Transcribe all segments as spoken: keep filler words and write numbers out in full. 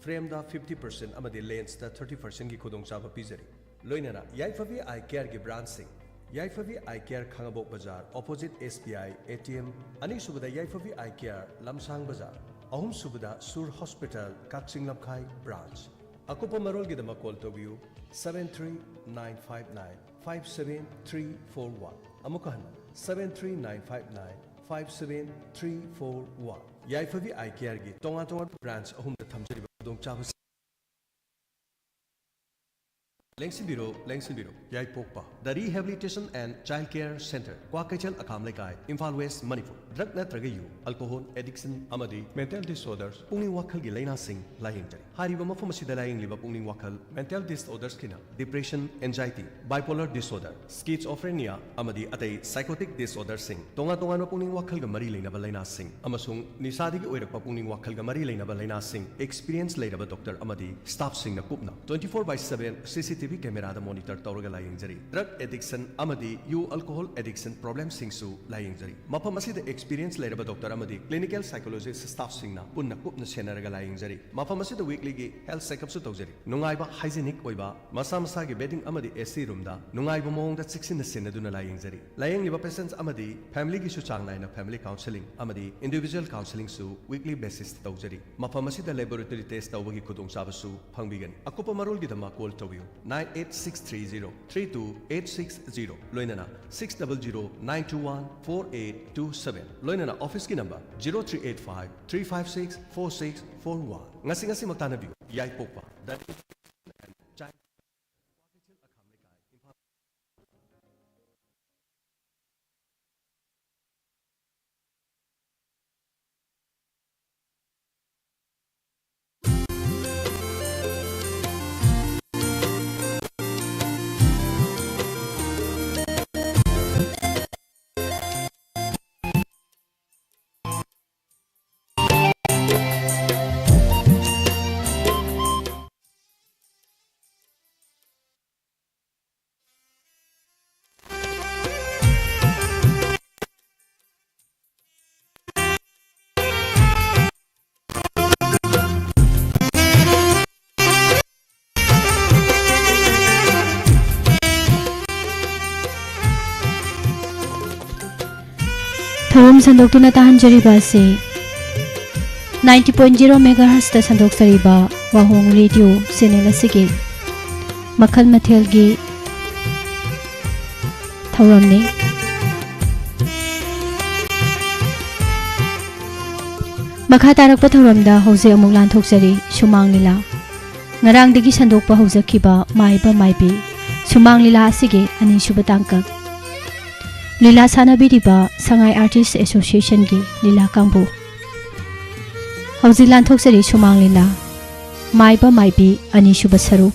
ꯐ꯭ꯔꯦꯝꯗ fifty percent ꯑꯃꯗꯤ ꯂꯦꯟꯁꯇ thirty ꯄꯔꯁꯦꯟꯒꯤ ꯈꯨꯗꯣꯡꯆꯥꯕ ꯄꯤꯖꯔꯤ꯫ ꯂꯣꯏꯅꯅ ꯌꯥꯏꯐꯕꯤ ꯑꯥꯏ ꯀꯦꯌꯔꯒꯤ ꯕ꯭ꯔꯥꯟꯁꯁꯤꯡ: ꯌꯥꯏꯐꯕꯤ ꯑꯥꯏ ꯀꯦꯌꯔ, ꯈꯥꯉꯕꯣꯛ ꯕꯖꯥꯔ, opposite S B I A T M, ꯑꯅꯤꯁꯨꯕꯗ ꯌꯥꯏꯐꯕꯤ ꯑꯥꯏ ꯀꯦꯌꯔ, ꯂꯝꯁꯥꯡ ꯕꯖꯥꯔ, ꯑꯍꯨꯝꯁꯨꯕꯗ ꯁꯨꯔ ꯍꯣꯁꯄꯤꯇꯥꯜ, ꯀꯛꯆꯤꯡ ꯂꯝꯈꯥꯏ ꯕ꯭ꯔꯥꯟꯁ꯫ ꯑꯀꯨꯞꯄ ꯃꯔꯣꯜꯒꯤꯗꯃꯛ ꯀꯣꯜ ꯇꯧꯕꯤꯌꯨ, seven three nine five nine five seven three four one. ꯑꯃꯨꯛꯀ ꯍꯟꯅ, seven three nine five nine five seven three four one. ꯌꯥꯏꯐꯕꯤ ꯑꯥꯏ ꯀꯦꯌꯔꯒꯤ ꯇꯣꯉꯥꯟ ꯇꯣꯉꯥꯟꯕ ꯕ꯭ꯔꯥꯟꯁ ꯑꯍꯨꯝꯗ ꯊꯝꯖꯔꯤꯕ ꯈꯨꯗꯣꯡꯆꯥꯕꯁꯤꯡ꯫ ꯂꯦꯡꯁꯤꯟꯕꯤꯔꯣ, ꯂꯦꯡꯁꯤꯟꯕꯤꯔꯣ꯫ ꯌꯥꯏꯄꯣꯛꯄ The Rehabilitation and Child Care Center, Kwakeithel, ꯑꯈꯥꯝ ꯂꯩꯀꯥꯏ, ꯏꯝꯐꯥꯜ ꯋꯦꯁ, ꯃꯅꯤꯄꯨꯔ꯫ ꯗ꯭ꯔꯒ ꯅꯠꯇ꯭ꯔꯒ ꯌꯨ, ꯑꯜꯀꯣꯍꯣꯜ ꯑꯦꯗꯤꯛꯁꯟ ꯑꯃꯗꯤ ꯃꯦꯟꯇꯦꯜ ꯗꯤꯁꯑꯣꯔꯗꯔꯁ, ꯄꯨꯛꯅꯤꯡ ꯋꯥꯈꯜꯒꯤ ꯂꯥꯏꯅꯥꯁꯤꯡ ꯂꯥꯌꯦꯡꯖꯔꯤ꯫ ꯍꯥꯏꯔꯤꯕ ꯃꯐꯝ ꯑꯁꯤꯗ ꯂꯥꯌꯦꯡꯂꯤꯕ ꯄꯨꯛꯅꯤꯡ ꯋꯥꯈꯜ ꯃꯦꯟꯇꯦꯜ ꯗꯤꯁꯑꯣꯔꯗꯔꯁꯀꯤꯅ ꯗꯤꯄ꯭ꯔꯦꯁꯟ, ꯑꯦꯟꯖꯥꯏꯇꯤ, ꯕꯥꯏꯄꯣꯂꯔ ꯗꯤꯁꯑꯣꯔꯗꯔ, ꯁ꯭ꯀꯤꯖꯣꯐ꯭ꯔꯦꯅꯤꯌꯥ ꯑꯃꯗꯤ ꯑꯇꯩ ꯁꯥꯏꯀꯣꯇꯤꯛ ꯗꯤꯁꯑꯣꯔꯗꯔꯁꯤꯡ, ꯇꯣꯉꯥꯟ ꯇꯣꯉꯥꯟꯕ ꯄꯨꯛꯅꯤꯡ ꯋꯥꯈꯜꯒ ꯃꯔꯤ ꯂꯩꯅꯕ ꯂꯥꯏꯅꯥꯁꯤꯡ ꯑꯃꯁꯨꯡ ꯅꯤꯁꯥꯗꯒꯤ ꯑꯣꯏꯔꯛꯄ ꯄꯨꯛꯅꯤꯡ ꯋꯥꯈꯜꯒ ꯃꯔꯤ ꯂꯩꯅꯕ ꯂꯥꯏꯅꯥꯁꯤꯡ, ꯑꯦꯛꯁꯄꯤꯔꯤꯌꯦꯟꯁ ꯂꯩꯔꯕ ꯗꯣꯛꯇꯔ ꯑꯃꯗꯤ ꯁ꯭ꯇꯥꯐꯁꯤꯡꯅ ꯀꯨꯞꯅ twenty four by seven C C T V cameraꯗ ꯃꯣꯅꯤꯇꯔ ꯇꯧꯔꯒ ꯂꯥꯌꯦꯡꯖꯔꯤ꯫ ꯗ꯭ꯔꯒ ꯑꯦꯗꯤꯛꯁꯟ ꯑꯃꯗꯤ ꯌꯨ ꯑꯜꯀꯣꯍꯣꯜ ꯑꯦꯗꯤꯛꯁꯟ ꯄ꯭ꯔꯣꯕ꯭ꯂꯦꯝꯁꯤꯡꯁꯨ ꯂꯥꯌꯦꯡꯖꯔꯤ꯫ ꯃꯐꯝ ꯑꯁꯤꯗ ꯑꯦꯛꯁꯄꯤꯔꯤꯌꯦꯟꯁ ꯂꯩꯔꯕ ꯗꯣꯛꯇꯔ ꯑꯃꯗꯤ ꯀ꯭ꯂꯤꯅꯤꯀꯦꯜ ꯁꯥꯏꯀꯣꯂꯣꯖꯤꯁ꯭ꯠ ꯁ꯭ꯇꯥꯐꯁꯤꯡꯅ ꯄꯨꯟꯅ ꯀꯨꯞꯅ ꯁꯦꯟꯅꯔꯒ ꯂꯥꯌꯦꯡꯖꯔꯤ꯫ ꯃꯐꯝ ꯑꯁꯤꯗ ꯋꯤꯛꯂꯤꯒꯤ ꯍꯦꯜꯊ ꯆꯦꯛꯑꯞꯁꯨ ꯇꯧꯖꯔꯤ꯫ ꯅꯨꯡꯉꯥꯏꯕ, ꯍꯥꯏꯖꯤꯅꯤꯛ ꯑꯣꯏꯕ, ꯃꯁꯥ ꯃꯁꯥꯒꯤ ꯕꯦꯗꯤꯡ ꯑꯃꯗꯤ ꯑꯦ ꯁꯤ ꯔꯨꯝꯗ ꯅꯨꯡꯉꯥꯏꯕ ꯃꯑꯣꯡꯗ ꯆꯦꯛꯁꯤꯟꯅ ꯁꯦꯟꯅꯗꯨꯅ ꯂꯥꯌꯦꯡꯖꯔꯤ꯫ ꯂꯥꯌꯦꯡꯂꯤꯕ ꯄꯦꯁꯦꯟꯠꯁ ꯑꯃꯗꯤ ꯐꯦꯃꯤꯂꯤꯒꯤꯁꯨ ꯆꯥꯡ ꯅꯥꯏꯅ ꯐꯦꯃꯤꯂꯤ ꯀꯥꯎꯟꯁꯦꯂꯤꯡ ꯑꯃꯗꯤ ꯏꯟꯗꯤꯚꯤꯖꯨꯋꯦꯜ ꯀꯥꯎꯟꯁꯦꯂꯤꯡꯁꯨ ꯋꯤꯛꯂꯤ ꯕꯦꯁꯤꯁꯇ ꯇꯧꯖꯔꯤ꯫ ꯃꯐꯝ ꯑꯁꯤꯗ ꯂꯦꯕꯣꯔꯦꯇꯣꯔꯤ ꯇꯦꯁ ꯇꯧꯕꯒꯤ ꯈꯨꯗꯣꯡꯆꯥꯕꯁꯨ ꯐꯪꯕꯤꯒꯅꯤ꯫ ꯑꯀꯨꯞꯄ ꯃꯔꯣꯜꯒꯤꯗꯃꯛ ꯀꯣꯜ ꯇꯧꯕꯤꯌꯨ, nine eight six three zero three two eight six zero, ꯂꯣꯏꯅꯅ six double zero nine two one four eight two seven, ꯂꯣꯏꯅꯅ ꯑꯣꯐꯤꯁꯀꯤ number zero three eight five three five six four six four one꯫ ꯉꯁꯤ ꯉꯁꯤꯃꯛ ꯇꯥꯟꯅꯕꯤꯌꯨ꯫ ꯌꯥꯏꯄꯣꯛꯄ ꯗ ꯊꯧꯔꯝ ꯁꯟꯗꯣꯛꯇꯨꯅ ꯇꯥꯍꯟꯖꯔꯤꯕ ꯑꯁꯤ ninety point zero megahertzꯇ ꯁꯟꯗꯣꯛꯆꯔꯤꯕ ꯋꯥꯍꯣꯡ ꯔꯦꯗꯤꯑꯣ ꯆꯦꯅꯦꯜ ꯑꯁꯤꯒꯤ ꯃꯈꯜ ꯃꯊꯦꯜꯒꯤ ꯊꯧꯔꯝꯅꯤ꯫ ꯃꯈꯥ ꯇꯥꯔꯛꯄ ꯊꯧꯔꯝꯗ ꯍꯧꯖꯤꯛ ꯑꯃꯨꯛ ꯂꯥꯟꯊꯣꯛꯆꯔꯤ ꯁꯨꯃꯥꯡ ꯂꯤꯂꯥ꯫ ꯉꯔꯥꯡꯗꯒꯤ ꯁꯟꯗꯣꯛꯄ ꯍꯧꯖꯈꯤꯕ ꯃꯥꯏꯕ ꯃꯥꯏꯕꯤ ꯁꯨꯃꯥꯡ ꯂꯤꯂꯥ ꯑꯁꯤꯒꯤ ꯑꯅꯤꯁꯨꯕ ꯇꯥꯡꯀꯛ꯫ ꯂꯤꯂꯥ ꯁꯥꯟꯅꯕꯤꯔꯤꯕ ꯁꯉꯥꯏ Artist Associationꯒꯤ ꯂꯤꯂꯥ ꯀꯥꯡꯕꯨ꯫ ꯍꯧꯖꯤꯛ ꯂꯥꯟꯊꯣꯛꯆꯔꯤ ꯁꯨꯃꯥꯡ ꯂꯤꯂꯥ, ꯃꯥꯏꯕ ꯃꯥꯏꯕꯤ ꯑꯅꯤꯁꯨꯕ ꯁꯔꯨꯛ꯫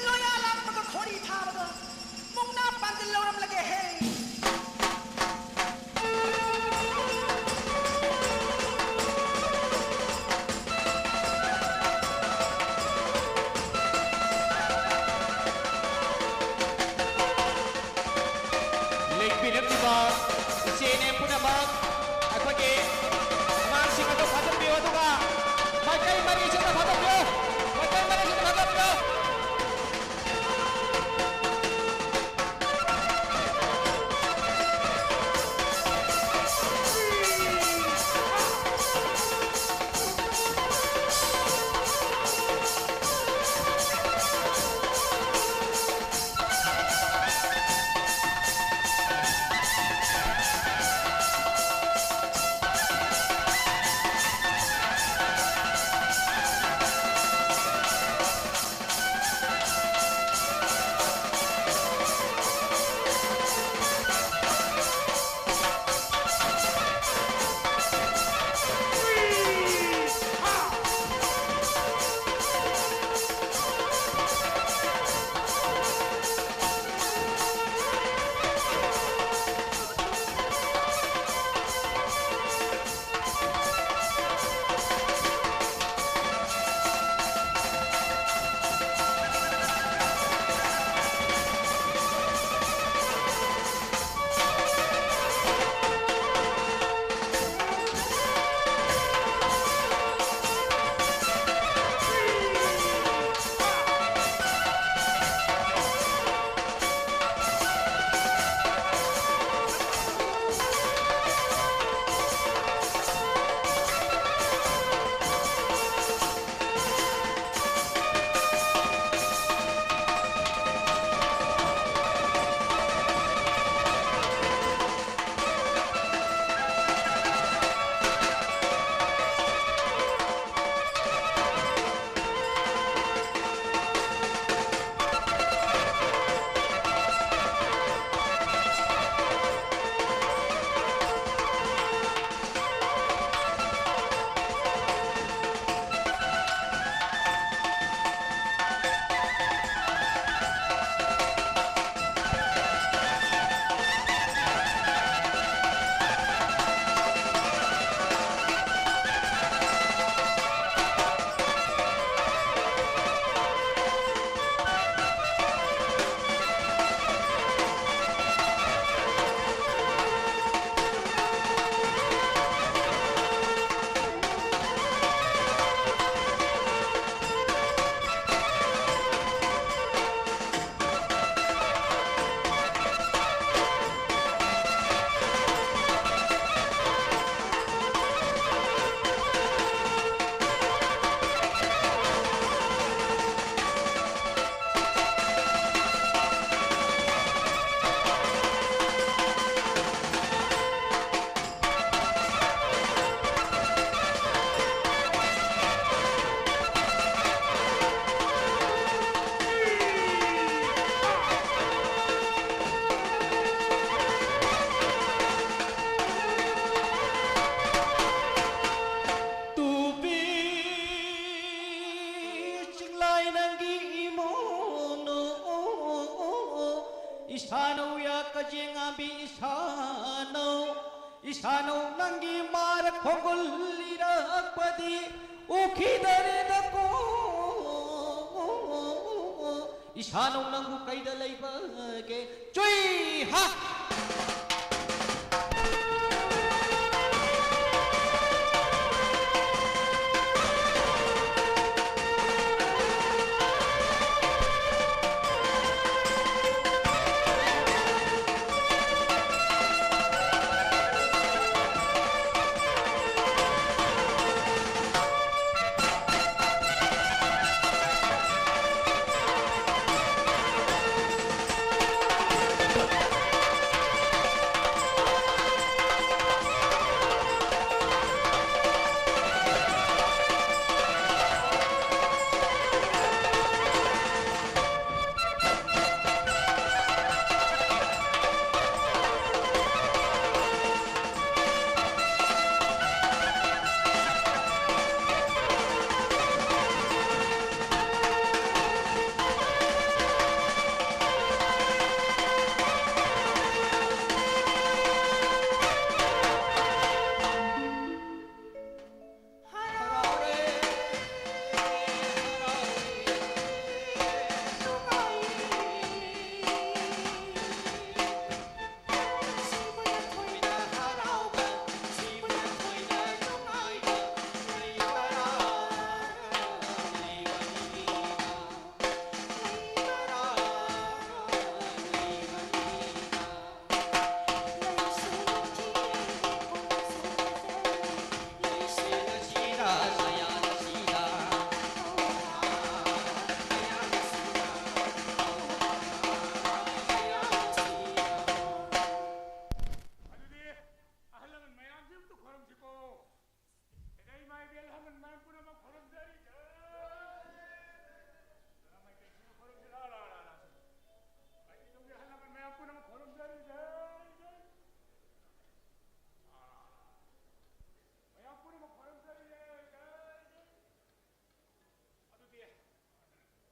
ꯂꯣꯌꯥ ꯂꯥꯛꯄꯒ ꯈꯣꯔꯤ ꯊꯥꯕꯒ ꯃꯨꯛꯅꯥ ꯄꯥꯟꯖꯤꯜ ꯂꯧꯔꯝꯂꯒꯦ ꯍꯦ꯫ ꯆꯦꯡꯉꯥꯕꯤ ꯏꯁꯥꯅꯧ, ꯏꯁꯥꯅꯧ ꯅꯪꯒꯤ ꯃꯥꯔ ꯈꯣꯡꯒꯨꯜ ꯂꯤꯔꯛꯄꯗꯤ ꯎꯈꯤꯗꯔꯦꯗꯀꯣ꯫ ꯏꯁꯥꯅꯧ ꯅꯪꯕꯨ ꯀꯩꯗ ꯂꯩꯕꯒꯦ? ꯆꯨꯏ ꯍꯥ! ꯑꯗꯨꯗꯤ ꯑꯍꯜ ꯂꯃꯟ ꯃꯌꯥꯝꯁꯤ ꯑꯝꯇ ꯈꯣꯏꯔꯝꯁꯤꯀꯣ꯫ ꯏꯃꯥ ꯏꯕꯦꯜ ꯑꯍꯜ ꯂꯃꯟ ꯃꯌꯥꯝ ꯄꯨꯝꯅꯃꯛ ꯈꯣꯏꯔꯝꯖꯔꯤ꯫ ꯃꯥꯏꯀꯩꯁꯤꯗ ꯈꯣꯏꯔꯝꯁꯤ꯫ ꯂꯥ, ꯂꯥ, ꯂꯥ, ꯂꯥ꯫ ꯃꯥꯏꯀꯩ ꯇꯧꯕꯤ ꯑꯍꯜ ꯂꯃꯟ ꯃꯌꯥꯝ ꯄꯨꯝꯅꯃꯛ ꯈꯣꯏꯔꯝꯖꯔꯤ꯫ ꯃꯌꯥꯝ ꯄꯨꯝꯅꯃꯛ ꯈꯣꯏꯔꯝꯖꯔꯤ꯫ ꯑꯗꯨꯗꯤ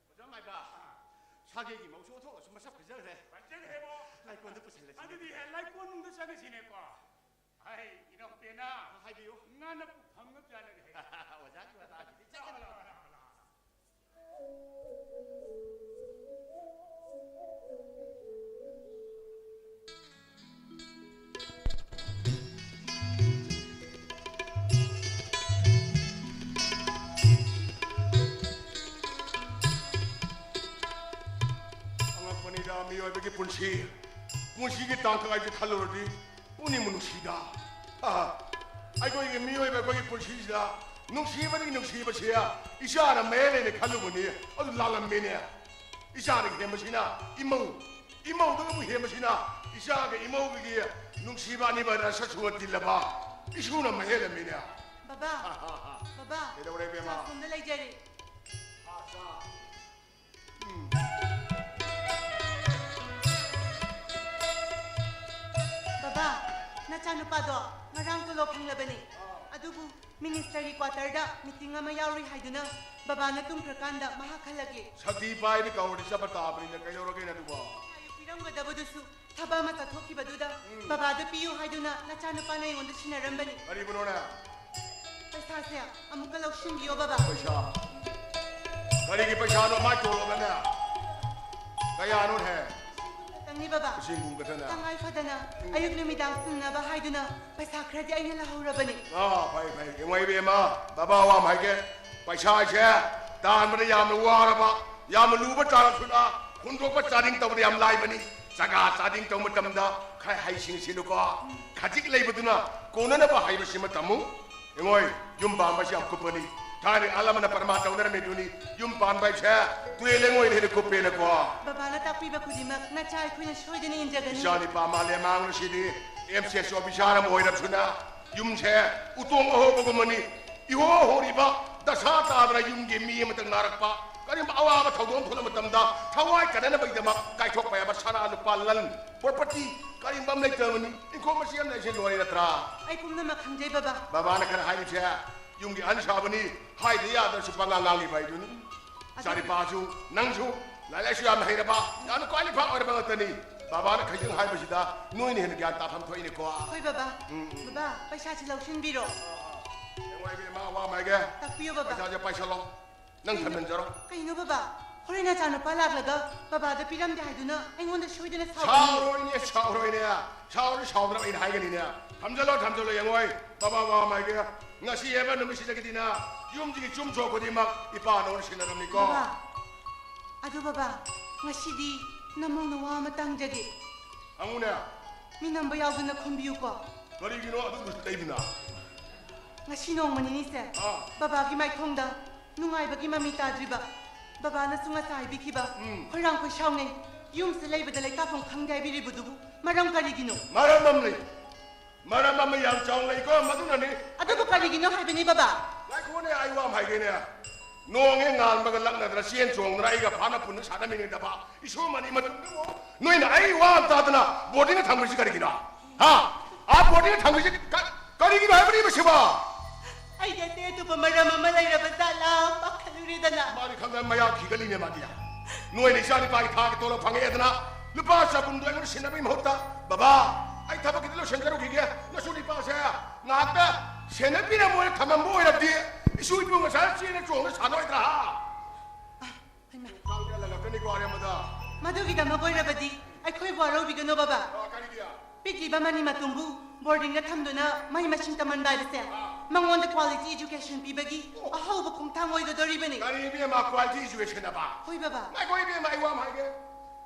ꯑꯣꯖꯥ ꯃꯥꯏꯕ, ꯁꯥꯒꯩꯒꯤ ꯃꯧꯁꯨ ꯑꯣꯟꯊꯣꯛꯅꯁꯨ ꯃꯁꯛ ꯐꯖꯈ꯭ꯔꯦ꯫ ꯐꯖꯈ꯭ꯔꯦꯕꯣ꯫ ꯂꯥꯏꯀꯣꯟꯗ ꯄꯨꯁꯜꯂꯁꯤ꯫ ꯑꯗꯨꯗꯤ, ꯑꯦ, ꯂꯥꯏꯀꯣꯟꯅꯨꯡꯗ ꯆꯪꯉꯁꯤꯅꯦꯀꯣ꯫ ꯍꯩ, ꯏꯅꯥꯎꯄꯦꯅ꯫ ꯍꯥꯏꯕꯤꯌꯨ꯫ ꯉꯥ ꯅꯄꯨ ꯐꯪꯉꯕ ꯖꯥꯠꯂꯒ ꯍꯦ꯫ ꯑꯣꯖꯥꯒꯤ ꯋꯥꯇꯥꯁꯤꯗꯤ ꯂꯥꯛꯑꯣ, ꯆꯠꯀꯅꯤ꯫ ꯂꯥꯛꯑꯣ, ꯂꯥꯛꯑꯣ, ꯂꯥꯛꯑꯣ, ꯂꯥꯛꯑꯣ꯫ ꯑꯉꯛꯄꯅꯤꯗ ꯃꯤꯑꯣꯏꯕꯒꯤ ꯄꯨꯟꯁꯤ꯫ ꯄꯨꯟꯁꯤꯒꯤ ꯇꯥꯡꯀꯛ ꯍꯥꯏꯁꯦ ꯈꯜꯂꯨꯔꯗꯤ ꯄꯨꯛꯅꯤꯡꯕꯨ ꯅꯨꯡꯁꯤꯗ꯫ ꯑꯍ, ꯑꯩꯈꯣꯏꯒꯤ ꯃꯤꯑꯣꯏꯕ ꯑꯩꯈꯣꯏꯒꯤ ꯄꯨꯟꯁꯤꯁꯤꯗ ꯅꯨꯡꯁꯤꯕꯗꯒꯤ ꯅꯨꯡꯁꯤꯕꯁꯦ ꯏꯆꯥꯅ ꯃꯌꯥꯏ ꯂꯩꯅ ꯈꯜꯂꯨꯕꯅꯤ, ꯑꯗꯨ ꯂꯥꯜꯂꯝꯃꯦꯅꯦ꯫ ꯏꯆꯥꯗꯒꯤ ꯍꯦꯟꯕꯁꯤꯅ ꯏꯃꯧ, ꯏꯃꯧꯗꯒꯤꯕꯨ ꯍꯦꯟꯕꯁꯤꯅ ꯏꯆꯥꯒ ꯏꯃꯧꯒꯒꯤ ꯅꯨꯡꯁꯤꯕ ꯑꯅꯤꯃꯛ ꯔꯁ ꯁꯨꯅ ꯇꯤꯜꯂꯕ ꯏꯁꯨꯅ ꯃꯍꯦꯜꯂꯝꯃꯤꯅꯦ꯫ ꯕꯕꯥ, ꯕꯕꯥ, ꯀꯩꯗꯧꯔꯦ, ꯏꯕꯦꯝꯃ? ꯆꯥ ꯁꯣꯝꯗ ꯂꯩꯖꯔꯤ꯫ ꯆꯥ, ꯆꯥ꯫ ꯎꯝ꯫ ꯕꯕꯥ, ꯅꯆꯥꯅꯨꯄꯥꯗꯣ ꯉꯔꯥꯡ ꯇꯣꯂꯣꯞ ꯐꯪꯂꯕꯅꯤ꯫ ꯑꯥ꯫ ꯑꯗꯨꯕꯨ ꯃꯤꯅꯤꯁꯇꯔꯒꯤ ꯀ꯭ꯋꯥꯇꯔꯗ ꯃꯤꯇꯤꯡ ꯑꯃ ꯌꯥꯎꯔꯨꯏ ꯍꯥꯏꯗꯨꯅ ꯕꯕꯥꯅ ꯇꯨꯝꯈ꯭ꯔꯀꯥꯟꯗ ꯃꯍꯥꯛ ꯍꯜꯂꯛꯂꯦ꯫ ꯁꯛꯇꯤ ꯄꯥꯏꯕꯤ ꯀꯧꯔꯗꯤ ꯆꯠꯄ ꯇꯥꯕꯅꯤꯅ ꯀꯩꯗꯧꯔꯒꯦꯅꯦ ꯑꯗꯨꯕꯣ? ꯄꯩꯁꯥ ꯄꯤꯔꯝꯒꯗꯕꯗꯨꯁꯨ ꯊꯕꯛ ꯑꯃ ꯆꯠꯊꯣꯛꯈꯤꯕꯗꯨꯗ ꯎꯝ꯫ ꯕꯕꯥꯗ ꯄꯤꯌꯨ ꯍꯥꯏꯗꯨꯅ ꯅꯆꯥꯅꯨꯄꯥꯅ ꯑꯩꯉꯣꯟꯗ ꯁꯤꯟꯅꯔꯝꯕꯅꯤ꯫ ꯀꯔꯤꯕꯨꯅꯣꯅꯦ? ꯄꯩꯁꯥꯁꯦ ꯑꯃꯨꯛꯀ ꯂꯧꯁꯤꯟꯕꯤꯌꯣ, ꯕꯕꯥ꯫ ꯄꯩꯁꯥ? ꯀꯔꯤꯒꯤ ꯄꯩꯁꯥꯅꯣ? ꯃꯥꯏ ꯇꯣꯂꯣꯞꯅꯅꯦ? ꯀꯌꯥꯅꯣꯅꯦ? ꯈꯛꯇꯪꯅꯤ, ꯕꯕꯥ꯫ ꯂꯤꯁꯤꯡ ꯍꯨꯝꯐꯨ ꯈꯛꯇꯅꯦ? ꯇꯉꯥꯏ ꯐꯗꯅ ꯎꯝ꯫ ꯑꯌꯨꯛ ꯅꯨꯃꯤꯗꯥꯡ ꯁꯤꯟꯅꯕ ꯍꯥꯏꯗꯨꯅ ꯄꯩꯁꯥ ꯈꯔꯗꯤ ꯑꯩꯅ ꯂꯧꯍꯧꯔꯕꯅꯤ꯫ ꯑꯥ, ꯐꯩ, ꯐꯩ꯫ ꯌꯦꯡꯉꯣ, ꯏꯕꯦꯝꯃ, ꯕꯕꯥ ꯋꯥ ꯑꯃ ꯍꯥꯏꯒꯦ꯫ ꯄꯩꯁꯥꯁꯦ ꯇꯥꯟꯕꯗ ꯌꯥꯝꯅ ꯋꯥꯔꯕ, ꯌꯥꯝꯅ ꯂꯨꯕ ꯇꯥꯔꯛꯁꯨꯅ ꯍꯨꯟꯗꯣꯛꯄ ꯆꯥꯗꯤꯡ ꯇꯧꯕꯗ ꯌꯥꯝ ꯂꯥꯏꯕꯅꯤ꯫ ꯆꯒꯥ ꯆꯥꯗꯤꯡ ꯇꯧꯕ ꯃꯇꯝꯗ ꯈꯔ ꯍꯩꯁꯤꯡꯁꯤꯜꯂꯨꯀꯣ꯫ ꯈꯖꯤꯛ ꯂꯩꯕꯗꯨꯅ ꯀꯣꯟꯅꯅꯕ ꯍꯥꯏꯕꯁꯤꯃ ꯇꯝꯃꯨ꯫ ꯌꯦꯡꯉꯣꯏ, ꯌꯨꯝ ꯄꯥꯟꯕꯁꯤ ꯌꯥꯝ ꯀꯨꯞꯄꯅꯤ꯫ ꯊꯥꯏꯅ ꯑꯍꯜ ꯑꯃꯅ ꯄꯔꯃꯥꯟ ꯇꯧꯅꯔꯝꯃꯤꯗꯨꯅꯤ, ꯌꯨꯝ ꯄꯥꯟꯕ ꯍꯥꯏꯁꯦ ꯇꯨꯔꯦꯜ ꯂꯦꯡꯉꯣꯏꯅ ꯍꯦꯟꯅ ꯀꯨꯞꯄꯦꯅꯀꯣ꯫ ꯕꯕꯥꯅ ꯇꯥꯛꯄꯤꯕ ꯈꯨꯗꯤꯡꯃꯛ ꯅꯆꯥ ꯑꯩꯈꯣꯏꯅ ꯁꯣꯏꯗꯅ ꯏꯟꯖꯒꯅꯤ꯫ ꯏꯆꯥ ꯅꯤꯄꯥ ꯃꯥꯂꯦꯝ ꯃꯥꯡꯂꯁꯤꯗꯤ ꯑꯦꯝ ꯁꯤ ꯑꯦꯁ ꯑꯣꯐꯤꯁꯥꯔ ꯑꯃ ꯑꯣꯏꯔꯕꯁꯨꯅ ꯌꯨꯝꯁꯦ ꯎꯇꯣꯡ ꯑꯍꯣꯕꯒꯨꯝꯕꯅꯤ꯫ ꯏꯍꯣ ꯍꯣꯔꯤꯕ ꯗꯁꯥ ꯇꯥꯗꯅ ꯌꯨꯝꯒꯤ ꯃꯤ ꯑꯃꯇꯪ ꯅꯥꯔꯛꯄ, ꯀꯔꯤꯒꯨꯝꯕ ꯑꯋꯥꯕ ꯊꯧꯗꯣꯛ ꯑꯃ ꯊꯣꯛꯂꯛꯄ ꯃꯇꯝꯗ ꯊꯋꯥꯏ ꯀꯟꯅꯅꯕꯒꯤꯗꯃꯛ ꯀꯥꯏꯊꯣꯛꯄ ꯌꯥꯕ ꯁꯅꯥ ꯂꯨꯄꯥ ꯂꯟ property ꯀꯔꯤꯒꯨꯝꯕ ꯑꯃ ꯂꯩꯇꯕꯅꯤ꯫ ꯏꯪꯈꯣꯜ ꯃꯆꯦ ꯑꯃ ꯂꯩꯁꯦ ꯂꯣꯏꯔꯦ ꯅꯠꯇ꯭ꯔꯥ? ꯑꯩ ꯄꯨꯝꯅꯃꯛ ꯈꯪꯖꯩ, ꯕꯕꯥ꯫ ꯕꯕꯥꯅ ꯈꯔ ꯍꯥꯏꯔꯤꯁꯦ ꯌꯨꯝꯒꯤ ꯑꯍꯟ ꯁꯥꯕꯅꯤ, ꯍꯥꯏꯗ ꯌꯥꯗ꯭ꯔꯁꯨ ꯄꯉꯥꯡ ꯉꯥꯡꯂꯤꯕ ꯍꯥꯏꯗꯨꯅꯤ꯫ ꯑꯗꯨ ꯏꯆꯥꯅꯤꯄꯥꯁꯨ ꯅꯪꯁꯨ ꯂꯥꯏꯔꯤꯛ ꯂꯥꯏꯁꯨ ꯌꯥꯝꯅ ꯍꯩꯔꯕ, ꯌꯥꯝꯅ qualify ꯑꯣꯏꯔꯕ ꯉꯥꯛꯇꯅꯤ꯫ ꯕꯕꯥꯅ ꯈꯩꯖꯤꯡ ꯍꯥꯏꯕꯁꯤꯗ ꯅꯣꯏꯅ ꯍꯦꯟꯅ ꯒ꯭ꯌꯥꯟ ꯇꯥꯐꯝ ꯊꯣꯛꯏꯅꯦꯀꯣ꯫ ꯍꯣꯏ ꯕꯕꯥ꯫ ꯎꯝ, ꯎꯝ꯫ ꯕꯕꯥ, ꯄꯩꯁꯥꯁꯤ ꯂꯧꯁꯤꯟꯕꯤꯔꯣ꯫ ꯌꯦꯡꯉꯣ ꯏꯕꯦꯝꯃ, ꯋꯥ ꯃꯥꯏꯒꯦ꯫ ꯇꯥꯛꯄꯤꯌꯨ ꯕꯕꯥ꯫ ꯄꯩꯁꯥꯁꯦ ꯄꯥꯏꯁꯜꯂꯣ꯫ ꯅꯪ ꯊꯝꯖꯤꯟꯖꯔꯣ꯫ ꯀꯩꯅꯣ ꯕꯕꯥ? ꯍꯣꯔꯦꯟ ꯅꯆꯥꯅꯨꯄꯥ ꯂꯥꯛꯂꯒ ꯕꯕꯥꯗ ꯄꯤꯔꯝꯗꯦ ꯍꯥꯏꯗꯨꯅ ꯑꯩꯉꯣꯟꯗ ꯁꯣꯏꯗꯅ ꯁꯥꯎꯒꯅꯤ꯫ ꯁꯥꯎꯔꯣꯏꯅꯦ, ꯁꯥꯎꯔꯣꯏꯅꯦ꯫ ꯁꯥꯎꯔꯗꯤ ꯁꯥꯎꯗꯅꯕ ꯑꯩꯅ ꯍꯥꯏꯒꯅꯤꯅꯦ꯫ ꯊꯝꯖꯜꯂꯣ, ꯊꯝꯖꯜꯂꯣ, ꯌꯦꯡꯉꯣꯏ꯫ ꯕꯕꯥ, ꯕꯕꯥ ꯃꯥꯏꯒꯦ꯫ ꯉꯁꯤ ꯍꯥꯏꯕ ꯅꯨꯃꯤꯠꯁꯤꯗꯒꯤꯗꯤꯅ ꯌꯨꯝꯁꯤꯒꯤ ꯆꯨꯝ ꯁꯣꯛ ꯈꯨꯗꯤꯡꯃꯛ ꯏꯄꯥ ꯅꯉꯣꯟꯗ ꯁꯤꯟꯅꯔꯝꯅꯤꯀꯣ꯫ ꯕꯕꯥ, ꯑꯗꯨ ꯕꯕꯥ, ꯉꯁꯤꯗꯤ ꯅꯃꯧꯅ ꯋꯥ ꯑꯃ ꯇꯥꯡꯖꯒꯦ꯫ ꯍꯪꯉꯨꯅꯦ꯫ ꯃꯤ ꯅꯝꯕ ꯌꯥꯎꯗꯅ ꯈꯨꯝꯕꯤꯌꯨꯀꯣ꯫ ꯀꯔꯤꯒꯤꯅꯣ ꯑꯗꯨꯕꯨ ꯂꯩꯕꯅ? ꯉꯁꯤ ꯅꯣꯡꯃ ꯅꯤꯅꯤꯁꯦ ꯑꯥ꯫ ꯕꯕꯥꯒꯤ ꯃꯥꯏꯊꯣꯡꯗ ꯅꯨꯡꯉꯥꯏꯕꯒꯤ ꯃꯃꯤ ꯇꯥꯗ꯭ꯔꯤꯕ꯫ ꯕꯕꯥꯅꯁꯨ ꯉꯁꯥꯏ ꯍꯥꯏꯕꯤꯈꯤꯕ, ꯎꯝ꯫ "ꯈꯣꯏꯔꯥꯡꯈꯣꯏ ꯁꯥꯎꯅꯩ, ꯌꯨꯝꯁꯤꯗ ꯂꯩꯕꯗ ꯂꯩꯇꯥꯐꯝ ꯈꯪꯗꯦ" ꯍꯥꯏꯕꯤꯔꯤꯕꯗꯨꯕꯨ ꯃꯔꯝ ꯀꯔꯤꯒꯤꯅꯣ? ꯃꯔꯝ ꯑꯃ ꯂꯩ꯫ ꯃꯔꯝ ꯑꯃ ꯌꯥꯝ ꯆꯥꯎꯅ ꯂꯩꯀꯣ, ꯃꯗꯨꯅꯅꯤ꯫ ꯑꯗꯨꯕꯨ ꯀꯔꯤꯒꯤꯅꯣ ꯍꯥꯏꯕꯅꯤ ꯕꯕꯥ? ꯉꯥꯏꯈꯣꯅꯦ, ꯑꯩ ꯋꯥ ꯑꯃ ꯍꯥꯏꯒꯦꯅꯦ꯫ ꯅꯣꯡ ꯍꯦꯛ ꯉꯥꯟꯕꯒ ꯂꯛꯅꯗꯅ ꯆꯦꯟ ꯆꯣꯡꯗꯅ ꯑꯩꯒ ꯐꯥꯅ ꯄꯨꯟꯅ ꯁꯥꯟꯅꯃꯤꯟꯅꯗꯕ ꯏꯁꯨꯃꯅꯤ ꯃꯇꯨꯡꯗꯕꯨ ꯅꯣꯏꯅ ꯑꯩ ꯋꯥ ꯑꯃ ꯇꯥꯗꯅ ꯕꯣꯔꯗꯤꯡꯗ ꯊꯝꯈ꯭ꯔꯤꯁꯤ ꯀꯔꯤꯒꯤꯅꯣ? ꯍꯥ? ꯑꯥ, ꯕꯣꯔꯗꯤꯡꯗ ꯊꯝꯈ꯭ꯔꯤꯁꯤ ꯀ-, ꯀꯔꯤꯒꯤꯅꯣ ꯍꯥꯏꯕꯅꯤ ꯃꯁꯤꯕꯣ? ꯑꯩꯗꯤ ꯑꯇꯩ ꯑꯇꯣꯞꯄ ꯃꯔꯝ ꯑꯃ ꯂꯩꯔꯕ ꯖꯥꯠꯂꯥ ꯄꯥꯈꯠꯂꯨꯔꯦꯗꯅ꯫ ꯃꯥꯗꯤ ꯈꯪꯗꯅ ꯃꯌꯥ ꯈꯤꯒꯠꯂꯤꯅꯦ ꯃꯥꯗꯤ꯫ ꯅꯣꯏꯅ ꯏꯆꯥ ꯅꯨꯄꯥꯒꯤ ꯊꯥꯒꯤ ꯇꯣꯂꯣꯞ ꯐꯪꯉꯛꯑꯦꯗꯅ ꯂꯨꯄꯥ ꯆꯍꯨꯝꯗꯣ ꯑꯩꯉꯣꯟꯗ ꯁꯤꯟꯅꯕꯒꯤ ꯃꯍꯨꯠꯇ, "ꯕꯕꯥ, ꯑꯩ ꯊꯕꯛ ꯈꯤꯇ ꯂꯣꯏꯁꯤꯟꯖꯔꯨꯈꯤꯒꯦ, ꯅꯁꯨ ꯅꯨꯄꯥꯁꯦ ꯉꯥꯏꯍꯥꯛꯇ ꯁꯦꯟꯅꯕꯤꯔꯝꯃꯣꯅ ꯊꯝꯃꯝꯕ ꯑꯣꯏꯔꯕꯗꯤ ꯏꯁꯨ ꯏꯕꯨꯡ ꯉꯁꯥꯏ ꯆꯦꯟꯅ ꯆꯣꯡꯅ ꯁꯥꯟꯅꯔꯣꯏꯗ꯭ꯔꯥ?" ꯍꯥ? ꯍꯩꯃꯥ, ꯂꯪꯉꯛꯀꯅꯤꯀꯣ ꯑꯔꯦꯝꯕꯗ꯫ ꯃꯗꯨꯒꯤꯗꯃꯛ ꯑꯣꯏꯔꯕꯗꯤ ꯑꯩꯈꯣꯏ ꯋꯥꯔꯧꯕꯤꯒꯅꯨ ꯕꯕꯥ꯫ ꯑ, ꯀꯔꯤꯒꯤ? ꯄꯤꯛꯂꯤꯕ ꯃꯅꯤ ꯃꯇꯨꯝꯕꯨ ꯕꯣꯔꯗꯤꯡꯗ ꯊꯝꯗꯨꯅ ꯃꯍꯩ ꯃꯁꯤꯡ ꯇꯝꯍꯟꯕ ꯍꯥꯏꯕꯁꯦ ꯃꯉꯣꯟꯗ ꯀ꯭ꯋꯥꯂꯤꯇꯤ ꯑꯦꯖꯨꯀꯦꯁꯟ ꯄꯤꯕꯒꯤ ꯑꯍꯧꯕ ꯈꯣꯡꯊꯥꯡ ꯑꯣꯏꯒꯗꯧꯔꯤꯕꯅꯤ꯫ ꯀꯔꯤ ꯏꯕꯦꯝꯃ, ꯀ꯭ꯋꯥꯂꯤꯇꯤ ꯑꯦꯖꯨꯀꯦꯁꯟ ꯑꯕ? ꯍꯣꯏ ꯕꯕꯥ꯫ ꯉꯥꯏꯈꯣ ꯏꯕꯦꯝꯃ, ꯑꯩ ꯋꯥ ꯑꯃ ꯍꯥꯏꯒꯦ꯫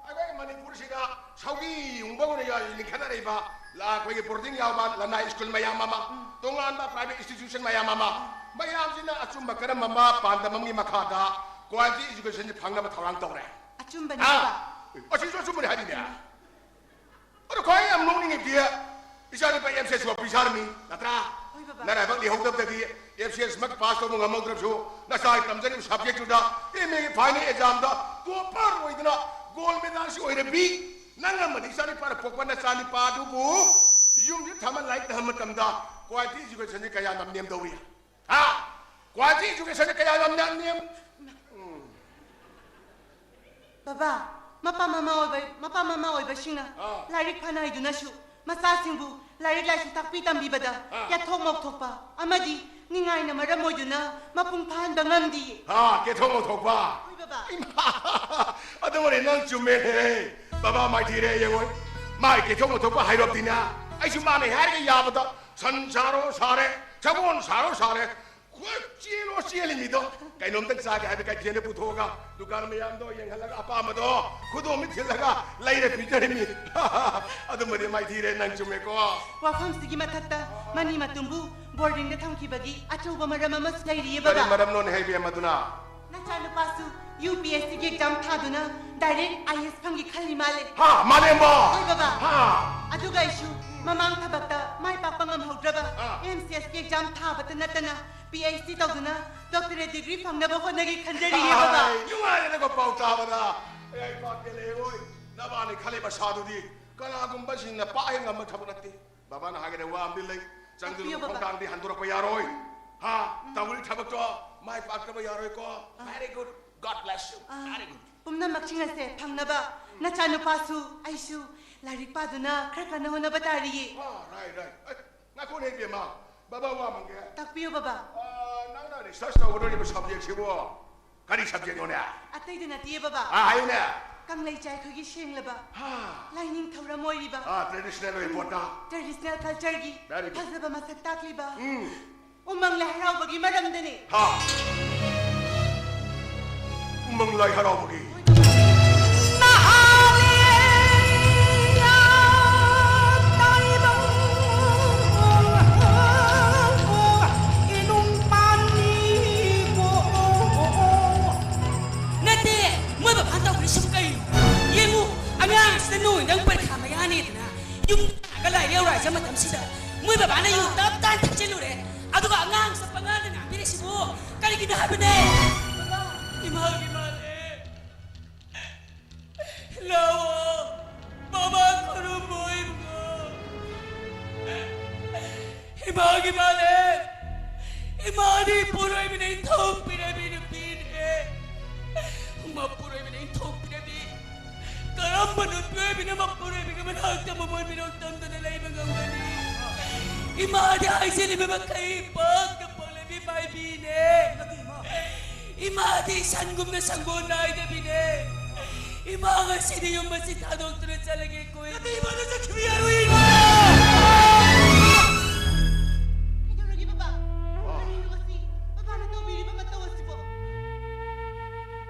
ꯑꯩꯈꯣꯏ ꯃꯅꯤꯄꯨꯔꯁꯤꯗ ꯁꯧꯒꯤ ꯌꯨꯡꯕ ꯑꯣꯏꯅ ꯌꯥ-, ꯂꯤꯡꯈꯠꯅꯔꯛꯏꯕ ꯂ-, ꯑꯩꯈꯣꯏꯒꯤ ꯕꯣꯔꯗꯤꯡ ꯌꯥꯎꯕ ꯂꯅꯥꯏ ꯁ꯭ꯀꯨꯜ ꯃꯌꯥꯝ ꯑꯃ, ꯇꯣꯉꯥꯟꯕ ꯄ꯭ꯔꯥꯏꯚꯦꯠ ꯏꯟꯁꯇꯤꯇ꯭ꯌꯨꯁꯟ ꯃꯌꯥꯝ ꯑꯃ, ꯃꯌꯥꯝꯁꯤꯅ ꯑꯆꯨꯝꯕ ꯀꯔꯝꯕ ꯑꯃ ꯄꯥꯟꯗꯝ ꯑꯃꯒꯤ ꯃꯈꯥꯗ ꯀ꯭ꯋꯥꯂꯤꯇꯤ ꯑꯦꯖꯨꯀꯦꯁꯟꯁꯤ ꯐꯪꯅꯕ ꯊꯧꯔꯥꯡ ꯇꯧꯔꯦ꯫ ꯑꯆꯨꯝꯕꯅꯤ ꯍꯥ? ꯕꯕꯥ꯫ ꯑꯁꯤꯁꯨ ꯑꯆꯨꯝꯕꯅꯤ ꯍꯥꯏꯔꯤꯅꯦ꯫ ꯑꯗꯣ ꯈ꯭ꯋꯥꯏ ꯌꯥꯝ ꯅꯣꯛꯅꯤꯡꯉꯤꯕꯗꯤ ꯏꯆꯥꯅꯨꯄꯥ ꯑꯦꯝ ꯁꯤ ꯑꯦꯁ ꯋꯥꯄꯤ ꯁꯥꯔꯝꯃꯤ, ꯅꯠꯇ꯭ꯔꯥ? ꯍꯣꯏ ꯕꯕꯥ꯫ ꯅꯔꯥꯏꯕꯛ ꯂꯩꯍꯧꯗꯕꯗꯒꯤ ꯑꯦꯝ ꯁꯤ ꯑꯦꯁ ꯃꯛ ꯄꯥꯁ ꯇꯧꯕ ꯉꯝꯍꯧꯗ꯭ꯔꯕꯁꯨ ꯅꯆꯥꯒꯤ ꯇꯝꯖꯔꯤꯕ ꯁꯕꯖꯦꯛꯇꯨꯗ ꯑꯦꯝ ꯑꯦꯒꯤ ꯐꯥꯏꯅꯦꯜ ꯑꯦꯛꯖꯥꯝꯗ ꯇꯣꯞꯄꯔ ꯑꯣꯏꯗꯅ ꯒꯣꯜ ꯃꯦꯗꯥꯜꯁꯤ ꯑꯣꯏꯔꯕꯤ ꯅꯪ ꯑꯃꯗꯤ ꯏꯆꯥꯅꯨꯄꯥꯅ ꯄꯣꯛꯄ ꯅꯆꯥꯅꯨꯄꯥ ꯑꯗꯨꯕꯨ ꯌꯨꯝꯁꯤꯗ ꯊꯝꯃ ꯂꯥꯏꯔꯤꯛ ꯇꯝꯍꯟꯕ ꯃꯇꯝꯗ ꯀ꯭ꯋꯥꯂꯤꯇꯤ ꯑꯦꯖꯨꯀꯦꯁꯟꯁꯤ ꯀꯌꯥ ꯌꯥꯝ ꯅꯦꯝꯗꯧꯔꯤ? ꯍꯥ? ꯀ꯭ꯋꯥꯂꯤꯇꯤ ꯑꯦꯖꯨꯀꯦꯁꯟꯁꯤ ꯀꯌꯥ ꯌꯥꯝ ꯅꯦꯝ, ꯅꯦꯝ? ꯕꯕꯥ, ꯃꯄꯥ ꯃꯃꯥ ꯑꯣꯏꯕ ꯃꯄꯥ ꯃꯃꯥ ꯑꯣꯏꯕꯁꯤꯡꯅ ꯑꯥ꯫ ꯂꯥꯏꯔꯤꯛ ꯐꯅ ꯍꯩꯗꯨꯅꯁꯨ ꯃꯆꯥꯁꯤꯡꯕꯨ ꯂꯥꯏꯔꯤꯛ ꯂꯥꯏꯁꯨ ꯇꯥꯛꯄꯤ ꯇꯝꯕꯤꯕꯗ ꯑꯥ꯫ ꯌꯥꯊꯣꯛ ꯃꯧꯊꯣꯛꯄ ꯑꯃꯗꯤ ꯅꯤꯡꯉꯥꯏꯅ ꯃꯔꯝ ꯑꯣꯏꯗꯨꯅ ꯃꯄꯨꯡ ꯐꯥꯍꯟꯕ ꯉꯝꯗꯤꯌꯦ꯫ ꯍꯥ, ꯀꯦꯊꯣꯛ ꯃꯧꯊꯣꯛꯄ꯫ ꯍꯣꯏ ꯕꯕꯥ꯫ ꯏꯃꯥ, ꯑꯗꯨꯃꯗꯤ ꯅꯪ ꯆꯨꯝꯃꯦꯍꯦ꯫ ꯕꯕꯥ ꯃꯥꯏꯊꯤꯔꯦ ꯌꯦꯡꯉꯣꯏ꯫ ꯃꯥꯏ ꯀꯦꯊꯣꯛ ꯃꯧꯊꯣꯛꯄ ꯍꯥꯏꯔꯣꯞꯇꯤꯅ ꯑꯩꯁꯨ ꯃꯥꯅ ꯍꯥꯏꯔꯒ ꯌꯥꯕꯗ ꯁꯟ ꯁꯥꯔꯣ ꯁꯥꯔꯦ, ꯁꯒꯣꯜ ꯁꯥꯔꯣ ꯁꯥꯔꯦ, ꯈꯣꯏ ꯆꯦꯜꯂꯣ ꯆꯦꯜꯂꯤꯃꯤꯗꯣ꯫ ꯀꯩꯅꯣꯝꯇꯪ ꯆꯥꯒꯦ ꯍꯥꯏꯕ ꯀꯩꯊꯦꯜꯗ ꯄꯨꯊꯣꯛꯑꯒ ꯗꯨꯀꯥꯟ ꯃꯌꯥꯝꯗꯣ ꯌꯦꯡꯍꯜꯂꯒ ꯑꯄꯥꯝꯕꯗꯣ ꯈꯨꯗꯣꯝ ꯃꯤꯠ ꯊꯤꯜꯂꯒ ꯂꯩꯔ ꯄꯤꯖꯔꯤꯃꯤ꯫ ꯑꯗꯨꯃꯗꯤ ꯃꯥꯏꯊꯤꯔꯦ, ꯅꯪ ꯆꯨꯝꯃꯦꯀꯣ꯫ ꯋꯥꯐꯝꯁꯤꯒꯤ ꯃꯊꯛꯇ ꯃꯅꯤ ꯃꯇꯨꯝꯕꯨ ꯕꯣꯔꯗꯤꯡꯗ ꯊꯝꯈꯤꯕꯒꯤ ꯑꯆꯧꯕ ꯃꯔꯝ ꯑꯃꯁꯨ ꯂꯩꯔꯤꯌꯦ ꯀꯔꯤ ꯕꯕꯥ꯫ ꯃꯔꯝꯅꯣꯅꯦ ꯍꯦ ꯏꯕꯦꯝꯃ ꯑꯗꯨꯅ? ꯅꯆꯥꯅꯨꯄꯥꯁꯨ ꯌꯨ ꯄꯤ ꯑꯦꯁ ꯁꯤꯒꯤ ꯑꯦꯛꯖꯥꯝ ꯊꯥꯗꯨꯅ ꯗꯥꯏꯔꯦꯛ ꯑꯥꯏ ꯑꯦꯁ ꯐꯪꯒꯦ ꯈꯜꯂꯤ ꯃꯥꯜꯂꯦ꯫ ꯍꯥ, ꯃꯥꯂꯦꯝꯕ! ꯍꯣꯏ ꯕꯕꯥ꯫ ꯍꯥ꯫ ꯑꯗꯨꯒ ꯑꯩꯁꯨ ꯃꯃꯥꯡ ꯊꯕꯛꯇ ꯃꯥꯏ ꯄꯥꯛꯄ ꯉꯝꯍꯧꯗ꯭ꯔꯕ ꯑꯥ꯫ ꯑꯦꯝ ꯁꯤ ꯑꯦꯁꯀꯤ ꯑꯦꯛꯖꯥꯝ ꯊꯥꯕꯇ ꯅꯠꯇꯅ ꯄꯤ ꯑꯩꯆ ꯗꯤ ꯇꯧꯗꯨꯅ ꯗꯣꯛꯇꯔꯦꯠ ꯗꯤꯒ꯭ꯔꯤ ꯐꯪꯅꯕ ꯍꯣꯠꯅꯒꯦ ꯈꯟꯖꯔꯤꯌꯦ ꯕꯕꯥ꯫ ꯍꯥꯏ, ꯅꯨꯡꯉꯥꯏꯔꯦꯗꯀꯣ ꯄꯥꯎ ꯇꯥꯕꯗ꯫ ꯑꯩ ꯄꯥꯛ ꯄꯦꯜꯂꯦ ꯑꯣꯏ꯫ ꯅꯕꯥꯅꯤ ꯈꯜꯂꯤꯕ ꯁꯥꯗꯨꯗꯤ ꯀꯅꯥꯒꯨꯝꯕꯁꯤꯡꯅ ꯄꯥꯛ ꯍꯦꯛ ꯉꯝꯕ ꯊꯕꯛ ꯅꯠꯇꯦ꯫ ꯕꯕꯥꯅ ꯍꯥꯏꯒꯗꯕ ꯋꯥ ꯑꯃꯗꯤ ꯂꯩ꯫ ꯆꯪꯗꯨꯅ ꯇꯥꯛꯄꯤꯌꯨ, ꯕꯕꯥ꯫ ꯈꯣꯡꯊꯥꯡꯗꯤ ꯍꯟꯗꯣꯔꯛꯄ ꯌꯥꯔꯣꯏ꯫ ꯍꯥ? ꯎꯝ꯫ ꯇꯧꯔꯤ ꯊꯕꯛꯇꯣ ꯃꯥꯏ ꯄꯥꯛꯇꯕ ꯌꯥꯔꯣꯏꯀꯣ꯫ ꯑꯥ꯫ Very good. God bless you. Ah, very good. ꯄꯨꯝꯅꯃꯛꯁꯤꯡ ꯑꯁꯦ ꯐꯪꯅꯕ ꯅꯆꯥꯅꯨꯄꯥꯁꯨ ꯑꯩꯁꯨ ꯂꯥꯏꯔꯤꯛ ꯄꯥꯗꯨꯅ ꯈꯔ ꯀꯟꯅ ꯍꯣꯠꯅꯕ ꯇꯥꯔꯤꯌꯦ꯫ ꯑꯥ, right, right. ꯑꯦ, ꯉꯥꯏꯈꯣꯅꯦ ꯏꯕꯦꯝꯃ, ꯕꯕꯥ ꯋꯥ ꯑꯃ ꯍꯪꯒꯦ꯫ ꯇꯥꯛꯄꯤꯌꯨ, ꯕꯕꯥ꯫ ꯑꯥ, ꯅꯪꯅ research ꯇꯧꯒꯗꯧꯔꯤꯕ subjectꯁꯤꯕꯨ ꯀꯔꯤ subjectꯅꯣꯅꯦ? ꯑꯇꯩꯗ ꯅꯠꯇꯤꯌꯦ, ꯕꯕꯥ꯫ ꯑꯥ, ꯍꯥꯏꯌꯨꯅꯦ꯫ ꯀꯪꯂꯩ ꯆꯥꯏꯈꯣꯏꯒꯤ ꯁꯦꯡꯂꯕ ꯍꯥ꯫ ꯂꯥꯏꯅꯤꯡ ꯊꯧꯔꯝ ꯑꯣꯏꯔꯤꯕ ꯑꯥ, traditional ꯑꯣꯏꯕ ꯄꯣꯠꯇ꯫ Traditional cultureꯒꯤ very good. ꯐꯖꯕ ꯃꯁꯛ ꯇꯥꯛꯂꯤꯕ ꯎꯝ꯫ ꯎꯃꯪ ꯂꯥꯏ ꯍꯔꯥꯎꯕꯒꯤ ꯃꯔꯝꯗꯅꯤ꯫ ꯍꯥ꯫ ꯎꯃꯪ ꯂꯥꯏ ꯍꯔꯥꯎꯕꯒꯤ꯫ ꯅꯠꯇꯦ, ꯃꯣꯏ ꯕꯕꯥꯅ ꯇꯧꯔꯤꯁꯤꯕꯨ ꯀꯩꯅꯣ? ꯌꯦꯡꯉꯨ, ꯑꯉꯥꯡꯁꯤꯗ ꯅꯣꯡ ꯅꯪ ꯄꯔꯤꯈꯥ ꯃꯌꯥꯅꯦꯗꯅ ꯌꯨꯝ ꯂꯥꯛꯑꯒ ꯂꯥꯏꯔꯤꯛ ꯌꯧꯔꯛꯑꯁꯦ ꯃꯇꯝꯁꯤꯗ ꯃꯣꯏ ꯕꯕꯥꯅ ꯌꯨ ꯇꯞ ꯇꯥꯅ ꯊꯛꯆꯤꯜꯂꯨꯔꯦ꯫ ꯑꯗꯨꯒ ꯑꯉꯥꯡꯁꯤꯗ ꯄꯉꯥꯡꯗ ꯉꯥꯡꯕꯤꯔꯤꯁꯤꯕꯨ ꯀꯔꯤꯒꯤꯅꯣ ꯍꯥꯏꯕꯅꯦ? ꯏꯃꯥꯒꯤ ꯃꯥꯜꯂꯦ꯫ ꯂꯥꯛꯑꯣ, ꯕꯕꯥ ꯈꯨꯔꯨꯝꯃꯣ ꯏꯕꯨꯡꯉꯣ꯫ ꯏꯃꯥꯒꯤ ꯃꯥꯜꯂꯦ꯫ ꯏꯃꯥꯗꯤ ꯄꯣꯔꯣꯏꯕꯅ ꯏꯟꯊꯣꯛꯄꯤꯔꯕꯤ ꯅꯨꯄꯤꯅꯦ꯫ ꯃꯄꯨꯔꯣꯏꯕꯅ ꯏꯟꯊꯣꯛꯄꯤꯔꯕꯤ꯫ ꯏꯃꯥꯗꯤ ꯍꯥꯏꯖꯤꯜꯂꯤꯕ ꯃꯈꯩ ꯄꯪꯗ ꯄꯪꯂꯕꯤ ꯃꯥꯏꯕꯤꯅꯦ꯫ ꯏꯃꯥꯗꯤ ꯁꯟꯒꯨꯝꯅ ꯁꯪꯒꯣꯜ ꯅꯥꯏꯗꯕꯤꯅꯦ꯫ ꯏꯃꯥ ꯉꯁꯤꯗꯤ ꯌꯨꯝ ꯑꯁꯤ ꯊꯥꯗꯣꯛꯇꯨꯅ ꯆꯠꯂꯒꯦꯀꯣ꯫ ꯅꯠꯇꯦ, ꯏꯃꯥ, ꯅꯪ ꯆꯠꯈꯤꯕ ꯌꯥꯔꯣꯏ, ꯏꯃꯥ! ꯀꯩꯗꯧꯔꯒꯦ, ꯕꯕꯥ? ꯀꯔꯤꯅꯣ ꯃꯁꯤ? ꯕꯕꯥꯅ ꯇꯧꯕꯤꯔꯤꯕ ꯃꯇꯧ ꯑꯁꯤꯕꯣ?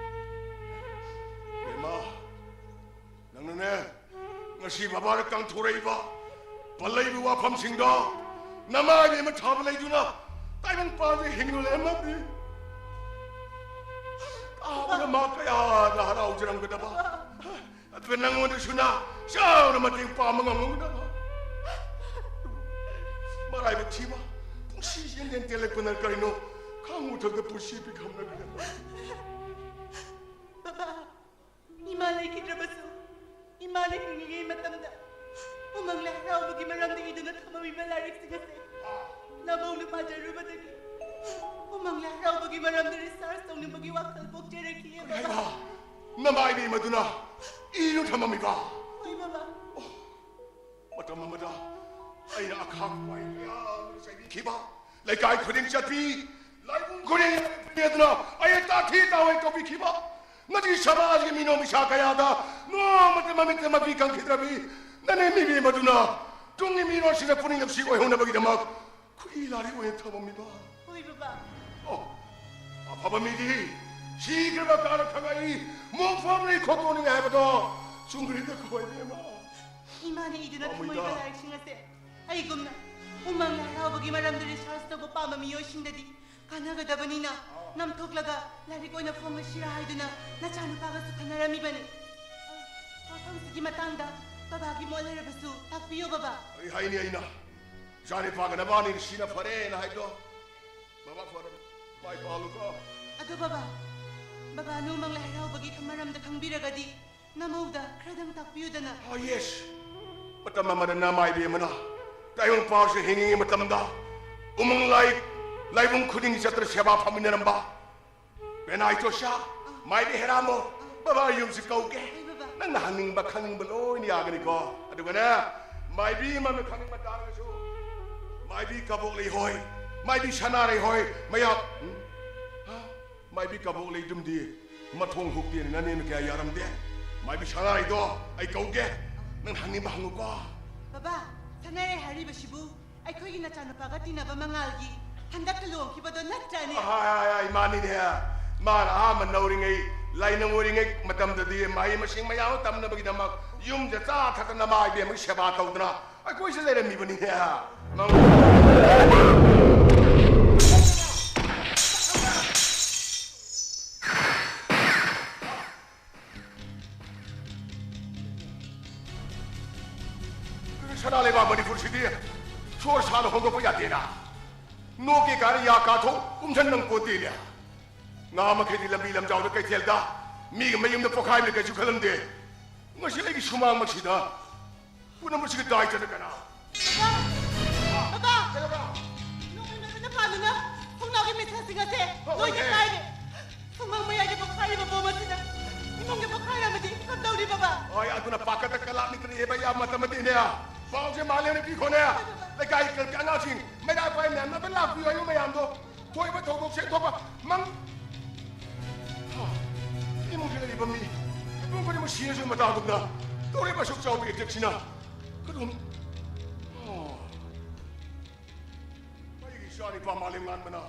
ꯏꯃꯥ, ꯅꯪꯅꯅꯦ, ꯉꯁꯤ ꯕꯕꯥꯅ ꯀꯥꯡꯊꯣꯔꯛꯏꯕ ꯄꯜꯂꯛꯏꯕ ꯋꯥꯐꯝꯁꯤꯡꯗꯣ ꯅꯃꯥꯏ ꯏꯕꯦꯝꯃ ꯊꯥꯕ ꯂꯩꯗꯨꯅ ꯇꯥꯏꯕꯪ ꯄꯥꯟꯁꯦ ꯍꯤꯡꯅ ꯂꯩꯔꯝꯃꯕꯅꯤ꯫ ꯇꯥꯕꯗ ꯃꯥ ꯀꯌꯥꯗ ꯍꯔꯥꯎꯖꯔꯝꯒꯗꯕ꯫ ꯑꯗꯨꯒ ꯅꯪꯉꯣꯟꯗꯁꯨꯅ ꯆꯥꯎꯅ ꯃꯇꯦꯡ ꯄꯥꯡꯕ ꯉꯝꯂꯝꯒꯗꯕ꯫ ꯃꯔꯥꯏꯕꯛ ꯊꯤꯕ, ꯄꯨꯟꯁꯤ ꯌꯦꯟꯗꯦꯟ ꯇꯦꯜꯂꯛꯄꯅ ꯀꯔꯤꯅꯣ ꯈꯪꯉꯨ ꯊꯛꯇ ꯄꯨꯟꯁꯤ ꯄꯤꯈꯝꯅꯒꯗꯕ꯫ ꯕꯕꯥ, ꯏꯃꯥ ꯂꯩꯈꯤꯗ꯭ꯔꯕꯁꯨ, ꯏꯃꯥꯅ ꯍꯤꯡꯂꯤꯉꯩ ꯃꯇꯝꯗ ꯎꯃꯪ ꯂꯥꯏ ꯍꯔꯥꯎꯕꯒꯤ ꯃꯔꯝꯗ ꯏꯗꯨꯅ ꯊꯝꯃꯝꯃꯤꯕ ꯂꯥꯏꯔꯤꯛꯁꯤꯡ ꯑꯁꯦ ꯅꯕꯧꯅ ꯄꯥꯖꯔꯨꯕꯗꯒꯤ ꯎꯃꯪ ꯂꯥꯏ ꯍꯔꯥꯎꯕꯒꯤ ꯃꯔꯝꯗ ꯔꯤꯁꯥꯔꯁ ꯇꯧꯅꯤꯡꯕꯒꯤ ꯋꯥꯈꯜ ꯄꯣꯛꯆꯔꯛꯈꯤꯑꯕ꯫ ꯍꯩꯃꯥ! ꯅꯃꯥꯏꯕꯤ ꯃꯗꯨꯅ ꯏꯗꯨꯅ ꯊꯝꯃꯝꯃꯤꯕ? ꯍꯣꯏ, ꯕꯕꯥ꯫ ꯃꯇꯝ ꯑꯃꯗ ꯑꯩꯅ ꯑꯈꯥꯛ ꯄꯥꯏ ꯀꯌꯥ ꯑꯃ ꯆꯩꯕꯤꯈꯤꯕ, ꯂꯩꯀꯥꯏ ꯈꯨꯗꯤꯡ ꯆꯠꯄꯤ, ꯂꯥꯏꯕꯨꯡ ꯈꯨꯗꯤꯡ ꯄꯤꯗꯨꯅ ꯑꯩ ꯇꯥꯊꯤ ꯇꯥꯑꯣꯏ ꯇꯧꯕꯤꯈꯤꯕ, ꯃꯁꯤ ꯁꯃꯥꯖꯒꯤ ꯃꯤꯅꯣꯛ ꯃꯤꯁꯥ ꯀꯌꯥꯗ ꯅꯣꯡꯃꯇ ꯃꯃꯤꯠꯇ ꯃꯄꯤ ꯀꯪꯈꯤꯗ꯭ꯔꯕꯤ ꯅꯅꯦꯝꯕꯤ ꯃꯗꯨꯅ ꯇꯨꯡꯒꯤ ꯃꯤꯔꯣꯜꯁꯤꯡꯗ ꯄꯨꯛꯅꯤꯡ ꯅꯨꯡꯁꯤ ꯑꯣꯏꯍꯧꯅꯕꯒꯤꯗꯃꯛ ꯈꯨꯠꯏ ꯂꯥꯏꯔꯤꯛ ꯑꯣꯏꯅ ꯊꯝꯃꯝꯃꯤꯕ꯫ ꯍꯣꯏ, ꯕꯕꯥ꯫ ꯑꯣ, ꯑꯐꯕ ꯃꯤꯗꯤ ꯁꯤꯈ꯭ꯔꯕ ꯀꯥꯟꯗ ꯈꯪꯉꯛꯏ, ꯃꯣꯡ ꯐꯝꯂꯤ ꯈꯣꯠꯇꯣꯛꯅꯤꯡꯉꯥꯏ ꯍꯥꯏꯕꯗꯣ ꯆꯨꯝꯒ꯭ꯔꯤꯗ ꯈꯣꯏꯕꯦꯝꯃ꯫ ꯏꯃꯥꯅ ꯏꯗꯨꯅ ꯄꯥꯝꯃꯨꯏꯗ꯫ ꯊꯝꯃꯣꯏꯕ ꯂꯥꯏꯔꯤꯛꯁꯤꯡ ꯑꯁꯦ ꯑꯩꯒꯨꯝꯅ ꯎꯃꯪ ꯂꯥꯏ ꯍꯔꯥꯎꯕꯒꯤ ꯃꯔꯝꯗ ꯔꯤꯁꯥꯔꯁ ꯇꯧꯕ ꯄꯥꯝꯕ ꯃꯤꯑꯣꯏꯁꯤꯡꯗꯗꯤ ꯀꯥꯟꯅꯒꯗꯕꯅꯤꯅ, ꯅꯝꯊꯣꯛꯂꯒ ꯂꯥꯏꯔꯤꯛ ꯑꯣꯏꯅ ꯐꯣꯡꯂꯁꯤꯔꯥ ꯍꯥꯏꯗꯨꯅ ꯅꯆꯥꯅꯨꯄꯥꯒꯁꯨ ꯈꯟꯅꯔꯝꯃꯤꯕꯅꯤ꯫ ꯋꯥꯐꯝꯁꯤꯒꯤ ꯃꯇꯥꯡꯗ ꯕꯕꯥꯒꯤ ꯃꯣꯠ ꯂꯩꯔꯕꯁꯨ ꯇꯥꯛꯄꯤꯌꯨ, ꯕꯕꯥ꯫ ꯑꯩ ꯍꯥꯏꯅꯤ ꯑꯩꯅ꯫ ꯏꯆꯥꯅꯨꯄꯥꯒ ꯅꯕꯥꯅꯤ ꯁꯤꯅ ꯐꯔꯦꯅ ꯍꯥꯏꯕꯗꯣ꯫ ꯕꯕꯥ ꯐꯔꯦ꯫ ꯃꯥꯏ ꯄꯥꯛꯂꯨꯀꯣ꯫ ꯑꯗꯣ ꯕꯕꯥ, ꯕꯕꯥꯅ ꯎꯃꯪ ꯂꯥꯏ ꯍꯔꯥꯎꯕꯒꯤ ꯃꯔꯝꯗ ꯈꯪꯕꯤꯔꯒꯗꯤ ꯅꯃꯧꯗ ꯈꯔꯗꯪ ꯇꯥꯛꯄꯤꯌꯨꯗꯅ꯫ ꯑꯥ, ꯌꯦꯁ꯫ ꯃꯇꯝ ꯑꯃꯗ ꯅꯃꯥꯏꯕꯤ ꯑꯃꯅ ꯇꯥꯏꯕꯪ ꯄꯥꯎꯁꯦ ꯍꯤꯡꯉꯤꯉꯩ ꯃꯇꯝꯗ ꯎꯃꯪ ꯂꯥꯏ ꯂꯥꯏꯕꯨꯡ ꯈꯨꯗꯤꯡꯒꯤ ꯆꯠꯇꯨꯅ ꯁꯦꯕꯥ ꯐꯪꯃꯤꯟꯅꯔꯝꯕ ꯕꯦꯅꯥꯏꯇꯣꯁꯥ, ꯃꯥꯏꯕꯤ ꯍꯦꯔꯥꯃꯣ, ꯕꯕꯥ ꯌꯨꯝꯁꯤ ꯀꯧꯒꯦ꯫ ꯍꯣꯏ, ꯕꯕꯥ꯫ ꯅꯪꯅ ꯍꯪꯅꯤꯡꯕ ꯈꯪꯅꯤꯡꯕ ꯂꯣꯏꯅ ꯌꯥꯒꯅꯤꯀꯣ꯫ ꯑꯗꯨꯒꯅꯦ, ꯃꯥꯏꯕꯤ ꯑꯃꯅ ꯈꯪꯅꯤꯡꯕ ꯇꯥꯔꯒꯁꯨ ꯃꯥꯏꯕꯤ ꯀꯕꯣꯛꯂꯩ ꯍꯣꯏ, ꯃꯥꯏꯕꯤ ꯁꯅꯥꯔꯩ ꯍꯣꯏ, ꯃꯌꯥꯝ, ꯎꯝ? ꯍꯥ? ꯃꯥꯏꯕꯤ ꯀꯕꯣꯛꯂꯩꯗꯨꯝꯗꯤ ꯃꯊꯣꯡ ꯍꯨꯛꯇꯦꯅ ꯅꯅꯦꯅ ꯀꯌꯥ ꯌꯥꯔꯝꯗꯦ꯫ ꯃꯥꯏꯕꯤ ꯁꯅꯥꯔꯩꯗꯣ ꯑꯩ ꯀꯧꯒꯦ, ꯅꯪ ꯍꯪꯅꯤꯡꯕ ꯍꯪꯉꯨꯀꯣ꯫ ꯕꯕꯥ, ꯁꯅꯥꯔꯩ ꯍꯥꯏꯔꯤꯕꯁꯤꯕꯨ ꯑꯩꯈꯣꯏꯒꯤ ꯅꯆꯥꯅꯨꯄꯥꯒ ꯇꯤꯟꯅꯕ ꯃꯉꯥꯜꯒꯤ ꯍꯟꯗꯛꯇ ꯂꯨꯍꯣꯡꯈꯤꯕꯗꯣ ꯅꯠꯇ꯭ꯔꯅꯦ? ꯑꯍꯥꯏ, ꯑꯍꯥꯏ, ꯑꯍꯥꯏ, ꯃꯥꯅꯤꯅꯦ꯫ ꯃꯥꯅ ꯑꯍꯥꯟꯕ ꯅꯧꯔꯤꯉꯩ, ꯂꯥꯏꯅꯪ ꯑꯣꯏꯔꯤꯉꯩ ꯃꯇꯝꯗꯗꯤ ꯃꯍꯩ ꯃꯁꯤꯡ ꯃꯌꯥꯝ ꯑꯃ ꯇꯝꯅꯕꯒꯤꯗꯃꯛ ꯌꯨꯝꯗ ꯆꯥ ꯊꯛꯇꯅ ꯃꯥ ꯏꯕꯦꯝꯃꯒꯤ ꯁꯦꯕꯥ ꯇꯧꯗꯅ ꯑꯩꯈꯣꯏꯁꯨ ꯂꯩꯔꯝꯃꯤꯕꯅꯤꯅꯦ꯫ ꯃꯉꯣꯟ- ꯁꯅꯥ ꯂꯩꯕꯥꯛ ꯃꯅꯤꯄꯨꯔꯁꯤꯗꯤ ꯁꯣꯔ ꯁꯥꯅ ꯍꯣꯡꯗꯣꯛꯄ ꯌꯥꯗꯦꯅ꯫ ꯅꯣꯛꯀꯦ ꯀꯥꯏꯅ ꯌꯥ ꯀꯥꯊꯣꯛ ꯀꯨꯝꯁꯟ ꯅꯪ ꯄꯣꯠꯇꯦꯅꯦ꯫ ꯉꯥ ꯃꯈꯩꯗꯤ ꯂꯝꯕꯤ ꯂꯝꯖꯥꯎꯗ ꯀꯩꯊꯦꯜꯗ ꯃꯤꯒꯤ ꯃꯌꯨꯝꯗ ꯄꯣꯈꯥꯏꯕꯅ ꯀꯩꯁꯨ ꯈꯜꯂꯝꯗꯦ꯫ ꯉꯁꯤ ꯑꯩꯒꯤ ꯁꯨꯃꯥꯡꯃꯛꯁꯤꯗ ꯄꯨꯝꯅꯃꯛꯁꯤꯒꯤ ꯗꯥꯏꯇꯅ ꯀꯅꯥ? ꯕꯕꯥ! ꯕꯕꯥ! ꯀꯩꯗꯧꯔꯕ? ꯅꯣꯡꯃꯩ ꯃꯔꯨꯅ ꯄꯥꯟꯗꯨꯅ ꯊꯣꯡꯅꯥꯎꯒꯤ ꯃꯤꯊꯜꯁꯤꯡ ꯑꯁꯦ ꯍꯣꯏ, ꯂꯣꯏꯅ ꯍꯣꯏ꯫ ꯀꯥꯏꯔꯦ꯫ ꯁꯨꯃꯥꯡ ꯃꯌꯥꯏꯒꯤ ꯄꯣꯈꯥꯏꯔꯤꯕ ꯕꯣꯝ ꯑꯁꯤꯅ ꯏꯃꯨꯡꯒꯤ ꯄꯣꯈꯥꯏꯔꯝꯃꯗꯤ ꯀꯝꯗꯧꯔꯤ ꯕꯕꯥ? ꯍꯣꯏ, ꯑꯗꯨꯅ ꯄꯥꯈꯠꯇ ꯀꯂꯥꯞ ꯃꯤꯇ꯭ꯔ ꯌꯦꯕ ꯌꯥꯝ ꯃꯇꯝ ꯑꯃꯗꯤꯅꯦ꯫ ꯄꯥꯎꯁꯦ ꯃꯥꯂꯦꯝꯅ ꯄꯤꯈꯣꯅꯦ꯫ ꯂꯩꯀꯥꯏ ꯀ-, ꯑꯉꯥꯡꯁꯤꯡ, ꯃꯩꯔꯥ ꯄꯥꯏ ꯃꯌꯥꯝꯅ ꯂꯥꯛꯄꯤꯌꯨ ꯍꯥꯏꯕ ꯃꯌꯥꯝꯗꯣ꯫ ꯊꯣꯛꯏꯕ ꯊꯧꯗꯣꯛꯁꯦ ꯊꯣꯛꯄ ꯃꯪ-, ꯍꯥ, ꯏꯃꯨꯡꯗ ꯂꯩꯔꯤꯕ ꯃꯤ ꯃꯤꯄꯨꯝ ꯈꯨꯗꯤꯡꯃꯛ ꯁꯤꯔꯁꯨ ꯃꯇꯥꯒꯨꯝꯅ ꯇꯧꯔꯤꯕ ꯑꯁꯨꯛ ꯆꯥꯎꯕ ꯑꯦꯇꯦꯛꯁꯤꯅ ꯀꯔꯝ-, ꯑꯣ꯫ ꯑꯩꯒꯤ ꯏꯆꯥ ꯅꯤꯄꯥ ꯃꯥꯂꯦꯝ ꯉꯥꯟꯕꯅ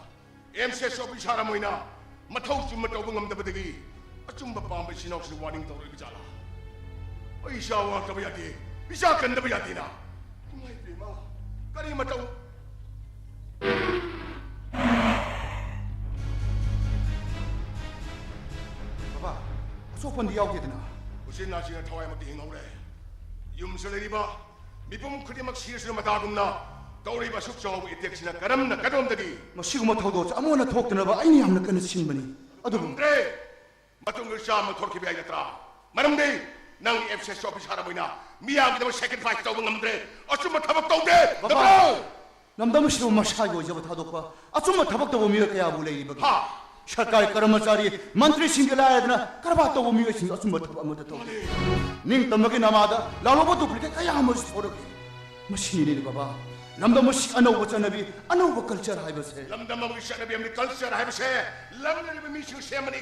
ꯑꯦꯝ ꯁꯤ ꯑꯦꯁ ꯑꯣꯐꯤꯁꯥꯔ ꯑꯃ ꯑꯣꯏꯅ ꯃꯊꯧ ꯆꯨꯝꯅ ꯇꯧꯕ ꯉꯝꯗꯕꯗꯒꯤ ꯑꯆꯨꯝꯕ ꯄꯥꯝꯕ ꯏꯆꯤꯟ ꯏꯅꯥꯎꯁꯤꯡ ꯋꯥꯔꯅꯤꯡ ꯇꯧꯔꯛꯏꯕ ꯖꯥꯠꯂꯥ? ꯑꯩ ꯏꯆꯥ ꯋꯥꯔꯛꯇꯕ ꯌꯥꯗꯦ, ꯏꯆꯥ ꯀꯟꯗꯕ ꯌꯥꯗꯦꯅ꯫ ꯏꯃꯥ ꯏꯕꯦꯝꯃ, ꯀꯔꯤ ꯃꯇꯧ? ꯕꯕꯥ, ꯑꯁꯣꯛꯄꯟꯗꯤ ꯌꯥꯎꯗꯦꯗꯅ? ꯎꯆꯤꯟ ꯅꯥꯆꯤꯟꯅ ꯊꯋꯥꯏꯃꯛꯇꯤ ꯍꯤꯡꯍꯧꯔꯦ꯫ ꯌꯨꯝꯁꯤꯗ ꯂꯩꯔꯤꯕ ꯃꯤꯄꯨꯝ ꯈꯨꯗꯤꯡꯃꯛ ꯁꯤꯔꯁꯨ ꯃꯇꯥꯒꯨꯝꯅ ꯇꯧꯔꯤꯕ ꯑꯁꯨꯛ ꯆꯥꯎꯕ ꯑꯦꯇꯦꯛꯁꯤꯅ ꯀꯔꯝꯅ ꯀꯗꯣꯝꯗꯒꯤ? ꯃꯁꯤꯒꯨꯝꯕ ꯊꯧꯗꯣꯛꯁꯦ ꯑꯃꯨꯛ ꯍꯟꯅ ꯊꯣꯛꯇꯅꯕ ꯑꯩꯅ ꯌꯥꯝꯅ ꯀꯟꯅ ꯁꯤꯟꯕꯅꯤ꯫ ꯑꯗꯨꯕꯨ ꯉꯝꯗ꯭ꯔꯦ꯫ ꯃꯇꯨꯡꯗ ꯆꯥꯝꯃ ꯊꯣꯛꯈꯤꯕ ꯌꯥꯏ ꯅꯠꯇ꯭ꯔꯥ? ꯃꯔꯝꯗꯤ ꯅꯪ ꯑꯦꯝ ꯁꯤ ꯑꯦꯁ ꯑꯣꯐꯤꯁꯥꯔ ꯑꯃ ꯑꯣꯏꯅ ꯃꯤꯌꯥꯝꯒꯤꯗꯃꯛ ꯁꯦꯀ꯭ꯔꯤꯐꯥꯏꯁ ꯇꯧꯕ ꯉꯝꯗ꯭ꯔꯦ꯫ ꯑꯆꯨꯝꯕ ꯊꯕꯛ ꯇꯧꯗꯦ꯫ ꯕꯕꯥ! ꯅꯠꯇ꯭ꯔꯣ? ꯂꯝꯗꯝ ꯑꯁꯤꯗꯕꯨ ꯃꯁꯥꯒꯤ ꯑꯣꯏꯖꯕ ꯊꯥꯗꯣꯛꯄ ꯑꯆꯨꯝꯕ ꯊꯕꯛ ꯇꯧꯕ ꯃꯤꯑꯣꯏ ꯀꯌꯥꯕꯨ ꯂꯩꯔꯤꯕꯒꯦ? ꯍꯥ? ꯁꯔꯀꯥꯔꯒꯤ ꯀꯔꯃꯆꯥꯔꯤ, ꯃꯟꯇ꯭ꯔꯤꯁꯤꯡꯒꯤ ꯂꯥꯏꯔꯗꯅ ꯀꯔꯕꯥꯔ ꯇꯧꯕ ꯃꯤꯑꯣꯏꯁꯤꯡ ꯑꯆꯨꯝꯕ ꯊꯕꯛ ꯑꯃꯠꯇ ꯇꯧꯗꯦ꯫ ꯃꯥꯅꯤ꯫ ꯅꯤꯡꯇꯝꯕꯒꯤ ꯅꯃꯥꯗ ꯂꯥꯜꯍꯧꯕ ꯗꯨꯄ꯭ꯂꯤꯀꯦꯠ ꯀꯌꯥ ꯑꯃꯁꯨ ꯊꯣꯔꯛꯂꯤ꯫ ꯃꯁꯤꯅꯤꯅꯦ ꯕꯕꯥ, ꯂꯝꯗꯝ ꯑꯁꯤ ꯑꯅꯧꯕ ꯆꯠꯅꯕꯤ, ꯑꯅꯧꯕ culture ꯍꯥꯏꯕꯁꯦ꯫ ꯂꯝꯗꯝ ꯑꯃꯒꯤ ꯆꯠꯅꯕꯤ ꯑꯃꯗꯤ culture ꯍꯥꯏꯕꯁꯦ ꯂꯝꯗ ꯂꯩꯔꯤꯕ ꯃꯤꯁꯤꯡ ꯁꯦꯝꯕꯅꯤ꯫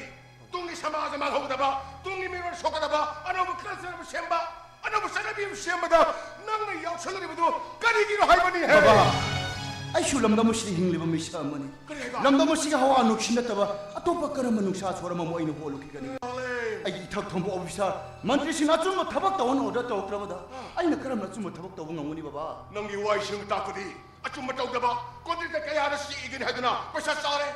ꯇꯨꯡꯒꯤ ꯁꯃꯥꯖ ꯃꯥꯡꯍꯧꯒꯗꯕ, ꯇꯨꯡꯒꯤ ꯃꯤꯔꯣꯜ ꯁꯣꯛꯀꯗꯕ ꯑꯅꯧꯕ culture ꯑꯃ ꯁꯦꯝꯕ, ꯑꯅꯧꯕ ꯆꯠꯅꯕꯤ ꯑꯃ ꯁꯦꯝꯕꯗ ꯅꯪꯅ ꯌꯥꯎꯁꯜꯂꯛꯂꯤꯕꯗꯨ ꯀꯔꯤꯒꯤꯅꯣ ꯍꯥꯏꯕꯅꯤ ꯍꯦ? ꯕꯕꯥ, ꯑꯩꯁꯨ ꯂꯝꯗꯝ ꯑꯁꯤꯗ ꯍꯤꯡꯂꯤꯕ ꯃꯤꯁꯛ ꯑꯃꯅꯤ꯫ ꯀꯔꯤ ꯍꯥꯏꯕ? ꯂꯝꯗꯝ ꯑꯁꯤꯒꯤ ꯍꯋꯥ ꯅꯨꯡꯁꯤꯠ ꯅꯠꯇꯕ ꯑꯇꯣꯞꯄ ꯀꯔꯝꯕ ꯅꯨꯡꯁꯥ ꯁꯣꯔ ꯑꯃꯕꯨ ꯑꯩꯅ ꯍꯣꯜꯂꯨꯈꯤꯒꯅꯤ? ꯃꯥꯂꯦ꯫ ꯑꯩꯒꯤ ꯏꯊꯛ ꯊꯣꯡꯕ officer, ꯃꯟꯇ꯭ꯔꯤꯁꯤꯡꯅ ꯑꯆꯨꯝꯕ ꯊꯕꯛ ꯇꯧꯍꯟꯅ order ꯇꯧꯔꯛꯇ꯭ꯔꯕꯗ ꯑꯩꯅ ꯀꯔꯝꯅ ꯑꯆꯨꯝꯕ ꯊꯕꯛ ꯇꯧꯕ ꯉꯝꯒꯅꯤ, ꯕꯕꯥ? ꯅꯪꯒꯤ ꯋꯥꯍꯩꯁꯤꯡ ꯇꯥꯛꯄꯗꯤ ꯑꯆꯨꯝꯕ ꯇꯧꯗꯕ contractor ꯀꯌꯥꯗ ꯁꯤꯒꯅꯤ ꯍꯥꯏꯗꯨꯅ ꯄꯩꯁꯥ ꯆꯥꯔꯦ꯫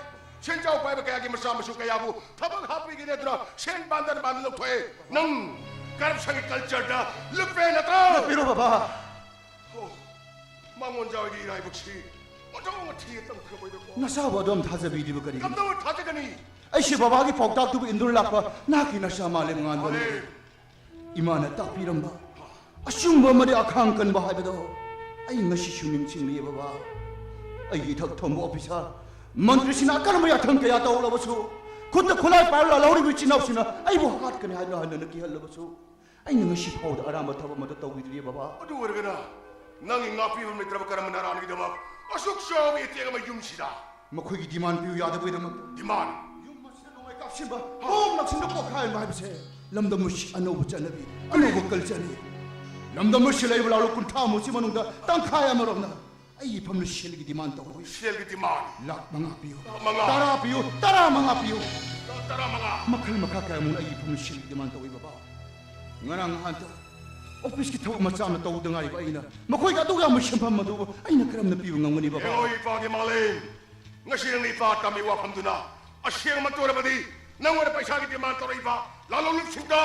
ꯁꯦꯟꯖꯥꯎ ꯄꯥꯏꯕ ꯀꯌꯥꯒꯤ ꯃꯆꯥ ꯃꯁꯨ ꯀꯌꯥꯕꯨ ꯊꯕꯛ ꯍꯥꯞꯄꯤꯒꯅꯤ ꯍꯥꯏꯗꯨꯅ ꯁꯦꯟ ꯕꯟꯗꯔ ꯕꯟꯗꯔ ꯂꯧꯊꯣꯛꯑꯦ꯫ ꯅꯪ corruption ꯒꯤ culture ꯗ ꯂꯨꯞꯄꯦ ꯅꯠꯇ꯭ꯔꯣ? ꯂꯨꯞꯄꯤꯔꯣ, ꯕꯕꯥ꯫ ꯑꯣ, ꯃꯉꯣꯟꯖꯥꯎꯒꯤ ꯏꯔꯥꯏꯕꯛꯁꯤ ꯑꯣꯟꯊꯣꯛꯅ ꯊꯤꯅ ꯇꯝꯈ꯭ꯔꯕꯩꯗꯀꯣ꯫ ꯅꯆꯥꯕꯨ ꯑꯗꯨꯝ ꯊꯥꯖꯕꯤꯗ꯭ꯔꯤꯕ ꯀꯔꯤꯒꯤꯅꯣ? ꯀꯝꯗꯧꯅ ꯊꯥꯖꯒꯅꯤ? ꯑꯩꯁꯦ ꯕꯕꯥꯒꯤ ꯄꯥꯎꯇꯥꯛꯇꯨꯕꯨ ꯏꯟꯗꯨꯅ ꯂꯥꯛꯄ ꯅꯍꯥꯛꯀꯤ ꯅꯆꯥ ꯃꯥꯂꯦꯝꯉꯥꯟꯕꯅꯤ꯫ ꯃꯥꯂꯦꯝ꯫ ꯏꯃꯥꯅ ꯇꯥꯛꯄꯤꯔꯝꯕ ꯑꯆꯨꯝꯕ ꯑꯃꯗꯤ ꯑꯈꯥꯡ ꯀꯟꯕ ꯍꯥꯏꯕꯗꯣ ꯑꯩ ꯉꯁꯤꯁꯨ ꯅꯤꯡꯁꯤꯡꯂꯤꯌꯦ, ꯕꯕꯥ꯫ ꯑꯩꯒꯤ ꯏꯊꯛ ꯊꯣꯡꯕ officer, ꯃꯟꯇ꯭ꯔꯤꯁꯤꯡꯅ ꯑꯀꯟꯕ ꯌꯥꯊꯪ ꯀꯌꯥ ꯇꯧꯔꯕꯁꯨ, ꯈꯨꯠꯇ ꯈꯨꯠꯂꯥꯏ ꯄꯥꯏꯔ ꯂꯥꯜꯍꯧꯔꯤꯕ ꯏꯆꯤꯟ ꯏꯅꯥꯎꯁꯤꯡꯅ ꯑꯩꯕꯨ ꯍꯥꯠꯀꯅꯤ ꯍꯥꯏꯗꯨꯅ ꯍꯟꯅ ꯍꯟꯅ ꯀꯤꯍꯜꯂꯕꯁꯨ, ꯑꯩꯅ ꯉꯁꯤ ꯐꯥꯎꯕꯗ ꯑꯔꯥꯟꯕ ꯊꯕꯛ ꯑꯃꯠꯇ ꯇꯧꯈꯤꯗ꯭ꯔꯤꯌꯦ, ꯕꯕꯥ꯫ ꯑꯗꯨ ꯑꯣꯏꯔꯒꯅ ꯅꯪꯒꯤ ꯉꯥꯛꯄꯤꯐꯝ ꯂꯩꯇ꯭ꯔꯕ ꯀꯔꯝꯕ ꯅꯔꯥꯟꯒꯤꯗꯃꯛ ꯑꯁꯨꯛ ꯆꯥꯎꯕ ꯏꯇꯦꯛ ꯑꯃ ꯌꯨꯝꯁꯤꯗ? ꯃꯈꯣꯏꯒꯤ demand ꯄꯤꯌꯨ ꯌꯥꯗꯕꯒꯤꯗꯃꯛꯇ꯫ Demand? ꯌꯨꯝ ꯑꯁꯤꯗ ꯅꯣꯡꯃꯩ ꯀꯥꯞꯁꯤꯟꯕ, bomb ꯂꯪꯁꯤꯟꯕ, ꯄꯣꯈꯥꯏꯍꯟꯕ ꯍꯥꯏꯕꯁꯦ ꯂꯝꯗꯝ ꯑꯁꯤ ꯑꯅꯧꯕ ꯆꯠꯅꯕꯤ, ꯑꯅꯧꯕ culture ꯅꯤ꯫ ꯂꯝꯗꯝ ꯑꯁꯤ ꯂꯩꯕ ꯂꯥꯂꯣꯡ ꯀꯨꯟꯊ꯭ꯔꯥ ꯃꯨꯛꯁꯤ ꯃꯅꯨꯡꯗ ꯇꯪꯈꯥꯏ ꯑꯃꯔꯣꯝꯅ ꯑꯩꯒꯤ ꯏꯐꯝꯗ ꯁꯦꯜꯒꯤ demand ꯇꯧꯔꯤ꯫ ꯁꯦꯜꯒꯤ demand? ꯂꯥꯈ ꯃꯉꯥ ꯄꯤꯌꯨ꯫ ꯂꯥꯈ ꯃꯉꯥ? ꯇꯔꯥ ꯄꯤꯌꯨ, ꯇꯔꯥ ꯃꯉꯥ ꯄꯤꯌꯨ꯫ ꯂꯥꯈ ꯇꯔꯥ ꯃꯉꯥ? ꯃꯈꯜ ꯃꯈꯥ ꯀꯌꯥꯃꯨꯛ ꯑꯩꯒꯤ ꯏꯐꯝꯗ ꯁꯦꯜꯒꯤ demand ꯇꯧꯏ, ꯕꯕꯥ꯫ ꯉꯔꯥꯡ ꯅꯍꯥꯟꯇ office ꯀꯤ ꯊꯕꯛ ꯃꯆꯥ ꯑꯃ ꯇꯧꯗ ꯉꯥꯏꯔꯤꯕ ꯑꯩꯅ ꯃꯈꯣꯏꯒꯤ ꯑꯗꯨꯛ ꯌꯥꯝꯕ ꯁꯦꯟꯐꯝ ꯑꯗꯨꯕꯨ ꯑꯩꯅ ꯀꯔꯝꯅ ꯄꯤꯕ ꯉꯝꯒꯅꯤ, ꯕꯕꯥ? ꯍꯦꯔꯣ ꯏꯄꯥꯒꯤ ꯃꯥꯂꯦꯝ, ꯉꯁꯤ ꯅꯪꯅ ꯏꯄꯥ ꯇꯝꯃꯤ ꯋꯥꯐꯝꯗꯨꯅ ꯑꯁꯦꯡꯕ ꯑꯣꯏꯔꯕꯗꯤ ꯅꯪꯉꯣꯟꯗ ꯄꯩꯁꯥꯒꯤ demand ꯇꯧꯔꯛꯏꯕ ꯂꯥꯂꯣꯡ ꯂꯨꯞꯁꯤꯡꯗꯣ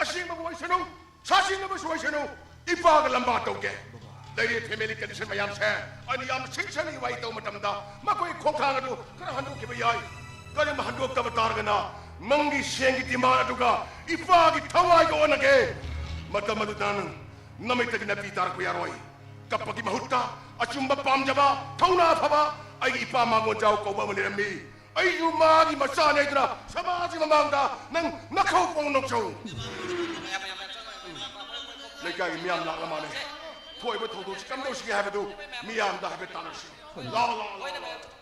ꯑꯁꯦꯡꯕꯕꯨ ꯑꯣꯏꯁꯅꯨ, ꯁꯥꯁꯤꯡꯅꯕꯁꯨ ꯑꯣꯏꯁꯅꯨ, ꯏꯄꯥꯒ ꯂꯝꯕꯥ ꯇꯧꯒꯦ꯫ ꯂꯩꯔꯤꯕ family condition ꯃꯌꯥꯝꯁꯦ ꯑꯩꯅ ꯌꯥꯝ ꯁꯤꯡꯁꯅ ꯋꯥꯔꯤ ꯇꯧꯕ ꯃꯇꯝꯗ ꯃꯈꯣꯏ ꯈꯣꯡꯊꯥꯡ ꯑꯗꯨ ꯈꯔ ꯍꯟꯗꯣꯛꯈꯤꯕ ꯌꯥꯏ꯫ ꯀꯔꯤꯒꯨꯝꯕ ꯍꯟꯗꯣꯛꯇꯕ ꯇꯥꯔꯒꯅ ꯅꯪꯒꯤ ꯁꯦꯟꯒꯤ demand ꯑꯗꯨꯒ ꯏꯄꯥꯒꯤ ꯊꯋꯥꯏꯒ ꯑꯣꯟꯅꯒꯦ꯫ ꯃꯇꯝ ꯑꯗꯨꯗ ꯅꯪ ꯅꯃꯤꯠꯇꯒꯤ ꯅꯥꯄꯤ ꯇꯥꯔꯛꯄ ꯌꯥꯔꯣꯏ꯫ ꯀꯞꯄꯒꯤ ꯃꯍꯨꯠꯇ ꯑꯆꯨꯝꯕ ꯄꯥꯝꯖꯕ, ꯊꯧꯅꯥ ꯐꯕ ꯑꯩꯒꯤ ꯏꯄꯥ ꯃꯥꯡꯒꯣꯟꯖꯥꯎ ꯀꯧꯕ ꯑꯃ ꯂꯩꯔꯝꯃꯤ꯫ ꯑꯩꯁꯨ ꯃꯥꯒꯤ ꯃꯆꯥꯅꯤ ꯍꯥꯏꯗꯨꯅ ꯁꯃꯥꯖꯒꯤ ꯃꯃꯥꯡꯗ ꯅꯪ ꯅꯈꯧ ꯄꯣꯡ ꯅꯣꯛꯆꯧ꯫ ꯂꯩꯀꯥꯏꯒꯤ ꯃꯤꯌꯥꯝ ꯂꯥꯛꯂ ꯃꯥꯜꯂꯦ꯫ ꯀꯣꯏꯕ ꯊꯧꯗꯣꯛꯁꯤ ꯀꯝꯗꯧꯁꯤꯒꯦ ꯍꯥꯏꯕꯗꯨ ꯃꯤꯌꯥꯝꯗ ꯍꯥꯏꯐꯦꯠ ꯇꯥꯟꯅꯁꯤ꯫ ꯂꯥꯎ, ꯂꯥꯎ, ꯂꯥꯎ, ꯂꯥꯎ꯫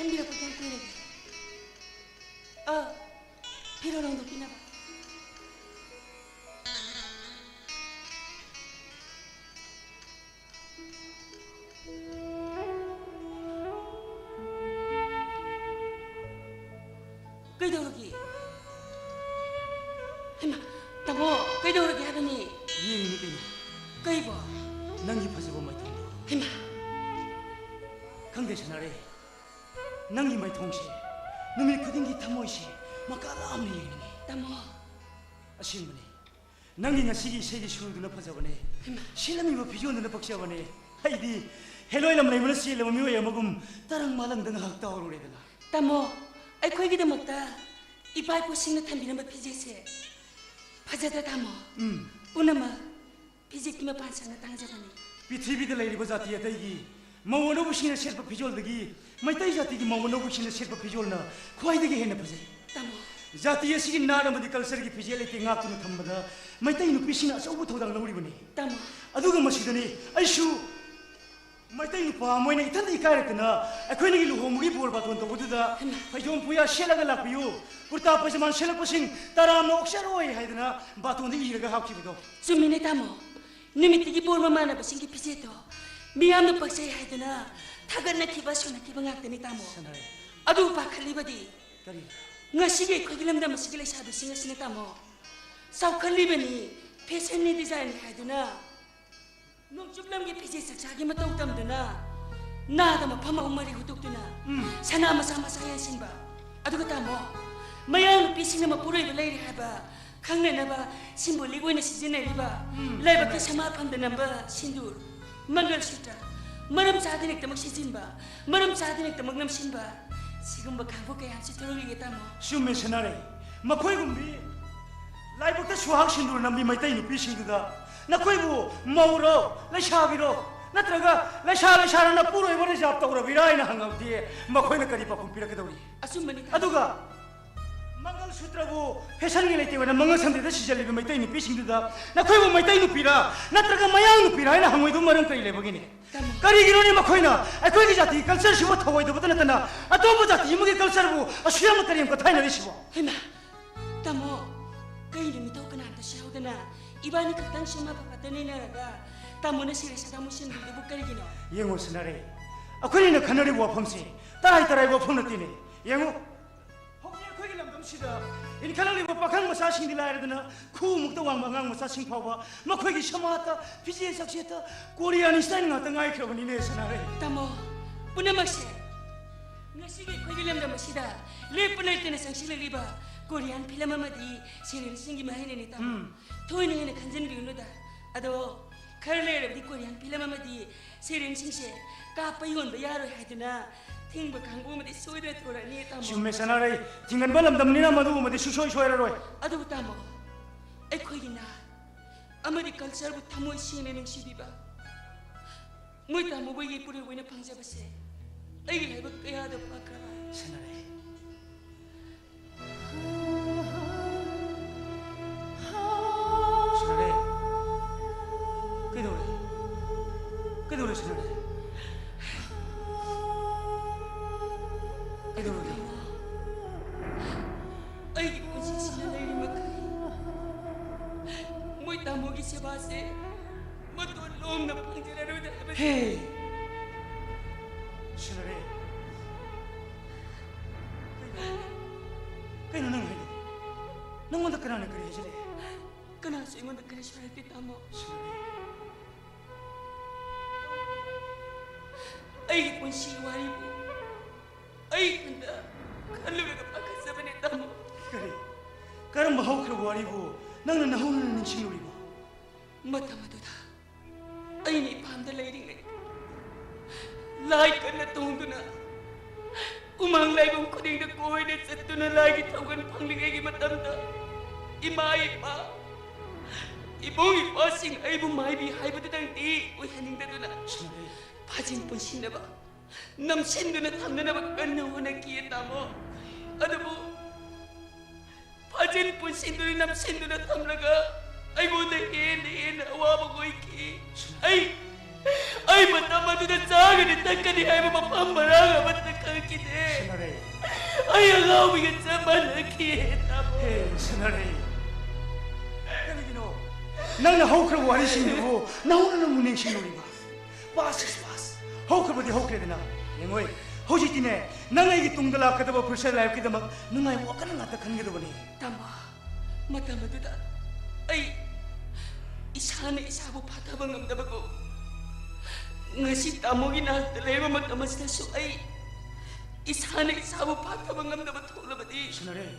ꯍꯟꯕꯤꯔꯛꯄ ꯀꯌꯥꯝ ꯀꯨꯏꯔꯒꯦ? ꯑ, ꯐꯤꯔꯣꯜ ꯍꯣꯡꯗꯣꯛꯄꯤꯅꯕ꯫ ꯀꯩꯗꯧꯔꯒꯦ? ꯍꯩꯃꯥ, ꯇꯥꯃꯣ, ꯀꯩꯗꯧꯔꯒꯦ ꯍꯥꯏꯕꯅꯤ? ꯌꯦꯡꯉꯤꯅꯤ ꯀꯩꯅꯣ꯫ ꯀꯩꯕꯣ? ꯅꯪꯒꯤ ꯐꯖꯕ ꯃꯥꯏꯊꯣꯡꯗꯣ꯫ ꯍꯩꯃꯥ꯫ ꯈꯪꯗꯦ ꯁꯅꯥꯔꯩ, ꯅꯪꯒꯤ ꯃꯥꯏꯊꯣꯡꯁꯦ ꯅꯨꯃꯤꯠ ꯈꯨꯗꯤꯡꯒꯤ ꯊꯃꯣꯏꯁꯦ ꯃꯀꯥ ꯂꯥꯝꯅ ꯌꯦꯡꯅꯤꯡꯉꯤ꯫ ꯇꯥꯃꯣ꯫ ꯑꯁꯦꯡꯕꯅꯤ, ꯅꯪꯒꯤ ꯉꯁꯤꯒꯤ ꯏꯁꯩꯒꯤ ꯁꯨꯔꯗꯨꯅ ꯐꯖꯕꯅꯦ꯫ ꯍꯩꯃꯥ꯫ ꯁꯦꯠꯂꯝꯃꯤꯕ ꯐꯤꯖꯣꯜꯗꯨꯅ ꯄꯛꯆꯕꯅꯦ꯫ ꯑꯩꯗꯤ ꯍꯦꯂꯣꯏ ꯂꯝꯂꯩꯃꯅ ꯆꯦꯜꯂꯕ ꯃꯤꯑꯣꯏ ꯑꯃꯒꯨꯝ ꯇꯔꯪ ꯃꯥꯂꯪꯗ ꯉꯥꯏꯍꯥꯛ ꯇꯥꯎꯔꯨꯔꯦꯗꯅ꯫ ꯇꯥꯃꯣ, ꯑꯩꯈꯣꯏꯒꯤꯗꯃꯛꯇ ꯏꯄꯥ ꯏꯄꯨꯁꯤꯡꯅ ꯊꯝꯕꯤꯔꯝꯕ ꯐꯤꯖꯦꯠꯁꯦ ꯐꯖꯗ꯭ꯔ, ꯇꯥꯃꯣ? ꯎꯝ꯫ ꯄꯨꯝꯅꯃꯛ ꯐꯤꯖꯦꯠꯀꯤ ꯃꯄꯥꯟ ꯁꯪꯅ ꯇꯥꯡꯖꯕꯅꯤ꯫ ꯄ꯭ꯔꯤꯊꯤꯕꯤꯗ ꯂꯩꯔꯤꯕ ꯖꯥꯇꯤ ꯑꯇꯩꯒꯤ ꯃꯧ ꯑꯅꯧꯕꯁꯤꯡꯅ ꯁꯦꯠꯄ ꯐꯤꯖꯣꯜꯗꯒꯤ ꯃꯩꯇꯩ ꯖꯥꯇꯤꯒꯤ ꯃꯧ ꯑꯅꯧꯕꯁꯤꯡꯅ ꯁꯦꯠꯄ ꯐꯤꯖꯣꯜꯅ ꯈ꯭ꯋꯥꯏꯗꯒꯤ ꯍꯦꯟꯅ ꯐꯖꯩ꯫ ꯇꯥꯃꯣ꯫ ꯖꯥꯇꯤ ꯑꯁꯤꯒꯤ ꯅꯥꯠ ꯑꯃꯗꯤ cultureꯒꯤ ꯐꯤꯖꯦꯠ ꯂꯩꯇꯦꯡ ꯉꯥꯛꯇꯨꯅ ꯊꯝꯕꯗ ꯃꯩꯇꯩ ꯅꯨꯄꯤꯁꯤꯡꯅ ꯑꯆꯧꯕ ꯊꯧꯗꯥꯡ ꯂꯧꯔꯤꯕꯅꯤ꯫ ꯇꯥꯃꯣ꯫ ꯑꯗꯨꯒ ꯃꯁꯤꯗꯅꯤ ꯑꯩꯁꯨ ꯃꯩꯇꯩ ꯅꯨꯄꯥ ꯑꯃ ꯑꯣꯏꯅ ꯏꯊꯟꯇ ꯏꯀꯥꯏꯔꯛꯇꯅ ꯑꯩꯈꯣꯏꯅꯒꯤ ꯂꯨꯍꯣꯡꯕꯒꯤ ꯕꯣꯔ ꯕꯥꯇꯣꯟ ꯇꯧꯕꯗꯨꯗ ꯍꯩꯃꯥ꯫ ꯐꯩꯖꯣꯝ ꯄꯨꯌꯥ ꯁꯦꯠꯂꯒ ꯂꯥꯛꯄꯤꯌꯨ, ꯀꯨꯔꯇꯥ ꯄꯩꯖꯃꯥꯟ ꯁꯦꯠꯂꯛꯄꯁꯤꯡ ꯇꯔꯥꯝꯅ ꯑꯣꯛꯆꯔꯣꯏ ꯍꯥꯏꯗꯅ ꯕꯥꯇꯣꯟꯗ ꯏꯔꯒ ꯍꯥꯞꯈꯤꯕꯗꯣ꯫ ꯆꯨꯝꯃꯤꯅꯦ ꯇꯥꯃꯣ, ꯅꯨꯃꯤꯠꯇꯨꯒꯤ ꯕꯣꯔ ꯃꯃꯥꯟꯅꯕꯁꯤꯡꯒꯤ ꯐꯤꯖꯦꯠꯇꯣ ꯃꯤꯌꯥꯝꯅ ꯄꯛꯆꯩ ꯍꯥꯏꯗꯅ ꯊꯥꯒꯠꯅꯈꯤꯕ ꯁꯣꯟꯅꯈꯤꯕ ꯉꯥꯛꯇꯅꯤ ꯇꯥꯃꯣ꯫ ꯁꯅꯥꯔꯩ꯫ ꯑꯗꯨ ꯄꯥꯈꯠꯂꯤꯕꯗꯤ ꯀꯔꯤ? ꯉꯁꯤꯒꯤ ꯑꯩꯈꯣꯏꯒꯤ ꯂꯝꯗꯝ ꯑꯁꯤꯒꯤ ꯂꯩꯁꯥꯕꯤꯁꯤꯡ ꯑꯁꯤꯅ ꯇꯥꯃꯣ, ꯆꯥꯎꯈꯠꯂꯤꯕꯅꯤ, fashionꯅꯤ, designꯅꯤ ꯍꯥꯏꯗꯨꯅ ꯅꯣꯡꯆꯨꯞ ꯂꯝꯒꯤ ꯐꯤꯖꯦꯠ ꯆꯛꯆꯥꯒꯤ ꯃꯇꯧ ꯇꯝꯗꯨꯅ ꯅꯥꯗ ꯃꯐꯝ ꯑꯍꯨꯝ ꯃꯔꯤ ꯍꯨꯠꯇꯣꯛꯇꯨꯅ ꯎꯝ꯫ ꯁꯅꯥ ꯃꯆꯥ ꯃꯆꯥ ꯌꯥꯟꯁꯤꯟꯕ꯫ ꯑꯗꯨꯒ ꯇꯥꯃꯣ, ꯃꯌꯥꯡ ꯅꯨꯄꯤꯁꯤꯡꯅ ꯃꯄꯨꯔꯣꯏꯕ ꯂꯩꯔꯦ ꯍꯥꯏꯕ ꯈꯪꯅꯅꯕ symbolic ꯑꯣꯏꯅ ꯁꯤꯖꯤꯟꯅꯔꯤꯕ ꯎꯝ꯫ ꯂꯥꯏꯕꯛꯀꯤ ꯁꯃꯥꯐꯝꯗ ꯅꯝꯕ ꯁꯤꯟꯗꯨꯔ, ꯃꯪꯒꯜ ꯁꯨꯇ꯭ꯔ, ꯃꯔꯝ ꯆꯥꯗꯅ ꯍꯦꯛꯇꯃꯛ ꯁꯤꯖꯤꯟꯕ, ꯃꯔꯝ ꯆꯥꯗꯅ ꯍꯦꯛꯇꯃꯛ ꯅꯝꯁꯤꯟꯕ, ꯁꯤꯒꯨꯝꯕ ꯀꯥꯡꯕꯨ ꯀꯌꯥ ꯑꯃꯁꯨ ꯊꯣꯛꯂꯛꯂꯤꯌꯦ ꯇꯥꯃꯣ꯫ ꯆꯨꯝꯃꯦ ꯁꯅꯥꯔꯩ, ꯃꯈꯣꯏꯒꯨꯝꯕꯤ ꯂꯥꯏꯕꯛꯇ ꯁꯨꯍꯥꯛ ꯁꯤꯟꯗꯨꯔ ꯅꯝꯕꯤ ꯃꯩꯇꯩ ꯅꯨꯄꯤꯁꯤꯡꯗꯨꯗ ꯅꯈꯣꯏꯕꯨ ꯃꯧꯔꯣ, ꯂꯩꯁꯥꯕꯤꯔꯣ, ꯅꯠꯇ꯭ꯔꯒ ꯂꯩꯁꯥ ꯂꯩꯁꯥꯅ ꯅꯄꯨꯔꯣꯏꯕ reserve ꯇꯧꯔꯕꯤꯔꯥ ꯍꯥꯏꯅ ꯍꯪꯉꯕꯗꯤ ꯃꯈꯣꯏꯅ ꯀꯔꯤ ꯄꯥꯎꯈꯨꯝ ꯄꯤꯔꯛꯀꯗꯧꯔꯤ? ꯑꯆꯨꯝꯕꯅꯤ ꯇꯥꯃꯣ꯫ ꯑꯗꯨꯒ ꯃꯪꯒꯜ ꯁꯨꯇ꯭ꯔꯕꯨ ꯐꯦꯁꯟꯒꯤ ꯂꯩꯇꯦꯡ ꯑꯣꯏꯅ ꯃꯪꯒꯜ ꯁꯟꯗꯦꯗ ꯁꯤꯖꯜꯂꯤꯕ ꯃꯩꯇꯩ ꯅꯨꯄꯤꯁꯤꯡꯗꯨꯗ ꯅꯈꯣꯏꯕꯨ ꯃꯩꯇꯩ ꯅꯨꯄꯤꯔꯥ ꯅꯠꯇ꯭ꯔꯒ ꯃꯌꯥꯡ ꯅꯨꯄꯤꯔꯥ ꯍꯥꯏꯅ ꯍꯪꯉꯣꯏꯗꯨꯕ ꯃꯔꯝ ꯀꯔꯤ ꯂꯩꯕꯒꯤꯅꯤ? ꯀꯔꯤꯒꯤꯅꯣꯅꯦ ꯃꯈꯣꯏꯅ ꯑꯩꯈꯣꯏꯒꯤ ꯖꯥꯇꯤꯒꯤ ꯀꯜꯆꯔꯁꯤꯕꯨ ꯊꯧꯑꯣꯏꯗꯕꯇ ꯅꯠꯇꯅ ꯑꯇꯣꯞꯄ ꯖꯥꯇꯤ ꯑꯃꯒꯤ ꯀꯜꯆꯔꯕꯨ ꯑꯁꯨꯛ ꯌꯥꯝꯅ ꯀꯔꯦꯝ ꯀꯊꯥꯏꯅꯔꯤꯁꯤꯕꯣ? ꯍꯩꯃꯥ, ꯇꯥꯃꯣ, ꯀꯩꯅꯣ ꯃꯤꯊꯧ ꯀꯅꯥꯝꯇꯁꯨ ꯌꯥꯎꯗꯅ ꯏꯕꯥꯅꯤ ꯈꯛꯇꯪ ꯁꯤꯃ ꯐꯐꯠꯇ ꯅꯩꯅꯔꯒ ꯇꯥꯃꯣꯅ ꯁꯦꯔꯦꯁ ꯁꯥꯗꯥ ꯃꯨꯁꯤꯟꯕꯤꯗꯨꯕꯨ ꯀꯔꯤꯒꯤꯅꯣ? ꯌꯦꯡꯉꯣ ꯁꯅꯥꯔꯩ, ꯑꯩꯈꯣꯏꯅ ꯈꯟꯅꯔꯤꯕ ꯋꯥꯐꯝꯁꯤ ꯇꯔꯥꯏ ꯇꯔꯥꯏꯕ ꯋꯥꯐꯝ ꯅꯠꯇꯦꯅꯦ꯫ ꯌꯦꯡꯉꯨ, ꯍꯧꯖꯤꯛ ꯑꯩꯈꯣꯏꯒꯤ ꯂꯝꯗꯝꯁꯤꯗ ꯏꯟꯈꯠꯂꯛꯂꯤꯕ ꯄꯥꯈꯪ ꯃꯆꯥꯁꯤꯡꯗꯤ ꯂꯥꯏꯔꯗꯅ ꯈꯨꯎꯃꯨꯛꯇ ꯋꯥꯡꯕ ꯑꯉꯥꯡ ꯃꯆꯥꯁꯤꯡ ꯐꯥꯎꯕ ꯃꯈꯣꯏꯒꯤ ꯁꯃꯥꯖꯇ ꯐꯤꯖꯦꯠ ꯆꯥꯛꯁꯦꯠꯇ ꯀꯣꯔꯤꯌꯥꯟ ꯁ꯭ꯇꯥꯏꯜ ꯉꯥꯛꯇ ꯉꯥꯏꯈ꯭ꯔꯕꯅꯤꯅꯦ ꯁꯅꯥꯔꯩ꯫ ꯇꯥꯃꯣ, ꯄꯨꯝꯅꯃꯛꯁꯦ ꯉꯁꯤꯒꯤ ꯑꯩꯈꯣꯏꯒꯤ ꯂꯝꯗꯝ ꯑꯁꯤꯗ ꯂꯦꯞꯄ ꯂꯩꯇꯅ ꯆꯪꯁꯤꯜꯂꯛꯂꯤꯕ ꯀꯣꯔꯤꯌꯥꯟ ꯐꯤꯂꯝ ꯑꯃꯗꯤ ꯁꯦꯔꯤꯌꯦꯜꯁꯤꯡꯒꯤ ꯃꯍꯩꯅꯅꯤ ꯇꯥꯃꯣ꯫ ꯎꯝ꯫ ꯊꯣꯏꯅ ꯍꯦꯟꯅ ꯈꯟꯖꯤꯟꯕꯤꯒꯅꯨꯗ꯫ ꯑꯗꯣ ꯈꯔ ꯂꯩꯔꯕꯗꯤ ꯀꯣꯔꯤꯌꯥꯟ ꯐꯤꯂꯝ ꯑꯃꯗꯤ ꯁꯦꯔꯤꯌꯦꯜꯁꯤꯡꯁꯦ ꯀꯥꯞꯄ ꯌꯣꯟꯕ ꯌꯥꯔꯣꯏ ꯍꯥꯏꯗꯅ ꯊꯤꯡꯕ ꯀꯥꯡꯕꯨ ꯑꯃꯗꯤ ꯁꯣꯏꯗꯅ ꯊꯣꯔꯛꯑꯅꯤ ꯇꯥꯃꯣ꯫ ꯆꯨꯝꯃꯦ ꯁꯅꯥꯔꯩ, ꯊꯤꯡꯒꯟꯕ ꯂꯝꯗꯝꯅꯤꯅ ꯃꯗꯨꯒꯨꯝꯕꯗꯤ ꯁꯨꯡꯁꯣꯏ ꯁꯣꯏꯔꯔꯣꯏ꯫ ꯑꯗꯨꯕꯨ ꯇꯥꯃꯣ, ꯑꯩꯈꯣꯏꯒꯤ ꯅꯥꯠ ꯑꯃꯗꯤ ꯀꯜꯆꯔꯕꯨ ꯊꯃꯣꯏ ꯁꯦꯡꯅ ꯅꯨꯡꯁꯤꯕꯤꯕ ꯃꯣꯏ ꯇꯥꯃꯣꯕꯨ ꯌꯦꯛꯄꯨꯔꯦ ꯑꯣꯏꯅ ꯐꯪꯖꯕꯁꯦ ꯑꯩꯒꯤ ꯂꯥꯏꯕꯛ ꯀꯌꯥꯗ ꯐꯈ꯭ꯔꯕ꯫ ꯁꯅꯥꯔꯩ꯫ ꯁꯅꯥꯔꯩ꯫ ꯀꯩꯗꯧꯔꯦ? ꯀꯩꯗꯧꯔꯦ ꯁꯅꯥꯔꯩ? ꯀꯩꯗꯧꯔꯒꯦ? ꯑꯩꯒꯤ ꯄꯨꯟꯁꯤꯁꯤꯅ ꯂꯩꯔꯤ ꯃꯈꯩ ꯃꯣꯏ ꯇꯥꯃꯣꯒꯤ ꯁꯦꯕꯥꯁꯦ ꯃꯇꯣꯟ ꯂꯣꯝꯅ ꯐꯪꯖꯔꯔꯣꯏꯗ ꯍꯥꯏꯕꯅꯤ꯫ ꯍꯦ! ꯁꯅꯥꯔꯩ꯫ ꯀꯩꯅꯣ? ꯀꯩꯅꯣ ꯅꯪ ꯍꯥꯏꯗꯣ? ꯅꯪꯉꯣꯟꯗ ꯀꯅꯥꯅ ꯀꯔꯤ ꯍꯥꯏꯖꯤꯜꯂꯛꯑꯦ? ꯀꯅꯥꯁꯨ ꯑꯩꯉꯣꯟꯗ ꯀꯔꯤꯁꯨ ꯍꯥꯏꯔꯛꯇꯦ ꯇꯥꯃꯣ꯫ ꯁꯅꯥꯔꯩ꯫ ꯑꯩꯒꯤ ꯄꯨꯟꯁꯤꯒꯤ ꯋꯥꯔꯤꯕꯨ ꯑꯩ ꯏꯊꯟꯇ ꯈꯜꯂꯨꯔꯒ ꯄꯥꯈꯠꯆꯕꯅꯦ ꯇꯥꯃꯣ꯫ ꯀꯔꯤ? ꯀꯔꯝꯕ ꯍꯧꯈ꯭ꯔꯕ ꯋꯥꯔꯤꯕꯨ ꯅꯪꯅ ꯅꯧꯍꯧꯅꯅ ꯅꯤꯡꯁꯤꯡꯂꯨꯔꯤꯕ? ꯃꯇꯝ ꯑꯗꯨꯗ ꯑꯩꯅ ꯏꯄꯥꯝꯗ ꯂꯩꯔꯤꯉꯩ ꯂꯥꯏ ꯀꯟꯅ ꯇꯣꯡꯗꯨꯅ ꯎꯃꯪ ꯂꯥꯏꯕꯨꯡ ꯈꯨꯗꯤꯡꯗ ꯀꯣꯏꯅ ꯆꯠꯇꯨꯅ ꯂꯥꯏꯒꯤ ꯊꯧꯒꯜ ꯐꯪꯂꯤꯉꯩꯒꯤ ꯃꯇꯝꯗ ꯏꯃꯥ ꯏꯄꯥ, ꯏꯕꯨꯡ ꯏꯄ꯭ꯋꯥꯁꯤꯡ ꯑꯩꯕꯨ ꯃꯥꯏꯕꯤ ꯍꯥꯏꯕꯗꯨꯗꯪꯗꯤ ꯑꯣꯏꯍꯟꯅꯤꯡꯗꯗꯨꯅ ꯁꯅꯥꯔꯩ꯫ ꯐꯥꯖꯤꯟ ꯄꯨꯟꯁꯤꯟꯅꯕ, ꯅꯝꯁꯤꯟꯗꯨꯅ ꯊꯝꯅꯅꯕ ꯀꯟꯅ ꯍꯣꯠꯅꯈꯤ ꯇꯥꯃꯣ꯫ ꯑꯗꯨꯕꯨ ꯑꯖꯤꯟ ꯄꯨꯟꯁꯤꯟꯗꯨꯅ ꯅꯝꯁꯤꯟꯗꯨꯅ ꯊꯝꯂꯒ ꯑꯩꯉꯣꯟꯗ ꯍꯦꯟꯅ ꯍꯦꯟꯅ ꯑꯋꯥꯕ ꯑꯣꯏꯈꯤ꯫ ꯑꯩ ꯑꯩ ꯃꯇꯝ ꯑꯗꯨꯗ ꯆꯥꯒꯅꯤ ꯊꯛꯀꯅꯤ ꯍꯥꯏꯕ ꯃꯐꯝ ꯃꯔꯥꯡ ꯑꯃꯠꯇ ꯈꯪꯈꯤꯗꯦ꯫ ꯁꯅꯥꯔꯩ꯫ ꯑꯩ ꯑꯉꯥꯎꯕꯤꯒ ꯆꯞ ꯃꯥꯟꯅꯈꯤ, ꯇꯥꯃꯣ꯫ ꯍꯦ, ꯁꯅꯥꯔꯩ꯫ ꯀꯔꯤꯒꯤꯅꯣ ꯅꯪꯅ ꯍꯧꯈ꯭ꯔꯕ ꯋꯥꯔꯤꯁꯤꯡꯗꯨꯕꯨ ꯅꯧꯅ ꯅꯧꯅ ꯅꯤꯡꯁꯤꯡꯂꯨꯔꯤꯕ? Past is past꯫ ꯍꯧꯈ꯭ꯔꯕꯗꯤ ꯍꯧꯈ꯭ꯔꯦꯗꯅ꯫ ꯌꯦꯡꯉꯣꯏ, ꯍꯧꯖꯤꯛꯇꯤꯅꯦ, ꯅꯪ ꯑꯩꯒꯤ ꯇꯨꯡꯗ ꯂꯥꯛꯀꯗꯕ future lifeꯀꯤꯗꯃꯛ ꯅꯨꯡꯉꯥꯏꯕ ꯋꯥꯈꯜ ꯉꯥꯛꯇ ꯈꯟꯒꯗꯕꯅꯤ꯫ ꯇꯥꯃꯣ, ꯃꯇꯝ ꯑꯗꯨꯗ ꯑꯩ ꯏꯁꯥꯅ ꯏꯁꯥꯕꯨ ꯐꯥꯊꯕ ꯉꯝꯗꯕꯒꯨꯝ, ꯉꯁꯤ ꯇꯥꯃꯣꯒꯤ ꯅꯥꯛꯇ ꯂꯩꯔꯤꯕ ꯃꯇꯝ ꯑꯁꯤꯗꯁꯨ ꯑꯩ ꯏꯁꯥꯅ ꯏꯁꯥꯕꯨ ꯐꯥꯊꯕ ꯉꯝꯗꯕ ꯊꯣꯛꯂꯕꯗꯤ, ꯁꯅꯥꯔꯩ꯫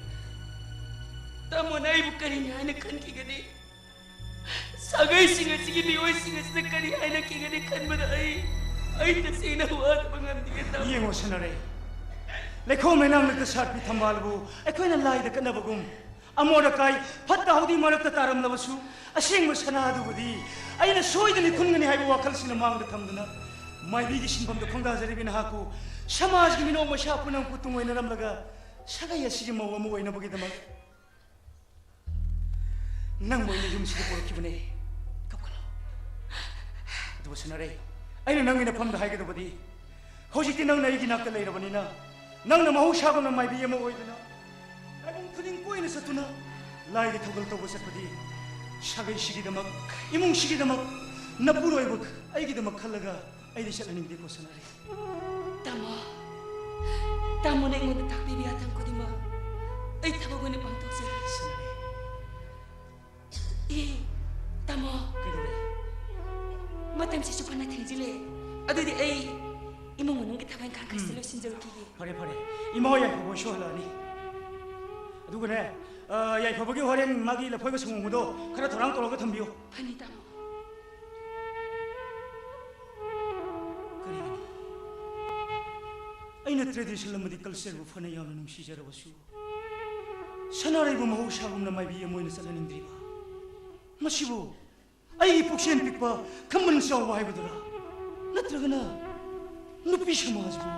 ꯇꯥꯃꯣꯅ ꯑꯩꯕꯨ ꯀꯔꯤꯅꯤ ꯍꯥꯏꯅ ꯈꯟꯈꯤꯒꯅꯤ? ꯁꯥꯒꯩꯁꯤꯡ ꯑꯁꯤꯒꯤ ꯃꯤꯑꯣꯏꯁꯤꯡ ꯑꯁꯤꯅ ꯀꯔꯤ ꯍꯥꯏꯅꯈꯤꯒꯅꯤ ꯈꯟꯕꯗ ꯑꯩ, ꯑꯩ ꯇꯁꯦꯡꯅ ꯋꯥꯗꯕ ꯉꯝꯗꯦ, ꯇꯥꯃꯣ꯫ ꯌꯦꯡꯉꯣ ꯁꯅꯥꯔꯩ, ꯂꯩꯈꯣꯝ ꯂꯩꯅꯥꯡ ꯂꯛꯇ ꯁꯥꯠꯄꯤ ꯊꯝꯕꯥꯜꯕꯨ ꯑꯩꯈꯣꯏꯅ ꯂꯥꯏꯗ ꯀꯠꯅꯕꯒꯨꯝ, ꯑꯃꯣꯠ ꯑꯀꯥꯏ ꯐꯠꯇ ꯍꯥꯎꯗꯤ ꯃꯔꯛꯇ ꯇꯥꯔꯝꯂꯕꯁꯨ, ꯑꯁꯦꯡꯕ ꯁꯅꯥ ꯑꯗꯨꯕꯨꯗꯤ ꯑꯩꯅ ꯁꯣꯏꯗꯅ ꯈꯨꯟꯒꯅꯤ ꯍꯥꯏꯕ ꯋꯥꯈꯜꯁꯤꯅ ꯃꯥꯡꯗ ꯊꯝꯗꯨꯅ, ꯃꯥꯏꯕꯤꯒꯤ ꯁꯤꯟꯐꯝꯗ ꯈꯣꯡꯗꯥꯖꯔꯤꯕꯤ ꯅꯍꯥꯛꯄꯨ ꯁꯃꯥꯖꯒꯤ ꯃꯤꯅꯣꯛ ꯃꯩꯁꯥ ꯄꯨꯝꯅꯃꯛꯄꯨ ꯇꯨꯡꯑꯣꯏꯅꯔꯝꯂꯒ, ꯁꯥꯒꯩ ꯑꯁꯤꯒꯤ ꯃꯧ ꯑꯃ ꯑꯣꯏꯅꯕꯒꯤꯗꯃꯛ ꯅꯪꯕꯨ ꯑꯩꯅ ꯌꯨꯝꯁꯤꯗ ꯄꯨꯔꯛꯈꯤꯕꯅꯦ꯫ ꯀꯞꯀꯅꯨ꯫ ꯑꯗꯨꯕꯨ ꯁꯅꯥꯔꯩ, ꯑꯩꯅ ꯅꯪꯒꯤ ꯅꯐꯝꯗ ꯍꯥꯏꯒꯗꯕꯗꯤ, ꯍꯧꯖꯤꯛꯇꯤ ꯅꯪꯅ ꯑꯩꯒꯤ ꯅꯥꯛꯇ ꯂꯩꯔꯕꯅꯤꯅ, ꯅꯪꯅ ꯃꯍꯧꯁꯥꯒꯨꯝꯅ ꯃꯥꯏꯕꯤ ꯑꯃ ꯑꯣꯏꯗꯨꯅ ꯂꯥꯏꯕꯨꯡ ꯈꯨꯗꯤꯡ ꯀꯣꯏꯅ ꯆꯠꯇꯨꯅ ꯂꯥꯏꯒꯤ ꯊꯧꯒꯜ ꯇꯧꯕ ꯆꯠꯄꯗꯤ ꯁꯥꯒꯩꯁꯤꯒꯤꯗꯃꯛ, ꯏꯃꯨꯡꯁꯤꯒꯤꯗꯃꯛ, ꯅꯄꯨꯔꯣꯏꯕ ꯑꯩꯒꯤꯗꯃꯛ ꯈꯜꯂꯒ ꯑꯩꯗꯤ ꯆꯠꯍꯟꯅꯤꯡꯗꯦꯀꯣ ꯁꯅꯥꯔꯩ꯫ ꯇꯥꯃꯣ, ꯇꯥꯃꯣꯅ ꯑꯩꯉꯣꯟꯗ ꯇꯥꯛꯄꯤꯕ ꯌꯥꯊꯪ ꯈꯨꯗꯤꯡꯃꯛ ꯑꯩ ꯊꯕꯛ ꯑꯣꯏꯅ ꯄꯥꯡꯊꯣꯛꯆꯒꯦ꯫ ꯁꯅꯥꯔꯩ꯫ ꯑꯦ, ꯇꯥꯃꯣ꯫ ꯀꯩꯗꯧꯔꯦ? ꯃꯇꯝꯁꯤꯁꯨ ꯐꯅ ꯊꯦꯡꯖꯤꯜꯂꯦ꯫ ꯑꯗꯨꯗꯤ ꯑꯩ ꯏꯃꯨꯡ ꯃꯅꯨꯡꯒꯤ ꯊꯕꯛ ꯏꯪꯈꯥꯡ ꯈꯔꯁꯤ ꯎꯝ꯫ ꯂꯣꯏꯁꯤꯟꯖꯔꯨꯈꯤꯒꯦ꯫ ꯐꯔꯦ, ꯐꯔꯦ꯫ ꯏꯃꯥ ꯍꯣꯏ ꯌꯥꯏꯐꯕ ꯍꯣꯏꯁꯨ ꯍꯜꯂꯛꯑꯅꯤ꯫ ꯑꯗꯨꯒꯅꯦ, ꯑ, ꯌꯥꯏꯐꯕꯒꯤ ꯍꯣꯔꯦꯟ ꯃꯥꯒꯤ ꯂꯐꯣꯏꯒ ꯁꯪꯒꯣꯝꯒꯗꯣ ꯈꯔ ꯊꯧꯔꯥꯡ ꯇꯧꯔꯒ ꯊꯝꯕꯤꯌꯨ꯫ ꯐꯅꯤ, ꯇꯥꯃꯣ꯫ ꯀꯔꯤꯒꯤꯅꯣ? ꯑꯩꯅ tradition ꯑꯃꯗꯤ cultureꯕꯨ ꯐꯅ ꯌꯥꯝꯅ ꯅꯨꯡꯁꯤꯖꯔꯕꯁꯨ, ꯁꯅꯥꯔꯩꯕꯨ ꯃꯍꯧꯁꯥꯒꯨꯝꯅ ꯃꯥꯏꯕꯤ ꯑꯃ ꯑꯣꯏꯅ ꯆꯠꯍꯟꯅꯤꯡꯗ꯭ꯔꯤꯕ? ꯃꯁꯤꯕꯨ ꯑꯩꯒꯤ ꯄꯨꯛꯆꯦꯜ ꯄꯤꯛꯄ, ꯈꯝꯕꯟ ꯆꯥꯎꯕ ꯍꯥꯏꯕꯗꯨꯔꯥ? ꯅꯠꯇ꯭ꯔꯒꯅ ꯅꯨꯄꯤ ꯁꯃꯥꯖꯕꯨ?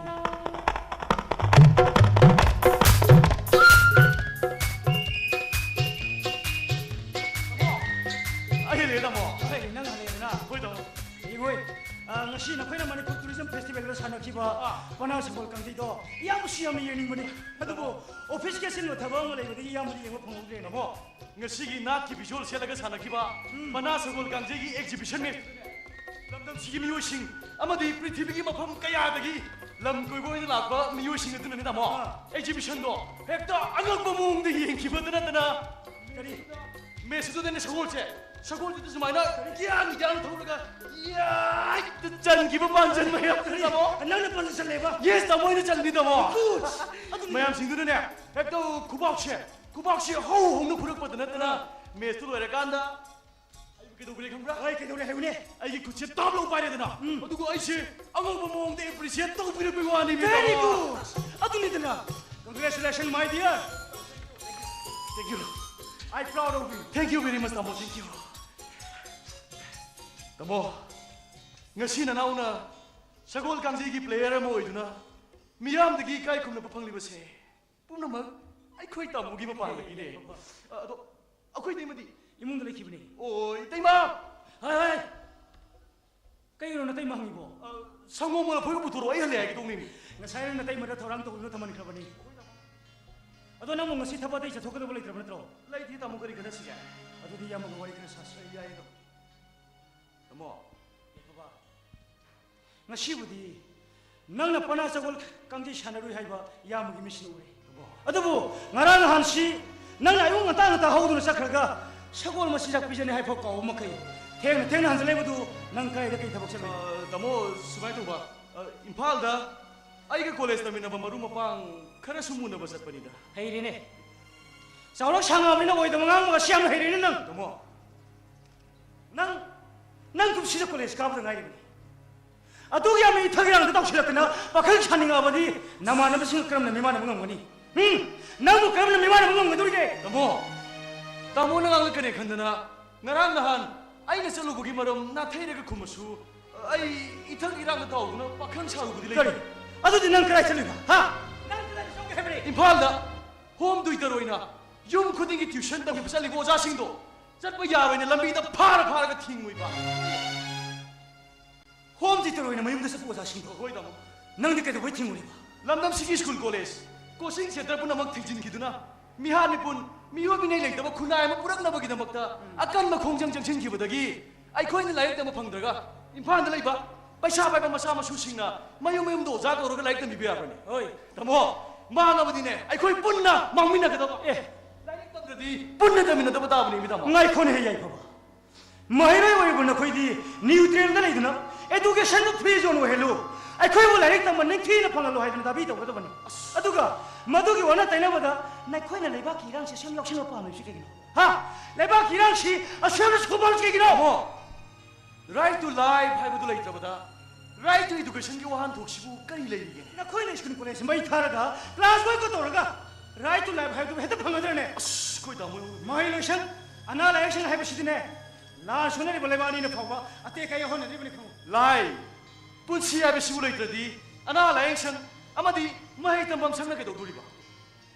ꯑꯩ ꯍꯦꯜꯂꯦ, ꯇꯥꯃꯣ꯫ ꯍꯣꯏ, ꯅꯪ ꯍꯦꯜꯂꯦꯗꯅ꯫ ꯍꯣꯏ, ꯇꯥꯃꯣ꯫ ꯌꯦꯡꯉꯣꯏ꯫ ꯑ, ꯉꯁꯤ ꯅꯈꯣꯏꯅ ꯃꯅꯤꯄꯨꯔ ꯇꯨꯔꯤꯖꯝ ꯐꯦꯁꯇꯤꯚꯦꯜꯗ ꯁꯥꯟꯅꯈꯤꯕ ꯑꯥ꯫ ꯄꯅꯥ ꯁꯒꯣꯜ ꯀꯥꯡꯖꯩꯗꯣ ꯏꯌꯥꯝꯕꯁꯨ ꯌꯥꯝꯅ ꯌꯦꯡꯅꯤꯡꯕꯅꯤ꯫ ꯑꯗꯨꯕꯨ ꯑꯣꯐꯤꯁꯀꯤ ꯑꯆꯤꯟꯕ ꯊꯕꯛ ꯑꯃ ꯂꯩꯕꯗꯒꯤ ꯏꯌꯥꯝꯕꯗꯤ ꯌꯦꯡꯕ ꯐꯪꯍꯧꯗ꯭ꯔꯦꯅꯦ꯫ ꯇꯥꯃꯣ, ꯉꯁꯤꯒꯤ ꯅꯥꯠꯀꯤ ꯐꯤꯖꯣꯜ ꯁꯦꯠꯂꯒ ꯁꯥꯟꯅꯈꯤꯕ ꯎꯝ꯫ ꯄꯅꯥ ꯁꯒꯣꯜ ꯀꯥꯡꯖꯩꯒꯤ ꯑꯦꯛꯖꯤꯕꯤꯁꯟ ꯃꯦꯠ ꯂꯝꯗꯝꯁꯤꯒꯤ ꯃꯤꯑꯣꯏꯁꯤꯡ ꯑꯃꯗꯤ ꯄ꯭ꯔꯤꯊꯤꯕꯤꯒꯤ ꯃꯐꯝ ꯀꯌꯥꯗꯒꯤ ꯂꯝ ꯀꯣꯏꯕ ꯑꯣꯏꯅ ꯂꯥꯛꯄ ꯃꯤꯑꯣꯏꯁꯤꯡ ꯑꯗꯨꯅꯅꯤ, ꯇꯥꯃꯣ꯫ ꯑꯥ꯫ ꯑꯦꯛꯖꯤꯕꯤꯁꯟꯗꯣ ꯍꯦꯛꯇ ꯑꯉꯛꯄ ꯃꯑꯣꯡꯗ ꯌꯦꯡꯈꯤꯕꯇ ꯅꯠꯇꯅ ꯀꯔꯤ? ꯃꯦꯠꯁꯇꯨꯗꯅꯦ ꯁꯒꯣꯜꯁꯦ, ꯁꯒꯣꯜꯁꯤꯗ ꯁꯨꯃꯥꯏꯅ ꯒ꯭ꯌꯥꯟ ꯒ꯭ꯌꯥꯟ ꯊꯧꯔꯒ ꯌꯥꯏꯗ ꯆꯟꯈꯤꯕ ꯄꯥꯟꯖꯟ ꯃꯌꯥꯝꯗꯨꯅ, ꯀꯔꯤ? ꯇꯥꯃꯣ꯫ ꯅꯪꯅ ꯄꯥꯟꯖꯟ ꯆꯜꯂꯦꯕ? ꯌꯦꯁ, ꯇꯥꯃꯣ, ꯑꯩꯅ ꯆꯟꯗꯤ, ꯇꯥꯃꯣ꯫ ꯒꯨꯗ! ꯑꯗꯨꯅꯤ꯫ ꯃꯌꯥꯝꯁꯤꯡꯗꯨꯅꯅꯦ ꯍꯦꯛꯇ ꯈꯨꯕꯥꯛꯁꯦ, ꯈꯨꯕꯥꯛꯁꯦ ꯍꯧ ꯍꯧꯅ ꯐꯨꯔꯛꯄꯗ ꯅꯠꯇꯅ ꯃꯦꯠꯁꯇꯨ ꯂꯣꯏꯔꯀꯥꯟꯗ ꯑꯩꯕꯨ ꯀꯩꯗꯧꯕꯤꯔꯦ ꯈꯪꯕ꯭ꯔꯥ? ꯍꯣꯏ, ꯀꯩꯗꯧꯔꯦ ꯍꯥꯏꯌꯨꯅꯦ꯫ ꯑꯩꯒꯤ ꯈꯨꯠꯁꯦ ꯇꯥꯞ ꯂꯧ ꯄꯥꯏꯔꯦꯗꯅ, ꯎꯝ꯫ ꯑꯗꯨꯒ ꯑꯩꯁꯦ ꯑꯉꯛꯄ ꯃꯑꯣꯡꯗ ꯑꯦꯄ꯭ꯔꯤꯁꯤꯌꯦꯠ ꯇꯧꯕꯤꯔꯛꯄꯩ ꯋꯥꯅꯤ, ꯃꯤ very ꯇꯥꯃꯣ꯫ Good! ꯑꯗꯨꯅꯤꯗꯅ꯫ Congratulations, my dear. Thank you. I proud of you. Thank you very much, ꯇꯥꯃꯣ, thank you. ꯇꯥꯃꯣ, ꯉꯁꯤ ꯅꯅꯥꯎꯅ ꯁꯒꯣꯜ ꯀꯥꯡꯖꯩꯒꯤ ꯄ꯭ꯂꯦꯌꯔ ꯑꯃ ꯑꯣꯏꯗꯨꯅ ꯃꯤꯌꯥꯝꯗꯒꯤ ꯏꯀꯥꯏ ꯈꯨꯝꯅꯕ ꯐꯪꯂꯤꯕꯁꯦ ꯄꯨꯝꯅꯃꯛ ꯑꯩꯈꯣꯏ ꯇꯥꯃꯣꯒꯤ ꯃꯄꯥꯟꯗꯒꯤꯅꯦ꯫ ꯑ, ꯑꯗꯣ ꯑꯩꯈꯣꯏ ꯏꯇꯩꯃꯗꯤ? ꯏꯃꯨꯡꯗ ꯂꯩꯈꯤꯕꯅꯦ꯫ ꯑꯣ, ꯏꯇꯩꯃ! ꯍꯥꯏ, ꯍꯥꯏ! ꯀꯩꯒꯤꯅꯣ ꯅꯇꯩꯃ ꯍꯪꯉꯤꯕꯣ? ꯑ, ꯁꯪꯒꯣꯝ ꯑꯣꯏꯅ ꯐꯣꯏꯕ ꯄꯨꯊꯣꯔꯛꯑꯣ, ꯑꯩ ꯍꯜꯂꯦ ꯍꯥꯏꯒꯦ ꯇꯧꯅꯤꯃꯤ꯫ ꯉꯁꯥꯏꯅ ꯅꯇꯩꯃꯗ ꯊꯧꯔꯥꯡ ꯇꯧꯗꯨꯅ ꯊꯝꯍꯟꯈ꯭ꯔꯕꯅꯤ꯫ ꯑꯗꯣ ꯅꯪꯕꯨ ꯉꯁꯤ ꯊꯕꯛ ꯑꯇꯩ ꯆꯠꯊꯣꯛꯀꯗꯕ ꯂꯩꯇ꯭ꯔꯕ ꯅꯠꯇ꯭ꯔꯣ? ꯂꯩꯇꯦ ꯇꯥꯃꯣ, ꯀꯔꯤ ꯈꯟꯅꯁꯤꯒꯦ? ꯑꯗꯨꯗꯤ ꯏꯌꯥꯝꯕꯒ ꯋꯥꯔꯤ ꯈꯔ ꯁꯥꯁꯤ꯫ ꯑꯩ ꯌꯥꯏꯌꯦ ꯇꯥꯃꯣ꯫ ꯇꯥꯃꯣ꯫ ꯑꯦ ꯕꯕꯥ, ꯉꯁꯤꯕꯨꯗꯤ ꯅꯪꯅ ꯄꯅꯥ ꯁꯒꯣꯜ ꯀꯥꯡꯖꯩ ꯁꯥꯟꯅꯔꯨꯏ ꯍꯥꯏꯕ ꯏꯌꯥꯝꯕꯒꯤ ꯃꯤꯠꯁꯤꯅ ꯎꯔꯦ꯫ ꯇꯥꯃꯣ꯫ ꯑꯗꯨꯕꯨ ꯉꯔꯥꯡ ꯅꯍꯥꯟꯁꯤ ꯅꯪꯅ ꯑꯌꯨꯛ ꯉꯟꯇꯥ ꯉꯟꯇꯥ ꯍꯧꯗꯨꯅ ꯆꯠꯈ꯭ꯔꯒ ꯁꯒꯣꯜ ꯃꯆꯤꯟꯖꯥꯛ ꯄꯤꯖꯅꯤ ꯍꯥꯏꯐꯥꯎ ꯀꯥꯎꯕ ꯃꯈꯩ ꯊꯦꯡꯅ ꯊꯦꯡꯅ ꯍꯟꯖꯤꯜꯂꯛꯏꯕꯗꯨ ꯅꯪ ꯀꯗꯥꯏꯗ ꯀꯔꯤ ꯊꯕꯛ ꯆꯠꯂꯨꯏ? ꯑ, ꯇꯥꯃꯣ, ꯁꯨꯃꯥꯏꯅ ꯇꯧꯕ, ꯑ, ꯏꯝꯐꯥꯜꯗ ꯑꯩꯒ ꯀꯣꯂꯦꯖ ꯇꯝꯃꯤꯟꯅꯕ ꯃꯔꯨꯞ ꯃꯄꯥꯡ ꯈꯔ ꯁꯨꯝ ꯎꯅꯕ ꯆꯠꯄꯅꯤꯗ꯫ ꯍꯩꯔꯦꯅꯦ꯫ ꯆꯥꯎꯔꯛ ꯁꯥꯡꯉꯕꯅꯤꯅ ꯑꯣꯏꯗꯕ ꯉꯥꯡꯕꯒ ꯁꯤ ꯌꯥꯝꯅ ꯍꯩꯔꯦꯅꯦ ꯅꯪ꯫ ꯇꯥꯃꯣ꯫ ꯅꯪ, ꯅꯪ ꯀꯨꯝꯁꯤꯗ ꯀꯣꯂꯦꯖ ꯀꯥꯕꯗ ꯉꯥꯏꯔꯤꯕꯅꯤ꯫ ꯑꯗꯨꯒꯤ ꯌꯥꯝꯅ ꯏꯊꯛ ꯏꯔꯥꯡꯗ ꯇꯧꯁꯤꯜꯂꯛꯇꯅ ꯄꯥꯈꯪ ꯁꯥꯅꯤꯡꯉꯛꯑꯕꯗꯤ ꯅꯃꯥꯟꯅꯕꯁꯤꯡꯒ ꯀꯔꯝꯅ ꯃꯤꯃꯥꯟꯅꯕ ꯉꯝꯒꯅꯤ? ꯎꯝ? ꯅꯪꯕꯨ ꯀꯔꯝꯅ ꯃꯤꯃꯥꯟꯅꯕ ꯉꯝꯒꯗꯧꯔꯤꯒꯦ? ꯇꯥꯃꯣ, ꯇꯥꯃꯣꯅ ꯉꯥꯡꯂꯛꯀꯅꯤ ꯈꯟꯗꯅ ꯉꯔꯥꯡ ꯅꯍꯥꯟ ꯑꯩꯅ ꯆꯠꯂꯨꯕꯒꯤ ꯃꯔꯝ ꯅꯥꯊꯩꯔꯒ ꯈꯨꯝꯃꯁꯨ ꯑꯩ ꯏꯊꯛ ꯏꯔꯥꯡꯗ ꯇꯥꯎꯗꯨꯅ ꯄꯥꯈꯪ ꯁꯥꯔꯨꯕꯗꯤ ꯂꯩꯇꯦ꯫ ꯀꯔꯤ? ꯑꯗꯨꯗꯤ ꯅꯪ ꯀꯗꯥꯏ ꯆꯠꯂꯤꯕ? ꯍꯥ? ꯅꯪ ꯀꯗꯥꯏꯗ ꯆꯠꯂꯨꯒꯦ ꯍꯥꯏꯕꯅꯤ? ꯏꯝꯐꯥꯜꯗ ꯍꯣꯝ ꯇ꯭ꯌꯨꯇꯔ ꯑꯣꯏꯅ ꯌꯨꯝ ꯈꯨꯗꯤꯡꯒꯤ ꯇ꯭ꯌꯨꯁꯟ ꯇꯝꯕꯤꯕ ꯆꯠꯂꯤꯕ ꯑꯣꯖꯥꯁꯤꯡꯗꯣ ꯆꯠꯄ ꯌꯥꯔꯣꯏꯅ ꯂꯝꯕꯤꯗ ꯐꯥꯔ ꯐꯥꯔꯒ ꯊꯤꯡꯉꯨꯏꯕ꯫ ꯍꯣꯝ ꯇ꯭ꯌꯨꯇꯔ ꯑꯣꯏꯅ ꯃꯌꯨꯝꯗ ꯆꯠꯄ ꯑꯣꯖꯥꯁꯤꯡꯗꯣ꯫ ꯍꯣꯏ, ꯇꯥꯃꯣ꯫ ꯅꯪꯗꯤ ꯀꯩꯗꯧꯕꯩ ꯊꯤꯡꯉꯨꯔꯤꯕ? ꯂꯝꯗꯝꯁꯤꯒꯤ ꯁ꯭ꯀꯨꯜ ꯀꯣꯂꯦꯖ, ꯀꯣꯆꯤꯡ ꯁꯦꯟꯇꯔ ꯄꯨꯝꯅꯃꯛ ꯊꯤꯡꯖꯤꯟꯈꯤꯗꯨꯅ, ꯃꯤꯍꯥꯠ ꯃꯤꯄꯨꯟ, ꯃꯤꯑꯣꯏ ꯃꯤꯅꯩ ꯂꯩꯇꯕ ꯈꯨꯟꯅꯥꯏ ꯑꯃ ꯄꯨꯔꯛꯅꯕꯒꯤꯗꯃꯛꯇ ꯑꯀꯟꯕ ꯈꯣꯡꯖꯪ ꯆꯪꯁꯤꯟꯈꯤꯕꯗꯒꯤ ꯑꯩꯈꯣꯏꯅ ꯂꯥꯏꯔꯤꯛ ꯇꯝꯕ ꯐꯪꯗ꯭ꯔꯒ ꯏꯝꯐꯥꯜꯗ ꯂꯩꯕ ꯄꯩꯁꯥ ꯄꯥꯏꯕ ꯃꯆꯥ ꯃꯁꯨꯁꯤꯡꯅ ꯃꯌꯨꯝ ꯃꯌꯨꯝꯗ ꯑꯣꯖꯥ ꯀꯧꯔꯒ ꯂꯥꯏꯔꯤꯛ ꯇꯝꯕꯤꯕ ꯌꯥꯕ꯭ꯔꯅꯦ? ꯍꯣꯏ꯫ ꯇꯥꯃꯣ, ꯃꯥꯡꯉꯕꯗꯤꯅꯦ ꯑꯩꯈꯣꯏ ꯄꯨꯟꯅ ꯃꯥꯡꯃꯤꯟꯅꯒꯗꯕ꯫ ꯑꯦ꯫ ꯂꯥꯏꯔꯤꯛ ꯇꯝꯗ꯭ꯔꯗꯤ ꯄꯨꯟꯅ ꯇꯝꯃꯤꯟꯅꯗꯕ ꯇꯥꯕꯅꯤ, ꯃꯤ ꯇꯥꯃꯣ꯫ ꯉꯥꯏꯈꯣꯅꯦ, ꯌꯥꯏꯐꯕ꯫ ꯃꯍꯩꯔꯣꯏ ꯑꯣꯏꯔꯤꯕ ꯅꯈꯣꯏꯗꯤ ꯅ꯭ꯌꯨꯇ꯭ꯔꯦꯜꯗ ꯂꯩꯗꯨꯅ educationꯗꯨ free zone ꯑꯣꯏꯍꯜꯂꯨ, ꯑꯩꯈꯣꯏꯕꯨ ꯂꯥꯏꯔꯤꯛ ꯇꯝꯕ ꯅꯤꯡꯊꯤꯅ ꯐꯪꯍꯜꯂꯨ ꯍꯥꯏꯗꯅ ꯗꯥꯕꯤ ꯇꯧꯒꯗꯕꯅꯤ꯫ ꯑꯗꯨꯒ ꯃꯗꯨꯒꯤ ꯑꯣꯟꯅ ꯇꯩꯅꯕꯗ ꯅꯈꯣꯏꯅ ꯂꯩꯕꯥꯛꯀꯤ ꯏꯔꯥꯡꯁꯤ ꯑꯁꯨꯝ ꯂꯧꯁꯤꯟꯕ ꯄꯥꯝꯂꯤꯕꯁꯤ ꯀꯩꯒꯤꯅꯣ? ꯍꯥ? ꯂꯩꯕꯥꯛꯀꯤ ꯏꯔꯥꯡꯁꯤ ꯑꯁꯨꯝ ꯂꯧꯁꯤꯟꯕ ꯄꯥꯝꯂꯤꯕꯁꯤ ꯀꯩꯒꯤꯅꯣ? ꯇꯥꯃꯣ, right to life ꯍꯥꯏꯕꯗꯨ ꯂꯩꯇ꯭ꯔꯕꯗ right to educationꯒꯤ ꯋꯥꯍꯟꯊꯣꯛꯁꯤꯕꯨ ꯀꯔꯤ ꯂꯩꯔꯤꯒꯦ? ꯅꯈꯣꯏꯅ ꯁ꯭ꯀꯨꯜ ꯀꯣꯂꯦꯖ ꯃꯩ ꯊꯥꯔꯒ class boycott ꯇꯧꯔꯒ right to life ꯍꯥꯏꯕꯗꯨ ꯍꯦꯛꯇ ꯐꯪꯒꯗ꯭ꯔꯅꯦ? ꯑꯁ, ꯑꯩꯈꯣꯏ ꯇꯥꯃꯣ꯫ ꯃꯍꯩ ꯂꯣꯏꯁꯪ, ꯑꯅꯥ ꯂꯥꯏꯌꯦꯡ ꯁꯪ ꯍꯥꯏꯕꯁꯤꯗꯤꯅꯦ, ꯂꯥꯟ ꯁꯣꯛꯅꯔꯤꯕ ꯂꯩꯕꯥꯛ ꯑꯅꯤꯅ ꯐꯥꯎꯕ ꯑꯇꯦꯛ ꯑꯀꯥꯏ ꯌꯥꯎꯍꯟꯅꯔꯤꯕꯅꯤ, ꯈꯪꯉꯨ꯫ ꯂꯥꯏ, ꯄꯨꯟꯁꯤ ꯍꯥꯏꯕꯁꯤꯕꯨ ꯂꯩꯇ꯭ꯔꯗꯤ ꯑꯅꯥ ꯂꯥꯏꯌꯦꯡ ꯁꯪ ꯑꯃꯗꯤ ꯃꯍꯩ ꯇꯝꯐꯝ ꯁꯪꯅ ꯀꯩꯗꯧꯗꯣꯔꯤꯕ?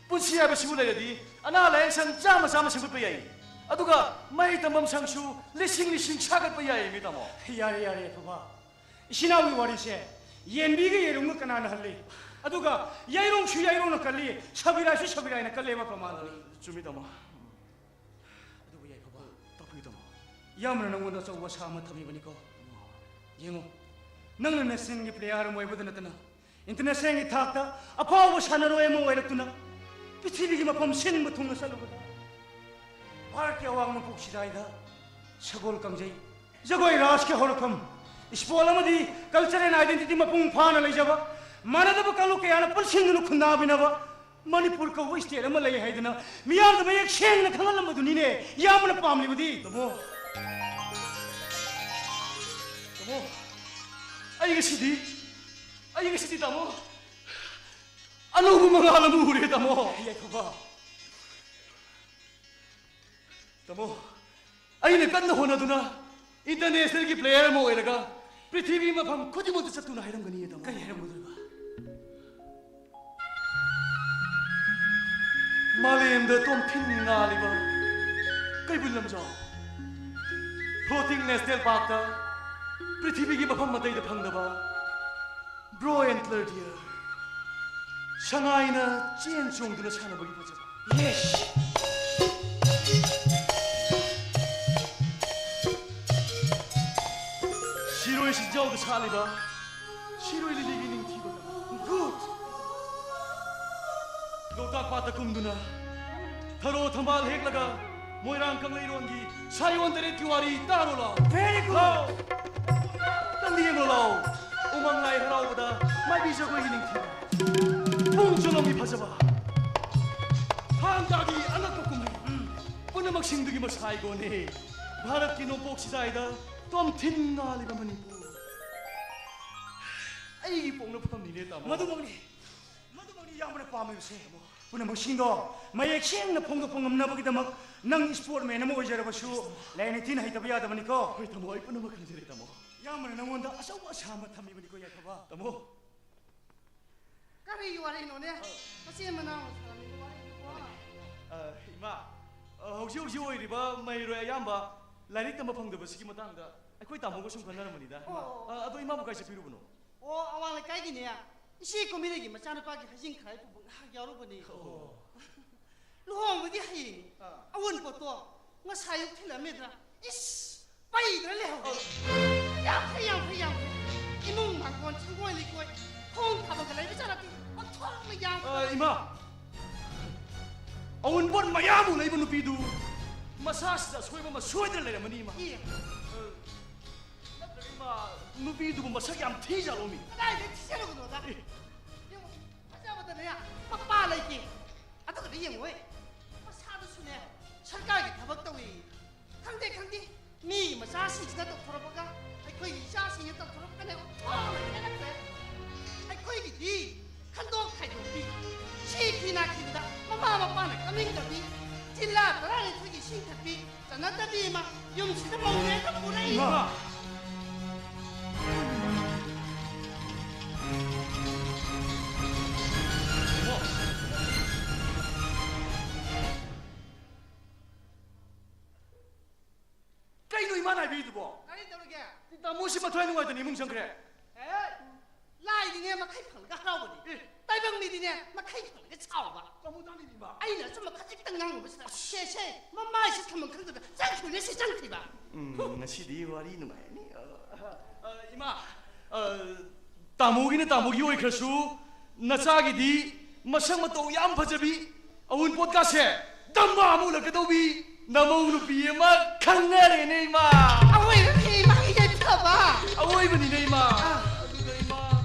ꯄꯨꯟꯁꯤ ꯍꯥꯏꯕꯁꯤꯕꯨ ꯂꯩꯔꯗꯤ ꯑꯅꯥ ꯂꯥꯏꯌꯦꯡ ꯁꯪ ꯆꯥꯝꯃ ꯆꯥꯝꯃ ꯁꯦꯝꯒꯠꯄ ꯌꯥꯏ, ꯑꯗꯨꯒ ꯃꯍꯩ ꯇꯝꯐꯝ ꯁꯪꯁꯨ ꯂꯤꯁꯤꯡ ꯂꯤꯁꯤꯡ ꯁꯥꯒꯠꯄ ꯌꯥꯏ, ꯃꯤ ꯇꯥꯃꯣ꯫ ꯌꯥꯔꯦ, ꯌꯥꯔꯦ, ꯌꯥꯏꯐꯕ꯫ ꯏꯆꯤꯟ ꯏꯅꯥꯎꯒꯤ ꯋꯥꯔꯤꯁꯦ ꯌꯦꯟꯕꯤꯒ ꯌꯦꯔꯨꯝꯒ ꯀꯅꯥꯅ ꯍꯜꯂꯤ? ꯑꯗꯨꯒ ꯌꯥꯏꯔꯣꯡꯁꯨ ꯌꯥꯏꯔꯣꯡꯅ ꯀꯜꯂꯤ, ꯁꯕꯤꯔꯥꯏꯁꯨ ꯁꯕꯤꯔꯥꯏꯅ ꯀꯜꯂꯦ ꯍꯥꯏꯕ ꯄ꯭ꯔꯃꯥꯟꯗꯨꯅꯤ꯫ ꯆꯨꯝꯃꯤ, ꯇꯥꯃꯣ꯫ ꯑꯗꯨꯕꯨ ꯌꯥꯏꯐꯕ, ꯇꯥꯛꯄꯤꯌꯨ, ꯇꯥꯃꯣ꯫ ꯏꯌꯥꯝꯕꯅ ꯅꯪꯉꯣꯟꯗ ꯑꯆꯧꯕ ꯑꯁꯥ ꯑꯃ ꯊꯝꯃꯤꯕꯅꯤꯀꯣ꯫ ꯌꯦꯡꯉꯨ, ꯅꯪꯅ nationꯒꯤ player ꯑꯃ ꯑꯣꯏꯕꯗ ꯅꯠꯇꯅ internationalꯒꯤ ꯊꯥꯛꯇ ꯑꯐꯥꯎꯕ ꯁꯥꯟꯅꯔꯣꯏ ꯑꯃ ꯑꯣꯏꯔꯛꯇꯨꯅ ꯄ꯭ꯔꯤꯊꯤꯕꯤꯒꯤ ꯃꯐꯝ ꯁꯤꯟꯕ ꯊꯨꯡꯅ ꯆꯠꯂꯨꯕꯗ, ꯚꯥꯔꯠꯀꯤ ꯑꯋꯥꯡ ꯅꯣꯡꯄꯣꯛ ꯆꯤꯔꯥꯏꯗ ꯁꯒꯣꯜ ꯀꯥꯡꯖꯩ, ꯖꯒꯣꯏ ꯔꯥꯖꯀꯤ ꯍꯧꯔꯛꯐꯝ, sport ꯑꯃꯗꯤ culture and identity ꯃꯄꯨꯡ ꯐꯥꯅ ꯂꯩꯖꯕ, ꯃꯥꯟꯅꯗꯕ ꯀꯥꯡꯂꯨꯞ ꯀꯌꯥꯅ ꯄꯨꯟꯁꯤꯟꯗꯨꯅ ꯈꯨꯟꯗꯥꯃꯤꯟꯅꯕ ꯃꯅꯤꯄꯨꯔ ꯀꯧꯕ state ꯑꯃ ꯂꯩ ꯍꯥꯏꯗꯅ ꯃꯤꯌꯥꯝꯗ ꯃꯌꯦꯛ ꯁꯦꯡꯅ ꯈꯪꯍꯜꯂꯝꯕꯗꯨꯅꯤꯅꯦ ꯏꯌꯥꯝꯕꯅ ꯄꯥꯝꯂꯤꯕꯗꯤ꯫ ꯇꯥꯃꯣ, ꯇꯥꯃꯣ, ꯑꯩ ꯉꯁꯤꯗꯤ, ꯑꯩ ꯉꯁꯤꯗꯤ, ꯇꯥꯃꯣ, ꯑꯅꯧꯕ ꯃꯉꯥꯜ ꯑꯃ ꯎꯔꯦ, ꯇꯥꯃꯣ꯫ ꯌꯥꯏꯐꯕ꯫ ꯇꯥꯃꯣ, ꯑꯩꯅ ꯀꯟꯅ ꯍꯣꯠꯅꯗꯨꯅ internationalꯒꯤ player ꯑꯃ ꯑꯣꯏꯔꯒ ꯄ꯭ꯔꯤꯊꯤꯕꯤ ꯃꯐꯝ ꯈꯨꯗꯤꯡꯃꯛꯇ ꯆꯠꯇꯨꯅ ꯍꯥꯏꯔꯝꯒꯅꯤ, ꯇꯥꯃꯣ꯫ ꯀꯔꯤ ꯍꯥꯏꯔꯝꯒꯗꯣꯏꯕ? ꯃꯥꯂꯦꯝꯗ ꯇꯣꯝꯐꯤꯟ ꯉꯥꯜꯂꯤꯕ ꯀꯩꯕꯨꯜ ꯂꯝꯖꯥꯎ, floating national parkꯇ ꯄ꯭ꯔꯤꯊꯤꯕꯤꯒꯤ ꯃꯐꯝ ꯑꯇꯩꯗ ꯐꯪꯗꯕ bro antler deer, ꯁꯉꯥꯏꯅ ꯆꯦꯟ ꯆꯣꯡꯗꯨꯅ ꯁꯥꯟꯅꯕꯒꯤ ꯐꯖꯕ꯫ Yes! ꯁꯤꯔꯣꯏ ꯆꯤꯡꯖꯥꯎꯗ ꯁꯥꯠꯂꯤꯕ ꯁꯤꯔꯣꯏ ꯂꯤꯂꯤꯒꯤ ꯅꯤꯡꯊꯤꯕ꯫ Good! ꯂꯣꯛꯇꯥꯛ ꯄꯥꯠꯇ ꯀꯨꯝꯗꯨꯅ ꯊꯔꯣ ꯊꯝꯕꯥꯜ ꯍꯦꯛꯂꯒ ꯃꯣꯏꯔꯥꯡ ꯀꯪꯂꯩꯔꯣꯟꯒꯤ ꯁꯥꯌꯣꯟ ꯇꯔꯦꯠꯀꯤ ꯋꯥꯔꯤ ꯇꯥꯔꯣ ꯂꯥꯎ꯫ Very good! ꯂꯥꯎ! ꯅꯪꯗꯤ ꯌꯦꯡꯂꯣ ꯂꯥꯎ꯫ ꯎꯃꯪ ꯂꯥꯏ ꯍꯔꯥꯎꯕꯗ ꯃꯥꯏꯕꯤ ꯖꯒꯣꯏꯒꯤ ꯅꯤꯡꯊꯤꯕ꯫ ꯄꯨꯡ ꯆꯣꯂꯣꯝꯒꯤ ꯐꯖꯕ꯫ ꯊꯥꯡ ꯇꯥꯒꯤ ꯑꯉꯛꯄ ꯀꯨꯝꯍꯩ꯫ ꯎꯝ꯫ ꯄꯨꯝꯅꯃꯛꯁꯤꯡꯗꯨꯒꯤ ꯃꯁꯥꯏꯒꯣꯟꯅꯦ ꯚꯥꯔꯠꯀꯤ ꯅꯣꯡꯄꯣꯛ ꯁꯤꯖꯥꯏꯗ ꯇꯣꯝꯊꯤꯟ ꯉꯥꯜꯂꯤꯕ ꯃꯅꯤꯄꯨꯔ꯫ ꯑꯩꯒꯤ ꯄꯣꯛꯅꯐꯝꯅꯤꯅꯦ, ꯇꯥꯃꯣ꯫ ꯃꯗꯨꯃꯛꯅꯤ, ꯃꯗꯨꯃꯛꯅꯤ ꯏꯌꯥꯝꯕꯅ ꯄꯥꯝꯃꯤꯕꯁꯦ꯫ ꯄꯨꯝꯅꯃꯛꯁꯤꯡꯗꯣ ꯃꯌꯦꯛ ꯁꯦꯡꯅ ꯐꯣꯡꯗꯣꯛꯄ ꯉꯝꯅꯕꯒꯤꯗꯃꯛ ꯅꯪ sportman ꯑꯃ ꯑꯣꯏꯖꯔꯕꯁꯨ ꯂꯥꯏ ꯅꯤꯡꯊꯤꯅ ꯍꯩꯇꯕ ꯌꯥꯗꯕꯅꯤꯀꯣ꯫ ꯍꯣꯏ, ꯇꯥꯃꯣ, ꯑꯩ ꯄꯨꯝꯅꯃꯛ ꯈꯪꯖꯔꯦ, ꯇꯥꯃꯣ꯫ ꯏꯌꯥꯝꯕꯅ ꯅꯪꯉꯣꯟꯗ ꯑꯆꯧꯕ ꯑꯁꯥ ꯑꯃ ꯊꯝꯃꯤꯕꯅꯤꯀꯣ, ꯌꯥꯏꯐꯕ꯫ ꯇꯥꯃꯣ꯫ ꯀꯔꯤ ꯋꯥꯔꯤꯅꯣꯅꯦ? ꯃꯆꯤꯟ ꯃꯅꯥꯎꯅ ꯁꯥꯔꯝꯃꯤꯕ ꯋꯥꯔꯤꯗꯨꯕꯣ? ꯑ, ꯏꯃꯥ, ꯑ, ꯍꯧꯖꯤꯛ ꯍꯧꯖꯤꯛ ꯑꯣꯏꯔꯤꯕ ꯃꯍꯩꯔꯣꯏ ꯑꯌꯥꯝꯕ ꯂꯥꯏꯔꯤꯛ ꯇꯝꯕ ꯐꯪꯗꯕꯁꯤꯒꯤ ꯃꯇꯥꯡꯗ ꯑꯩꯈꯣꯏ ꯇꯥꯃꯣꯒ ꯁꯨꯝ ꯈꯟꯅꯔꯝꯕꯅꯤꯗ, ꯏꯃꯥ꯫ ꯑꯣ꯫ ꯑ, ꯑꯗꯣ ꯏꯃꯥꯕꯨ ꯀꯥꯏ ꯆꯠꯄꯤꯔꯨꯕꯅꯣ? ꯑꯣ, ꯑꯋꯥꯡ ꯂꯩꯀꯥꯏꯒꯤꯅꯦ, ꯏꯆꯦ ꯀꯨꯝꯕꯤꯔꯩꯒꯤ ꯃꯆꯥꯅꯨꯄꯥꯒꯤ ꯍꯩꯖꯤꯡ ꯈꯔꯥꯏ ꯄꯨꯕ ꯉꯥꯏꯍꯥꯛ ꯌꯥꯎꯔꯨꯕꯅꯦ꯫ ꯑꯣ꯫ ꯂꯨꯍꯣꯡꯕꯗꯤ ꯍꯌꯦꯡꯅꯤ꯫ ꯑꯥ꯫ ꯑꯋꯨꯟꯄꯣꯠꯇꯣ ꯉꯁꯥꯏ ꯑꯌꯨꯛ ꯊꯤꯜꯂꯝꯃꯦꯗꯅ꯫ ꯏꯁ! ꯄꯩꯗ꯭ꯔꯥ ꯂꯩꯍꯧꯔꯦ꯫ ꯌꯥꯝ ꯐꯩ, ꯌꯥꯝ ꯐꯩ, ꯌꯥꯝ ꯐꯩ꯫ ꯏꯃꯨꯡ ꯃꯥꯡꯒꯣꯟ ꯁꯪꯒꯣꯏ ꯂꯩꯀꯣꯏ ꯈꯣꯡ ꯊꯥꯕꯝꯒ ꯂꯩꯕ ꯖꯥꯠ ꯅꯠꯇꯦ꯫ ꯑꯣꯟꯊꯣꯛꯅ ꯌꯥꯝ ꯑ, ꯏꯃꯥ, ꯑꯋꯨꯟꯄꯣꯠ ꯃꯌꯥꯝ ꯑꯃ ꯂꯩꯕ ꯅꯨꯄꯤꯗꯨ ꯃꯁꯥꯁꯤꯗ ꯑꯁꯣꯏꯕ ꯑꯃ ꯁꯣꯏꯗꯅ ꯂꯩꯔꯝꯃꯅꯤ, ꯏꯃꯥ꯫ ꯏ꯫ ꯑ, ꯅꯠꯇ꯭ꯔꯒ, ꯏꯃꯥ, ꯅꯨꯄꯤꯗꯨꯕꯨ ꯃꯁꯛ ꯌꯥꯝ ꯊꯤꯖꯥꯠꯂꯣ, ꯃꯤ? ꯀꯗꯥꯏꯗ ꯊꯤꯖꯔꯨꯕꯅꯣꯗ? ꯑꯦ꯫ ꯌꯦꯡꯉꯣ, ꯐꯖꯕꯗꯅꯦ ꯃꯄꯥ ꯂꯩꯇꯦ꯫ ꯑꯗꯨꯒꯗꯤ ꯌꯦꯡꯉꯣꯏ, ꯃꯁꯥꯗꯨꯁꯨꯅꯦ ꯁꯔꯀꯥꯔꯒꯤ ꯊꯕꯛ ꯇꯧꯏ꯫ ꯈꯪꯗꯦ, ꯈꯪꯗꯦ, ꯃꯤ ꯃꯆꯥꯁꯤꯡꯁꯤꯅ ꯇꯧꯊꯣꯔꯛꯄꯒ ꯑꯩꯈꯣꯏꯒꯤ ꯏꯆꯥꯁꯤꯡꯅ ꯇꯧꯊꯣꯔꯛꯄꯒꯅꯦ ꯑꯣꯟꯊꯣꯛꯅ ꯈꯦꯠꯅꯈ꯭ꯔꯦ꯫ ꯑꯩꯈꯣꯏꯒꯤꯗꯤ ꯈꯟꯗꯣꯛ ꯈꯥꯏꯗꯣꯛꯄꯤ, ꯁꯤ ꯈꯤ ꯅꯥꯈꯤꯕꯗ ꯃꯃꯥ ꯃꯄꯥꯅ ꯀꯝꯅꯤꯡꯗꯕꯤ, ꯖꯤꯜꯂꯥ ꯇꯔꯥꯅꯤꯊꯣꯏꯒꯤ ꯏꯁꯤꯡ ꯊꯛꯄꯤ, ꯆꯠꯅꯗꯕꯤ ꯑꯃ ꯌꯨꯝꯁꯤꯗ ꯃꯧꯅꯦꯅ ꯄꯨꯔꯛꯏ꯫ ꯏꯃꯥ! ꯏꯃꯥꯅ ꯍꯥꯏꯕꯤꯔꯤꯗꯨꯕꯣ? ꯀꯔꯤ ꯇꯧꯔꯒꯦ? ꯇꯥꯃꯣꯁꯤ ꯃꯊ꯭ꯋꯥꯏ ꯅꯨꯡꯉꯥꯏꯇꯅ ꯏꯃꯨꯡ ꯆꯪꯈ꯭ꯔꯦ꯫ ꯑꯦ, ꯂꯥꯏꯗꯤꯅꯦ ꯃꯈꯩ ꯐꯪꯉꯒ ꯍꯔꯥꯎꯕꯅꯤ꯫ ꯑꯦ꯫ ꯇꯥꯏꯕꯪ ꯃꯤꯗꯤꯅꯦ ꯃꯈꯩ ꯐꯪꯉꯒ ꯁꯥꯎꯕ꯫ ꯇꯥꯃꯣ ꯇꯥꯅꯤꯡꯉꯤꯕ꯫ ꯑꯩꯅ ꯑꯆꯨꯝꯕ ꯈꯖꯤꯛꯇꯪ ꯉꯥꯡꯉꯨꯕꯁꯤꯗ ꯁꯦ, ꯁꯦ, ꯃꯃꯥꯏꯁꯤ ꯊꯝꯐꯝ ꯈꯪꯗꯗꯅ ꯆꯪꯈꯤꯕꯅꯦ ꯁꯤ ꯆꯪꯈꯤꯕ꯫ ꯎꯝ, ꯉꯁꯤꯗꯤ ꯋꯥꯔꯤ ꯅꯨꯡꯉꯥꯏꯔꯅꯤ꯫ ꯑ, ꯑ, ꯏꯃꯥ, ꯑ, ꯇꯥꯃꯣꯒꯤꯅ ꯇꯥꯃꯣꯒꯤ ꯑꯣꯏꯈ꯭ꯔꯁꯨ, ꯅꯆꯥꯒꯤꯗꯤ ꯃꯁꯛ ꯃꯇꯧ ꯌꯥꯝ ꯐꯖꯕꯤ, ꯑꯋꯨꯟꯄꯣꯠꯀꯥꯁꯦ ꯗꯝꯕ ꯑꯃ ꯎꯠꯂꯛꯀꯗꯧꯕꯤ ꯅꯃꯧ ꯅꯨꯄꯤ ꯑꯃ ꯈꯪꯅꯔꯦꯅꯦ, ꯏꯃꯥ꯫ ꯑꯋꯣꯏꯕ ꯐꯤ ꯏꯃꯥꯒꯤ ꯌꯥꯏꯐꯕ꯫ ꯑꯋꯣꯏꯕꯅꯤꯅꯦ, ꯏꯃꯥ꯫ ꯑꯥ꯫ ꯑꯗꯨꯒ, ꯏꯃꯥ,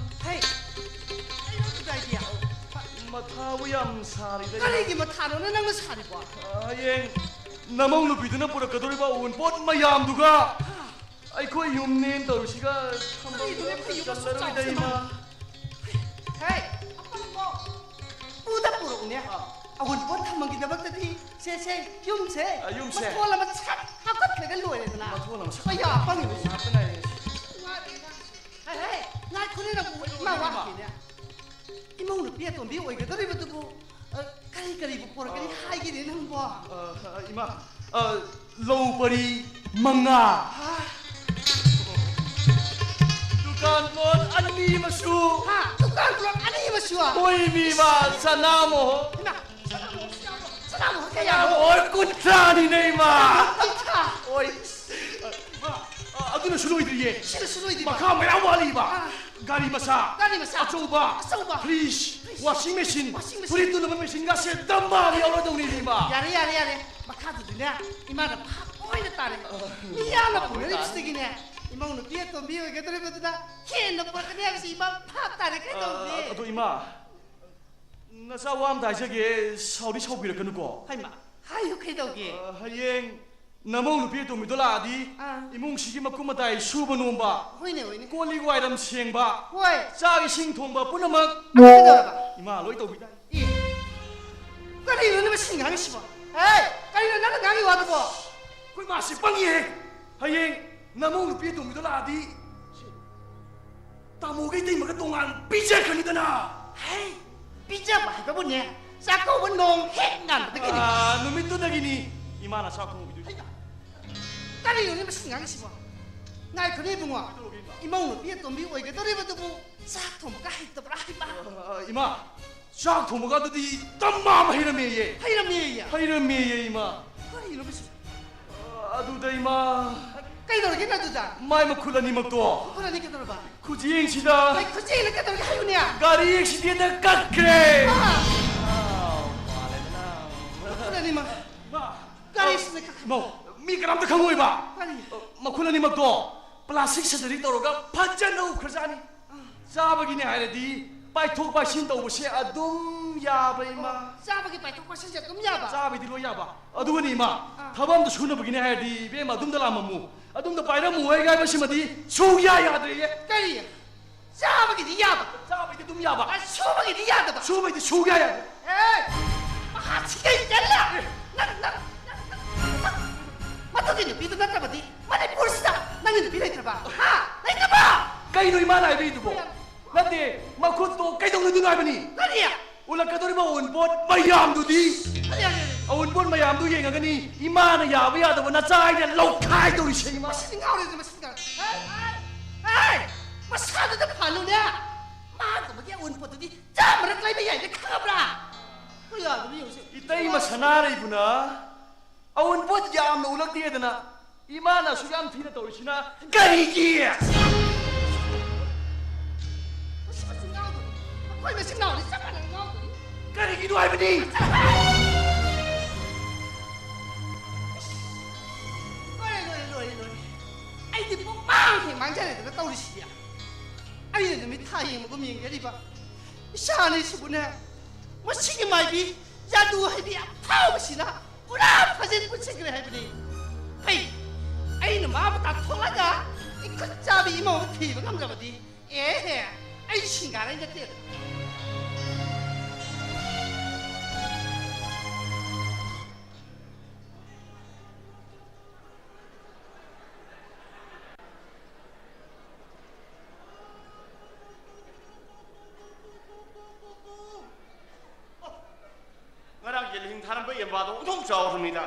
ꯍꯩ, ꯀꯩꯅꯣ ꯑꯗꯨꯗ ꯑꯩꯗꯤ? ꯃꯊꯥꯕꯨ ꯌꯥꯝ ꯁꯥꯔꯤꯗ, ꯏꯃꯥ꯫ ꯀꯔꯤꯒꯤ ꯃꯊꯥꯅꯣꯅꯦ ꯅꯪꯅ ꯁꯥꯔꯤꯕꯣ? ꯑ, ꯍꯌꯦꯡ ꯅꯃꯧ ꯅꯨꯄꯤꯗꯨꯅ ꯄꯨꯔꯛꯀꯗꯧꯔꯤꯕ ꯑꯋꯨꯟꯄꯣꯠ ꯃꯌꯥꯝꯗꯨꯒ ꯑꯩꯈꯣꯏ ꯌꯨꯝꯅꯦꯅ ꯇꯧꯔꯤꯁꯤꯒ ꯊꯝꯐꯝ ꯀꯔꯤꯅꯣꯅꯦ, ꯑꯩꯈꯣꯏ ꯌꯨꯝ ꯑꯁꯨꯛ ꯆꯜꯂꯔꯣꯏꯗ, ꯆꯥꯎꯁꯤꯕꯣ? ꯏꯃꯥ꯫ ꯍꯦ, ꯑꯄꯪꯕꯣ! ꯄꯨꯗ ꯄꯨꯔꯛꯎꯅꯦ꯫ ꯑꯥ꯫ ꯑꯋꯨꯟꯄꯣꯠ ꯊꯝꯃꯒꯤꯗꯃꯛꯇꯗꯤ ꯁꯦ, ꯁꯦ, ꯌꯨꯝꯁꯦ ꯑ, ꯌꯨꯝꯁꯦ꯫ ꯃꯊꯣꯜ ꯑꯃ ꯁꯠ ꯍꯥꯞꯀꯠꯈ꯭ꯔꯒ ꯂꯣꯏꯔꯦꯗꯅ꯫ ꯃꯊꯣꯜ ꯑꯃ ꯁꯠ ꯀꯌꯥ ꯄꯪꯉꯤꯅꯣ ꯁꯤꯕꯣ? ꯍꯥꯞꯄ ꯉꯥꯏꯔꯦ꯫ ꯉꯥꯏꯔꯦꯗ꯫ ꯍꯦ, ꯍꯦ, ꯉꯥꯏꯈꯣꯅꯦ ꯅꯪꯕꯨ, ꯏꯃꯥ ꯋꯥ ꯍꯪꯒꯦꯅꯦ꯫ ꯏꯃꯧ ꯅꯨꯄꯤ ꯑꯇꯣꯝꯕꯤ ꯑꯣꯏꯒꯗꯧꯔꯤꯕꯗꯨꯕꯨ, ꯑ, ꯀꯔꯤ ꯀꯔꯤꯕꯨ ꯄꯣꯔꯛꯀꯅꯤ ꯑ, ꯍꯥꯏꯒꯦꯅꯦ ꯅꯪꯕꯣ? ꯑ, ꯑ, ꯏꯃꯥ, ꯑ, ꯂꯧ ꯄꯔꯤ ꯃꯉꯥ꯫ ꯍꯥ? ꯗꯨꯀꯥꯟ ꯄꯣꯠ ꯑꯅꯤ ꯑꯃꯁꯨ꯫ ꯍꯥ? ꯗꯨꯀꯥꯟ ꯄꯣꯠ ꯑꯅꯤ ꯑꯃꯁꯨ? ꯍꯣꯏ, ꯃꯤ ꯏꯃꯥ, ꯁꯅꯥ ꯃꯣꯍꯣꯔ꯫ ꯏꯃꯥ, ꯁꯅꯥ ꯃꯣꯍꯣꯔ ꯀꯌꯥꯅꯣ? ꯁꯅꯥ ꯃꯣꯍꯣꯔ ꯀꯨꯟꯊ꯭ꯔꯥꯅꯤꯅꯦ, ꯏꯃꯥ꯫ ꯀꯨꯟꯊ꯭ꯔꯥ? ꯍꯣꯏ꯫ ꯑ, ꯏꯃꯥ, ꯑ, ꯑꯗꯨꯅꯁꯨ ꯂꯣꯏꯗ꯭ꯔꯤꯌꯦ꯫ ꯁꯤꯅꯁꯨ ꯂꯣꯏꯗ꯭ꯔꯤꯕ? ꯃꯈꯥ ꯃꯌꯥꯝ ꯋꯥꯠꯂꯤꯕ꯫ ꯑꯥ꯫ ꯒꯥꯔꯤ ꯃꯆꯥ, ꯒꯥꯔꯤ ꯃꯆꯥ, ꯑꯆꯧꯕ, ꯑꯆꯧꯕ, ꯐ꯭ꯔꯤꯖ, ꯐ꯭ꯔꯤꯖ, ꯋꯥꯁꯤꯡ ꯃꯦꯆꯤꯟ, ꯋꯥꯁꯤꯡ ꯃꯦꯆꯤꯟ, ꯐꯨꯔꯤꯠ ꯇꯨꯅꯕ ꯃꯦꯆꯤꯟꯒꯁꯦ ꯗꯝꯕꯥꯒ ꯌꯥꯎꯔꯗꯧꯅꯤꯅꯦ, ꯏꯃꯥ꯫ ꯌꯥꯔꯦ, ꯌꯥꯔꯦ, ꯌꯥꯔꯦ꯫ ꯃꯈꯥꯗꯨꯗꯤꯅꯦ, ꯏꯃꯥꯅ ꯚꯥꯞ ꯑꯣꯏꯅ ꯇꯥꯔꯦ꯫ ꯑ, ꯃꯤꯌꯥꯝꯅ ꯚꯥꯞ ꯑꯣꯏꯅ ꯄꯨꯅꯔꯤꯕꯁꯤꯗꯒꯤꯅꯦ, ꯏꯃꯧ ꯅꯨꯄꯤ ꯑꯇꯣꯝꯕꯤ ꯑꯣꯏꯒꯗꯧꯔꯤꯕꯗꯨꯅ ꯍꯦꯟꯅ ꯄꯨꯔꯛꯀꯅꯤ ꯍꯥꯏꯕꯁꯤ ꯏꯃꯥ ꯚꯥꯞ ꯇꯥꯔꯦ꯫ ꯑ, ꯀꯩꯗꯧꯅꯤ? ꯑꯗꯣ ꯏꯃꯥ, ꯅꯆꯥ ꯋꯥ ꯑꯝꯇ ꯍꯥꯏꯖꯒꯦ, ꯁꯥꯎꯗꯤ ꯁꯥꯎꯕꯤꯔꯛꯀꯅꯨꯀꯣ꯫ ꯍꯩꯃꯥ, ꯍꯥꯏꯌꯨ, ꯀꯩꯗꯧꯒꯦ? ꯑ, ꯍꯌꯦꯡ ꯅꯃꯧ ꯅꯨꯄꯤ ꯑꯇꯣꯝꯕꯤꯗꯣ ꯂꯥꯛꯑꯗꯤ, ꯑꯥ꯫ ꯏꯃꯨꯡꯁꯤꯒꯤ ꯃꯀꯨꯞ ꯃꯇꯥꯏ ꯁꯨꯕ ꯅꯣꯝꯕ, ꯍꯣꯏꯅꯦ, ꯍꯣꯏꯅꯦ꯫ ꯀꯣꯜ ꯂꯤꯛ ꯋꯥꯏꯔꯝ ꯁꯦꯡꯕ, ꯍꯣꯏ꯫ ꯆꯥꯛ ꯏꯁꯤꯡ ꯊꯣꯡꯕ ꯄꯨꯝꯅꯃꯛ ꯀꯩꯗꯧꯔꯕ? ꯏꯃꯥ ꯂꯣꯏ ꯇꯧꯕꯤꯗꯥꯏ? ꯑꯦ, ꯀꯔꯤꯅꯣꯅꯦ ꯃꯁꯤ ꯉꯥꯡꯉꯤꯁꯤꯕꯣ? ꯍꯦ, ꯀꯔꯤꯅꯣ ꯅꯪꯅ ꯉꯥꯡꯉꯤ ꯋꯥꯗꯨꯕꯣ? ꯑꯩꯈꯣꯏ ꯃꯥꯁꯤ ꯄꯪꯉꯤꯍꯦ꯫ ꯍꯌꯦꯡ ꯅꯃꯧ ꯅꯨꯄꯤ ꯑꯇꯣꯝꯕꯤꯗꯣ ꯂꯥꯛꯑꯗꯤ, ꯇꯥꯃꯣꯒ ꯏꯇꯩꯃꯒ ꯇꯣꯉꯥꯟ ꯄꯤꯖꯈ꯭ꯔꯅꯤꯗꯅ꯫ ꯍꯦ, ꯄꯤꯖꯕ ꯍꯥꯏꯕꯕꯨꯅꯦ, ꯆꯥꯛꯀꯧꯕ ꯅꯣꯡ ꯍꯦꯛ ꯉꯥꯟꯕꯗꯒꯤꯅꯤ꯫ ꯑꯥ, ꯅꯨꯃꯤꯠꯇꯨꯗꯒꯤꯅꯤ ꯏꯃꯥꯅ ꯆꯥꯛ ꯊꯣꯡꯕꯤꯗꯣꯏꯁꯦ꯫ ꯍꯩꯃꯥ! ꯀꯔꯤ ꯀꯩꯅꯣꯅꯦ ꯃꯁꯤ ꯑꯉꯥꯡꯁꯤꯕꯣ? ꯉꯥꯏꯈꯣꯅꯦ ꯏꯕꯨꯡꯉꯣ꯫ ꯏꯃꯧ ꯅꯨꯄꯤ ꯑꯇꯣꯝꯕꯤ ꯑꯣꯏꯒꯗꯧꯔꯤꯕꯗꯨꯕꯨ ꯆꯥꯛ ꯊꯣꯡꯕꯒ ꯍꯩꯇꯕ꯭ꯔꯥ ꯍꯥꯏꯕ? ꯑ, ꯏꯃꯥ, ꯆꯥꯛ ꯊꯣꯡꯕꯒ ꯑꯗꯨꯗꯤ ꯇꯝꯃꯥꯕ ꯍꯩꯔꯝꯃꯦꯌꯦ꯫ ꯍꯩꯔꯝꯃꯦꯌꯦ? ꯍꯩꯔꯝꯃꯦꯌꯦ, ꯏꯃꯥ꯫ ꯀꯔꯤꯅꯣ ꯃꯁꯤ? ꯑ, ꯑꯗꯨꯗ, ꯏꯃꯥ꯫ ꯀꯩꯗꯧꯔꯒꯦ ꯅꯪ ꯑꯗꯨꯗ? ꯃꯥꯏ ꯃꯈꯨꯠ ꯑꯅꯤꯃꯛꯇꯣ꯫ ꯃꯈꯨꯠ ꯑꯅꯤ ꯀꯩꯗꯧꯔꯕ? ꯈꯨꯖꯦꯡꯁꯤꯗ꯫ ꯀꯩ ꯈꯨꯖꯦꯡꯅ ꯀꯩꯗꯧꯔꯒꯦ ꯍꯥꯏꯌꯨꯅꯦ? ꯒꯥꯔꯤ ꯑꯦꯛꯁꯤꯗꯦꯟꯗ ꯀꯛꯈ꯭ꯔꯦ꯫ ꯑꯥ꯫ ꯑꯥ, ꯃꯥꯜꯂꯦꯗꯅ꯫ ꯃꯈꯨꯠ ꯑꯅꯤꯃꯛ꯫ ꯏꯃꯥ꯫ ꯒꯥꯔꯤ ꯑꯦꯛꯁꯤꯗꯦꯟ ꯀꯛꯈ꯭ꯔꯦ꯫ ꯏꯃꯥ, ꯃꯤ ꯀꯅꯥꯝꯇ ꯈꯪꯉꯣꯏꯕ꯫ ꯀꯔꯤ? ꯃꯈꯨꯠ ꯑꯅꯤꯃꯛꯇꯣ ꯄ꯭ꯂꯥꯁꯇꯤꯛ ꯁꯔꯖꯔꯤ ꯇꯧꯔꯒ ꯐꯖꯅ ꯎꯞꯈ꯭ꯔꯖꯥꯠꯅꯤ꯫ ꯆꯥꯕꯒꯤꯅꯦ ꯍꯥꯏꯔꯗꯤ ꯄꯥꯏꯊꯣꯛ ꯄꯥꯏꯁꯤꯟ ꯇꯧꯕꯁꯦ ꯑꯗꯨꯝ ꯌꯥꯕ, ꯏꯃꯥ꯫ ꯆꯥꯕꯒꯤ ꯄꯥꯏꯊꯣꯛ ꯄꯥꯏꯁꯤꯟꯁꯦ ꯑꯗꯨꯝ ꯌꯥꯕ? ꯆꯥꯕꯩꯗꯤ ꯂꯣꯏ ꯌꯥꯕ꯫ ꯑꯗꯨꯒꯅꯤ, ꯏꯃꯥ, ꯑꯥ꯫ ꯊꯕꯛ ꯑꯝꯇ ꯁꯨꯅꯕꯒꯤꯅꯦ ꯍꯥꯏꯔꯗꯤ, ꯏꯕꯦꯝꯃ, ꯑꯗꯨꯝꯗ ꯂꯥꯛꯑꯝꯃꯝꯃꯨ, ꯑꯗꯨꯝꯗ ꯄꯥꯏꯔꯝꯃꯨ ꯍꯥꯏ ꯍꯥꯏꯕꯁꯤꯃꯗꯤ ꯁꯨꯡꯌꯥ ꯌꯥꯗ꯭ꯔꯦꯌꯦ꯫ ꯀꯔꯤ? ꯆꯥꯕꯒꯤꯗꯤ ꯌꯥꯕ? ꯆꯥꯕꯩꯗꯤ ꯑꯗꯨꯝ ꯌꯥꯕ꯫ ꯑ, ꯁꯨꯕꯒꯤꯗꯤ ꯌꯥꯗꯕ? ꯁꯨꯕꯩꯗꯤ ꯁꯨꯡꯌꯥ ꯌꯥꯗꯦ꯫ ꯑꯦ! ꯃꯍꯥꯛꯁꯤ ꯀꯩ ꯀꯜꯂ? ꯅꯪ, ꯅꯪ, ꯅꯪ, ꯅꯪ, ꯅꯪ, ꯃꯗꯨꯒꯤ ꯅꯨꯄꯤꯗꯨ ꯅꯠꯇꯕꯗꯤ ꯃꯅꯤꯄꯨꯔꯁꯤꯗ ꯅꯪꯒꯤ ꯅꯨꯄꯤ ꯂꯩꯇ꯭ꯔꯕ? ꯍꯥ? ꯂꯩꯇ꯭ꯔꯕ? ꯀꯩꯅꯣ ꯏꯃꯥꯅ ꯍꯥꯏꯕꯤꯗꯨꯕꯣ? ꯅꯠꯇꯦ, ꯃꯈꯨꯠꯇꯣ ꯀꯩꯗꯧꯅꯗꯣꯏꯅꯣ ꯍꯥꯏꯕꯅꯤ꯫ ꯀꯔꯤ? ꯎꯠꯂꯛꯀꯗꯧꯔꯤꯕ ꯑꯎꯟꯄꯣꯠ ꯃꯌꯥꯝꯗꯨꯗꯤ? ꯀꯔꯤ ꯍꯥꯏꯒꯦ? ꯑꯎꯟꯄꯣꯠ ꯃꯌꯥꯝꯗꯨ ꯌꯦꯡꯉꯒꯅꯤ ꯏꯃꯥꯅ ꯌꯥꯕ ꯌꯥꯗꯕ ꯅꯆꯥ ꯑꯩꯅ ꯂꯧꯈꯥꯏꯗꯧꯔꯤꯁꯦ, ꯏꯃꯥ꯫ ꯃꯁꯤꯗꯤ ꯉꯥꯎꯔꯦꯗ, ꯃꯁꯤꯗꯤ ꯉꯥꯎꯔꯦ꯫ ꯍꯦ, ꯍꯦ, ꯍꯦ! ꯃꯁꯥꯗꯨꯗ ꯐꯍꯜꯂꯨꯅꯦ꯫ ꯃꯥꯒꯨꯝꯕꯒꯤ ꯑꯎꯟꯄꯣꯠꯇꯨꯗꯤ ꯆꯥꯝꯃꯔꯛ ꯂꯩꯕ ꯌꯥꯏꯅ ꯈꯪꯉꯕ꯭ꯔꯥ? ꯀꯌꯥꯗꯨꯅ ꯌꯦꯡꯉꯨꯁꯦ꯫ ꯏꯇꯩꯃ ꯁꯅꯥꯔꯩꯕꯨꯅ ꯑꯎꯟꯄꯣꯠ ꯌꯥꯝꯅ ꯎꯠꯂꯛꯇꯦꯗꯅ ꯏꯃꯥꯅ ꯑꯁꯨꯛ ꯌꯥꯝ ꯊꯤꯅ ꯇꯧꯔꯤꯁꯤꯅ ꯀꯔꯤꯒꯤ? ꯃꯁꯤ ꯃꯆꯤꯟ ꯉꯥꯎꯗꯣꯔꯤ꯫ ꯃꯈꯣꯏ ꯃꯆꯤꯟ ꯉꯥꯎꯗꯤ ꯆꯞ ꯃꯥꯟꯅꯅ ꯉꯥꯎꯗꯣꯔꯤ꯫ ꯀꯔꯤꯒꯤꯅꯣ ꯍꯥꯏꯕꯅꯤ? ꯂꯣꯏꯔꯦ, ꯂꯣꯏꯔꯦ, ꯂꯣꯏꯔꯦ, ꯂꯣꯏꯔꯦ꯫ ꯑꯩꯗꯤ ꯄꯨꯡꯃꯥꯡ ꯍꯦꯛ ꯃꯥꯡꯖꯔꯦꯗꯅ ꯇꯧꯔꯤꯁꯤꯗꯤ꯫ ꯑꯩꯅ ꯅꯨꯃꯤꯠ ꯊꯥ ꯌꯦꯡꯕꯒꯨꯝ ꯌꯦꯡꯖꯔꯤꯕ ꯏꯆꯥ ꯑꯅꯤꯁꯤꯕꯨꯅꯦ, ꯃꯁꯤꯒꯤ ꯃꯥꯏꯕꯤ ꯖꯥꯗꯨ ꯍꯩꯕꯤ ꯑꯐꯥꯎꯕꯁꯤꯅ ꯄꯨꯔꯥ ꯐꯖꯅ ꯄꯨꯟꯁꯤꯟꯈ꯭ꯔꯦ ꯍꯥꯏꯕꯅꯤ꯫ ꯐꯩ, ꯑꯩꯅ ꯃꯥꯕꯨ ꯇꯥꯟꯊꯣꯛꯂꯒ ꯑꯩ ꯈꯨꯠ ꯆꯥꯕꯤ ꯏꯃꯧ ꯑꯃ ꯊꯤꯕ ꯉꯝꯗ꯭ꯔꯕꯗꯤ, ꯑꯦꯍꯦ, ꯑꯩ ꯁꯤꯡꯒꯥꯔꯩ ꯅꯠꯇꯦꯗ꯫ ꯉꯔꯥꯡ ꯌꯦꯜꯍꯤꯡ ꯊꯥꯔꯝꯕ ꯌꯦꯟꯕꯥꯗꯣ ꯑꯣꯟꯊꯣꯛ ꯆꯥꯎꯈ꯭ꯔꯕꯅꯤꯗ꯫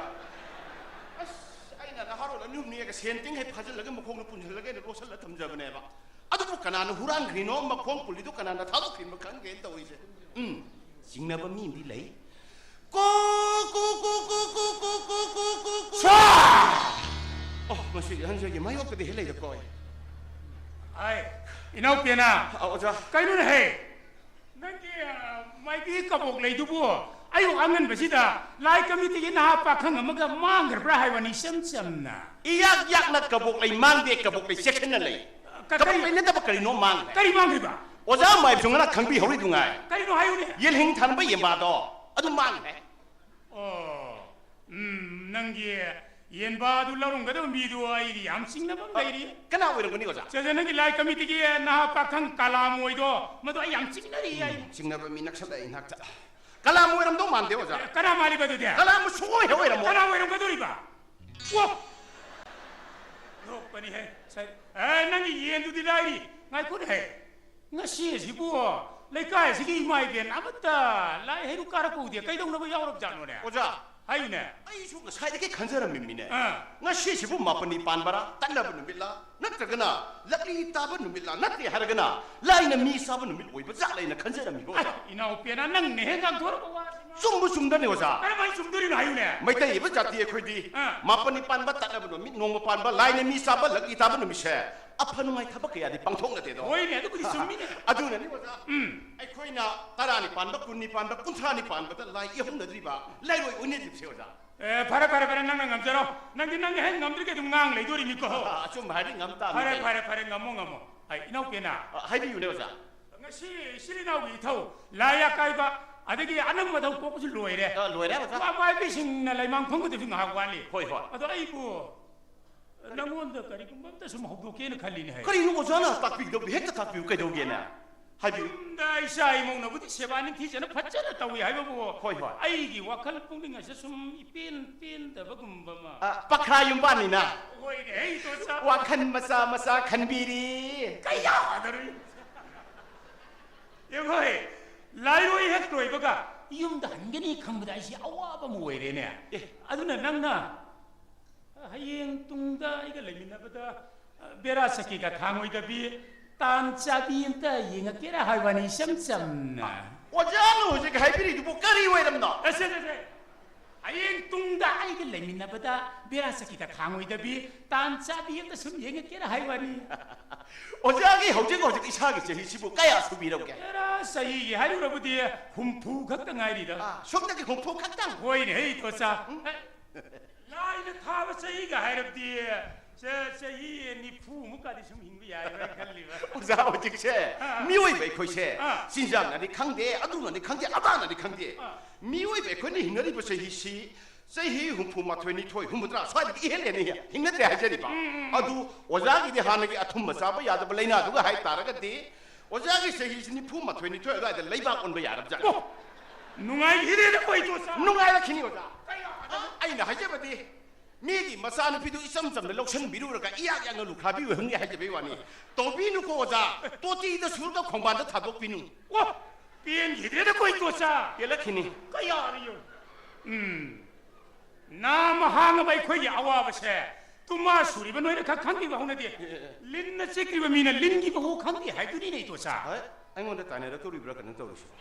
ꯑꯁ, ꯑꯩꯅ ꯅꯍꯥꯔꯣꯜ ꯅꯨꯃꯤꯠꯅꯦꯒ ꯁꯦꯟ ꯇꯤꯡ ꯍꯦꯛ ꯐꯥꯖꯤꯜꯂꯒ ꯃꯈꯣꯡꯗ ꯄꯨꯟꯁꯤꯜꯂꯒ ꯑꯩꯅ ꯂꯣꯠꯁꯤꯜꯂ ꯊꯝꯖꯕꯅꯦꯕ꯫ ꯑꯗꯨꯕꯨ ꯀꯅꯥꯅ ꯍꯨꯔꯥꯟꯈ꯭ꯔꯤꯅꯣ, ꯃꯈꯣꯡ ꯄꯨꯜꯂꯤꯗꯣ ꯀꯅꯥꯅ ꯊꯥꯗꯣꯛꯈ꯭ꯔꯤꯅꯣ ꯈꯪꯗꯦꯅ ꯇꯧꯔꯤꯁꯦ꯫ ꯎꯝ, ꯆꯤꯡꯅꯕ ꯃꯤ ꯑꯃꯗꯤ ꯂꯩ꯫ ꯀꯣ, ꯀꯣ, ꯀꯣ, ꯀꯣ, ꯀꯣ, ꯀꯣ, ꯀꯣ, ꯀꯣ, ꯀꯣ, ꯀꯣ꯫ ꯁꯥ! ꯑꯣ, ꯃꯁꯤ ꯑꯍꯟꯁꯤꯒꯤ ꯃꯥꯌꯣꯛꯇꯗꯤ ꯍꯦꯛ ꯂꯩꯗꯀꯣ ꯑꯩ꯫ ꯑꯩ, ꯏꯅꯥꯎꯄꯦꯅ꯫ ꯑ, ꯑꯣꯖꯥ꯫ ꯀꯩꯅꯣꯅꯦꯍꯦ? ꯅꯪꯒꯤ, ꯑ, ꯃꯥꯏꯕꯤ ꯀꯕꯣꯛ ꯂꯩꯗꯨꯕꯨ ꯑꯌꯨꯛ ꯑꯉꯟꯕꯁꯤꯗ ꯂꯥꯏ ꯀꯃꯤꯇꯤꯒꯤ ꯅꯍꯥ ꯄꯥꯈꯪ ꯑꯃꯒ ꯃꯥꯡꯈ꯭ꯔꯕ꯭ꯔꯥ ꯍꯥꯏꯕꯅꯤ, ꯏꯆꯝ ꯆꯝꯅ꯫ ꯏꯌꯥꯛ ꯌꯥꯛꯅ ꯀꯕꯣꯛ ꯂꯩ ꯃꯥꯡꯗꯦ, ꯀꯕꯣꯛ ꯂꯩ ꯆꯦꯛꯁꯤꯟꯅ ꯂꯩ꯫ ꯀ-, ꯀꯕꯣꯛ ꯀꯔꯤ, ꯂꯩ ꯅꯠꯇꯕ ꯀꯔꯤꯅꯣ ꯃꯥꯡꯈ꯭ꯔꯦ꯫ ꯀꯔꯤ ꯃꯥꯡꯈ꯭ꯔꯤꯕ? ꯑꯣꯖꯥ ꯃꯥꯏꯕꯁꯨ ꯉꯔꯥꯡ ꯈꯪꯕꯤꯍꯧꯔꯤꯗꯨ ꯉꯥꯏ꯫ ꯀꯔꯤꯅꯣ ꯍꯥꯏꯌꯨꯅꯦ? ꯌꯦꯜꯍꯤꯡ ꯊꯥꯟꯕ ꯌꯦꯟꯕꯥꯗꯣ ꯑꯗꯨ ꯃꯥꯡꯈ꯭ꯔꯦ꯫ ꯑꯣ, ꯎꯝ, ꯅꯪꯒꯤ ꯌꯦꯟꯕꯥꯗꯨ ꯂꯧꯔꯝꯒꯗꯕ ꯃꯤꯗꯨ ꯑꯩꯗꯤ ꯌꯥꯝ ꯆꯤꯡꯅꯕ ꯑꯃ ꯂꯩꯔꯤ꯫ ꯀꯅꯥ ꯑꯣꯏꯔꯝꯒꯅꯤ, ꯑꯣꯖꯥ? ꯆꯦꯆꯦ, ꯅꯪꯒꯤ ꯂꯥꯏ ꯀꯃꯤꯇꯤꯒꯤ ꯅꯍꯥ ꯄꯥꯈꯪ ꯀꯂꯥꯃꯣꯏꯗꯣ, ꯃꯗꯨ ꯑꯩ ꯌꯥꯝ ꯆꯤꯡꯅꯔꯤ ꯑꯩ꯫ ꯎꯝ, ꯆꯤꯡꯅꯕ ꯃꯤ ꯅꯛꯁꯜꯂꯛꯑꯦ ꯏꯅꯥꯛꯇ꯫ ꯀꯂꯥꯃꯣꯏ ꯑꯣꯏꯔꯝꯗꯧ ꯃꯥꯟꯗꯦ, ꯑꯣꯖꯥ꯫ ꯑꯦ, ꯀꯅꯥ ꯃꯥꯜꯂꯤꯕ ꯑꯗꯨꯗꯤ? ꯀꯂꯥꯃꯣꯏ ꯁꯨꯡꯑꯣꯏ ꯍꯦꯛ ꯑꯣꯏꯔꯝꯃꯣꯏ꯫ ꯀꯅꯥ ꯑꯣꯏꯔꯝꯒꯗꯧꯔꯤꯕ? ꯋꯥ! ꯅꯣꯛꯄꯅꯤꯍꯦ꯫ ꯁꯥꯏ-, ꯑꯦ, ꯅꯪꯒꯤ ꯌꯦꯟꯗꯨꯗꯤ ꯂꯥꯏꯔꯤ꯫ ꯉꯥꯏꯈꯣꯅꯦꯍꯦ꯫ ꯉꯁꯤ ꯑꯁꯤꯕꯨ ꯂꯩꯀꯥꯏ ꯑꯁꯤꯒꯤ ꯏꯃꯥ ꯏꯕꯦꯟ ꯑꯃꯠꯇ ꯂꯥꯏ ꯍꯩꯔꯨꯛ ꯀꯥꯔꯛꯄ ꯎꯗꯦ꯫ ꯀꯩꯗꯧꯅꯕ ꯌꯥꯎꯔꯕꯖꯥꯠꯅꯣꯅꯦ? ꯑꯣꯖꯥ, ꯍꯥꯏꯌꯨꯅꯦ꯫ ꯑꯩꯁꯨ ꯉꯁꯥꯏꯗꯒꯤ ꯈꯟꯖꯔꯝꯃꯤꯅꯤꯅꯦ꯫ ꯑꯥ꯫ ꯉꯁꯤꯁꯤꯕꯨ ꯃꯥꯄꯅꯤ ꯄꯥꯟꯕꯔꯥ, ꯇꯠꯅꯕ ꯅꯨꯃꯤꯠꯂꯥ, ꯅꯠꯇ꯭ꯔꯒꯅ ꯂꯛꯂꯤ ꯇꯥꯕ ꯅꯨꯃꯤꯠꯂꯥ, ꯅꯠꯇꯦ ꯍꯥꯏꯔꯒꯅ ꯂꯥꯏꯅ ꯃꯤ ꯆꯥꯕ ꯅꯨꯃꯤꯠ ꯑꯣꯏꯕ ꯖꯥꯠꯂ ꯍꯥꯏꯅ ꯈꯟꯖꯔꯝꯃꯤꯀꯣ, ꯑꯣꯖꯥ꯫ ꯑꯩ, ꯏꯅꯥꯎꯄꯦꯅ ꯅꯪꯅ ꯍꯦꯛ ꯉꯥꯡꯊꯣꯔꯛꯄ ꯋꯥꯁꯤꯅ꯫ ꯆꯨꯝꯕꯨ ꯆꯨꯝꯗꯅꯤ, ꯑꯣꯖꯥ꯫ ꯀꯔꯝꯍꯥꯏꯅ ꯆꯨꯝꯗꯣꯔꯤꯅꯣ ꯍꯥꯏꯌꯨꯅꯦ? ꯃꯩꯇꯩ ꯑꯣꯏꯕ ꯖꯥꯇꯤ ꯑꯩꯈꯣꯏꯗꯤ ꯑꯥ꯫ ꯃꯥꯄꯅꯤ ꯄꯥꯟꯕ ꯇꯠꯅꯕ ꯅꯨꯃꯤꯠ, ꯅꯣꯡꯃ ꯄꯥꯟꯕ, ꯂꯥꯏꯅ ꯃꯤ ꯆꯥꯕ, ꯂꯛꯂꯤ ꯇꯥꯕ ꯅꯨꯃꯤꯠꯁꯦ ꯑꯐ ꯅꯨꯡꯉꯥꯏ ꯊꯕꯛ ꯀꯌꯥꯗꯤ ꯄꯥꯡꯊꯣꯛꯅꯗꯦꯗꯣ꯫ ꯍꯣꯏꯅꯦ, ꯑꯗꯨꯕꯨꯗꯤ ꯆꯨꯝꯃꯤꯅꯦ꯫ ꯑꯗꯨꯅꯅꯤ, ꯑꯣꯖꯥ꯫ ꯎꯝ꯫ ꯑꯩꯈꯣꯏꯅ ꯇꯔꯥꯅꯤ ꯄꯥꯟꯕ, ꯀꯨꯟꯅꯤ ꯄꯥꯟꯕ, ꯀꯨꯟꯊ꯭ꯔꯥꯅꯤ ꯄꯥꯟꯕꯗ ꯂꯥꯏ ꯏꯍꯧꯅꯗ꯭ꯔꯤꯕ, ꯂꯥꯏꯔꯣꯏ ꯑꯣꯏꯅꯗ꯭ꯔꯤꯕꯁꯦ, ꯑꯣꯖꯥ꯫ ꯑꯦ, ꯐꯔꯦ, ꯐꯔꯦ, ꯐꯔꯦ, ꯅꯪꯅ ꯉꯝꯖꯔꯣ꯫ ꯅꯪꯗꯤ ꯅꯪꯅ ꯍꯦꯛ ꯉꯝꯗ꯭ꯔꯒꯗꯤ ꯑꯗꯨꯝ ꯉꯥꯡ ꯂꯩꯗꯣꯔꯤꯅꯤꯀꯣ꯫ ꯑ, ꯑꯆꯨꯝꯕ ꯍꯥꯏꯔꯗꯤ ꯉꯝ ꯇꯥꯕꯅꯤ ꯐꯔꯦ, ꯀꯩꯅꯣ꯫ ꯐꯔꯦ, ꯐꯔꯦ, ꯉꯝꯃꯣ, ꯉꯝꯃꯣ꯫ ꯑꯩ, ꯏꯅꯥꯎꯄꯦꯅ꯫ ꯑ, ꯍꯥꯏꯕꯤꯌꯨꯅꯦ, ꯑꯣꯖꯥ꯫ ꯉꯁꯤ ꯏꯆꯤꯜ ꯏꯅꯥꯎꯒꯤ ꯏꯊꯧ, ꯂꯥꯏ ꯑꯀꯥꯏꯕ, ꯑꯗꯒꯤ ꯑꯅꯪꯕ ꯊꯧ ꯄꯣꯛꯄꯁꯨ ꯂꯣꯏꯔꯦ꯫ ꯑ, ꯂꯣꯏꯔꯦ, ꯑꯣꯖꯥ꯫ ꯋꯥ ꯃꯥꯏꯕꯤꯁꯤꯡꯅ ꯂꯩꯃꯥꯡ ꯐꯝꯒꯗꯕꯁꯨ ꯉꯥꯏꯍꯥꯛ ꯋꯥꯠꯂꯤ꯫ ꯍꯣꯏ, ꯍꯣꯏ꯫ ꯑꯗꯣ ꯑꯩꯕꯨ ꯅꯪꯉꯣꯟꯗ ꯀꯔꯤꯒꯨꯝꯕ ꯑꯝꯇ ꯁꯨꯝ ꯍꯧꯗꯣꯛꯀꯦꯅ ꯈꯜꯂꯤꯅꯦ ꯍꯥꯏ꯫ ꯀꯔꯤꯅꯣ ꯑꯣꯖꯥꯅ ꯇꯥꯛꯄꯤꯒꯗꯕꯗꯤ? ꯍꯦꯛꯇ ꯇꯥꯛꯄꯤꯌꯨ, ꯀꯩꯗꯧꯒꯦꯅꯦ? ꯍꯥꯏꯕꯤꯌꯨ꯫ ꯌꯨꯝꯗ ꯏꯆꯥ ꯏꯃꯧꯅꯕꯨꯗꯤ ꯁꯦꯕꯥ ꯅꯤꯡꯊꯤꯖꯅ ꯐꯖꯅ ꯇꯧꯏ ꯍꯥꯏꯕꯕꯨ, ꯍꯣꯏ, ꯍꯣꯏ꯫ ꯑꯩꯒꯤ ꯋꯥꯈꯜ ꯄꯨꯛꯅꯤꯡ ꯑꯁꯤ ꯁꯨꯝ ꯏꯄꯦꯟ ꯄꯦꯟꯗꯕꯒꯨꯝꯕ ꯑꯃ꯫ ꯑ, ꯄꯈ꯭ꯔꯥ ꯌꯨꯝꯕꯥꯟꯅꯤꯅ꯫ ꯍꯣꯏꯅꯦ, ꯑꯩ ꯏꯗꯣꯝꯆꯥ꯫ ꯋꯥꯈꯜ ꯃꯆꯥ ꯃꯆꯥ ꯈꯟꯕꯤꯔꯤ꯫ ꯀꯌꯥꯗꯔꯨꯏ꯫ ꯌꯦꯡꯉꯣꯏ, ꯂꯥꯏꯔꯣꯏ ꯍꯦꯛ ꯂꯣꯏꯕꯒ ꯌꯨꯝꯗ ꯍꯟꯒꯅꯤ ꯈꯪꯕꯗ ꯑꯩꯁꯤ ꯑꯋꯥꯕ ꯑꯃ ꯑꯣꯏꯔꯦꯅꯦ꯫ ꯑꯦ꯫ ꯑꯗꯨꯅ ꯅꯪꯅ ꯍꯌꯦꯡ ꯇꯨꯡꯗ ꯑꯩꯒ ꯂꯩꯃꯤꯟꯅꯕꯗ, ꯑ, ꯕꯦꯔꯥ ꯆꯀꯤꯒ ꯊꯥꯡꯉꯣꯏꯗꯕꯤ, ꯇꯥꯟ ꯆꯥꯕꯤ ꯑꯝꯇ ꯌꯦꯡꯉꯛꯀꯦꯔꯥ ꯍꯥꯏꯕꯅꯤ, ꯏꯆꯝ ꯆꯝꯅ꯫ ꯑꯣꯖꯥꯅ ꯍꯧꯖꯤꯛ ꯍꯥꯏꯕꯤꯔꯤꯗꯨꯕꯨ ꯀꯔꯤ ꯑꯣꯏꯔꯝꯅꯣ? ꯑꯁꯦ, ꯑꯁꯦ, ꯍꯌꯦꯡ ꯇꯨꯡꯗ ꯑꯩꯒ ꯂꯩꯃꯤꯟꯅꯕꯗ ꯕꯦꯔꯥ ꯆꯀꯤꯒ ꯊꯥꯡꯉꯣꯏꯗꯕꯤ, ꯇꯥꯟ ꯆꯥꯕꯤ ꯑꯝꯇ ꯁꯨꯝ ꯌꯦꯡꯉꯛꯀꯦꯔꯥ ꯍꯥꯏꯕꯅꯤ꯫ ꯑꯣꯖꯥꯒꯤ ꯍꯧꯖꯤꯛ ꯍꯧꯖꯤꯛ ꯏꯁꯥꯒꯤ ꯆꯍꯤꯁꯤꯕꯨ ꯀꯌꯥ ꯁꯨꯕꯤꯔꯝꯒꯦ? ꯕꯦꯔꯥ ꯆꯍꯤꯒꯤ ꯍꯥꯏꯔꯨꯔꯕꯗꯤ ꯍꯨꯝꯐꯨ ꯈꯛꯇ ꯉꯥꯏꯔꯤꯗ꯫ ꯑꯥ, ꯁꯣꯝꯗꯒꯤ ꯍꯨꯝꯐꯨ ꯈꯛꯇꯪ? ꯍꯣꯏꯅꯦ, ꯍꯩ ꯇꯣꯆꯥ꯫ ꯂꯥꯏꯅ ꯊꯥꯕ ꯆꯍꯤꯒ ꯍꯥꯏꯔꯕꯗꯤ ꯆ-, ꯆꯍꯤ ꯅꯤꯐꯨ ꯃꯨꯛꯀꯗꯤ ꯁꯨꯝ ꯍꯤꯡꯕ ꯌꯥꯏꯕ꯭ꯔꯥ ꯈꯜꯂꯤꯕ꯫ ꯑꯣꯖꯥ, ꯍꯧꯖꯤꯛꯁꯦ ꯑꯥ꯫ ꯃꯤꯑꯣꯏꯕ ꯑꯩꯈꯣꯏꯁꯦ ꯑꯥ꯫ ꯆꯤꯟꯖꯥꯛꯅꯗꯤ ꯈꯪꯗꯦ, ꯑꯗꯨꯅꯗꯤ ꯈꯪꯗꯦ, ꯑꯗꯥꯅꯗꯤ ꯈꯪꯗꯦ꯫ ꯑꯥ꯫ ꯃꯤꯑꯣꯏꯕ ꯑꯩꯈꯣꯏꯅ ꯍꯤꯡꯅꯔꯤꯕ ꯆꯍꯤꯁꯤ ꯆꯍꯤ ꯍꯨꯝꯐꯨ ꯃꯥꯊꯣꯏ, ꯅꯤꯊꯣꯏ, ꯍꯨꯝꯐꯨꯇꯔꯥ ꯁ꯭ꯋꯥꯏꯗꯒꯤ ꯏꯍꯦꯟ ꯍꯦꯟꯅ ꯍꯤꯡꯅꯗ꯭ꯔꯦ ꯍꯥꯏꯖꯔꯤꯕ꯫ ꯑꯗꯨ ꯑꯣꯖꯥꯒꯤꯗꯤ ꯍꯥꯟꯅꯒꯤ ꯑꯊꯨꯝꯕ ꯆꯥꯕ ꯌꯥꯗꯕ ꯂꯥꯏꯅꯥꯗꯨꯒ ꯍꯥꯏꯇꯥꯔꯒꯗꯤ ꯑꯣꯖꯥꯒꯤ ꯆꯍꯤꯁꯤ ꯅꯤꯐꯨ ꯃꯥꯊꯣꯏ, ꯅꯤꯊꯣꯏ ꯑꯗꯨꯋꯥꯏꯗ ꯂꯩꯕꯥꯛ ꯑꯣꯟꯕ ꯌꯥꯔꯕꯖꯥꯠꯅꯤ꯫ ꯑꯣ, ꯅꯨꯡꯉꯥꯏꯈꯤꯗꯦꯗ ꯑꯩꯈꯣꯏ ꯏꯇꯣꯆꯥ꯫ ꯅꯨꯡꯉꯥꯏꯔꯛꯈꯤꯅꯤ ꯑꯣꯖꯥ꯫ ꯑꯩꯅ ꯍꯥꯏꯖꯕꯗꯤ ꯃꯤꯒꯤ ꯃꯆꯥꯅꯨꯄꯤꯗꯨ ꯏꯆꯝ ꯆꯝꯅ ꯂꯧꯁꯤꯟꯕꯤꯔꯨꯔꯒ ꯏꯌꯥꯛ ꯌꯥꯛꯅ ꯂꯨꯈ꯭ꯔꯥꯕꯤ ꯑꯣꯏꯍꯟꯒꯦ ꯍꯥꯏꯖꯕꯩ ꯋꯥꯅꯤ꯫ ꯇꯧꯕꯤꯅꯨꯀꯣ ꯑꯣꯖꯥ, ꯇꯣꯇꯤꯗ ꯁꯨꯔꯒ ꯈꯣꯡꯕꯥꯟꯗ ꯊꯥꯗꯣꯛꯄꯤꯅꯨ꯫ ꯑꯣ, ꯄꯦꯟꯈꯤꯗ꯭ꯔꯦꯗ ꯑꯩꯈꯣꯏ ꯏꯇꯣꯆꯥ꯫ ꯄꯦꯜꯂꯛꯈꯤꯅꯤ꯫ ꯀꯌꯥꯔꯤꯌꯣ? ꯎꯝ, ꯅꯥꯃ ꯍꯥꯡꯉꯕ ꯑꯩꯈꯣꯏꯒꯤ ꯑꯋꯥꯕꯁꯦ ꯇꯨꯃꯥ ꯁꯨꯔꯤꯕ ꯅꯣꯏꯅ ꯈꯛ ꯈꯪꯕꯤꯕ ꯍꯧꯅꯗꯦ꯫ ꯂꯤꯟꯅ ꯆꯤꯛꯈ꯭ꯔꯤꯕ ꯃꯤꯅ ꯂꯤꯟꯒꯤ ꯃꯍꯨ ꯈꯪꯗꯦ ꯍꯥꯏꯗꯨꯅꯤꯅꯦ ꯏꯇꯣꯆꯥ꯫ ꯍꯣꯏ, ꯑꯩꯉꯣꯟꯗ ꯇꯥꯏꯅꯔꯛꯇꯧꯔꯤꯕ꯭ꯔꯥ ꯀꯩꯅꯣ ꯇꯧꯔꯤꯁꯤꯕꯣ?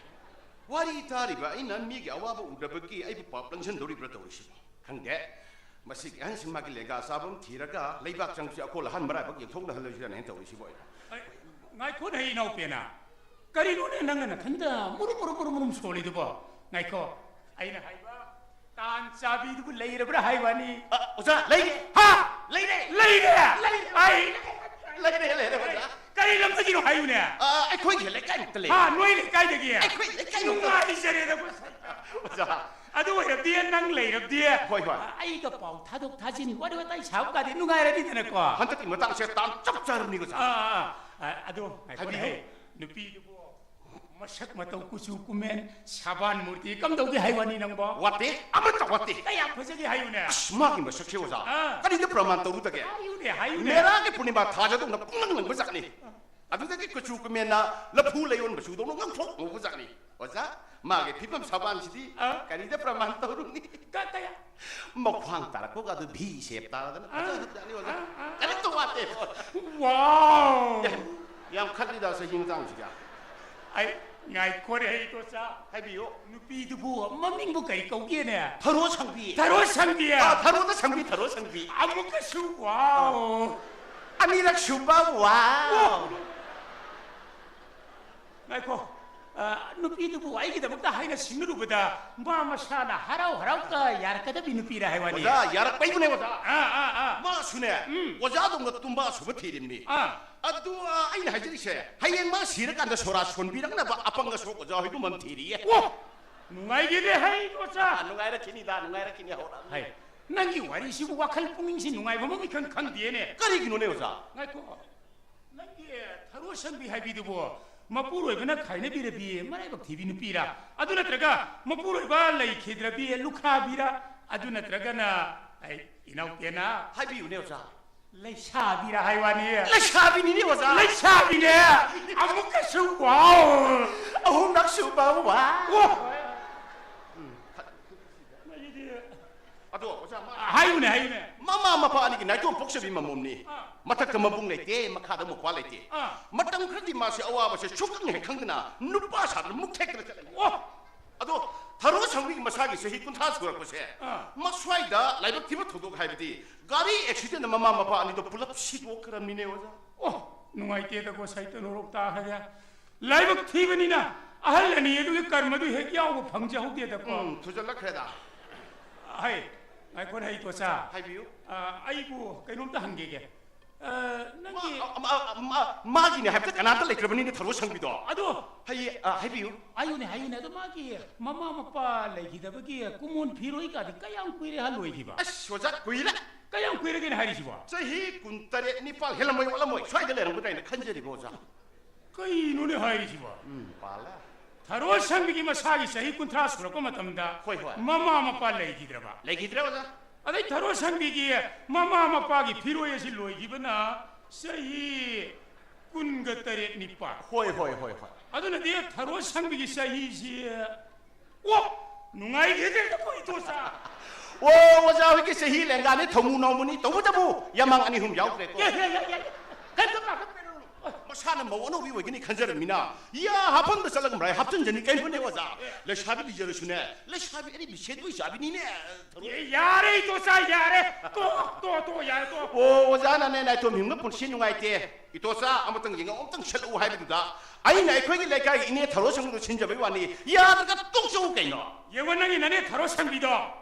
ꯋꯥꯔꯤ ꯇꯥꯔꯤꯕ ꯑꯩꯅ ꯃꯤꯒꯤ ꯑꯋꯥꯕ ꯎꯗꯕꯒꯤ ꯑꯩꯕꯨ ꯄꯥꯞ ꯂꯪꯁꯤꯟꯗꯧꯔꯤꯕ꯭ꯔꯥ ꯇꯧꯔꯤꯁꯤꯕꯣ? ꯈꯪꯗꯦ꯫ ꯃꯁꯤꯒꯤ ꯑꯍꯟꯁꯤ ꯃꯥꯒꯤ ꯂꯦꯡꯒꯥ ꯆꯥꯕ ꯑꯃ ꯊꯤꯔꯒ ꯂꯩꯕꯥꯛ ꯆꯪꯕꯁꯤ ꯑꯀꯣꯜ ꯑꯍꯟ ꯃꯔꯥꯏꯕꯛ ꯌꯦꯡꯊꯣꯛꯅꯍꯜꯂꯣꯏꯁꯤꯔꯅ ꯍꯦꯟ ꯇꯧꯔꯤꯁꯤꯕꯣ ꯑꯩꯅ꯫ ꯑꯩ, ꯉꯥꯏꯈꯣꯅꯦ ꯏꯅꯥꯎꯄꯦꯅ, ꯀꯔꯤꯅꯣꯅꯦ ꯅꯪꯅ ꯅꯊꯟꯗ ꯃꯨꯔꯨꯝ ꯃꯨꯔꯨꯝ ꯃꯨꯔꯨꯝ ꯃꯨꯔꯨꯝ ꯁꯣꯜꯂꯤꯗꯨꯕꯣ? ꯉꯥꯏꯈꯣ, ꯑꯩꯅ ꯍꯥꯏꯕ ꯇꯥꯟ ꯆꯥꯕꯤꯗꯨꯕꯨ ꯂꯩꯔꯕ꯭ꯔꯥ ꯍꯥꯏꯕꯅꯤ꯫ ꯑ, ꯑꯣꯖꯥ, ꯂꯩꯔꯦ꯫ ꯍꯥ? ꯂꯩꯔꯦ꯫ ꯂꯩꯔꯦ? ꯂꯩꯔꯦ꯫ ꯑꯩ ꯂꯩꯔꯦ, ꯂꯩꯔꯦ, ꯑꯣꯖꯥ꯫ ꯀꯔꯤ ꯂꯝꯗꯒꯤꯅꯣ ꯍꯥꯏꯌꯨꯅꯦ? ꯑ, ꯑꯩꯈꯣꯏꯒꯤ ꯂꯩꯀꯥꯏꯃꯨꯛꯇ ꯂꯩ꯫ ꯍꯥ, ꯅꯣꯏ ꯂꯩꯀꯥꯏꯗꯒꯤ? ꯑꯩꯈꯣꯏ ꯂꯩꯀꯥꯏꯃꯨꯛꯇ꯫ ꯅꯨꯡꯉꯥꯏꯖꯔꯦꯗ ꯑꯩꯈꯣꯏ꯫ ꯑꯣꯖꯥ꯫ ꯑꯗꯨ ꯑꯣꯏꯔꯕꯗꯤ ꯅꯪ ꯂꯩꯔꯕꯗꯤ, ꯍꯣꯏ, ꯍꯣꯏ꯫ ꯑꯩꯒ ꯄꯥꯎ ꯊꯥꯗꯣꯛ ꯊꯥꯖꯤꯟ, ꯋꯥꯔꯤ ꯋꯥꯇꯥꯏ ꯁꯥꯕ ꯀꯥꯗꯤ ꯅꯨꯡꯉꯥꯏꯔꯅꯤꯗꯅꯀꯣ꯫ ꯍꯟꯗꯛꯀꯤ ꯃꯇꯥꯡꯁꯦ ꯇꯥꯟ ꯆꯞ ꯆꯥꯔꯕꯅꯤꯀꯣ, ꯑꯣꯖꯥ꯫ ꯑꯥ, ꯑꯥ, ꯑꯥ, ꯑꯗꯣ ꯉꯥꯏꯈꯣꯅꯦ, ꯍꯥꯏꯕꯤꯌꯨ꯫ ꯅꯨꯄꯤꯗꯨꯕꯨ ꯃꯁꯛ ꯃꯇꯧ ꯀꯨꯆꯨ ꯀꯨꯃꯦꯟ ꯁꯕꯥꯟ ꯃꯨꯔꯇꯤ ꯀꯝꯗꯧꯒꯦ ꯍꯥꯏ ꯋꯥꯅꯤ ꯅꯪꯕꯣ? ꯋꯥꯠꯇꯦ, ꯑꯃꯠꯇ ꯋꯥꯠꯇꯦ꯫ ꯀꯌꯥꯝ ꯐꯖꯒꯦ ꯍꯥꯏꯌꯨꯅꯦ꯫ ꯑꯁ, ꯃꯥꯒꯤ ꯃꯁꯛꯁꯦ ꯑꯣꯖꯥ, ꯑꯥ꯫ ꯀꯔꯤꯗ ꯄ꯭ꯔꯃꯥꯟ ꯇꯧꯔꯨꯗꯒꯦ? ꯍꯥꯏꯌꯨꯅꯦ, ꯍꯥꯏꯌꯨꯅꯦ꯫ ꯃꯦꯔꯥꯒꯤ ꯄꯨꯔꯅꯤꯃꯥ ꯊꯥꯖꯗꯧꯅ ꯄꯨꯡꯂꯪ ꯂꯪꯕ ꯖꯥꯠꯅꯤ꯫ ꯑꯗꯨꯗꯒꯤ ꯀꯨꯆꯨ ꯀꯨꯃꯦꯟꯅ ꯂꯐꯨ ꯂꯩꯌꯣꯟ ꯃꯆꯨꯗꯧꯅ ꯉꯧꯊ꯭ꯔꯣꯛ ꯉꯧꯕ ꯖꯥꯠꯅꯤ꯫ ꯑꯣꯖꯥ, ꯃꯥꯒꯤ ꯐꯤꯕꯝ ꯁꯥꯕꯥꯟꯁꯤꯗꯤ ꯑ? ꯀꯔꯤꯗ ꯄ꯭ꯔꯃꯥꯟ ꯇꯧꯔꯨꯅꯤ? ꯀ-, ꯀꯌꯥ? ꯃꯈ꯭ꯋꯥꯡ ꯇꯥꯔꯛꯄꯒ ꯑꯗꯨ ꯚꯤ ꯁꯦꯞ ꯇꯥꯔꯗꯅ ꯑ? ꯐꯖꯈ꯭ꯔꯖꯥꯠꯅꯤ ꯑꯣꯖꯥ꯫ ꯑ? ꯑ? ꯀꯔꯤꯝꯇ ꯋꯥꯠꯇꯦ꯫ ꯋꯥꯎ! ꯌꯥꯝ, ꯌꯥꯝ ꯈꯠꯂꯤꯗ ꯆꯍꯤ ꯃꯇꯥꯡꯁꯤꯒ꯫ ꯑꯩ, ꯉꯥꯏꯈꯣꯅꯦ, ꯍꯩ ꯏꯗꯣꯆꯥ꯫ ꯍꯥꯏꯕꯤꯌꯨ꯫ ꯅꯨꯄꯤꯗꯨꯕꯨ ꯃꯃꯤꯡꯕꯨ ꯀꯔꯤ ꯀꯧꯒꯦꯅꯦ? ꯊꯔꯣ ꯁꯪꯕꯤ꯫ ꯊꯔꯣ ꯁꯪꯕꯤ? ꯑ, ꯊꯔꯣꯗ ꯁꯪꯕꯤ, ꯊꯔꯣ ꯁꯪꯕꯤ꯫ ꯑꯃꯨꯛꯀꯁꯨ ꯋꯥꯎ! ꯑꯅꯤꯔꯛ ꯁꯨꯕ ꯋꯥꯎ! ꯉꯥꯏꯈꯣ꯫ ꯑ, ꯅꯨꯄꯤꯗꯨꯕꯨ ꯑꯩꯒꯤꯗꯃꯛꯇ ꯍꯥꯏꯅ ꯁꯤꯡꯅꯔꯨꯕꯗ ꯃꯥ ꯃꯁꯥꯅ ꯍꯔꯥꯎ ꯍꯔꯥꯎꯒ ꯌꯥꯔꯛꯀꯗꯕꯤ ꯅꯨꯄꯤꯔ ꯍꯥꯏ ꯋꯥꯅꯤ꯫ ꯑꯣꯖꯥ, ꯌꯥꯔꯛꯄꯩꯕꯨꯅꯦ ꯑꯣꯖꯥ꯫ ꯑꯥ, ꯑꯥ, ꯑꯥ꯫ ꯃꯥꯁꯨꯅꯦ, ꯎꯝ꯫ ꯑꯣꯖꯥꯗꯧꯅ ꯇꯨꯝꯕꯥ ꯁꯨꯕ ꯊꯤꯔꯤꯕꯅꯤ꯫ ꯑꯥ꯫ ꯑꯗꯨ, ꯑ, ꯑꯩꯅ ꯍꯥꯏꯖꯔꯤꯁꯦ, ꯍꯌꯦꯡ ꯃꯥ ꯁꯤꯔꯀꯥꯟꯗ ꯁꯣꯔꯥ ꯁꯣꯟꯕꯤꯔꯛꯅꯕ ꯑꯄꯪ ꯑꯁꯣꯛ ꯑꯣꯖꯥ ꯍꯣꯏꯒꯨꯝꯕ ꯑꯃ ꯊꯤꯔꯤꯌꯦ꯫ ꯑꯣ! ꯅꯨꯡꯉꯥꯏꯈꯤꯗꯦ ꯍꯩ ꯏꯗꯣꯆꯥ꯫ ꯑ, ꯅꯨꯡꯉꯥꯏꯔꯛꯈꯤꯅꯤꯗ, ꯅꯨꯡꯉꯥꯏꯔꯛꯈꯤꯅꯤ, ꯍꯧꯔꯛꯑꯅꯤ꯫ ꯍꯩ, ꯅꯪꯒꯤ ꯋꯥꯔꯤꯁꯤꯕꯨ ꯋꯥꯈꯜ ꯄꯨꯛꯅꯤꯡꯁꯤ ꯅꯨꯡꯉꯥꯏꯕ ꯑꯃ ꯏꯈꯪ ꯈꯪꯗꯦꯅꯦ꯫ ꯀꯔꯤꯒꯤꯅꯣꯅꯦ ꯑꯣꯖꯥ? ꯉꯥꯏꯈꯣ꯫ ꯅꯪꯒꯤ ꯊꯔꯣ ꯁꯪꯕꯤ ꯍꯥꯏꯕꯤꯗꯨꯕꯨ ꯃꯄꯨꯔꯣꯏꯕꯅ ꯈꯥꯏꯅꯕꯤꯔꯕꯤ ꯃꯔꯥꯏꯕꯛ ꯊꯤꯕꯤ ꯅꯨꯄꯤꯔꯥ? ꯑꯗꯨ ꯅꯠꯇ꯭ꯔꯒ ꯃꯄꯨꯔꯣꯏꯕ ꯂꯩꯈꯤꯗ꯭ꯔꯕꯤ ꯂꯨꯈꯥꯕꯤꯔꯥ? ꯑꯗꯨ ꯅꯠꯇ꯭ꯔꯒꯅ, ꯑꯩ, ꯏꯅꯥꯎꯄꯦꯅ ꯍꯥꯏꯕꯤꯌꯨꯅꯦ ꯑꯣꯖꯥ꯫ ꯂꯩꯁꯥꯕꯤꯔꯥ ꯍꯥꯏ ꯋꯥꯅꯤ꯫ ꯂꯩꯁꯥꯕꯤꯅꯤꯅꯦ ꯑꯣꯖꯥ꯫ ꯂꯩꯁꯥꯕꯤꯅꯦ꯫ ꯑꯃꯨꯛꯀꯁꯨ ꯋꯥꯎ! ꯑꯍꯨꯝꯂꯛ ꯁꯨꯕ ꯋꯥꯎ! ꯑꯣ! ꯎꯝ, ꯐ-, ꯑꯩꯗꯤ ꯑꯗꯣ ꯑꯣꯖꯥ, ꯃꯥ ꯍꯥꯏꯌꯨꯅꯦ, ꯍꯥꯏꯌꯨꯅꯦ꯫ ꯃꯃꯥ ꯃꯄꯥ ꯑꯅꯤꯒꯤ ꯅꯥꯏꯇꯣꯝ ꯄꯣꯛꯆꯕꯤ ꯃꯃꯣꯝꯅꯤ꯫ ꯑꯥ꯫ ꯃꯊꯛꯇ ꯃꯕꯨꯡ ꯂꯩꯇꯦ, ꯃꯈꯥꯗ ꯃꯧꯄ꯭ꯋꯥ ꯂꯩꯇꯦ꯫ ꯑꯥ꯫ ꯃꯇꯝ ꯈꯔꯗꯤ ꯃꯥꯁꯦ ꯑꯋꯥꯕꯁꯦ ꯁꯨꯛꯈꯪ ꯍꯦꯛ ꯈꯪꯗꯅ ꯅꯨꯄꯥ ꯁꯥꯗꯅ ꯃꯨꯛ ꯊꯦꯛꯇꯅ ꯆꯠꯂꯝꯃꯤ꯫ ꯑꯣ! ꯑꯗꯣ ꯊꯔꯣ ꯁꯪꯕꯤꯒꯤ ꯃꯁꯥꯒꯤ ꯆꯍꯤ ꯀꯨꯟꯊ꯭ꯔꯥ ꯁꯨꯔꯛꯄꯁꯦ, ꯑꯥ꯫ ꯃꯁ꯭ꯋꯥꯏꯗ ꯂꯥꯏꯕꯛ ꯊꯤꯕ ꯊꯧꯗꯣꯛ ꯍꯥꯏꯕꯗꯤ ꯒꯥꯔꯤ ꯑꯦꯛꯁꯤꯗꯦꯟꯅ ꯃꯃꯥ ꯃꯄꯥ ꯑꯅꯤꯗꯣ ꯄꯨꯂꯞ ꯁꯤꯗꯣꯛꯈ꯭ꯔꯕꯅꯤꯅꯦ ꯑꯣꯖꯥ꯫ ꯑꯣ! ꯅꯨꯡꯉꯥꯏꯇꯦꯗꯀꯣ, ꯁꯥꯏꯇ ꯅꯣꯔꯣꯛ ꯇꯥꯈ꯭ꯔꯦ꯫ ꯂꯥꯏꯕꯛ ꯊꯤꯕꯅꯤꯅ ꯑꯍꯜ ꯑꯅꯤ ꯑꯗꯨꯒꯤ ꯀꯔꯃꯗꯨ ꯍꯦꯛ ꯌꯥꯎꯕ ꯐꯪꯖꯍꯧꯗꯦꯗꯀꯣ꯫ ꯎꯝ, ꯊꯨꯖꯜꯂꯛꯈ꯭ꯔꯦꯗ꯫ ꯍꯩ, ꯉꯥꯏꯈꯣꯅꯦ, ꯍꯩ ꯏꯗꯣꯆꯥ꯫ ꯍꯥꯏꯕꯤꯌꯨ꯫ ꯑ, ꯑꯩꯕꯨ ꯀꯩꯅꯣꯝꯇ ꯍꯪꯒꯦꯒꯦ꯫ ꯑ, ꯅꯪꯒꯤ ꯃꯥ-, ꯑ, ꯃꯥ-, ꯃꯥ-, ꯃꯥꯒꯤꯅꯦ ꯍꯥꯏꯕꯗ ꯀꯅꯥꯝꯇ ꯂꯩꯇ꯭ꯔꯕꯅꯤꯅꯦ ꯊꯔꯣ ꯁꯪꯕꯤꯗꯣ꯫ ꯑꯗꯣ ꯍꯩ, ꯑ, ꯍꯥꯏꯕꯤꯌꯨ꯫ ꯍꯥꯏꯌꯨꯅꯦ, ꯍꯥꯏꯌꯨꯅꯦ꯫ ꯑꯗꯣ ꯃꯥꯒꯤ ꯃꯃꯥ ꯃꯄꯥ ꯂꯩꯈꯤꯗꯕꯒꯤ ꯀꯨꯃꯣꯟ ꯐꯤꯔꯣꯏꯒꯗꯤ ꯀꯌꯥꯝ ꯀꯨꯏꯔꯦ ꯍꯥ ꯂꯣꯏꯈꯤꯕ? ꯑꯁ, ꯑꯣꯖꯥ, ꯀꯨꯏꯔꯦ꯫ ꯀꯌꯥꯝ ꯀꯨꯏꯔꯒꯦꯅꯦ ꯍꯥꯏꯔꯤꯁꯤꯕꯣ? ꯆꯍꯤ ꯀꯨꯟꯇꯔꯦꯠ ꯅꯤꯄꯥꯜ ꯍꯦꯜꯂꯝꯃꯣꯏ, ꯋꯥꯠꯂꯝꯃꯣꯏ꯫ ꯁ꯭ꯋꯥꯏꯗ ꯂꯩꯔꯝꯒꯗ꯭ꯔꯥ ꯍꯥꯏꯅ ꯈꯟꯖꯔꯤꯕ, ꯑꯣꯖꯥ꯫ ꯀꯩꯅꯣꯅꯦ ꯍꯥꯏꯔꯤꯁꯤꯕꯣ? ꯎꯝ, ꯄꯥꯜꯂꯦ꯫ ꯊꯔꯣ ꯁꯪꯕꯤꯒꯤ ꯃꯁꯥꯒꯤ ꯆꯍꯤ ꯀꯨꯟꯊ꯭ꯔꯥ ꯁꯨꯔꯛꯄ ꯃꯇꯝꯗ ꯍꯣꯏ, ꯍꯣꯏ꯫ ꯃꯃꯥ ꯃꯄꯥ ꯂꯩꯈꯤꯗ꯭ꯔꯕ? ꯂꯩꯈꯤꯗ꯭ꯔꯦ, ꯑꯣꯖꯥ꯫ ꯑꯗꯩ ꯊꯔꯣ ꯁꯪꯕꯤꯒꯤ ꯃꯃꯥ ꯃꯄꯥꯒꯤ ꯐꯤꯔꯣꯏ ꯑꯁꯤ ꯂꯣꯏꯈꯤꯕꯅ ꯆꯍꯤ ꯀꯨꯟꯒ ꯇꯔꯦꯠ ꯅꯤꯄꯥ꯫ ꯍꯣꯏ ꯍꯣꯏ ꯍꯣꯏ ꯍꯣꯏ꯫ ꯑꯗꯨꯅꯗꯤ ꯊꯔꯣ ꯁꯪꯕꯤꯒꯤ ꯆꯍꯤꯁꯤ꯫ ꯑꯣ, ꯅꯨꯡꯉꯥꯏꯈꯤꯗ꯭ꯔꯦꯗꯀꯣ ꯏꯇꯣꯆꯥ꯫ ꯑꯣ, ꯑꯣꯖꯥ ꯍꯣꯏꯒꯤ ꯆꯍꯤ ꯂꯦꯡꯒꯥꯅꯤ, ꯊꯧꯃꯨ ꯅꯧꯃꯨꯅꯤ, ꯇꯧꯕꯇꯕꯨ ꯌꯥꯃꯥꯡ ꯑꯅꯤ ꯑꯍꯨꯝ ꯌꯥꯎꯗ꯭ꯔꯦꯀꯣ꯫ ꯌꯥ, ꯌꯥ, ꯌꯥ, ꯌꯥ꯫ ꯀꯩꯝꯇ ꯄꯥꯈꯠꯄꯤꯔꯨꯅꯨ꯫ ꯃꯁꯥꯅ ꯃꯧ ꯑꯅꯧꯕꯤ ꯑꯣꯏꯒꯅꯤ ꯈꯟꯖꯔꯝꯃꯤꯅ, ꯌꯥ ꯍꯥꯞꯐꯝꯗ ꯆꯠꯂꯒ ꯃꯔꯥꯏ ꯍꯥꯞꯆꯤꯟꯖꯅꯤ꯫ ꯀꯩꯅꯣꯅꯦ ꯑꯣꯖꯥ, ꯂꯩꯁꯥꯕꯤ ꯂꯤꯖꯔꯁꯨꯅꯦ, ꯂꯩꯁꯥꯕꯤ ꯑꯔꯤꯕꯤ ꯁꯦꯠꯄꯣꯏ ꯆꯥꯕꯤꯅꯤꯅꯦ꯫ ꯑꯦ, ꯌꯥꯔꯦ ꯏꯇꯣꯆꯥ, ꯌꯥꯔꯦ꯫ ꯇꯣ, ꯇꯣ, ꯇꯣ, ꯌꯥꯔꯦ, ꯇꯣ꯫ ꯑꯣ, ꯑꯣꯖꯥꯅꯅꯦ ꯅꯥꯏꯇꯣꯝ ꯍꯤꯡꯕ ꯄꯨꯟꯁꯤ ꯅꯨꯡꯉꯥꯏꯇꯦ꯫ ꯏꯇꯣꯆꯥ, ꯑꯃꯇꯪ ꯌꯦꯡꯉꯛꯎ, ꯑꯃꯇꯪ ꯁꯠꯂꯛꯎ ꯍꯥꯏꯕꯗꯨꯗ ꯑꯩꯅ ꯑꯩꯈꯣꯏꯒꯤ ꯂꯩꯀꯥꯏꯒꯤ ꯏꯅꯦ ꯊꯔꯣ ꯁꯪꯕꯗꯨ ꯁꯤꯟꯖꯕꯩ ꯋꯥꯅꯤ꯫ ꯌꯥꯗ꯭ꯔꯒ ꯇꯣꯛꯆꯧ ꯀꯩꯅꯣ꯫ ꯌꯦꯡꯉꯣ ꯅꯪꯒꯤ ꯅꯅꯦ ꯊꯔꯣ ꯁꯪꯕꯤꯗꯣ꯫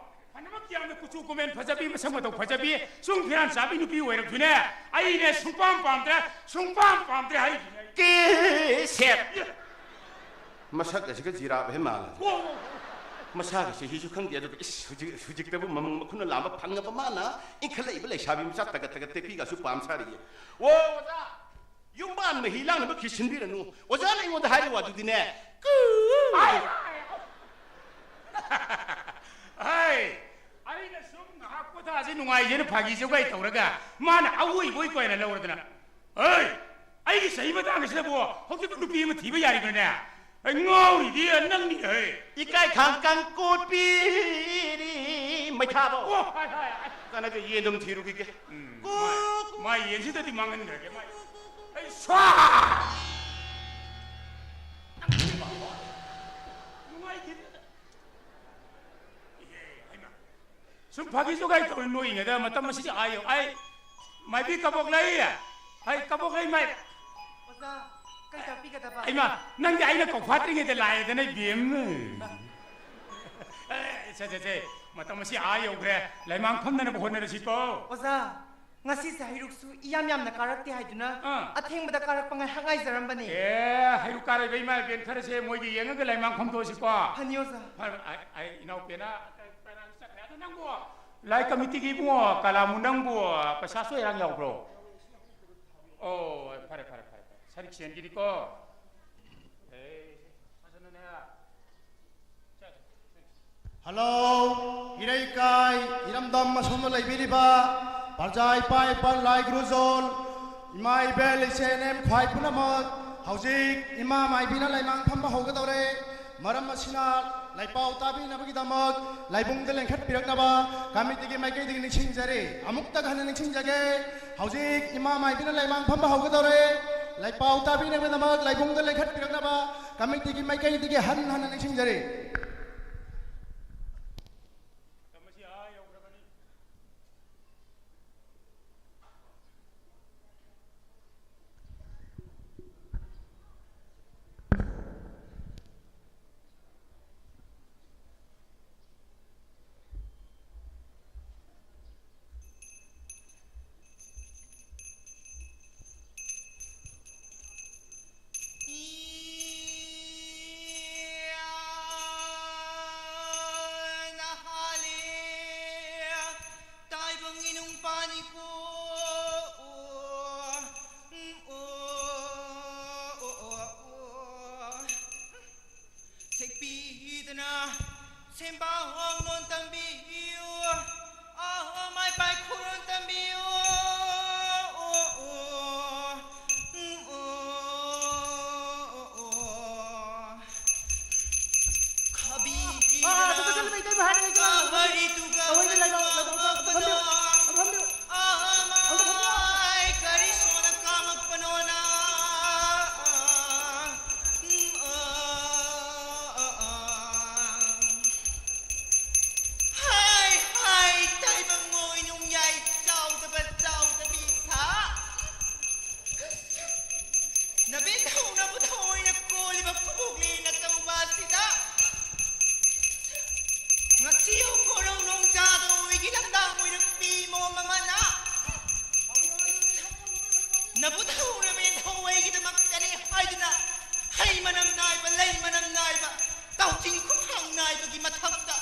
ꯐꯅꯃꯛ ꯌꯥꯝꯅ ꯀꯨꯆꯨ ꯀꯨꯃꯦꯟ ꯐꯖꯕꯤ, ꯃꯁꯛ ꯃꯇꯧ ꯐꯖꯕꯤ, ꯆꯨꯡ ꯐꯤꯔꯥꯟ ꯆꯥꯕꯤ ꯅꯨꯄꯤ ꯑꯣꯏꯔꯕꯁꯨꯅꯦ, ꯑꯩꯅꯦ ꯁꯨꯡꯄꯥꯝ ꯄꯥꯝꯗ꯭ꯔꯦ, ꯁꯨꯡꯄꯥꯝ ꯄꯥꯝꯗ꯭ꯔꯦ ꯍꯥꯏꯔꯤꯁꯤꯅꯦ꯫ ꯀꯦ ꯁꯦꯠ꯫ ꯃꯁꯛ ꯑꯁꯤꯒ ꯖꯤꯔꯥꯞ ꯍꯦꯛ ꯃꯥꯜꯂꯦ꯫ ꯑꯣ, ꯃꯁꯥꯒꯤ ꯆꯍꯤꯁꯨ ꯈꯪꯗꯦ, ꯑꯗꯨꯒ ꯏꯁ, ꯍꯧꯖꯤꯛ, ꯍꯧꯖꯤꯛꯇꯕꯨ ꯃꯃꯪ ꯃꯈꯨꯅ ꯂꯥꯝꯕ ꯐꯪꯉꯕ ꯃꯥꯅ ꯏꯟꯈꯠꯂꯛꯏꯕ ꯂꯩꯁꯥꯕꯤ ꯃꯆꯥ ꯇꯒꯠ ꯇꯒꯠ ꯇꯦꯛꯄꯤꯒꯁꯨ ꯄꯥꯝ ꯁꯥꯔꯤꯌꯦ꯫ ꯑꯣ ꯑꯣꯖꯥ, ꯌꯨꯝꯕꯥꯟ ꯃꯍꯤ ꯂꯥꯡꯅꯕ ꯈꯤ ꯁꯤꯟꯕꯤꯔꯅꯨ꯫ ꯑꯣꯖꯥꯅ ꯑꯩꯉꯣꯟꯗ ꯍꯥꯏꯔꯤ ꯋꯥꯗꯨꯗꯤꯅꯦ꯫ ꯀꯨ- ꯍꯥꯏ, ꯑꯩꯅ ꯁꯨꯝ ꯉꯥꯏꯍꯥꯛ ꯄꯣꯊꯥꯁꯤ ꯅꯨꯡꯉꯥꯏꯁꯦꯅ ꯐꯥꯒꯤ ꯖꯣꯒꯥꯏ ꯇꯧꯔꯒ ꯃꯥꯅ ꯑꯋꯣꯏꯕꯣꯏ ꯀꯣꯏꯅ ꯂꯧꯔꯗꯅ꯫ ꯍꯩ! ꯑꯩꯒꯤ ꯆꯍꯤ ꯃꯇꯥꯡ ꯑꯁꯤꯗꯕꯨ ꯍꯧꯖꯤꯛꯄꯨ ꯅꯨꯄꯤ ꯑꯃ ꯊꯤꯕ ꯌꯥꯔꯤꯕ꯭ꯔꯅꯦ? ꯑꯩ ꯉꯥꯎꯔꯤꯗꯤ ꯅꯪꯅꯤ, ꯍꯩ! ꯏꯀꯥꯏ ꯈꯥꯡ ꯀꯥꯡ ꯀꯣꯠꯄꯤꯔꯤ ꯃꯩꯊꯥꯕꯧ꯫ ꯑꯣ, ꯍꯥꯏ, ꯍꯥꯏ, ꯍꯥꯏ꯫ ꯀꯥꯟꯅꯗꯦ, ꯌꯦꯟ ꯑꯗꯨꯝ ꯊꯤꯔꯨꯈꯤꯒꯦ꯫ ꯎꯝ, ꯀꯨ- ꯃꯥꯏ, ꯃꯥꯏ ꯌꯦꯟꯁꯤꯗꯗꯤ ꯃꯥꯡꯍꯟꯈ꯭ꯔꯒꯦ, ꯃꯥꯏ꯫ ꯑꯩ ꯁ꯭ꯋꯥ! ꯅꯨꯡꯉꯥꯏꯈꯤꯗ꯭ꯔꯦꯗ꯫ ꯏꯍꯦ, ꯍꯩꯃꯥ꯫ ꯁꯨꯝ ꯐꯥꯒꯤ ꯖꯣꯒꯥꯏ ꯇꯧꯔ ꯅꯣꯛꯏꯉꯩꯗ ꯃꯇꯝ ꯑꯁꯤꯗꯤ ꯑꯥ ꯌꯧ-, ꯑꯩ, ꯃꯥꯏꯕꯤ ꯀꯕꯣꯛꯂꯩ! ꯍꯩ, ꯀꯕꯣꯛꯂꯩ ꯃꯥꯏ-, ꯑꯣꯖꯥ, ꯀꯩ ꯇꯥꯛꯄꯤꯒꯗꯕ? ꯍꯩꯃꯥ, ꯅꯪꯗꯤ ꯑꯩꯅ ꯀꯧꯐꯥꯠꯇ꯭ꯔꯤꯉꯩꯗ ꯂꯥꯛꯑꯦꯗꯅ, ꯏꯕꯦꯝꯃ! ꯑꯦ, ꯁꯦ, ꯁꯦ, ꯁꯦ, ꯃꯇꯝ ꯑꯁꯤ ꯑꯥ ꯌꯧꯈ꯭ꯔꯦ, ꯂꯩꯃꯥꯡ ꯐꯝꯅꯅꯕ ꯍꯣꯠꯅꯔꯁꯤꯀꯣ꯫ ꯑꯣꯖꯥ, ꯉꯁꯤꯁꯦ ꯍꯩꯔꯨꯛꯁꯨ ꯏꯌꯥꯝ ꯌꯥꯝꯅ ꯀꯥꯔꯛꯇꯦ ꯍꯥꯏꯗꯨꯅ ꯑꯥ꯫ ꯑꯊꯦꯡꯕꯗ ꯀꯥꯔꯛꯄ ꯉꯥꯏꯍꯥꯛ ꯉꯥꯏꯖꯔꯝꯕꯅꯦ꯫ ꯑꯦ, ꯍꯩꯔꯨꯛ ꯀꯥꯔꯛꯏꯕ ꯏꯃꯥ ꯏꯕꯦꯟ ꯈꯔꯁꯦ ꯃꯣꯏꯒꯤ ꯌꯦꯡꯉꯒ ꯂꯩꯃꯥꯡ ꯐꯝꯗꯣꯛꯑꯁꯤꯀꯣ꯫ ꯐꯅꯤ ꯑꯣꯖꯥ꯫ ꯐꯔꯦ, ꯑꯩ, ꯑꯩ ꯏꯅꯥꯎꯄꯦꯅ ꯀꯅꯥꯅ ꯆꯠꯈ꯭ꯔꯦ? ꯑꯗꯣ ꯅꯪꯕꯨ ꯂꯥꯏ ꯀꯃꯤꯇꯤꯒꯤ ꯏꯕꯨꯡꯉꯣ ꯀꯂꯥꯃꯨ ꯅꯪꯕꯨ ꯄꯩꯁꯥ ꯆꯣꯏꯔꯥꯡ ꯌꯥꯎꯕ꯭ꯔꯣ? ꯑꯣ, ꯐꯔꯦ, ꯐꯔꯦ, ꯐꯔꯦ, ꯐꯔꯦ꯫ ꯁꯔꯤꯛ ꯁꯦꯟꯒꯤꯗꯤꯀꯣ꯫ ꯑꯦ, ꯐꯖꯅꯅꯦ꯫ ꯍꯜꯂꯣ, ꯏꯔꯩꯀꯥꯏ, ꯏꯔꯝꯗꯝ ꯑꯁꯣꯝꯗ ꯂꯩꯕꯤꯔꯤꯕ ꯄ꯭ꯔꯖꯥ ꯏꯄꯥ ꯏꯄꯥ ꯂꯥꯏ ꯒꯨꯔꯨꯖꯣꯟ, ꯏꯃꯥ ꯏꯕꯦꯜ ꯏꯆꯦ ꯏꯅꯦꯝ ꯈ꯭ꯋꯥꯏ ꯄꯨꯝꯅꯃꯛ, ꯍꯧꯖꯤꯛ ꯏꯃꯥ ꯃꯥꯏꯕꯤꯅ ꯂꯩꯃꯥꯡ ꯐꯝꯕ ꯍꯧꯒꯗꯧꯔꯦ꯫ ꯃꯔꯝ ꯑꯁꯤꯅ, ꯂꯥꯏꯄꯥꯎ ꯇꯥꯕꯤꯅꯕꯒꯤꯗꯃꯛ ꯂꯥꯏꯕꯨꯡꯗ ꯂꯦꯡꯈꯠꯄꯤꯔꯛꯅꯕ ꯀꯃꯤꯇꯤꯒꯤ ꯃꯥꯏꯀꯩꯗꯒꯤ ꯅꯤꯡꯁꯤꯡꯖꯔꯤ꯫ ꯑꯃꯨꯛꯇ ꯍꯟꯅ ꯅꯤꯡꯁꯤꯡꯖꯒꯦ, ꯍꯧꯖꯤꯛ ꯏꯃꯥ ꯃꯥꯏꯕꯤꯅ ꯂꯩꯃꯥꯡ ꯐꯝꯕ ꯍꯧꯒꯗꯧꯔꯦ꯫ ꯂꯥꯏꯄꯥꯎ ꯇꯥꯕꯤꯅꯕꯒꯤꯗꯃꯛ ꯂꯥꯏꯕꯨꯡꯗ ꯂꯦꯡꯈꯠꯄꯤꯔꯛꯅꯕ ꯀꯃꯤꯇꯤꯒꯤ ꯃꯥꯏꯀꯩꯗꯒꯤ ꯍꯟꯅ ꯍꯟꯅ ꯅꯤꯡꯁꯤꯡꯖꯔꯤ꯫ ꯅꯍꯥꯂꯦ ꯇꯥꯏꯕꯪ ꯏꯅꯨꯡ ꯄꯥꯅꯤꯀꯣ꯫ ꯁꯦꯛꯄꯤꯗꯨꯅ ꯁꯦꯝꯕ ꯍꯣꯡꯂꯣꯟ ꯇꯝꯕꯤꯌꯨ꯫ ꯑꯍꯣ ꯃꯥꯏ ꯄꯥꯏ ꯈꯨꯔꯣꯟ ꯇꯝꯕꯤꯌꯨ꯫ ꯈꯕꯤꯗꯨꯅ ꯀꯕꯔꯤꯗꯨꯒ ꯃꯅꯨꯡ ꯍꯥꯞꯄꯗꯣ꯫ ꯑꯍꯣ ꯃꯥꯏ ꯀꯔꯤ ꯁꯣꯅ ꯀꯥꯃꯛꯄꯅꯣꯅ꯫ ꯍꯥꯏ ꯍꯥꯏ ꯇꯥꯏꯕꯪ ꯃꯣꯏ ꯅꯨꯡꯌꯥꯏ ꯆꯥꯎꯗꯕ ꯆꯥꯎꯗꯕꯤ ꯁꯥ꯫ ꯅꯕꯦꯟ ꯊꯧꯅꯕ ꯊꯑꯣꯏꯅ ꯀꯣꯜꯂꯤꯕ ꯈꯨꯕꯣꯛꯂꯦꯟ ꯑꯆꯧꯕ ꯑꯁꯤꯗ ꯉꯁꯤ ꯎꯈꯣꯔꯧ ꯅꯣꯡꯖꯥꯗ ꯑꯣꯏꯒꯤ ꯂꯝꯗꯥꯡ ꯑꯣꯏꯔꯛꯄꯤ ꯃꯣꯝ ꯑꯃꯅ ꯅꯕꯨ ꯊꯧꯔꯕꯦꯟ ꯊꯧꯋꯩꯒꯤꯗꯃꯛꯇꯅꯤ ꯍꯥꯏꯗꯨꯅ ꯍꯩ ꯃꯅꯝ ꯅꯥꯏꯕ, ꯂꯩ ꯃꯅꯝ ꯅꯥꯏꯕ, ꯇꯥꯎꯆꯤꯡ ꯈꯨꯐꯥꯡ ꯅꯥꯏꯕꯒꯤ ꯃꯊꯛꯇ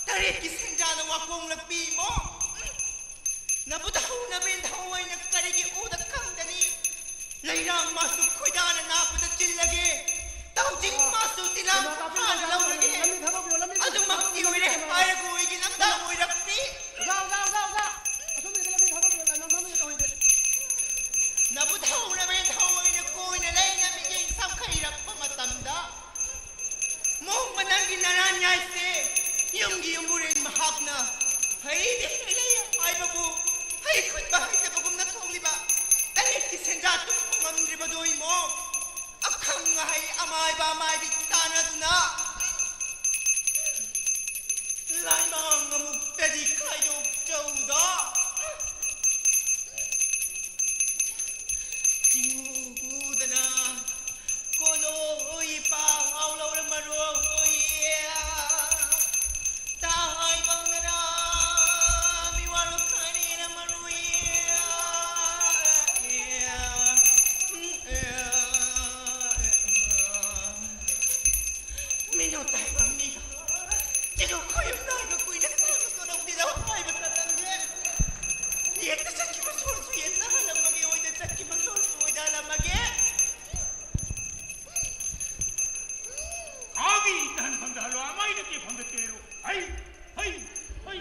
ꯇꯔꯦꯠꯀꯤ ꯁꯦꯟꯖꯥꯅ ꯋꯥꯀꯣꯡꯂꯛꯄꯤ ꯏꯃꯣ꯫ ꯅꯕꯨ ꯊꯧꯔꯕꯦꯟ ꯊꯧꯋꯩꯅ ꯀꯔꯤꯒꯤ ꯎꯗ ꯈꯪꯗꯅꯤ? ꯂꯩꯔꯥꯡ ꯃꯥꯁꯨ ꯈꯣꯏꯗꯥꯅ ꯅꯥꯄꯗ ꯆꯤꯜꯂꯒꯦ꯫ ꯇꯥꯎꯖꯤꯡ ꯃꯥꯁꯨ ꯇꯤꯂꯥꯡ ꯈꯨꯐꯥꯅ ꯂꯧꯔꯒꯦ꯫ ꯑꯗꯨꯃꯛꯇꯤ ꯑꯣꯏꯔꯦ ꯍꯥꯏꯔꯒ ꯑꯣꯏꯒꯤ ꯂꯝꯗꯥꯡ ꯑꯣꯏꯔꯛꯄꯤ꯫ ꯑꯣꯖꯥ, ꯑꯣꯖꯥ, ꯑꯣꯖꯥ, ꯑꯣꯖꯥ꯫ ꯑꯁꯣꯝꯗ ꯂꯝꯕꯤ ꯊꯥꯗꯣꯛꯄꯤꯌꯣ, ꯂꯥꯏꯃꯥꯡ ꯐꯝꯕ ꯇꯧꯍꯩꯗꯦ꯫ ꯉꯥꯏꯁꯦ, ꯌꯨꯝꯒꯤ ꯌꯨꯝꯕꯨꯔꯦꯟ ꯃꯍꯥꯛꯅ ꯍꯩꯗꯤ ꯍꯩꯔꯦ ꯍꯥꯏꯕꯕꯨ ꯍꯩ ꯈꯨꯟꯕ ꯍꯩꯇꯕꯒꯨꯝꯅ ꯊꯣꯛꯂꯤꯕ ꯇꯔꯦꯠꯀꯤ ꯁꯦꯟꯖꯥ ꯇꯨꯝꯕ ꯉꯝꯗ꯭ꯔꯤꯕꯗꯣ ꯏꯃꯣ꯫ ꯑꯈꯪ ꯑꯍꯩ ꯑꯃꯥꯏꯕ ꯑꯃꯥꯏꯕꯤ ꯇꯥꯟꯅꯗꯨꯅ ꯂꯥꯏꯃꯥꯡ ꯑꯃꯨꯛꯇꯗꯤ ꯈꯥꯏꯗꯣꯛꯆꯧꯗ꯫ ꯆꯤꯡ ꯎꯗꯅ ꯀꯣꯂꯣꯏ ꯄꯥꯎ ꯂꯧꯔꯝꯃꯔꯣꯏ꯫ ꯇꯥꯏꯕꯪꯗꯅ ꯃꯤꯋꯥ ꯂꯣꯈꯥꯏꯅꯔꯝꯃꯔꯣꯏ꯫ ꯃꯤꯅꯣ ꯇꯥꯏꯕꯪ ꯃꯤꯒ ꯆꯤꯔꯨ ꯈꯣꯏꯔꯨꯝ ꯅꯥꯏꯕ ꯀꯨꯏꯅ ꯁꯥꯡꯅ ꯆꯣꯔꯧꯗꯦꯗ ꯍꯥꯏꯕ ꯇꯥꯔꯝꯃꯦ꯫ ꯌꯦꯠꯇ ꯆꯠꯈꯤꯕ ꯁꯣꯔꯁꯨ ꯌꯦꯠꯇ ꯍꯜꯂꯝꯃꯒꯦ, ꯑꯣꯏꯗ ꯆꯠꯈꯤꯕ ꯁꯣꯔꯁꯨ ꯑꯣꯏꯗ ꯍꯜꯂꯝꯃꯒꯦ꯫ ꯈꯥꯎꯒꯤ ꯏꯇꯟ ꯐꯝꯗ ꯍꯜꯂꯣ, ꯑꯃꯥꯏꯅ ꯀꯦꯐꯝꯗ ꯇꯦꯔꯨ꯫ ꯍꯩ, ꯍꯩ, ꯍꯩ꯫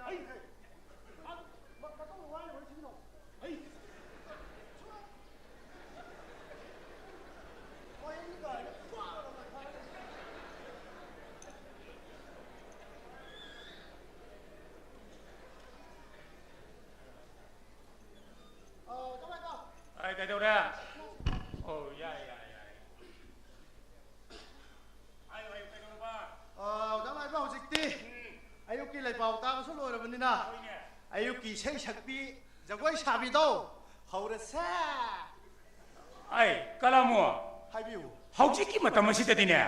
ꯍꯩ꯫ ꯍꯩ꯫ ꯑ, ꯀꯃꯥꯏ ꯇꯧ? ꯑꯩ ꯀꯩꯗꯧꯔꯦ? ꯑꯣ, ꯌꯥꯏ, ꯌꯥꯏ, ꯌꯥꯏ꯫ ꯍꯥꯏꯌꯨ, ꯍꯥꯏꯌꯨ, ꯀꯩꯗꯧꯔꯕ? ꯑ, ꯑꯣꯖꯥ ꯃꯥꯏꯕ, ꯍꯧꯖꯤꯛꯇꯤ ꯎꯝ꯫ ꯑꯌꯨꯛꯀꯤ ꯂꯩꯄꯥꯎ ꯇꯥꯕꯁꯨ ꯂꯣꯏꯔꯕꯅꯤꯅ, ꯍꯣꯏꯅꯦ꯫ ꯑꯌꯨꯛꯀꯤ ꯏꯁꯩ ꯁꯛꯄꯤ, ꯖꯒꯣꯏ ꯁꯥꯕꯤꯗꯣ ꯍꯧꯔꯁꯦ꯫ ꯑꯩ, ꯀꯂꯥꯃꯣ, ꯍꯥꯏꯕꯤꯌꯨ꯫ ꯍꯧꯖꯤꯛꯀꯤ ꯃꯇꯝ ꯑꯁꯤꯗꯗꯤꯅꯦ,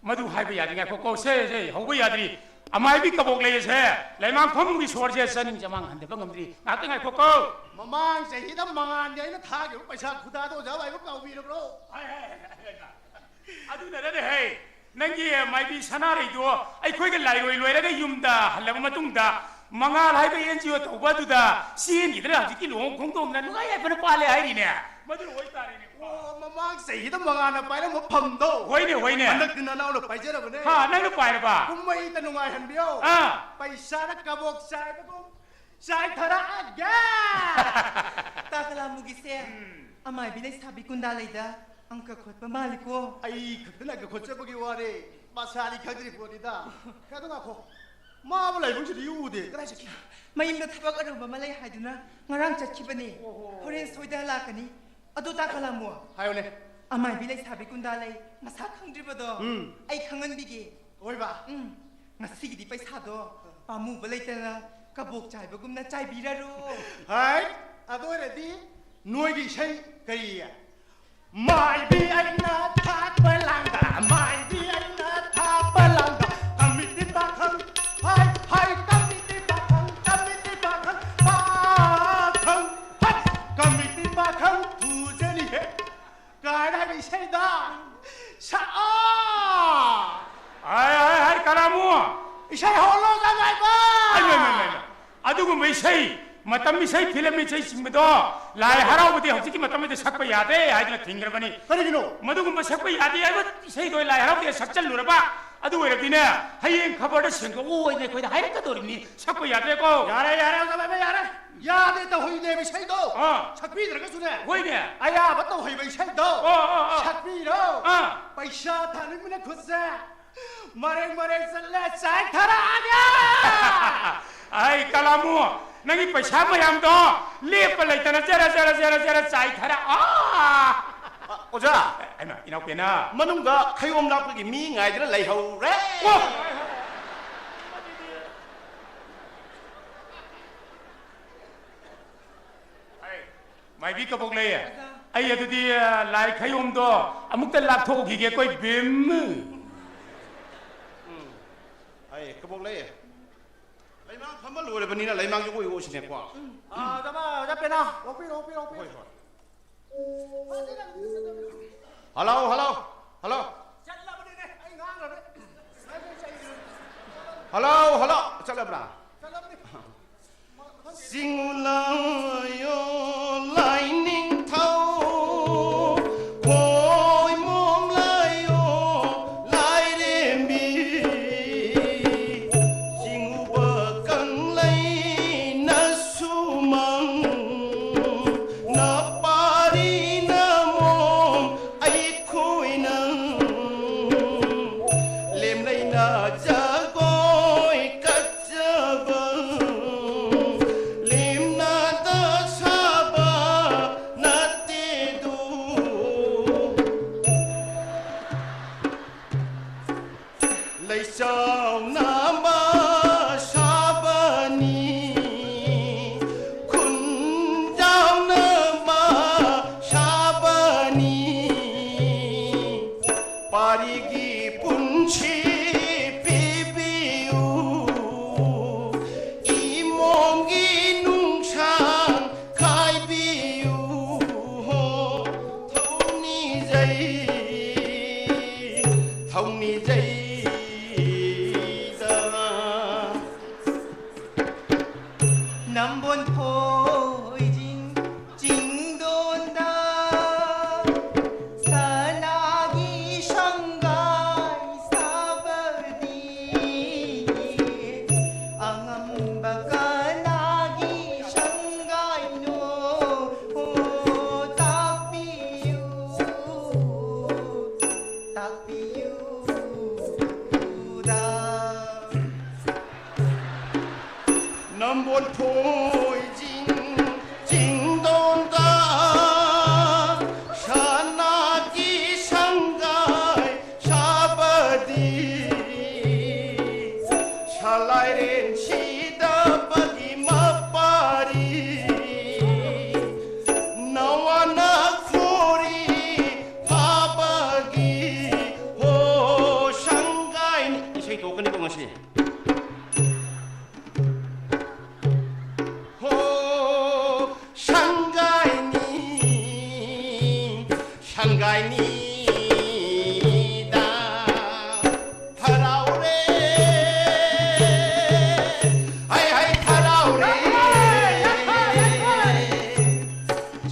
ꯃꯗꯨ ꯍꯥꯏꯕ ꯌꯥꯗ꯭ꯔꯤ꯫ ꯉꯥꯏꯈꯣꯀꯣ, ꯁꯦ, ꯁꯦ, ꯍꯧꯕ ꯌꯥꯗ꯭ꯔꯤ꯫ ꯑꯃꯥꯏꯕꯤ ꯀꯕꯣꯛ ꯂꯩ ꯑꯁꯦ, ꯂꯩꯃꯥꯡ ꯐꯝꯒꯤ ꯁꯣꯔꯁꯦ ꯆꯥꯅꯤꯡ ꯆꯃꯥꯡ ꯍꯟꯊꯕ ꯉꯝꯗ꯭ꯔꯤ꯫ ꯉꯥꯛꯇ ꯉꯥꯏꯈꯣꯀꯣ꯫ ꯃꯃꯥꯡ ꯆꯍꯤꯗ ꯃꯉꯥꯜꯒꯤ ꯑꯩꯅ ꯊꯥꯈꯤꯕ ꯄꯩꯁꯥ ꯈꯨꯗꯥꯗꯣ ꯑꯣꯖꯥ ꯃꯥꯏꯕ ꯀꯥꯎꯕꯤꯔꯕ꯭ꯔꯣ? ꯍꯥꯏ, ꯍꯥꯏ, ꯍꯥꯏ, ꯍꯥꯏ, ꯍꯥꯏ꯫ ꯑꯗꯨꯅꯔꯅꯦ ꯍꯦ, ꯅꯪꯒꯤ ꯃꯥꯏꯕꯤ ꯁꯅꯥꯔꯩꯗꯣ ꯑꯩꯈꯣꯏꯒ ꯂꯥꯏꯔꯣꯏ ꯂꯣꯏꯔꯒ ꯌꯨꯝꯗ ꯍꯜꯂꯕ ꯃꯇꯨꯡꯗ ꯃꯉꯥꯜ ꯍꯥꯏꯕ NGO ꯇꯧꯕ ꯑꯗꯨꯗ ꯆꯦꯟꯈꯤꯗꯅ ꯍꯧꯖꯤꯛꯇꯤ ꯂꯨꯍꯣꯡ ꯈꯣꯡꯗꯣꯡꯗꯅ ꯅꯨꯡꯉꯥꯏ ꯌꯥꯏꯐꯅ ꯄꯥꯜꯂꯦ ꯍꯥꯏꯔꯤꯅꯦ꯫ ꯃꯗꯨꯅ ꯑꯣꯏꯇꯥꯔꯦꯅꯦ꯫ ꯑꯣ, ꯃꯃꯥꯡ ꯆꯍꯤꯗ ꯃꯉꯥꯜꯅ ꯄꯥꯏꯔꯝꯕ ꯐꯝꯗꯣ꯫ ꯍꯣꯏꯅꯦ, ꯍꯣꯏꯅꯦ꯫ ꯍꯟꯗꯛꯇꯤ ꯅꯅꯥꯎꯅ ꯄꯥꯏꯖꯔꯕꯅꯦ꯫ ꯍꯥ, ꯅꯪꯅ ꯄꯥꯏꯔꯕ? ꯀꯨꯝꯍꯩꯗ ꯅꯨꯡꯉꯥꯏꯍꯟꯕꯤꯌꯣ꯫ ꯑꯥ꯫ ꯄꯩꯁꯥꯅ ꯀꯕꯣꯛ ꯆꯥꯏꯕꯒꯨꯝ, ꯆꯥꯏꯊꯔꯛꯑꯒꯦ! ꯇꯥ ꯀꯂꯥꯃꯨꯒꯤꯁꯦ ꯑꯃꯥꯏꯕꯤ ꯂꯩꯁꯥꯕꯤ ꯀꯨꯟꯗꯥ ꯂꯩꯗ ꯑꯪꯀ ꯈꯣꯠꯄ ꯃꯥꯜꯂꯤꯀꯣ꯫ ꯑꯩ ꯈꯛꯇꯅ ꯑꯪꯀ ꯈꯣꯠꯆꯕꯒꯤ ꯋꯥꯔꯦ, ꯃꯁꯥꯗꯤ ꯈꯪꯗ꯭ꯔꯤ ꯄꯣꯠꯅꯤꯗ꯫ ꯉꯥꯏꯈꯣ, ꯉꯥꯏꯈꯣ, ꯃꯥꯕꯨ ꯂꯥꯏꯕꯨꯡꯁꯤꯗ ꯎꯗꯦ, ꯀꯗꯥꯏ ꯆꯠꯈꯤ? ꯃꯌꯨꯝꯗ ꯊꯕꯛ ꯑꯔꯨꯕ ꯑꯃ ꯂꯩ ꯍꯥꯏꯗꯨꯅ ꯉꯔꯥꯡ ꯆꯠꯈꯤꯕꯅꯦ꯫ ꯑꯣꯍꯣ꯫ ꯍꯣꯔꯦꯟ ꯁꯣꯏꯗꯅ ꯂꯥꯛꯀꯅꯤ꯫ ꯑꯗꯨ ꯇꯥ ꯀꯂꯥꯃꯨ, ꯍꯥꯏꯌꯨꯅꯦ꯫ ꯑꯃꯥꯏꯕꯤ ꯂꯩꯁꯥꯕꯤ ꯀꯨꯟꯗꯥ ꯂꯩ ꯃꯁꯥ ꯈꯪꯗ꯭ꯔꯤꯕꯗꯣ ꯎꯝ꯫ ꯑꯩ ꯈꯪꯍꯟꯕꯤꯒꯦ꯫ ꯑꯣꯏꯕ? ꯎꯝ꯫ ꯉꯁꯤꯒꯤꯗꯤ ꯄꯩꯁꯥꯗꯣ ꯄꯥꯝꯃꯨꯕ ꯂꯩꯇꯅ ꯀꯕꯣꯛ ꯆꯥꯏꯕꯒꯨꯝꯅ ꯆꯥꯏꯕꯤꯔꯔꯣ꯫ ꯍꯥꯏ, ꯑꯗꯨ ꯑꯣꯏꯔꯗꯤ ꯅꯣꯏꯒꯤ ꯏꯁꯩ ꯀꯔꯤ? ꯃꯥꯏꯕꯤ ꯑꯩꯅ ꯊꯥꯛꯄ ꯂꯥꯡꯗ, ꯃꯥꯏꯕꯤ ꯑꯩꯅ ꯊꯥꯛꯄ ꯂꯥꯡꯗ, ꯀꯃꯤꯇꯤ ꯄꯥꯈꯪ, ꯍꯥꯏ, ꯍꯥꯏ, ꯀꯃꯤꯇꯤ ꯄꯥꯈꯪ, ꯀꯃꯤꯇꯤ ꯄꯥꯈꯪ, ꯄꯥꯈꯪ, ꯍꯥꯏ, ꯀꯃꯤꯇꯤ ꯄꯥꯈꯪ ꯐꯨꯖꯔꯤꯍꯦ꯫ ꯀꯥꯏꯅ ꯍꯥꯏꯕ ꯏꯁꯩꯗ ꯁꯛꯑꯣ꯫ ꯍꯥꯏ, ꯍꯥꯏ, ꯍꯥꯏ, ꯀꯂꯥꯃꯨ꯫ ꯏꯁꯩ ꯍꯧꯔꯣ, ꯖꯃꯥꯏꯕ꯫ ꯑꯩ, ꯃꯥꯏ, ꯃꯥꯏ, ꯃꯥꯏ, ꯃꯥꯏ꯫ ꯑꯗꯨꯒꯨꯝꯕ ꯏꯁꯩ, ꯃꯇꯝ ꯏꯁꯩ, ꯐꯤꯂꯝ ꯏꯁꯩ ꯆꯤꯡꯕꯗꯣ ꯂꯥꯏ ꯍꯔꯥꯎꯕꯗꯤ ꯍꯧꯖꯤꯛꯀꯤ ꯃꯇꯝꯗꯗꯤ ꯁꯛꯄ ꯌꯥꯗꯦ ꯍꯥꯏꯗꯨꯅ ꯊꯤꯡꯈ꯭ꯔꯕꯅꯤ꯫ ꯀꯔꯤꯒꯤꯅꯣ? ꯃꯗꯨꯒꯨꯝꯕ ꯁꯛꯄ ꯌꯥꯗꯦ ꯍꯥꯏꯕ ꯏꯁꯩꯗꯣ ꯂꯥꯏ ꯍꯔꯥꯎꯕꯗ ꯁꯛꯆꯜꯂꯨꯔꯕ, ꯑꯗꯨ ꯑꯣꯏꯔꯗꯤꯅꯦ, ꯍꯌꯦꯡ ꯈꯕꯔꯗ ꯁꯦꯡꯗꯣꯛꯎ ꯍꯥꯏꯅ ꯑꯩꯈꯣꯏꯗ ꯍꯥꯏꯔꯛꯀꯗꯧꯔꯤꯕꯅꯤ꯫ ꯁꯛꯄ ꯌꯥꯗ꯭ꯔꯦꯀꯣ꯫ ꯌꯥꯔꯦ, ꯌꯥꯔꯦ, ꯖꯃꯥꯏꯕ, ꯌꯥꯔꯦ꯫ ꯌꯥꯗꯦ ꯇꯧꯍꯩꯗꯦꯕ ꯏꯁꯩꯗꯣ꯫ ꯑꯥ꯫ ꯁꯛꯄꯤꯗ꯭ꯔꯒꯁꯨꯅꯦ꯫ ꯍꯣꯏꯅꯦ꯫ ꯑꯌꯥꯕ ꯇꯧꯍꯩꯕ ꯏꯁꯩꯗꯣ ꯑꯣ, ꯑꯣ, ꯑꯣ꯫ ꯁꯛꯄꯤꯔꯣ꯫ ꯑꯥ꯫ ꯄꯩꯁꯥ ꯊꯥꯅꯤꯡꯕꯅ ꯈꯨꯠꯁꯦ ꯃꯔꯦꯡ ꯃꯔꯦꯡ ꯆꯠꯂꯦ, ꯆꯥꯏꯊꯔꯛꯑꯒꯦ! ꯑꯩ ꯀꯂꯥꯃꯨ, ꯅꯪꯒꯤ ꯄꯩꯁꯥ ꯃꯌꯥꯝꯗꯣ ꯂꯦꯞꯄ ꯂꯩꯇꯅ ꯖꯔ, ꯖꯔ, ꯖꯔ, ꯖꯔ ꯆꯥꯏꯊꯔꯛ-, ꯑꯥ! ꯑ, ꯑꯣꯖꯥ! ꯍꯩꯃꯥ, ꯏꯅꯥꯎꯄꯦꯅ! ꯃꯅꯨꯡꯗ ꯈꯩꯌꯣꯝ ꯂꯥꯛꯄꯒꯤ ꯃꯤ ꯉꯥꯏꯗꯅ ꯂꯩꯍꯧꯔꯦ! ꯑꯣ! ꯍꯥꯏ, ꯃꯥꯏꯕꯤ ꯀꯕꯣꯛꯂꯩ, ꯑꯣꯖꯥ꯫ ꯑꯩ ꯑꯗꯨꯗꯤ, ꯑ, ꯂꯥꯏ ꯈꯌꯣꯝꯗꯣ ꯑꯃꯨꯛꯇ ꯂꯥꯞꯊꯣꯛꯎꯈꯤꯒꯦꯀꯣ, ꯏꯕꯦꯝ꯫ ꯎꯝ꯫ ꯍꯥꯏ, ꯀꯕꯣꯛꯂꯩ, ꯂꯩꯃꯥꯡ ꯐꯝꯕ ꯂꯣꯏꯔꯕꯅꯤꯅ ꯂꯩꯃꯥꯡꯁꯦ ꯑꯣꯏ ꯑꯣꯏꯁꯤꯅꯦꯀꯣ꯫ ꯑ, ꯑꯣꯖꯥ, ꯑꯣꯖꯥ ꯄꯦꯅꯥ, ꯑꯣꯛꯄꯤꯔꯣ, ꯑꯣꯛꯄꯤꯔꯣ, ꯑꯣꯛꯄꯤꯔꯣ꯫ ꯍꯣꯏ, ꯍꯣꯏ꯫ Hello, hello, hello. ꯆꯠꯂꯕꯅꯤꯅꯦ, ꯑꯩ ꯉꯥꯡꯈ꯭ꯔꯕꯅꯦ꯫ Hello, hello. ꯆꯠꯂꯕ꯭ꯔꯥ? ꯆꯠꯂꯕꯅꯤ꯫ ꯆꯤꯡꯂꯥꯌꯣ ꯂꯥꯏꯅꯤꯡꯊꯧ, ꯈꯣꯏꯃꯣꯝ ꯂꯥꯏꯌꯣ ꯂꯥꯏꯔꯦꯝꯕꯤ, ꯆꯤꯡꯎꯕ ꯀꯪꯂꯩ ꯖꯒꯣꯏ ꯀꯠꯆꯕ ꯂꯦꯝꯅꯗ ꯁꯥꯕ ꯅꯠꯇꯦꯗꯣ꯫ ꯂꯩꯆꯥꯎꯅ ꯃꯁꯥꯕꯅꯤ, ꯈꯨꯟꯖꯥꯎꯅ ꯃꯁꯥꯕꯅꯤ꯫ ꯄꯥꯔꯤꯒꯤ ꯄꯨꯟꯁꯤ ꯄꯤꯕꯤꯌꯨ, ꯏꯃꯣꯝꯒꯤ ꯅꯨꯡꯁꯥꯡ ꯈꯥꯏꯕꯤꯌꯨ꯫ ꯊꯧꯅꯤꯖꯩ, ꯊꯧꯅꯤꯖꯩꯗ꯫ ꯅꯝꯕꯣꯟ ꯊꯣꯏꯖꯤꯡ ꯆꯤꯡꯗꯣꯟꯗ ꯁꯅꯥꯒꯤ ꯁꯪꯒꯥꯏ ꯁꯥꯕꯗꯤ ꯑꯉꯝꯕ ꯀꯅꯥꯒꯤ ꯁꯪꯒꯥꯏꯅꯣ? ꯑꯣ, ꯇꯥꯛꯄꯤꯌꯨ, ꯇꯥꯛꯄꯤꯌꯨꯗ꯫ ꯅꯝꯕꯣꯜ ꯊꯣꯏꯖꯤꯡ ꯆꯤꯡꯗꯣꯟꯗ ꯁꯅꯥꯒꯤ ꯁꯪꯒꯥꯏ ꯁꯥꯕꯗꯤ ꯁꯂꯥꯏꯔꯦꯟ ꯁꯤꯗꯕꯒꯤ ꯃꯄꯥꯔꯤ ꯅꯋꯥꯅ ꯈꯣꯔꯤ ꯐꯥꯕꯒꯤ ꯍꯣ ꯁꯪꯒꯥꯏꯅꯤ꯫ ꯏꯁꯩ ꯇꯣꯛꯀꯅꯤꯀꯣ ꯉꯁꯤ꯫ ꯍꯣ ꯁꯪꯒꯥꯏꯅꯤ, ꯁꯪꯒꯥꯏꯅꯤꯗ ꯍꯔꯥꯎꯔꯦ, ꯍꯩ ꯍꯩ ꯍꯔꯥꯎꯔꯦ꯫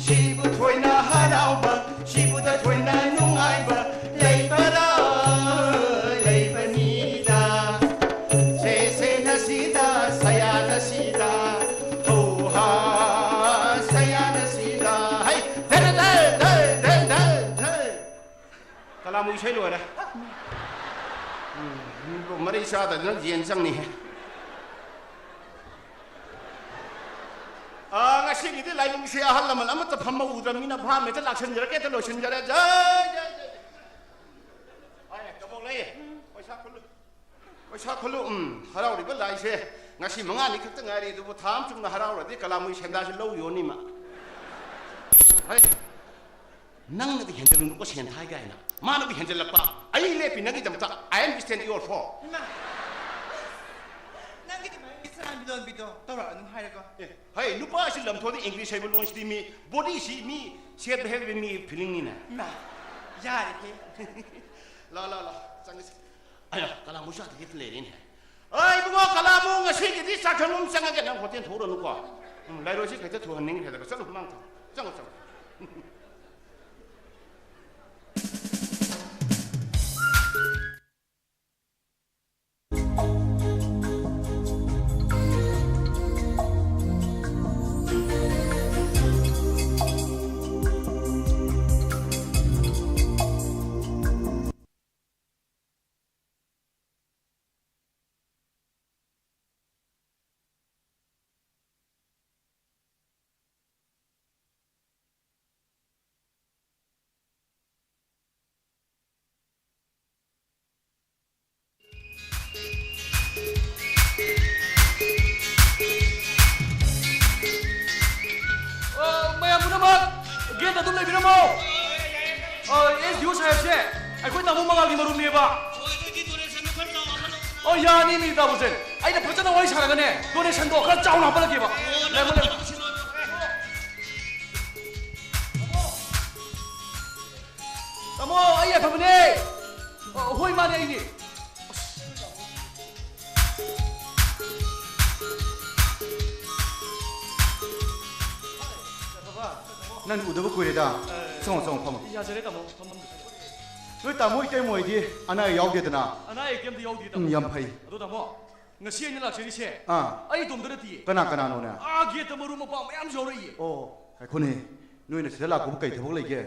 ꯁꯤꯕꯨ ꯊꯣꯏꯅ ꯍꯔꯥꯎꯕ, ꯁꯤꯕꯨꯗ ꯊꯣꯏꯅ ꯅꯨꯡꯉꯥꯏꯕ ꯂꯩꯕꯔꯥ? ꯂꯩꯕꯅꯤꯗ꯫ ꯁꯦ ꯁꯦ ꯅꯁꯤꯗ, ꯁꯌꯥ ꯅꯁꯤꯗ, ꯍꯧ ꯍꯥ ꯁꯌꯥ ꯅꯁꯤꯗ꯫ ꯍꯩ! ꯙꯦ ꯙꯦ ꯙꯦ ꯙꯦ ꯙꯦ ꯙꯦ꯫ ꯀꯂꯥꯃꯨ ꯏꯁꯩ ꯂꯣꯏꯔꯦ꯫ ꯃꯔꯩ ꯆꯥꯗꯗꯅ ꯌꯦꯟ ꯆꯪꯅꯤꯍꯦ꯫ ꯑꯥ, ꯉꯁꯤꯒꯤꯗꯤ ꯂꯥꯏꯕꯨꯡꯁꯦ ꯑꯍꯜ ꯂꯃꯟ ꯑꯃꯠꯇ ꯐꯝꯕ ꯎꯗ꯭ꯔꯕꯅꯤꯅ ꯚꯥꯝ ꯍꯦꯛꯇ ꯂꯥꯛꯁꯟꯖꯔꯒꯦ, ꯍꯦꯛꯇ ꯂꯣꯏꯁꯤꯟꯖꯔꯦ꯫ ꯖꯥꯏ, ꯖꯥꯏ, ꯖꯥꯏ, ꯖꯥꯏ꯫ ꯑꯥꯏ, ꯀꯕꯣꯛ ꯂꯩ꯫ ꯄꯩꯁꯥ ꯈꯨꯜꯂꯨ꯫ ꯄꯩꯁꯥ ꯈꯨꯜꯂꯨ꯫ ꯎꯝ, ꯍꯔꯥꯎꯔꯤꯕ ꯂꯥꯏꯁꯦ ꯉꯁꯤ ꯃꯉꯥꯅꯤ ꯈꯛꯇ ꯉꯥꯏꯔꯤ, ꯑꯗꯨꯕꯨ ꯊꯥ ꯑꯃ ꯆꯨꯝꯅ ꯍꯔꯥꯎꯔꯗꯤ ꯀꯂꯥꯃꯨꯏ ꯁꯦꯟꯗꯥꯁꯦ ꯂꯧ ꯌꯣꯟꯅꯤꯃ꯫ ꯍꯩ, ꯅꯪꯅꯗꯤ ꯍꯦꯟꯖꯜꯂꯨꯅꯨꯀꯣ ꯁꯦꯟ ꯊꯥꯏ ꯀꯥꯏꯅ꯫ ꯃꯥꯅꯕꯨ ꯍꯦꯟꯖꯜꯂꯛꯄ꯫ ꯑꯩ ꯂꯦꯞꯄꯤ ꯅꯪꯒꯤꯗꯃꯛꯇ꯫ I am stand your for꯫ ꯏꯃꯥ! ꯅꯪꯒꯤ ꯑꯗꯨꯃꯥꯏꯅ ꯏꯆꯥ ꯃꯤꯂꯣꯟꯕꯤꯗꯣ ꯇꯧꯔꯛꯑꯅꯨ ꯍꯥꯏꯔꯒ꯫ ꯑꯦ, ꯍꯩ, ꯅꯨꯄꯥꯁꯤ ꯂꯝꯊꯣꯗ English ꯍꯩꯕ ꯂꯣꯟꯁꯤꯗꯤ ꯃꯤ body ꯁꯤ ꯃꯤ ꯁꯦꯠꯄ ꯍꯦꯜꯂꯤ ꯃꯤ feeling ꯅꯤꯅ꯫ ꯏꯃꯥ! ꯌꯥꯔꯦꯍꯦ꯫ ꯂꯥ, ꯂꯥ, ꯂꯥ, ꯆꯪꯉꯁꯤ꯫ ꯑꯌꯥ, ꯀꯂꯥꯃꯨ ꯆꯥꯗ ꯍꯦꯛꯇ ꯂꯩꯔꯦꯅꯦ꯫ ꯑꯩ ꯏꯕꯨꯡꯉꯣ ꯀꯂꯥꯃꯨ ꯉꯁꯤꯒꯤꯗꯤ ꯆꯥꯛꯁꯪ ꯑꯃ ꯆꯪꯉꯒꯦ, ꯅꯪ ꯍꯣꯇꯦꯜ ꯊꯣꯛꯎꯔꯅꯨꯀꯣ꯫ ꯎꯝ, ꯂꯥꯏꯔꯣꯏꯁꯤ ꯈꯛꯇ ꯊꯨꯍꯟꯅꯤꯡꯈ꯭ꯔꯦꯗꯀꯣ꯫ ꯆꯠꯂꯨ, ꯃꯥꯡ ꯊꯝ꯫ ꯆꯪꯉꯣ, ꯆꯪꯉꯣ꯫ ꯑꯣ, ꯃꯌꯥꯝ ꯄꯨꯝꯅꯃꯛ ꯒꯦꯠꯇ ꯑꯗꯨꯝ ꯂꯩꯕꯤꯔꯝꯃꯣ꯫ ꯑ, ꯑꯦꯁ ꯗꯤ ꯑꯣ ꯁꯥꯍꯦꯕꯁꯦ ꯑꯩꯈꯣꯏ ꯇꯥꯃꯣ ꯃꯉꯥꯜꯒꯤ ꯃꯔꯨꯞꯅꯦꯕ꯫ ꯑꯣ, ꯌꯥꯅꯤ ꯃꯤ ꯇꯥꯃꯣꯁꯦ꯫ ꯑꯩꯅ ꯐꯖꯅ ꯋꯥꯔꯤ ꯁꯥꯔꯒꯅꯦ, ꯗꯣꯅꯦꯁꯟꯗꯣ ꯈꯔ ꯆꯥꯎꯅ ꯍꯥꯞꯄꯜꯂꯛꯀꯦꯕ꯫ ꯂꯩꯃꯣ, ꯂꯩꯃꯣ꯫ ꯇꯥꯃꯣ, ꯑꯩ ꯑꯐꯕꯅꯦ꯫ ꯑ, ꯍꯣꯏ, ꯃꯥꯅꯦ, ꯑꯩꯅꯦ꯫ ꯅꯪ ꯎꯗꯕ ꯀꯨꯏꯔꯦꯗ꯫ ꯑꯦ, ꯆꯪꯉꯣ, ꯆꯪꯉꯣ, ꯐꯝꯃꯣ꯫ ꯌꯥꯖꯔꯦ, ꯇꯥꯃꯣ, ꯐꯝꯐꯝꯗꯨ꯫ ꯅꯣꯏ ꯇꯥꯃꯣ ꯏꯇꯩꯃ ꯍꯣꯏꯗꯤ ꯑꯅꯥ ꯑꯌꯦꯛ ꯌꯥꯎꯗꯦꯗꯅ? ꯑꯅꯥ ꯑꯌꯦꯛ ꯀꯩꯝꯇ ꯌꯥꯎꯗꯦ, ꯇꯥꯃꯣ꯫ ꯎꯝ, ꯌꯥꯝ ꯐꯩ꯫ ꯑꯗꯣ, ꯇꯥꯃꯣ, ꯉꯁꯤ ꯑꯩꯅ ꯂꯥꯛꯆꯔꯤꯁꯦ ꯑꯥ꯫ ꯑꯩ ꯏꯇꯣꯝꯇ ꯅꯠꯇꯤꯌꯦ꯫ ꯀꯅꯥ ꯀꯅꯥꯅꯣꯅꯦ? ꯑꯥ, ꯒꯦꯠꯇ ꯃꯔꯨꯞ ꯃꯄꯥꯡ ꯃꯌꯥꯝꯁꯨ ꯌꯥꯎꯔꯛꯏꯌꯦ꯫ ꯑꯣ, ꯉꯥꯏꯈꯣꯅꯦ꯫ ꯅꯣꯏꯅ ꯁꯤꯗ ꯂꯥꯛꯄꯕꯨ ꯀꯩ ꯊꯕꯛ ꯂꯩꯒꯦ?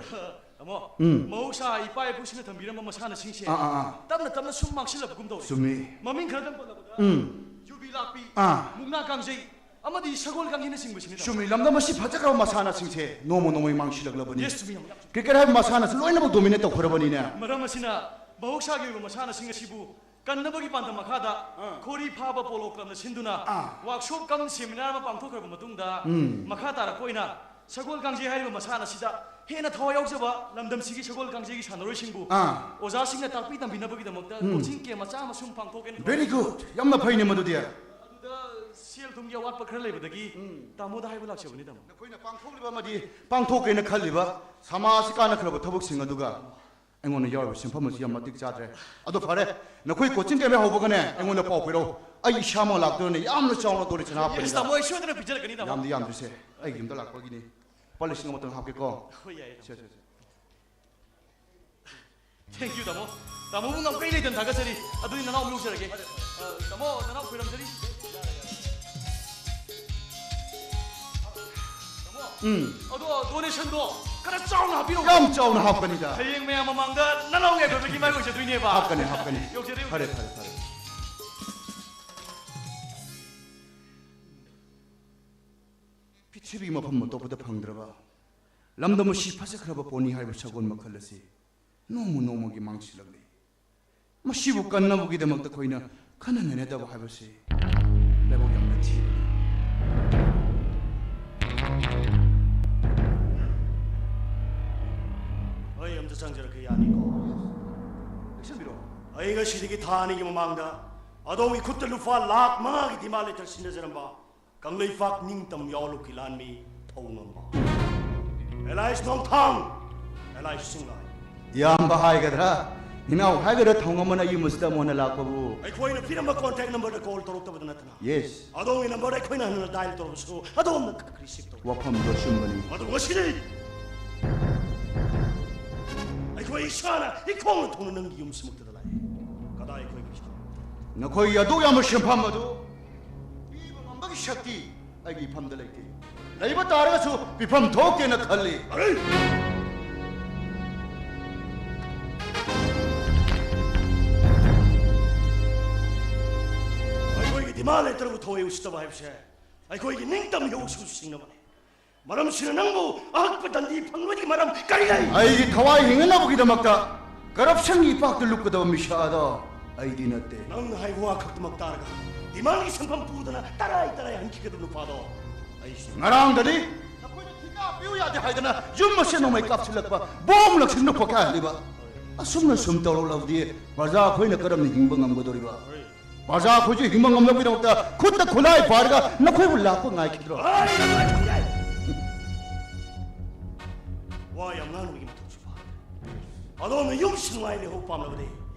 ꯇꯥꯃꯣ, ꯎꯝ꯫ ꯃꯍꯧꯁꯥ ꯏꯄꯥ ꯏꯄꯨꯁꯤꯡꯅ ꯊꯝꯕꯤꯔꯝꯕ ꯃꯁꯥꯟꯅꯁꯤꯡꯁꯦ ꯑꯥ, ꯑꯥ, ꯑꯥ꯫ ꯇꯞꯅ ꯇꯞꯅ ꯁꯨꯝ ꯃꯥꯡꯁꯤꯜꯂꯛꯄꯒꯨꯝ ꯇꯧꯔꯦ꯫ ꯆꯨꯝꯃꯤ꯫ ꯃꯃꯤꯡ ꯈꯔꯗꯪ ꯄꯜꯂꯕꯗ, ꯎꯝ꯫ ꯌꯨꯕꯤ ꯂꯥꯛꯄꯤ, ꯑꯥ꯫ ꯃꯨꯛꯅꯥ ꯀꯥꯡꯖꯩ, ꯑꯃꯗꯤ ꯁꯒꯣꯜ ꯀꯥꯡꯖꯩꯅꯆꯤꯡꯕꯁꯤꯅꯤ, ꯇꯥꯃꯣ꯫ ꯆꯨꯝꯃꯤ꯫ ꯂꯝꯗꯝ ꯑꯁꯤ ꯐꯖꯈ꯭ꯔꯕ ꯃꯁꯥꯟꯅꯁꯤꯡꯁꯦ ꯅꯣꯡꯃ ꯅꯣꯡꯃꯒꯤ ꯃꯥꯡꯁꯤꯜꯂꯛꯂꯕꯅꯤ꯫ Yes, ꯆꯨꯝꯃꯤ, ꯌꯥꯝ, ꯌꯥꯝ ꯆꯨꯝꯃꯤ꯫ Cricket ꯍꯥꯏꯕ ꯃꯁꯥꯟꯅꯁꯤ ꯂꯣꯏꯅꯃꯛ dominate ꯇꯧꯈ꯭ꯔꯕꯅꯤꯅꯦ꯫ ꯃꯔꯝ ꯑꯁꯤꯅ ꯃꯍꯧꯁꯥꯒꯤ ꯑꯣꯏꯕ ꯃꯁꯥꯟꯅꯁꯤꯡ ꯑꯁꯤꯕꯨ ꯀꯟꯅꯕꯒꯤ ꯄꯥꯟꯗꯝ ꯃꯈꯥꯗ ꯑꯥ꯫ ꯈꯣꯔꯤ ꯐꯥꯕ ꯄꯣꯂꯣ ꯀ꯭ꯂꯕꯅ ꯁꯤꯟꯗꯨꯅ ꯑꯥ꯫ Workshop cum seminar ꯑꯃ ꯄꯥꯡꯊꯣꯛꯈ꯭ꯔꯕ ꯃꯇꯨꯡꯗ, ꯎꯝ꯫ ꯃꯈꯥ ꯇꯥꯔꯛꯄ ꯑꯣꯏꯅ ꯁꯒꯣꯜ ꯀꯥꯡꯖꯩ ꯍꯥꯏꯔꯤꯕ ꯃꯁꯥꯟꯅ ꯑꯁꯤꯗ ꯍꯦꯟꯅ ꯊꯋꯥꯏ ꯌꯥꯎꯖꯕ ꯂꯝꯗꯝꯁꯤꯒꯤ ꯁꯒꯣꯜ ꯀꯥꯡꯖꯩꯒꯤ ꯁꯥꯟꯅꯔꯣꯏꯁꯤꯡꯕꯨ ꯑꯥ꯫ ꯑꯣꯖꯥꯁꯤꯡꯅ ꯇꯥꯛꯄꯤ ꯇꯝꯕꯤꯅꯕꯒꯤꯗꯃꯛꯇ ꯎꯝ꯫ Coaching camp ꯃꯆꯥ ꯑꯃ ꯁꯨꯝ ꯄꯥꯡꯊꯣꯛꯀꯦꯅ Very ꯈꯜꯂꯤ꯫ Good꯫ ꯌꯥꯝꯅ ꯐꯩꯅꯦ ꯃꯗꯨꯗꯤ꯫ ꯑꯗꯨꯗ ꯁꯦꯜ ꯊꯨꯝꯒꯤ ꯑꯋꯥꯠꯄ ꯈꯔ ꯂꯩꯕꯗꯒꯤ ꯎꯝ꯫ ꯇꯥꯃꯣꯗ ꯍꯥꯏꯕ ꯂꯥꯛꯆꯕꯅꯤ, ꯇꯥꯃꯣ꯫ ꯅꯈꯣꯏꯅ ꯄꯥꯡꯊꯣꯛꯂꯤꯕ ꯑꯃꯗꯤ ꯄꯥꯡꯊꯣꯛꯀꯦꯅ ꯈꯜꯂꯤꯕ ꯁꯃꯥꯖꯁꯤ ꯀꯥꯟꯅꯈ꯭ꯔꯕ ꯊꯕꯛꯁꯤꯡ ꯑꯗꯨꯒ ꯑꯩꯉꯣꯟꯗ ꯌꯥꯎꯔꯤꯕ ꯁꯦꯟꯐꯝ ꯑꯁꯤ ꯌꯥꯝ ꯃꯇꯤꯛ ꯆꯥꯗ꯭ꯔꯦ꯫ ꯑꯗꯣ ꯐꯔꯦ, ꯅꯈꯣꯏ coaching camp ꯍꯧꯕꯒꯅꯦ ꯑꯩꯉꯣꯟꯗ ꯄꯥꯎ ꯄꯤꯔꯛꯎ꯫ ꯑꯩ ꯏꯁꯥꯃꯛ ꯂꯥꯛꯇꯣꯏꯅꯦ꯫ ꯌꯥꯝꯅ ꯆꯥꯎꯅ donation ꯍꯥꯞꯄꯅꯤꯗ꯫ Yes, ꯇꯥꯃꯣ, ꯑꯩ ꯁꯣꯏꯗꯅ ꯄꯤꯖꯔꯛꯀꯅꯤ, ꯇꯥꯃꯣ꯫ ꯌꯥꯝꯗꯤ ꯌꯥꯝꯗ꯭ꯔꯤꯁꯦ, ꯑꯩꯒꯤ ꯌꯨꯝꯗ ꯂꯥꯛꯄꯒꯤꯅꯤ꯫ ꯂꯨꯄꯥ ꯂꯤꯁꯤꯡ ꯑꯃꯇꯪ ꯍꯥꯞꯀꯦꯀꯣ꯫ ꯍꯣꯏ, ꯌꯥꯏꯌꯦ, ꯇꯥꯃꯣ꯫ ꯁꯦ, ꯁꯦ, ꯁꯦ꯫ Thank you, ꯇꯥꯃꯣ꯫ ꯇꯥꯃꯣꯕꯨ ꯉꯝꯈꯩ ꯂꯩꯇꯅ ꯊꯥꯒꯠꯆꯔꯤ꯫ ꯑꯗꯨꯗꯤ ꯅꯅꯥꯎ ꯑꯃ ꯂꯧꯖꯔꯒꯦ꯫ ꯑ, ꯇꯥꯃꯣ, ꯅꯅꯥꯎ ꯈꯣꯏꯔꯝꯖꯔꯤ꯫ ꯇꯥꯃꯣ, ꯎꯝ꯫ ꯑꯗꯣ donationꯗꯣ ꯈꯔ ꯆꯥꯎꯅ ꯍꯥꯞꯄꯤꯔꯛꯎ꯫ ꯌꯥꯝ ꯆꯥꯎꯅ ꯍꯥꯞꯀꯅꯤꯗ꯫ ꯍꯌꯦꯡ ꯃꯌꯥꯝ ꯃꯃꯥꯡꯗ ꯅꯅꯥꯎ ꯌꯥꯏꯐꯕꯒꯤ ꯃꯥꯏ ꯑꯣꯏꯖꯗꯣꯏꯅꯦꯕ꯫ ꯍꯥꯞꯀꯅꯤ, ꯍꯥꯞꯀꯅꯤ꯫ ꯌꯧꯖꯔꯦ, ꯐꯔꯦ, ꯌꯧꯖꯔꯦ꯫ ꯐꯔꯦ, ꯐꯔꯦ꯫ ꯄ꯭ꯔꯤꯊꯤꯕꯤ ꯃꯐꯝ ꯑꯇꯣꯞꯄꯗ ꯐꯪꯗ꯭ꯔꯕ ꯂꯝꯗꯝ ꯑꯁꯤ ꯐꯖꯈ꯭ꯔꯕ ꯄꯣꯅꯤ ꯍꯥꯏꯕ ꯁꯒꯣꯜ ꯃꯈꯜ ꯑꯁꯤ ꯅꯣꯡꯃ ꯅꯣꯡꯃꯒꯤ ꯃꯥꯡꯁꯤꯜꯂꯛꯂꯤ꯫ ꯃꯁꯤꯕꯨ ꯀꯟꯅꯕꯒꯤꯗꯃꯛꯇ ꯑꯩꯈꯣꯏꯅ ꯈꯟꯅ ꯅꯩꯅꯗꯕ ꯍꯥꯏꯕꯁꯤ ꯂꯥꯏꯕꯛ ꯌꯥꯝꯅ ꯊꯤꯕꯅꯤ꯫ ꯑꯩ ꯑꯝꯇ ꯆꯪꯖꯔꯛꯀꯦ, ꯌꯥꯅꯤꯀꯣ? ꯂꯦꯡꯁꯤꯟꯕꯤꯔꯣ꯫ ꯑꯩ ꯉꯁꯤꯗꯒꯤ ꯊꯥ ꯑꯅꯤꯒꯤ ꯃꯃꯥꯡꯗ ꯑꯗꯣꯝꯒꯤ ꯈꯨꯠꯇ ꯂꯨꯄꯥ ꯂꯥꯈ ꯃꯉꯥꯒꯤ demand letter ꯁꯤꯟꯅꯖꯔꯝꯕ ꯀꯪꯂꯩꯄꯥꯛ ꯅꯤꯡꯇꯝ ꯌꯥꯑꯣꯟꯂꯨꯞꯀꯤ ꯂꯥꯟꯃꯤ ꯊꯧꯉꯝꯕ ꯑꯦꯂꯥꯏꯁ ꯅꯣꯡꯊꯥꯡ, ꯑꯦꯂꯥꯏꯁ ꯁꯤꯡꯂꯥꯏ꯫ ꯏꯌꯥꯝꯕ ꯍꯥꯏꯒꯗ꯭ꯔꯥ, ꯏꯅꯥꯎ ꯍꯥꯏꯒꯗ꯭ꯔꯥ, ꯊꯧꯉꯝꯕꯅ ꯌꯨꯝ ꯑꯁꯤꯗ ꯑꯃꯨꯛ ꯍꯟꯅ ꯂꯥꯛꯄꯕꯨ? ꯑꯩꯈꯣꯏꯅ ꯄꯤꯔꯝꯕ contact numberꯗ call ꯇꯧꯔꯛꯇꯕꯗ ꯅꯠꯇꯅ, Yes꯫ ꯑꯗꯣꯝꯒꯤ number ꯑꯩꯈꯣꯏꯅ ꯍꯟꯅ dial ꯇꯧꯔꯕꯁꯨ ꯑꯗꯣꯝꯅ receive ꯇꯧꯔꯛꯇꯦ꯫ ꯋꯥꯐꯝꯗꯣ ꯑꯆꯨꯝꯕꯅꯤ꯫ ꯑꯗꯨꯕꯨ ꯉꯁꯤꯗꯤ ꯑꯩꯈꯣꯏ ꯏꯁꯥꯅ ꯏꯈꯣꯡꯅ ꯊꯣꯡꯅ ꯅꯪꯒꯤ ꯌꯨꯝꯁꯤꯃꯛꯇꯗ ꯂꯥꯛꯏ꯫ ꯀꯗꯥꯏ ꯑꯩꯈꯣꯏꯒꯤ ꯄꯩꯁꯥ? ꯅꯈꯣꯏꯒꯤ ꯑꯗꯨꯛ ꯌꯥꯝꯕ ꯁꯦꯟꯐꯝ ꯑꯗꯨ ꯄꯤꯕ ꯉꯝꯕꯒꯤ ꯁꯛꯇꯤ ꯑꯩꯒꯤ ꯏꯐꯝꯗ ꯂꯩꯇꯦ꯫ ꯂꯩꯕ ꯇꯥꯔꯒꯁꯨ ꯄꯤꯐꯝ ꯊꯣꯛꯇꯦꯅ ꯈꯜꯂꯤ꯫ ꯑꯔꯦ! ꯃꯥ ꯂꯩꯇ꯭ꯔꯕꯨ ꯊꯋꯥꯏ ꯎꯁꯤꯠꯇꯕ ꯍꯥꯏꯕꯁꯦ ꯑꯩꯈꯣꯏꯒꯤ ꯅꯤꯡꯇꯝ ꯏꯍꯧꯁꯨ ꯁꯤꯡꯅꯕꯅꯤ꯫ ꯃꯔꯝꯁꯤꯅ ꯅꯪꯕꯨ ꯑꯍꯛꯄ ꯗꯟꯗꯤ ꯐꯪꯂꯣꯏꯗꯕꯒꯤ ꯃꯔꯝ ꯀꯔꯤ ꯂꯩ? ꯑꯩꯒꯤ ꯊꯋꯥꯏ ꯍꯤꯡꯅꯅꯕꯒꯤꯗꯃꯛꯇ corruptionꯒꯤ ꯏꯄꯥꯛꯇ ꯂꯨꯞꯀꯗꯕ ꯃꯤꯁꯛ ꯑꯗꯣ ꯑꯩꯗꯤ ꯅꯠꯇꯦ꯫ ꯅꯪꯅ ꯍꯥꯏꯕ ꯋꯥ ꯈꯛꯇꯃꯛ ꯇꯥꯔꯒ demandꯒꯤ ꯁꯦꯟꯐꯝ ꯄꯨꯗꯅ ꯇꯔꯥꯏ ꯇꯔꯥꯏ ꯍꯟꯈꯤꯒꯗꯕ ꯅꯨꯄꯥꯗꯣ ꯑꯩꯁꯨ꯫ ꯉꯔꯥꯡꯗꯗꯤ ꯅꯈꯣꯏꯅ ꯊꯤꯀꯥ ꯄꯤꯌꯨ ꯌꯥꯗꯦ ꯍꯥꯏꯗꯅ ꯌꯨꯝ ꯃꯁꯦꯟ ꯅꯣꯡꯃꯩ ꯀꯥꯞꯁꯤꯜꯂꯛꯄ, ꯕꯣꯝ ꯂꯪꯁꯤꯟꯗꯨꯅ ꯄꯣꯈꯥꯏꯍꯜꯂꯤꯕ꯫ ꯑꯁꯨꯝꯅ ꯁꯨꯝ ꯇꯧꯔꯛꯂꯕꯗꯤ ꯄ꯭ꯔꯖꯥ ꯑꯩꯈꯣꯏꯅ ꯀꯔꯝꯅ ꯍꯤꯡꯕ ꯉꯝꯒꯗꯧꯔꯤꯕ? ꯄ꯭ꯔꯖꯥ ꯑꯩꯈꯣꯏꯁꯨ ꯍꯤꯡꯕ ꯉꯝꯅꯕꯒꯤꯗꯃꯛꯇ ꯈꯨꯠꯇ ꯈꯨꯠꯂꯥꯏ ꯄꯥꯏꯔꯒ ꯅꯈꯣꯏꯕꯨ ꯂꯥꯛꯄ ꯉꯥꯏꯈꯤꯗ꯭ꯔꯣ? ꯋꯥ ꯌꯥꯝ ꯉꯥꯡꯕꯒꯤ ꯃꯊꯧꯁꯨ ꯐꯥꯗ꯭ꯔꯦ꯫ ꯑꯗꯣꯝꯅ ꯌꯨꯝ ꯁꯤꯟꯅꯉꯥꯏ ꯂꯩꯍꯧ ꯄꯥꯝꯂꯕꯗꯤ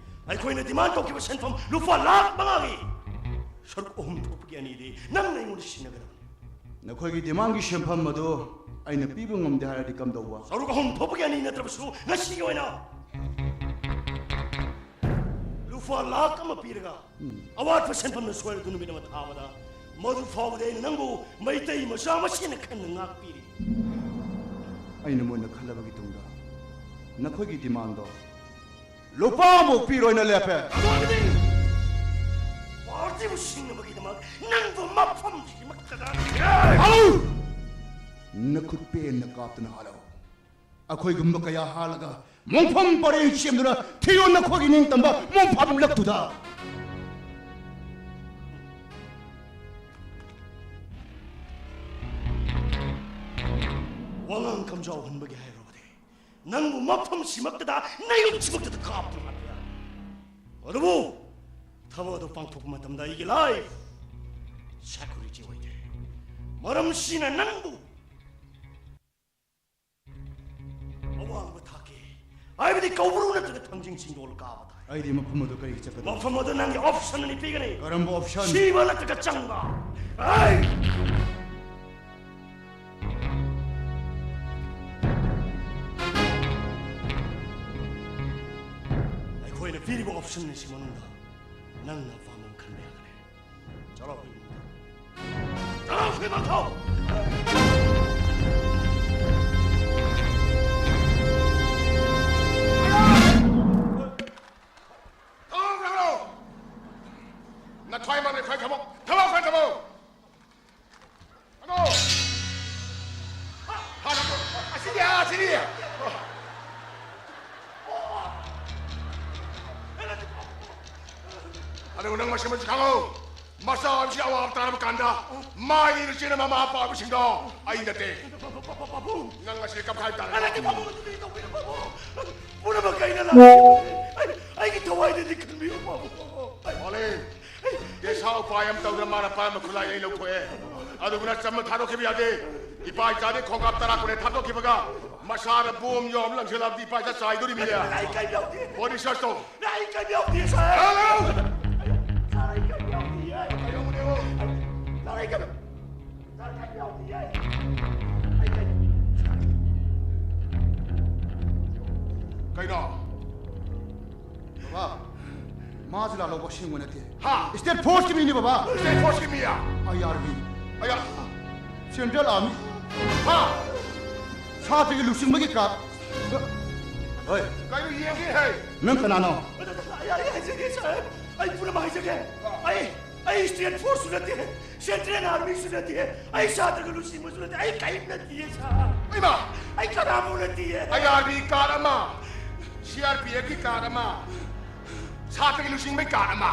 ꯑꯩꯈꯣꯏꯅ demand ꯇꯧꯈꯤꯕ ꯁꯦꯟꯐꯝ ꯂꯨꯄꯥ ꯂꯥꯈ ꯃꯉꯥꯒꯤ ꯁꯔꯨꯛ ꯑꯍꯨꯝ ꯊꯣꯛꯄꯒꯤ ꯑꯅꯤꯗꯤ ꯅꯪꯅ ꯑꯩꯉꯣꯟꯗ ꯁꯤꯟꯅꯒꯗꯕꯅꯤ꯫ ꯅꯈꯣꯏꯒꯤ demandꯒꯤ ꯁꯦꯟꯐꯝ ꯑꯗꯨ ꯑꯩꯅ ꯄꯤꯕ ꯉꯝꯗꯦ ꯍꯥꯏꯔꯗꯤ ꯀꯝꯗꯧꯕ? ꯁꯔꯨꯛ ꯑꯍꯨꯝ ꯊꯣꯛꯄꯒꯤ ꯑꯅꯤ ꯅꯠꯇ꯭ꯔꯕꯁꯨ ꯉꯁꯤꯒꯤ ꯑꯣꯏꯅ ꯂꯨꯄꯥ ꯂꯥꯈ ꯑꯃ ꯄꯤꯔꯒ ꯑꯋꯥꯠꯄ ꯁꯦꯟꯐꯝꯅ ꯁꯣꯏꯔꯗꯨ ꯅꯨꯃꯤꯠ ꯑꯃ ꯊꯥꯕꯗ ꯃꯗꯨ ꯐꯥꯎꯕꯗꯤ ꯑꯩꯅ ꯅꯪꯕꯨ ꯃꯩꯇꯩ ꯃꯆꯥ ꯃꯁꯦꯅ ꯈꯟꯅ ꯉꯥꯛꯄꯤꯔꯤ꯫ ꯑꯩꯅ ꯃꯨꯟꯅ ꯈꯜꯂꯕꯒꯤ ꯇꯨꯡꯗ ꯅꯈꯣꯏꯒꯤ demandꯗꯣ ꯂꯨꯄꯥ ꯑꯃꯐꯥꯎ ꯄꯤꯔꯣꯏꯅ ꯂꯦꯞꯄꯦ꯫ ꯑꯗꯨ ꯑꯣꯏꯔꯒꯗꯤ partyꯕꯨ ꯁꯤꯡꯅꯕꯒꯤꯗꯃꯛ ꯅꯪꯕꯨ ꯃꯐꯝꯁꯤꯃꯛꯇꯗ ꯑꯧ! ꯅꯈꯨꯠ ꯄꯦꯟꯅ ꯀꯥꯞꯇꯨꯅ ꯍꯥꯠꯂꯣ꯫ ꯑꯩꯈꯣꯏꯒꯨꯝꯕ ꯀꯌꯥ ꯍꯥꯠꯂꯒ ꯃꯣꯡꯐꯝ ꯄꯔꯦꯡ ꯁꯦꯝꯗꯨꯅ ꯊꯤꯌꯣ ꯅꯈꯣꯏꯒꯤ ꯅꯤꯡꯇꯝꯕ ꯃꯣꯡꯐꯝ ꯂꯛꯇꯨꯗ꯫ ꯋꯥꯉꯥꯡ ꯀꯝꯖꯥꯎ ꯍꯟꯕꯒꯤ ꯍꯥꯏꯔꯨꯔꯕꯗꯤ ꯅꯪꯕꯨ ꯃꯐꯝꯁꯤꯃꯛꯇꯗ ꯅꯌꯨꯝꯁꯤꯃꯛꯇꯗ ꯀꯥꯞꯇꯨꯅ ꯍꯥꯠꯄ ꯌꯥꯏ꯫ ꯑꯗꯨꯕꯨ ꯊꯕꯛ ꯑꯗꯨ ꯄꯥꯡꯊꯣꯛꯄ ꯃꯇꯝꯗ ꯑꯩꯒꯤ life security ꯑꯣꯏꯗꯦ꯫ ꯃꯔꯝꯁꯤꯅ ꯅꯪꯕꯨ ꯑꯋꯥꯡꯕ ꯊꯥꯛꯀꯤ ꯍꯥꯏꯕꯗꯤ ꯀꯧꯕ꯭ꯔꯨ ꯅꯠꯇ꯭ꯔꯒ ꯊꯥꯡꯖꯤꯡ ꯆꯤꯡꯗꯣꯜ ꯀꯥꯕ ꯇꯥꯏ꯫ ꯑꯩꯗꯤ ꯃꯐꯝ ꯑꯗꯨ ꯀꯔꯤꯒꯤ ꯆꯠꯀꯗꯕ? ꯃꯐꯝ ꯑꯗꯨ ꯅꯪꯒꯤ option ꯑꯅꯤ ꯄꯤꯒꯅꯤ꯫ ꯀꯔꯝꯕ option? ꯁꯤꯕ ꯅꯠꯇ꯭ꯔꯒ ꯆꯪꯕ꯫ ꯑꯩ! ꯑꯩꯈꯣꯏꯅ ꯄꯤꯔꯤꯕ option ꯑꯁꯤ ꯃꯅꯨꯡꯗ ꯅꯪꯅ ꯑꯄꯥꯝꯕ ꯑꯃ ꯈꯟꯕ ꯌꯥꯒꯅꯤ꯫ ꯆꯠꯂꯣ, ꯑꯩꯈꯣꯏ ꯏꯃꯨꯡꯗ꯫ ꯆꯠꯂꯣ, ꯑꯩꯈꯣꯏ ꯏꯃꯨꯡꯗ꯫ ꯊꯣꯡ ꯍꯥꯡꯂꯣ! ꯅꯊ꯭ꯋꯥꯏ ꯃꯥꯡꯂꯦ, ꯈ꯭ꯋꯥꯏ ꯈꯃꯣꯛ꯫ ꯁꯤꯃꯁꯨ ꯈꯪꯉꯨ, ꯃꯆꯥ ꯑꯃꯁꯤ ꯑꯋꯥꯕ ꯇꯥꯔꯕ ꯀꯥꯟꯗ ꯃꯥꯏ ꯂꯩꯅ ꯆꯦꯟꯕ ꯃꯃꯥ ꯑꯄꯥꯕꯁꯤꯡꯗꯣ ꯑꯩ ꯅꯠꯇꯦ꯫ ꯄꯥꯕꯨꯡ! ꯅꯪ ꯉꯁꯤ ꯀꯞꯈꯥꯏ ꯇꯥꯔꯦ꯫ ꯅꯠꯇꯦ, ꯄꯥꯕꯨꯡ, ꯑꯗꯨꯗꯤ ꯇꯧꯕꯤꯔꯣ, ꯄꯥꯕꯨꯡ꯫ ꯄꯨꯝꯅꯃꯛ ꯑꯩꯅ ꯂꯥꯟꯈꯤꯕꯅꯤ꯫ ꯑꯩ, ꯑꯩꯒꯤ ꯊꯋꯥꯏꯗꯗꯤ ꯈꯟꯕꯤꯌꯨ, ꯄꯥꯕꯨꯡ꯫ ꯑꯩ, ꯃꯥꯂꯦꯝ, ꯑꯩ, ꯗꯦꯁꯥ ꯎꯄꯥꯏ ꯑꯃ ꯇꯧꯗꯅ ꯃꯥꯅ ꯄꯥꯏꯔꯝꯕ ꯈꯨꯠꯂꯥꯏ ꯑꯩ ꯂꯧꯊꯣꯛꯑꯦ꯫ ꯑꯗꯨꯕꯨ ꯅꯪ ꯆꯝꯅ ꯊꯥꯗꯣꯛꯈꯤꯕ ꯌꯥꯗꯦ꯫ ꯏꯄꯥ ꯏꯆꯥꯗꯤ ꯈꯣꯡꯀꯥꯞ ꯇꯔꯥ ꯀꯨꯟ ꯊꯥꯗꯣꯛꯈꯤꯕꯒ ꯃꯁꯥꯅ ꯕꯣꯝ ꯌꯣꯝ ꯂꯪꯁꯤꯜꯂꯛꯑꯕꯗꯤ ꯏꯄꯥ ꯏꯆꯥ ꯆꯥꯏꯗꯣꯔꯤꯃꯤꯅꯦ꯫ ꯑꯩ ꯀꯩꯝ ꯌꯥꯎꯗꯦ꯫ ꯕꯣꯗꯤ ꯁꯔꯆ ꯇꯧ꯫ ꯑꯩ ꯀꯩꯝ ꯌꯥꯎꯗꯦ, ꯁꯥꯔ꯫ ꯍꯜꯂꯣ! ꯁꯥꯔ, ꯑꯩ ꯀꯩꯝ ꯌꯥꯎꯗꯤꯌꯦ꯫ ꯀꯩꯗꯧꯕꯅꯦꯕ? ꯁꯥꯔ, ꯑꯩ ꯀꯩꯝ, ꯁꯥꯔ, ꯀꯩꯝ ꯌꯥꯎꯗꯤꯌꯦ꯫ ꯑꯩ ꯀꯩꯝ ꯀꯩꯅꯣ? ꯕꯕꯥ, ꯃꯥꯁꯦ ꯂꯥꯜꯍꯧꯕ ꯑꯁꯦꯡꯕ ꯅꯠꯇꯦ꯫ ꯍꯥ? ꯁ꯭ꯇꯦꯠ ꯐꯣꯔꯁꯀꯤ ꯃꯤꯅꯤ, ꯕꯕꯥ꯫ ꯁ꯭ꯇꯦꯠ ꯐꯣꯔꯁꯀꯤ ꯃꯤꯌꯥ? ꯑꯥꯏ ꯑꯥꯔ ꯕꯤ꯫ ꯑꯌꯥ! Central army. ꯍꯥ? ꯁꯥꯇ꯭ꯔꯒꯤ ꯂꯨꯆꯤꯡꯕꯒꯤ ꯀꯥ-, ꯍꯣꯏ꯫ ꯀꯩꯅꯣ ꯌꯦꯡꯒꯦ ꯍꯥꯏ? ꯅꯪ ꯀꯅꯥꯅꯣ? ꯑꯩ, ꯑꯩ ꯍꯥꯏꯖꯒꯦ, ꯁꯥꯍꯦꯕ꯫ ꯑꯩ ꯄꯨꯝꯅꯃꯛ ꯍꯥꯏꯖꯒꯦ꯫ ꯑꯩ, ꯑꯩ ꯁ꯭ꯇꯦꯠ ꯐꯣꯔꯁꯁꯨ ꯅꯠꯇꯦ, ꯁꯦꯟꯇ꯭ꯔꯦꯜ ꯑꯥꯔꯃꯤꯁꯨ ꯅꯠꯇꯦ, ꯑꯩ ꯁꯥꯇ꯭ꯔꯒꯤ ꯂꯨꯆꯤꯡꯕꯁꯨ ꯅꯠꯇꯦ, ꯑꯩ ꯀꯔꯤꯝ ꯅꯠꯇꯦ, ꯁꯥꯔ꯫ ꯏꯃꯥ! ꯑꯩ ꯀꯅꯥꯃꯨꯛ ꯅꯠꯇꯦ꯫ ꯑꯥꯏ ꯑꯥꯔ ꯕꯤ ꯀꯥꯔꯗ ꯑꯃ, ꯁꯤ ꯑꯥꯔ ꯄꯤ ꯑꯦꯐꯀꯤ ꯀꯥꯔꯗ ꯑꯃ, ꯁꯥꯇ꯭ꯔꯒꯤ ꯂꯨꯆꯤꯡꯕꯒꯤ ꯀꯥꯔꯗ ꯑꯃ꯫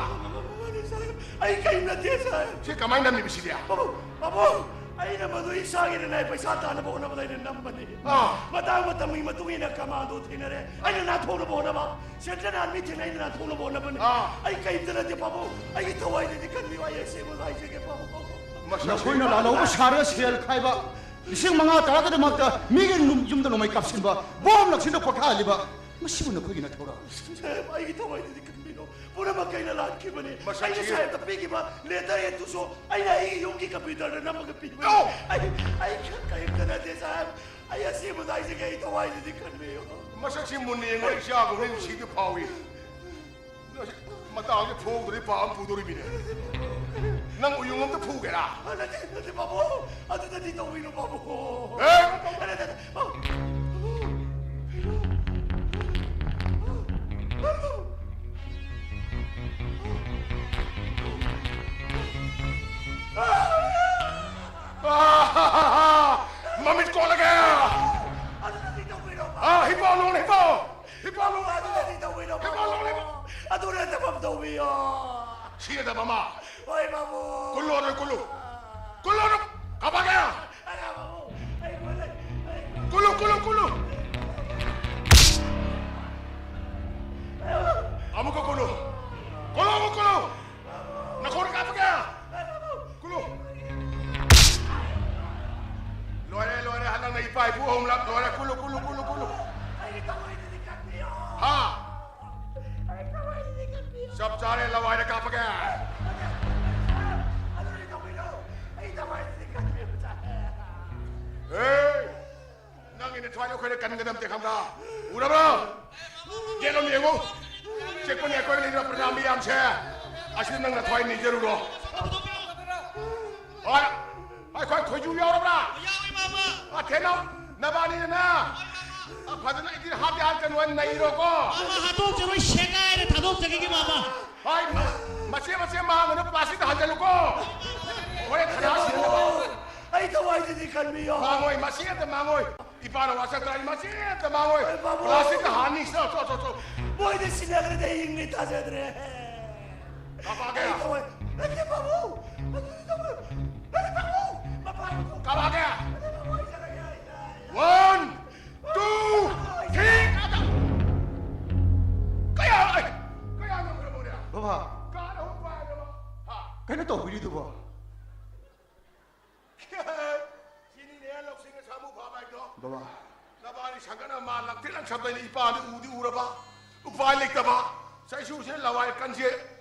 ꯃꯥꯅꯤ, ꯁꯥꯔ꯫ ꯑꯩ ꯀꯔꯤꯝ ꯅꯠꯇꯦ, ꯁꯥꯔ꯫ ꯁꯤ ꯀꯃꯥꯏꯅ ꯅꯝꯃꯤꯕ ꯁꯤꯗꯤ? ꯄꯥꯕꯨꯡ, ꯄꯥꯕꯨꯡ, ꯑꯩꯅ ꯃꯗꯨ ꯏꯁꯥꯒꯤ ꯅꯅꯥꯏ ꯄꯩꯁꯥ ꯇꯥꯅꯕ ꯍꯣꯠꯅꯕꯗ ꯑꯩꯅ ꯅꯝꯕꯅꯤ꯫ ꯑꯥ꯫ ꯃꯇꯥꯡ ꯃꯇꯝꯒꯤ ꯃꯇꯨꯡ ꯏꯟꯅ ꯀꯃꯥꯟꯗꯣ ꯊꯦꯡꯅꯔꯦ꯫ ꯑꯩꯅ ꯅꯥꯟꯊꯣꯛꯅꯕ ꯍꯣꯠꯅꯕ꯫ ꯁꯦꯟꯇ꯭ꯔꯦꯜ ꯑꯥꯔꯃꯤ ꯊꯦꯡꯅꯩ, ꯑꯩꯅ ꯅꯥꯟꯊꯣꯛꯅꯕ ꯍꯣꯠꯅꯕꯅꯤ꯫ ꯑꯥ꯫ ꯑꯩ ꯀꯔꯤꯝꯇ ꯅꯠꯇꯦ, ꯄꯥꯕꯨꯡ꯫ ꯑꯩꯒꯤ ꯊꯋꯥꯏꯗꯗꯤ ꯀꯟꯕꯤꯌꯨ, ꯑꯩ ꯑꯁꯦꯡꯕꯗꯣ ꯍꯥꯏꯖꯒꯦ, ꯄꯥꯕꯨꯡ꯫ ꯃꯁꯛꯁꯤ ꯅꯈꯣꯏꯅ ꯂꯥꯜꯍꯧꯕ ꯁꯥꯔꯒ ꯁꯦꯜ ꯈꯥꯏꯕ, ꯂꯤꯁꯤꯡ ꯃꯉꯥ ꯇꯔꯥꯒꯤꯗꯃꯛꯇ ꯃꯤꯒꯤ ꯌꯨꯝ-, ꯌꯨꯝꯗ ꯅꯣꯡꯃꯩ ꯀꯥꯞꯁꯤꯟꯕ, ꯕꯣꯝ ꯂꯪꯁꯤꯟꯗ ꯄꯣꯈꯥꯏꯍꯜꯂꯤꯕ, ꯃꯁꯤꯕꯨ ꯅꯈꯣꯏꯒꯤ ꯅꯊꯧꯔꯣ? ꯁꯥꯍꯦꯕ, ꯑꯩꯒꯤ ꯊꯋꯥꯏꯗꯗꯤ ꯀꯟꯕꯤꯌꯨ꯫ ꯄꯨꯝꯅꯃꯛ ꯑꯩꯅ ꯂꯥꯟꯈꯤꯕꯅꯤ꯫ ꯃꯁꯛꯁꯤ ꯑꯩꯅ ꯁꯥꯍꯦꯕꯇ ꯄꯤꯈꯤꯕ ꯂꯦꯇꯔ ꯍꯦꯠꯇꯨꯁꯨ ꯑꯩꯅ ꯑꯩꯒꯤ ꯌꯨꯝꯒꯤ ꯀꯝꯄ꯭ꯌꯨꯇꯔꯗ ꯅꯝꯃꯒ ꯄꯤꯕꯅꯤ꯫ ꯑꯣ! ꯑꯩ, ꯑꯩ ꯀꯔꯤꯝꯇ ꯅꯠꯇꯦ, ꯁꯥꯍꯦꯕ꯫ ꯑꯩ ꯑꯁꯦꯡꯕꯗ ꯍꯥꯏꯖꯒꯦ, ꯑꯩ ꯊꯋꯥꯏꯗꯗꯤ ꯀꯟꯕꯤꯌꯨ꯫ ꯃꯁꯛꯁꯤ ꯃꯨꯟꯅ ꯌꯦꯡꯉꯣ, ꯏꯆꯥꯕꯨ ꯅꯨꯡꯁꯤꯗ ꯐꯥꯎꯏ꯫ ꯃꯇꯥꯡꯁꯤ ꯐꯨꯍꯧꯗ꯭ꯔꯗꯤ ꯄꯥꯞ ꯑꯃ ꯄꯨꯗꯣꯔꯤꯃꯤꯅꯦ꯫ ꯅꯪ ꯎꯌꯨꯡ ꯑꯝꯇ ꯐꯨꯒꯦꯔꯥ? ꯅꯠꯇꯦ, ꯅꯠꯇꯦ, ꯄꯥꯕꯨꯡ꯫ ꯑꯗꯨꯗꯗꯤ ꯇꯧꯕꯤꯅꯨ, ꯄꯥꯕꯨꯡ꯫ ꯑꯦ! ꯅꯠꯇꯦ, ꯅꯠꯇꯦ, ꯄꯥꯕꯨꯡ꯫ ꯑꯥ! ꯃꯃꯤꯠ ꯀꯣꯠꯂꯒꯦ! ꯑꯗꯨꯗꯗꯤ ꯇꯧꯕꯤꯅꯨ, ꯄꯥꯕꯨꯡ꯫ ꯑꯥ, ꯍꯤꯞꯄꯣ, ꯅꯣꯡ ꯍꯤꯞꯄꯣ! ꯍꯤꯞꯄꯣ! ꯑꯗꯨꯗꯗꯤ ꯇꯧꯕꯤꯅꯣ, ꯍꯤꯞꯄꯣ, ꯅꯣꯡ ꯍꯤꯞꯄꯣ! ꯑꯗꯨ ꯅꯠꯇꯕ ꯑꯃ ꯇꯧꯕꯤꯌꯣ꯫ ꯊꯤꯔꯗꯕ ꯑꯃ꯫ ꯍꯣꯏ ꯕꯥꯕꯨ꯫ ꯀꯨꯜꯂꯣ ꯑꯗꯨ ꯀꯨꯜꯂꯨ꯫ ꯀꯨꯜꯂꯣ ꯑꯗꯨ꯫ ꯀꯥꯄꯛꯀꯦ꯫ ꯑꯌꯥ ꯕꯥꯕꯨ꯫ ꯑꯩ ꯀꯨꯜꯂꯦ꯫ ꯑꯩ ꯀꯨꯜꯂꯦ꯫ ꯀꯨꯜꯂꯨ, ꯀꯨꯜꯂꯨ, ꯀꯨꯜꯂꯨ꯫ ꯑꯃꯨꯛꯀ ꯀꯨꯜꯂꯨ꯫ ꯀꯨꯜꯂꯨ, ꯑꯃꯨꯛ ꯀꯨꯜꯂꯨ꯫ ꯅꯈꯣꯡꯗ ꯀꯥꯄꯛꯀꯦ꯫ ꯀꯨꯜꯂꯨ꯫ ꯂꯣꯏꯔꯦ, ꯂꯣꯏꯔꯦ꯫ ꯍꯟꯗꯛꯅ ꯏꯄꯥ ꯏꯄꯨ ꯑꯍꯨꯝꯂꯛ ꯂꯣꯏꯔꯦ꯫ ꯀꯨꯜꯂꯨ, ꯀꯨꯜꯂꯨ, ꯀꯨꯜꯂꯨ, ꯀꯨꯜꯂꯨ꯫ ꯑꯩꯒꯤ ꯊꯃꯣꯏꯗꯗꯤ ꯀꯟꯕꯤꯌꯣ꯫ ꯍꯥ? ꯑꯩ ꯊꯃꯣꯏꯗꯗꯤ ꯀꯟꯕꯤꯌꯣ꯫ ꯆꯞ ꯆꯥꯔꯦ, ꯂꯋꯥꯏꯗ ꯀꯥꯞꯄꯒꯦ꯫ ꯑꯗꯨꯗꯤ ꯇꯧꯕꯤꯔꯣ꯫ ꯑꯩ ꯊꯃꯣꯏꯗꯗꯤ ꯀꯟꯕꯤꯌꯣ꯫ ꯍꯦ! ꯅꯪꯒꯤ ꯅꯊ꯭ꯋꯥꯏꯗꯣ ꯑꯩꯈꯣꯏꯅ ꯀꯟꯒꯗꯕꯅꯦ, ꯈꯪꯕ꯭ꯔꯥ? ꯎꯔꯕ꯭ꯔꯣ? ꯌꯦꯠꯂꯣꯝ ꯌꯦꯡꯉꯨ꯫ ꯆꯦꯛꯄꯅꯦ ꯑꯩꯈꯣꯏ ꯂꯩꯔꯤꯕ ꯄ꯭ꯔꯖꯥ ꯃꯤꯌꯥꯝꯁꯦ꯫ ꯑꯁꯤꯗ ꯅꯪ ꯅꯊ꯭ꯋꯥꯏ ꯅꯤꯖꯔꯨꯔꯣ꯫ ꯍꯣꯏ꯫ ꯑꯩꯈꯣꯏ ꯈꯣꯏꯖꯨ ꯌꯥꯎꯔꯕ꯭ꯔꯥ? ꯌꯥꯎꯏ, ꯃꯥꯃ꯫ ꯑ, ꯊꯦꯅꯧ꯫ ꯅꯕꯥꯅꯤꯅ ꯅ꯫ ꯑ, ꯐꯖꯅ ꯑꯩꯗꯤ ꯍꯥꯠꯇꯤ ꯍꯥꯠꯀꯅꯨ, ꯅꯩꯔꯣꯀꯣ꯫ ꯃꯥꯃ, ꯍꯥꯠꯇꯣꯛꯆꯔꯣꯏ, ꯁꯦꯒꯥꯏꯔ ꯊꯥꯗꯣꯛꯆꯈꯤꯒꯦ, ꯃꯥꯃ꯫ ꯍꯣꯏ, ꯃ-, ꯃꯆꯦ ꯃꯆꯦ ꯃꯥꯡꯉꯅꯨ, ꯄ꯭ꯂꯥꯁꯇꯤꯛꯇ ꯍꯥꯟꯖꯜꯂꯨꯀꯣ꯫ ꯍꯣꯔꯦꯟ ꯈꯅꯥ ꯁꯤꯅꯅꯕ꯫ ꯑꯩ ꯊꯃꯣꯏꯗꯗꯤ ꯀꯟꯕꯤꯌꯣ꯫ ꯃꯥꯡꯉꯣꯏ, ꯃꯆꯦ ꯑꯝꯇ ꯃꯥꯡꯉꯣꯏ꯫ ꯏꯄꯥꯅ ꯋꯥ ꯁꯛꯇ ꯑꯩ ꯃꯆꯦ ꯑꯝꯇ ꯃꯥꯡꯉꯣꯏ꯫ ꯍꯣꯏ, ꯕꯥꯕꯨ꯫ ꯄ꯭ꯂꯥꯁꯇꯤꯛꯇ ꯍꯥꯟꯅꯤ꯫ ꯆꯣ, ꯆꯣ, ꯆꯣ, ꯆꯣ꯫ ꯃꯣꯏꯗꯤ ꯁꯤꯟꯅꯈ꯭ꯔꯗꯤ ꯑꯩ ꯍꯤꯡꯅꯤ ꯊꯥꯖꯗ꯭ꯔꯦ꯫ ꯀꯥꯄꯛꯀꯦ꯫ ꯑꯩ ꯊꯃꯣꯏ-, ꯅꯠꯇꯦ, ꯕꯥꯕꯨ꯫ ꯑꯗꯨꯗꯤ ꯇꯧꯕꯤꯌꯨ꯫ ꯅꯠꯇꯦ, ꯕꯥꯕꯨ꯫ ꯃꯄꯥꯟ ꯊꯣꯛ-, ꯀꯥꯄꯛꯀꯦ꯫ ꯅꯠꯇꯦ, ꯕꯥꯕꯨ, ꯑꯩ ꯆꯠꯂꯒꯦ, ꯑꯩ, ꯑꯩ, ꯑꯩ꯫ One, two, three, ꯀꯥꯄꯛ꯫ ꯀꯌꯥ, ꯑꯩ, ꯀꯌꯥ ꯉꯝꯈ꯭ꯔꯕꯅꯣꯅꯦ? ꯕꯕꯥ, ꯀꯥꯔ ꯑꯍꯨꯝ ꯄꯥꯏꯔꯕ? ꯍꯥ? ꯀꯩꯅꯣ ꯇꯧꯕꯤꯔꯤꯗꯨꯕꯣ? ꯁꯤꯅꯤꯅꯦ ꯂꯧꯁꯤꯡꯅ ꯁꯥꯃꯨ ꯐꯥꯕ ꯍꯥꯏꯗꯣ꯫ ꯕꯕꯥ, ꯅꯕꯥꯅꯤ ꯁꯪꯒꯅ ꯃꯥ ꯂꯪꯇ꯭ꯔꯤꯛ ꯂꯪ ꯁꯝꯗꯩꯅ ꯏꯄꯥꯗꯤ ꯎꯗꯤ ꯎꯔꯕ, ꯎꯄꯥꯏ ꯂꯩꯇꯕ꯫ ꯆꯩꯁꯨꯁꯤꯅ ꯂꯋꯥꯏ ꯀꯟꯁꯦ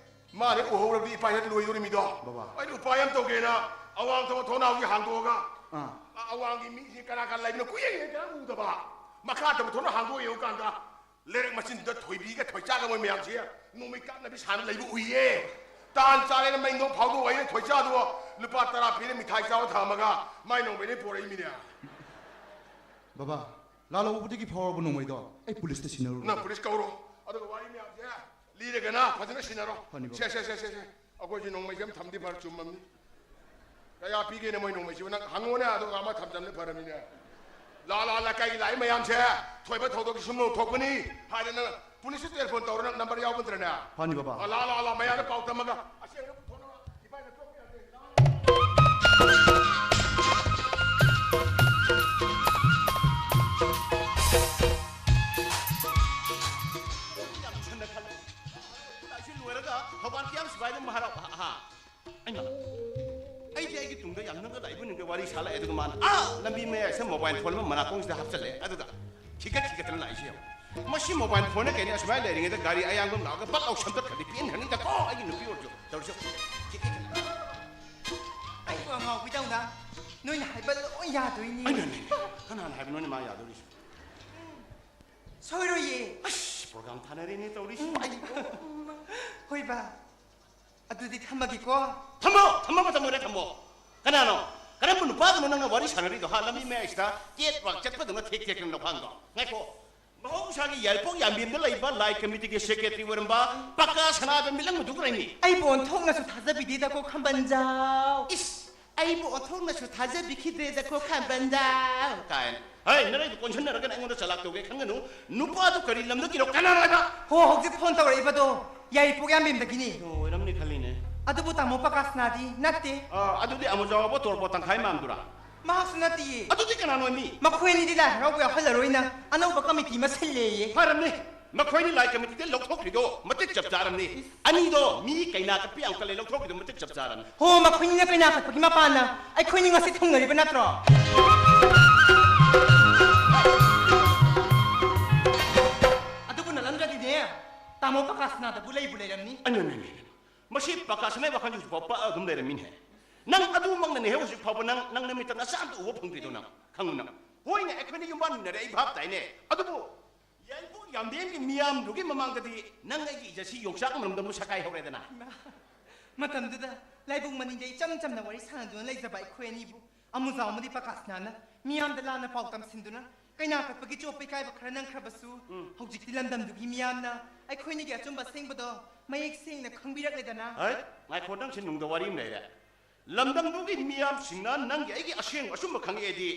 ꯃꯥꯅ ꯎꯍꯧꯔꯕꯗꯤ ꯏꯄꯥ ꯍꯦꯛ ꯂꯣꯏꯗꯣꯔꯤꯃꯤꯗꯣ꯫ ꯕꯕꯥ꯫ ꯑꯩꯅ ꯎꯄꯥꯏ ꯑꯃ ꯇꯧꯒꯦꯅ ꯑꯋꯥꯡ ꯊꯪꯕ ꯊꯣꯡꯅꯥꯎꯁꯤ ꯍꯥꯡꯗꯣꯛꯑꯒ ꯑꯥ꯫ ꯑ-, ꯑꯋꯥꯡꯒꯤ ꯃꯤꯁꯤ ꯀꯅꯥ ꯀꯅꯥ ꯂꯩꯕꯅꯣ ꯀꯨꯌꯦꯡ ꯌꯦꯡꯗꯅ ꯎꯗꯕ꯫ ꯃꯈꯥ ꯊꯪꯕ ꯊꯣꯡꯅꯥꯎ ꯍꯥꯡꯗꯣꯛꯑ ꯌꯦꯡꯉꯨꯀꯥꯟꯗ ꯂꯩꯔꯛ ꯃꯆꯤꯟꯗꯨꯗ ꯊꯣꯏꯕꯤꯒ ꯊꯣꯏꯆꯥꯒ ꯃꯣꯏ ꯃꯌꯥꯝꯁꯦ ꯅꯣꯡꯃꯩ ꯀꯥꯞꯅꯕꯤ ꯁꯥꯟꯅ ꯂꯩꯕ ꯎꯏꯌꯦ꯫ ꯇꯥꯟ ꯆꯥꯔꯦꯅ ꯃꯩ ꯅꯣꯡ ꯐꯥꯎꯗꯣꯛ ꯑꯩꯅ ꯊꯣꯏꯆꯥꯗꯣ ꯂꯨꯄꯥ ꯇꯔꯥ ꯄꯤꯔ ꯃꯤꯊꯥꯏ ꯆꯥꯕ ꯊꯝꯃꯒ ꯃꯥꯏ ꯅꯣꯡꯃꯩꯗꯩ ꯄꯣꯔꯛꯏꯃꯤꯅꯦ꯫ ꯕꯕꯥ, ꯂꯥꯜꯍꯧꯕꯗꯒꯤ ꯐꯥꯎꯔꯕ ꯅꯣꯡꯃꯩꯗꯣ ꯑꯩ ꯄꯨꯂꯤꯁꯇ ꯁꯤꯟꯅꯔꯨꯔꯣ? ꯅꯪ ꯄꯨꯂꯤꯁ ꯀꯧꯔꯣ꯫ ꯑꯗꯨꯒ ꯋꯥꯔꯤ ꯃꯌꯥꯝꯁꯦ ꯂꯤꯔꯒꯅ ꯐꯖꯅ ꯁꯤꯟꯅꯔꯣ꯫ ꯐꯅꯤ, ꯕꯕꯥ꯫ ꯁꯦ, ꯁꯦ, ꯁꯦ, ꯁꯦ, ꯁꯦ꯫ ꯑꯩꯈꯣꯏꯁꯨ ꯅꯣꯡꯃꯩꯁꯦ ꯑꯃ ꯊꯝꯗꯤ ꯐꯔ ꯆꯨꯝꯃꯝꯅꯤ꯫ ꯀꯌꯥ ꯄꯤꯒꯦꯅꯦ ꯃꯣꯏ ꯅꯣꯡꯃꯩꯁꯤꯕꯨ? ꯅꯪ ꯍꯪꯉꯣꯅꯦ, ꯑꯗꯨꯒ ꯑꯃ ꯊꯝꯖꯟꯕ ꯐꯔꯝꯃꯤꯅꯦ꯫ ꯂꯥ, ꯂꯥ, ꯂꯩꯀꯥꯏꯒꯤ ꯂꯥꯛꯏ ꯃꯌꯥꯝꯁꯦ ꯊꯣꯏꯕ ꯊꯧꯗꯣꯛꯀꯤ ꯁꯨꯝ ꯂꯧꯊꯣꯛꯄꯅꯤ ꯍꯥꯏꯗꯅ ꯄꯨꯂꯤꯁꯇ ꯇꯦꯂꯤꯐꯣꯟ ꯇꯧꯔꯣ, ꯅꯪ ꯅꯝꯕꯔ ꯌꯥꯎꯕ ꯅꯠꯇ꯭ꯔꯅꯦ? ꯐꯅꯤ, ꯕꯕꯥ꯫ ꯑ, ꯂꯥꯛꯑꯣ, ꯂꯥꯛꯑꯣ, ꯂꯥꯛꯑꯣ, ꯃꯌꯥꯝꯗ ꯄꯥꯎ ꯇꯝꯃꯒ ꯑꯁꯦꯡꯕ ꯄꯨꯊꯣꯛꯅꯕ ꯏꯕꯥꯏꯅ ꯇꯣꯛꯄ ꯌꯥꯗꯦ꯫ ꯂꯥꯛꯑꯣ꯫ ꯌꯥꯝ ꯊꯨꯅ ꯈꯜꯂꯦ꯫ ꯂꯥꯏꯁꯤ ꯂꯣꯏꯔꯒ ꯊꯧꯕꯥꯜ ꯀꯤꯌꯥꯝ ꯁꯤꯕꯥꯏꯗ ꯑꯃꯨꯛ ꯍꯥꯏꯔꯛꯑꯣ꯫ ꯑꯍꯥ꯫ ꯑꯩꯅ, ꯑꯩꯗꯤ ꯑꯩꯒꯤ ꯇꯨꯡꯗ ꯌꯥꯝ ꯅꯛꯅ ꯂꯥꯛꯏꯕ ꯅꯤꯡꯗ ꯋꯥꯔꯤ ꯁꯥ ꯂꯥꯛꯑꯦ, ꯑꯗꯨꯒ ꯃꯥꯅ ꯑꯥ ꯂꯝꯕꯤ ꯃꯌꯥꯏꯁꯤꯗ ꯃꯣꯕꯥꯏꯜ ꯐꯣꯟ ꯑꯃ ꯃꯅꯥꯀꯣꯡꯁꯤꯗ ꯍꯥꯞꯆꯜꯂꯦ, ꯑꯗꯨꯒ ꯊꯤꯒꯠ ꯊꯤꯒꯠꯇꯅ ꯂꯥꯛꯏꯁꯦ ꯌꯦꯡꯉꯣ꯫ ꯃꯁꯤ ꯃꯣꯕꯥꯏꯜ ꯐꯣꯟꯅ ꯀꯩꯅꯤ, ꯑꯁꯨꯃꯥꯏꯅ ꯂꯩꯔꯤꯉꯩꯗ ꯒꯥꯔꯤ ꯑꯌꯥꯡꯕ ꯑꯃ ꯂꯥꯛꯑꯒ ꯕꯛ ꯂꯥꯎ ꯁꯝꯇꯠꯈ꯭ꯔꯗꯤ ꯄꯦꯟꯈ꯭ꯔꯅꯤꯗꯀꯣ ꯑꯩꯒꯤ ꯅꯨꯄꯤ ꯑꯣꯏꯔꯁꯨ꯫ ꯇꯧꯔꯤꯁꯦ꯫ ꯑꯩꯁꯨ ꯑꯉꯥꯎꯕꯤꯗꯧꯅ ꯅꯣꯏꯅ ꯍꯥꯏꯕ ꯂꯣꯏ ꯌꯥꯗꯣꯏꯅꯤ꯫ ꯑꯩꯅꯅꯦ, ꯀꯅꯥꯅ ꯍꯥꯏꯕꯅꯣꯅꯦ ꯃꯥ ꯌꯥꯗꯣꯔꯤꯁꯦ? ꯁꯣꯏꯔꯣꯏꯌꯦ꯫ ꯑꯁ, ꯄ꯭ꯔꯣꯒ꯭ꯔꯥꯝ ꯊꯥꯅꯔꯦꯅꯦ ꯇꯧꯔꯤꯁꯤ꯫ ꯎꯝ꯫ ꯑꯩ ꯍꯣꯏꯕ꯫ ꯑꯗꯨꯗꯤ ꯊꯝꯃꯒꯦꯀꯣ꯫ ꯊꯝꯃꯣ! ꯊꯝꯃꯣ! ꯊꯝꯃꯣ! ꯊꯝꯃꯣ! ꯀꯅꯥꯅꯣ? ꯀꯔꯝꯕ ꯅꯨꯄꯥꯗꯨꯅꯣ ꯅꯪꯅ ꯋꯥꯔꯤ ꯁꯥꯟꯅꯔꯤꯗꯣ, ꯍꯥ? ꯂꯝꯕꯤ ꯃꯌꯥꯏꯁꯤꯗ ꯀꯦꯠ ꯋꯥꯛ ꯆꯠꯄꯗꯧꯅ ꯊꯦꯛ ꯊꯦꯛꯇꯅ ꯂꯧꯈꯥꯡꯗꯣ? ꯉꯥꯏꯈꯣ꯫ ꯃꯍꯧꯁꯥꯒꯤ ꯌꯥꯏꯔꯤꯄꯣꯛ ꯌꯥꯝꯕꯦꯝꯗ ꯂꯩꯕ ꯂꯥꯏ ꯀꯃꯤꯇꯤꯒꯤ ꯁꯦꯀ꯭ꯔꯦꯇꯔꯤ ꯑꯣꯏꯔꯝꯕ ꯄꯀꯥ ꯁꯅꯥꯗ ꯃꯤꯠꯂꯪꯕꯗꯨ ꯀꯔꯥꯏꯅꯤ? ꯑꯩꯕꯨ ꯑꯣꯟꯊꯣꯛꯅꯁꯨ ꯊꯥꯖꯕꯤꯗꯦꯗꯀꯣ, ꯈꯝꯕꯟꯖꯥꯎ꯫ ꯏꯁ! ꯑꯩꯕꯨ ꯑꯣꯟꯊꯣꯛꯅꯁꯨ ꯊꯥꯖꯕꯤꯈꯤꯗ꯭ꯔꯦꯗꯀꯣ, ꯈꯝꯕꯟꯖꯥꯎ꯫ ꯀꯥꯏꯅ꯫ ꯍꯩ, ꯅꯔꯩꯗꯨ ꯀꯣꯟꯁꯤꯟꯅꯔꯒꯅ ꯑꯩꯉꯣꯟꯗ ꯆꯂꯥꯛ ꯇꯧꯒꯦ ꯈꯟꯒꯅꯨ꯫ ꯅꯨꯄꯥꯗꯨ ꯀꯔꯤ ꯂꯝꯗꯒꯤꯅꯣ? ꯀꯅꯥꯅꯣ ꯍꯥꯏꯕ? ꯍꯣ, ꯍꯧꯖꯤꯛ ꯐꯣꯟ ꯇꯧꯔꯛꯏꯕꯗꯣ ꯌꯥꯏꯔꯤꯄꯣꯛ ꯌꯥꯝꯕꯦꯝꯗꯒꯤꯅꯤ꯫ ꯑꯣ, ꯑꯣꯏꯔꯝꯅꯤ ꯈꯜꯂꯤꯅꯦ꯫ ꯑꯗꯨꯕꯨ ꯇꯥꯃꯣ ꯄꯀꯥꯁꯅꯥꯗꯤ ꯅꯠꯇꯦ꯫ ꯑꯥ, ꯑꯗꯨꯗꯤ ꯑꯃꯨꯖꯥꯎꯕ ꯇꯣꯔꯕꯣꯠ ꯇꯪꯈꯥꯏ ꯃꯥꯟꯗꯨꯔꯥ? ꯃꯍꯥꯛꯁꯨ ꯅꯠꯇꯦꯌꯦ꯫ ꯑꯗꯨꯗꯤ ꯀꯅꯥꯅꯣ ꯃꯤ? ꯃꯈꯣꯏ ꯑꯅꯤꯗꯤ ꯂꯥꯏ ꯍꯔꯥꯎꯕ ꯌꯥꯎꯍꯜꯂꯔꯣꯏꯅ ꯑꯅꯧꯕ ꯀꯃꯤꯇꯤ ꯑꯃ ꯁꯤꯜꯂꯦꯌꯦ꯫ ꯐꯔꯝꯅꯤ꯫ ꯃꯈꯣꯏꯅꯤ ꯂꯥꯏ ꯀꯃꯤꯇꯤꯗ ꯂꯧꯊꯣꯛꯈ꯭ꯔꯤꯗꯣ ꯃꯇꯤꯛ ꯆꯞ ꯆꯥꯔꯝꯅꯤ꯫ ꯑꯅꯤꯗꯣ ꯃꯤ ꯀꯩꯅꯥ ꯀꯠꯄ ꯌꯥꯝ ꯀꯜꯂꯦ, ꯂꯧꯊꯣꯛꯈ꯭ꯔꯤꯗꯣ ꯃꯇꯤꯛ ꯆꯞ ꯆꯥꯔꯝꯅꯤ꯫ ꯍꯣ, ꯃꯈꯣꯏꯅꯤꯅ ꯀꯩꯅꯥ ꯀꯠꯄꯒꯤ ꯃꯄꯥꯟꯅ ꯑꯩꯈꯣꯏꯅꯤ ꯉꯁꯤ ꯊꯨꯡꯅꯔꯤꯕ ꯅꯠꯇ꯭ꯔꯣ? ꯑꯗꯨꯕꯨ ꯅꯠꯂꯝꯗ꯭ꯔꯗꯤꯅꯦ, ꯇꯥꯃꯣ ꯄꯀꯥꯁꯅꯥꯗꯕꯨ ꯂꯩꯕꯨ ꯂꯩꯔꯝꯅꯤ꯫ ꯑꯩꯅꯅꯦ, ꯃꯁꯤ ꯄꯀꯥꯁꯅꯥꯒꯤ ꯋꯥꯈꯜꯁꯦ ꯍꯧꯖꯤꯛ ꯐꯥꯎ ꯄꯛꯑ ꯑꯗꯨꯝ ꯂꯩꯔꯝꯃꯤꯅꯦ꯫ ꯅꯪ ꯑꯗꯨꯃꯛꯅꯅꯦꯍꯦ ꯍꯧꯖꯤꯛ ꯐꯥꯎꯕ ꯅꯪ, ꯅꯪ ꯅꯃꯤꯠꯇ ꯅꯆꯥ ꯑꯝꯇ ꯎꯕ ꯐꯪꯗ꯭ꯔꯤꯗꯣ ꯅꯪ, ꯈꯪꯉꯨ ꯅꯪ꯫ ꯍꯣꯏꯅꯦ, ꯑꯩꯈꯣꯏꯅ ꯌꯨꯝꯕꯥꯟꯃꯤꯟꯅꯔꯦ, ꯑꯩ ꯚꯥꯞ ꯇꯥꯏꯅꯦ꯫ ꯑꯗꯨꯕꯨ ꯌꯥꯏꯔꯤꯄꯣꯛ ꯌꯥꯝꯕꯦꯝꯒꯤ ꯃꯤꯌꯥꯝꯗꯨꯒꯤ ꯃꯃꯥꯡꯗꯗꯤ ꯅꯪ ꯑꯩꯒꯤ ꯏꯖꯠꯁꯤ ꯌꯣꯡꯆꯥꯛ ꯃꯔꯨꯝꯗꯧꯅ ꯁꯀꯥꯏ ꯍꯧꯔꯦꯗꯅ꯫ ꯏꯃꯥ, ꯃꯇꯝꯗꯨꯗ ꯂꯥꯏꯕꯨꯡ ꯃꯅꯤꯡꯗ ꯏꯆꯝ ꯆꯝꯅ ꯋꯥꯔꯤ ꯁꯥꯟꯅꯗꯨꯅ ꯂꯩꯖꯕ ꯑꯩꯈꯣꯏ ꯑꯅꯤꯕꯨ ꯑꯃꯨꯖꯥꯎ ꯑꯃꯗꯤ ꯄꯀꯥꯁꯅꯥꯅ ꯃꯤꯌꯥꯝꯗ ꯂꯥꯟꯅ ꯄꯥꯎ ꯇꯝꯁꯤꯟꯗꯨꯅ ꯀꯩꯅꯥ ꯀꯠꯄꯒꯤ ꯆꯣꯞꯄ ꯏꯀꯥꯏꯕ ꯈꯔ ꯅꯪꯈ꯭ꯔꯕꯁꯨ, ꯎꯝ꯫ ꯍꯧꯖꯤꯛꯇꯤ ꯂꯝꯗꯝꯗꯨꯒꯤ ꯃꯤꯌꯥꯝꯅ ꯑꯩꯈꯣꯏꯅꯤꯒꯤ ꯑꯆꯨꯝꯕ ꯑꯁꯦꯡꯕꯗꯣ ꯃꯌꯦꯛ ꯁꯦꯡꯅ ꯈꯪꯕꯤꯔꯛꯂꯦꯗꯅ꯫ ꯍꯩꯠ, ꯉꯥꯏꯈꯣ, ꯅꯪꯁꯦ ꯅꯨꯡꯗ ꯋꯥꯔꯤ ꯑꯃ ꯂꯩꯔꯦ꯫ ꯂꯝꯗꯝꯗꯨꯒꯤ ꯃꯤꯌꯥꯝꯁꯤꯡꯅ ꯅꯪꯒꯤ ꯑꯩꯒꯤ ꯑꯁꯦꯡꯕ ꯑꯆꯨꯝꯕ ꯈꯪꯉꯛꯑꯦꯗꯤ,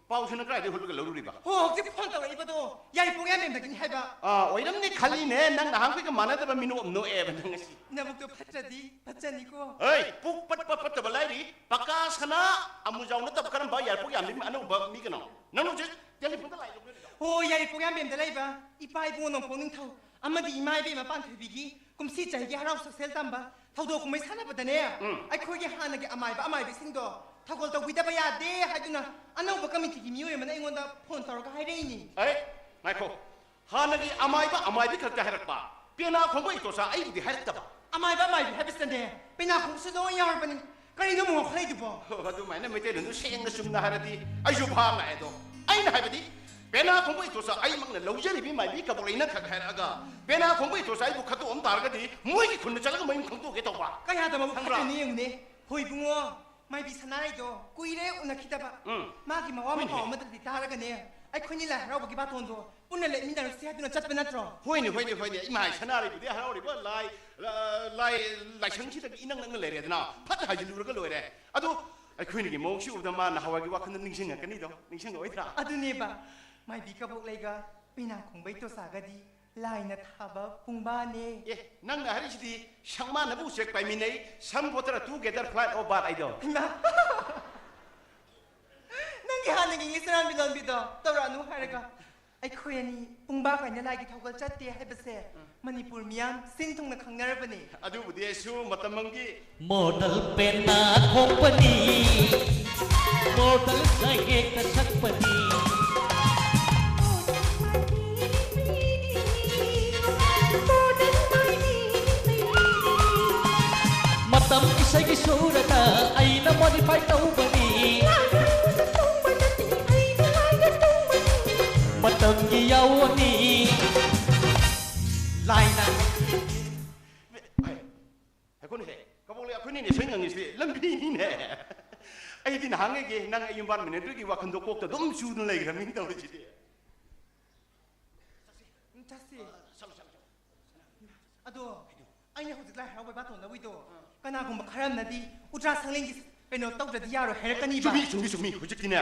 ꯄꯥꯎꯁꯤꯅ ꯀꯗꯥꯏꯗꯒꯤ ꯍꯨꯠꯂꯒ ꯂꯧꯔꯨꯔꯤꯕ? ꯍꯣ, ꯍꯧꯖꯤꯛ ꯐꯣꯟ ꯇꯧꯔꯛꯏꯕꯗꯣ ꯌꯥꯏꯔꯤꯄꯣꯛ ꯌꯥꯝꯕꯦꯝꯗꯒꯤꯅꯤ ꯍꯥꯏꯕ꯫ ꯑꯥ, ꯑꯣꯏꯔꯝꯅꯤ ꯈꯜꯂꯤꯅꯦ, ꯅꯪ ꯅꯍꯥꯟꯈꯩꯒ ꯃꯥꯟꯅꯗꯕ ꯃꯤꯅꯣꯛ ꯑꯃ ꯅꯣꯛꯑꯦꯕ ꯅꯪ ꯉꯁꯤ꯫ ꯅꯕꯨꯛꯇꯣ ꯐꯠꯇ꯭ꯔꯗꯤ ꯐꯠꯆꯅꯤꯀꯣ꯫ ꯍꯩ, ꯄꯨꯛ ꯄꯠꯄ ꯄꯠꯇꯕ ꯂꯥꯏꯔꯤ, ꯄꯀꯥ ꯁꯅꯥ ꯑꯃꯨꯖꯥꯎ ꯅꯠꯇꯕ ꯀꯔꯝꯕ ꯌꯥꯏꯔꯤꯄꯣꯛ ꯌꯥꯝꯕꯦꯝ ꯑꯅꯧꯕ ꯃꯤ ꯀꯅꯣ? ꯅꯪ ꯍꯧꯖꯤꯛ ꯇꯦꯂꯤꯐꯣꯟꯗ ꯂꯥꯏ ꯂꯧꯅꯔꯤꯔꯣ? ꯍꯣ, ꯌꯥꯏꯔꯤꯄꯣꯛ ꯌꯥꯝꯕꯦꯝꯗ ꯂꯩꯕ ꯏꯄꯥ ꯏꯕꯨꯡꯉꯣ ꯅꯣꯡꯄꯣꯛ ꯅꯤꯡꯊꯧ ꯑꯃꯗꯤ ꯏꯃꯥ ꯏꯕꯦꯝꯃ ꯄꯥꯟꯊꯣꯏꯕꯤꯒꯤ ꯀꯨꯝꯁꯤ ꯆꯍꯤꯒꯤ ꯍꯔꯥꯎ ꯁꯛꯁꯦꯜ ꯇꯝꯕ ꯊꯧꯗꯣꯛ ꯀꯨꯝꯍꯩ ꯁꯥꯟꯅꯕꯗꯅꯦ, ꯎꯝ꯫ ꯑꯩꯈꯣꯏꯒꯤ ꯍꯥꯟꯅꯒꯤ ꯑꯃꯥꯏꯕ ꯑꯃꯥꯏꯕꯤꯁꯤꯡꯗꯣ ꯊꯧꯒꯜ ꯇꯧꯕꯤꯗꯕ ꯌꯥꯗꯦ ꯍꯥꯏꯗꯨꯅ ꯑꯅꯧꯕ ꯀꯃꯤꯇꯤꯒꯤ ꯃꯤꯑꯣꯏ ꯑꯃꯅ ꯑꯩꯉꯣꯟꯗ ꯐꯣꯟ ꯇꯧꯔꯒ ꯍꯥꯏꯔꯛꯏꯅꯤ꯫ ꯑꯦ, ꯉꯥꯏꯈꯣ, ꯍꯥꯟꯅꯒꯤ ꯑꯃꯥꯏꯕ ꯑꯃꯥꯏꯕꯤ ꯈꯛꯇ ꯍꯥꯏꯔꯛꯄ, ꯄꯦꯅꯥ ꯈꯣꯡꯕ ꯏꯇꯣꯆꯥ ꯑꯩꯕꯨꯗꯤ ꯍꯥꯏꯔꯛꯇꯕ꯫ ꯑꯃꯥꯏꯕ ꯑꯃꯥꯏꯕꯤ ꯍꯥꯏꯕꯁꯤꯅꯅꯦ, ꯄꯦꯅꯥ ꯈꯣꯡꯕꯁꯨ ꯂꯣꯏ ꯌꯥꯎꯔꯕꯅꯤ꯫ ꯀꯔꯤꯅꯣ ꯑꯃꯨꯛ ꯉꯥꯎꯈꯠꯂꯛꯏꯗꯨꯕꯣ? ꯑꯣ, ꯑꯗꯨꯃꯥꯏꯅ ꯃꯩꯇꯩꯂꯣꯟꯗꯨ ꯁꯦꯡꯅ ꯆꯨꯝꯅ ꯍꯥꯏꯔꯗꯤ ꯑꯩꯁꯨ ꯚꯥꯞ ꯂꯥꯛꯑꯦ꯫ ꯑꯗꯣ ꯑꯩꯅ ꯍꯥꯏꯕꯗꯤ, ꯄꯦꯅꯥ ꯈꯣꯡꯕ ꯏꯇꯣꯆꯥ ꯑꯩꯃꯛꯅ ꯂꯧꯖꯔꯤꯕꯤ ꯃꯥꯏꯕꯤ ꯀꯕꯣꯛꯂꯩꯅ ꯈꯛ ꯍꯥꯏꯔꯛꯑꯒ, ꯄꯦꯅꯥ ꯈꯣꯡꯕ ꯏꯇꯣꯆꯥ ꯑꯩꯕꯨ ꯈꯠꯇꯣꯛꯑꯝ ꯇꯥꯔꯒꯗꯤ ꯃꯣꯏꯒꯤ ꯈꯨꯟꯗ ꯆꯠꯂꯒ ꯃꯌꯨꯝ ꯈꯪꯗꯣꯛꯀꯦ ꯇꯧꯕ꯫ ꯀꯌꯥꯗ ꯃꯕꯨꯛ ꯈꯪꯕ꯭ꯔꯥ? ꯐꯠꯇ꯭ꯔꯤꯅꯣ ꯌꯦꯡꯉꯨꯅꯦ꯫ ꯍꯣꯏ ꯏꯕꯨꯡꯉꯣ, ꯃꯥꯏꯕꯤ ꯁꯅꯥꯔꯩꯗꯣ ꯀꯨꯏꯔꯦ ꯎꯅꯈꯤꯗꯕ꯫ ꯎꯝ꯫ ꯃꯥꯒꯤ ꯃꯋꯥ ꯍꯣꯏꯅꯦ꯫ ꯃꯄꯥꯎ ꯑꯃꯗꯗꯤ ꯇꯥꯔꯒꯅꯦ, ꯑꯩꯈꯣꯏꯅꯤ ꯂꯥꯏ ꯍꯔꯥꯎꯕꯒꯤ ꯕꯥꯇꯣꯟꯗꯣ ꯄꯨꯟꯅ ꯂꯦꯞꯃꯤꯟꯅꯔꯨꯁꯤ ꯍꯥꯏꯗꯨꯅ ꯆꯠꯄ ꯅꯠꯇ꯭ꯔꯣ? ꯍꯣꯏꯅꯦ, ꯍꯣꯏꯅꯦ, ꯍꯣꯏꯅꯦ꯫ ꯏꯃꯥ ꯁꯅꯥꯔꯩꯕꯨꯗꯤ ꯍꯔꯥꯎꯔꯤꯕ ꯂꯥꯏ, ꯂ-, ꯂꯥꯏ, ꯂꯥꯏꯁꯪꯁꯤꯗꯒꯤ ꯏꯅꯛ ꯅꯛꯅ ꯂꯩꯔꯦꯗꯅ, ꯐꯠ ꯍꯥꯏꯖꯤꯜꯂꯨꯔꯒ ꯂꯣꯏꯔꯦ꯫ ꯑꯗꯣ ꯑꯩꯈꯣꯏꯅꯤꯒꯤ ꯃꯑꯣꯡꯁꯤ ꯎꯕꯗ ꯃꯥ ꯅꯍꯥꯟꯋꯥꯏꯒꯤ ꯋꯥꯈꯜꯗ ꯅꯤꯡꯁꯤꯡꯉꯛꯀꯅꯤꯗꯣ, ꯅꯤꯡꯁꯤꯡꯉꯛꯑꯣꯏꯗ꯭ꯔꯥ? ꯑꯗꯨꯅꯦꯕ, ꯃꯥꯏꯕꯤ ꯀꯕꯣꯛꯂꯩꯒ ꯄꯦꯅꯥ ꯈꯣꯡꯕ ꯏꯇꯣꯆꯥꯒꯗꯤ ꯂꯥꯏꯅ ꯊꯥꯕ ꯄꯨꯡꯕꯥꯅꯦ꯫ ꯑꯦ, ꯅꯪꯅ ꯍꯥꯏꯔꯤꯁꯤꯗꯤ ꯁꯪꯃꯥꯟꯅꯕ ꯎꯆꯦꯛ ꯄꯥꯏꯃꯤꯟꯅꯩ, some water together fly over ꯍꯥꯏꯗꯣ꯫ ꯏꯃꯥ! ꯅꯪꯒꯤ ꯍꯥꯟꯅꯒꯤ ꯏꯪꯂꯤꯁ ꯑꯔꯥꯟꯕꯤ ꯂꯣꯟꯕꯤꯗꯣ ꯇꯧꯔꯛꯑꯅꯨ ꯍꯥꯏꯔꯒ, ꯑꯩꯈꯣꯏ ꯑꯅꯤ ꯄꯨꯡꯕꯥ ꯀꯥꯏꯅ ꯂꯥꯏꯒꯤ ꯊꯧꯒꯜ ꯆꯠꯇꯦ ꯍꯥꯏꯕꯁꯦ ꯃꯅꯤꯄꯨꯔ ꯃꯤꯌꯥꯝ ꯁꯤꯟ ꯊꯨꯡꯅ ꯈꯪꯅꯔꯕꯅꯤ꯫ ꯑꯗꯨꯕꯨꯗꯤ ꯑꯩꯁꯨ ꯃꯇꯝ ꯑꯃꯒꯤ ꯃꯣꯗꯦꯜ ꯄꯦꯅꯥ ꯈꯣꯡꯕꯅꯤ, ꯃꯣꯗꯦꯜ ꯁꯩꯍꯦꯛꯇ ꯁꯛꯄꯅꯤ꯫ ꯃꯇꯝ ꯏꯁꯩꯒꯤ ꯁꯨꯔꯗ ꯑꯩꯅ ꯃꯣꯗꯤꯐꯥꯏ ꯇꯧꯕꯅꯤ꯫ ꯃꯇꯝꯒꯤ ꯌꯥꯑꯣꯅꯤ ꯂꯥꯏꯅ꯫ ꯍꯦ, ꯉꯥꯏꯈꯣꯅꯦꯍꯦ, ꯀꯕꯣꯛꯂꯩ ꯑꯩꯈꯣꯏꯅꯤꯅꯦ ꯏꯁꯩ ꯉꯪꯉꯤꯁꯤꯗꯤ ꯂꯝꯕꯤꯅꯤꯅꯦ꯫ ꯑꯩꯗꯤ ꯅꯍꯥꯟꯉꯩꯒꯤ ꯅꯪ ꯑꯩ ꯌꯨꯝꯕꯥꯟ ꯃꯤꯅꯤꯠꯇ꯭ꯔꯤꯒꯤ ꯋꯥꯈꯜꯗꯣ ꯀꯣꯛꯇ ꯑꯗꯨꯝ ꯆꯨꯗꯨꯅ ꯂꯩꯈ꯭ꯔꯕꯅꯤꯅ ꯇꯧꯔꯤꯁꯤꯗꯤ꯫ ꯆꯠꯁꯤ꯫ ꯑꯗꯣ ꯑꯩꯅ ꯍꯧꯖꯤꯛ ꯂꯥꯏ ꯍꯔꯥꯎꯕꯩ ꯕꯥꯇꯣꯟ ꯂꯧꯏꯗꯣ, ꯀꯅꯥꯒꯨꯝꯕ ꯈꯔ ꯑꯃꯅꯗꯤ ꯎꯇ꯭ꯔꯥ ꯁꯪꯂꯦꯟꯒꯤ ꯀꯩꯅꯣ ꯇꯧꯗ꯭ꯔꯗꯤ ꯌꯥꯔꯣꯏ ꯍꯥꯏꯔꯛꯀꯅꯤꯕ꯫ ꯆꯨꯝꯃꯤ ꯆꯨꯝꯃꯤ ꯆꯨꯝꯃꯤ꯫ ꯍꯧꯖꯤꯛꯇꯤꯅꯦ,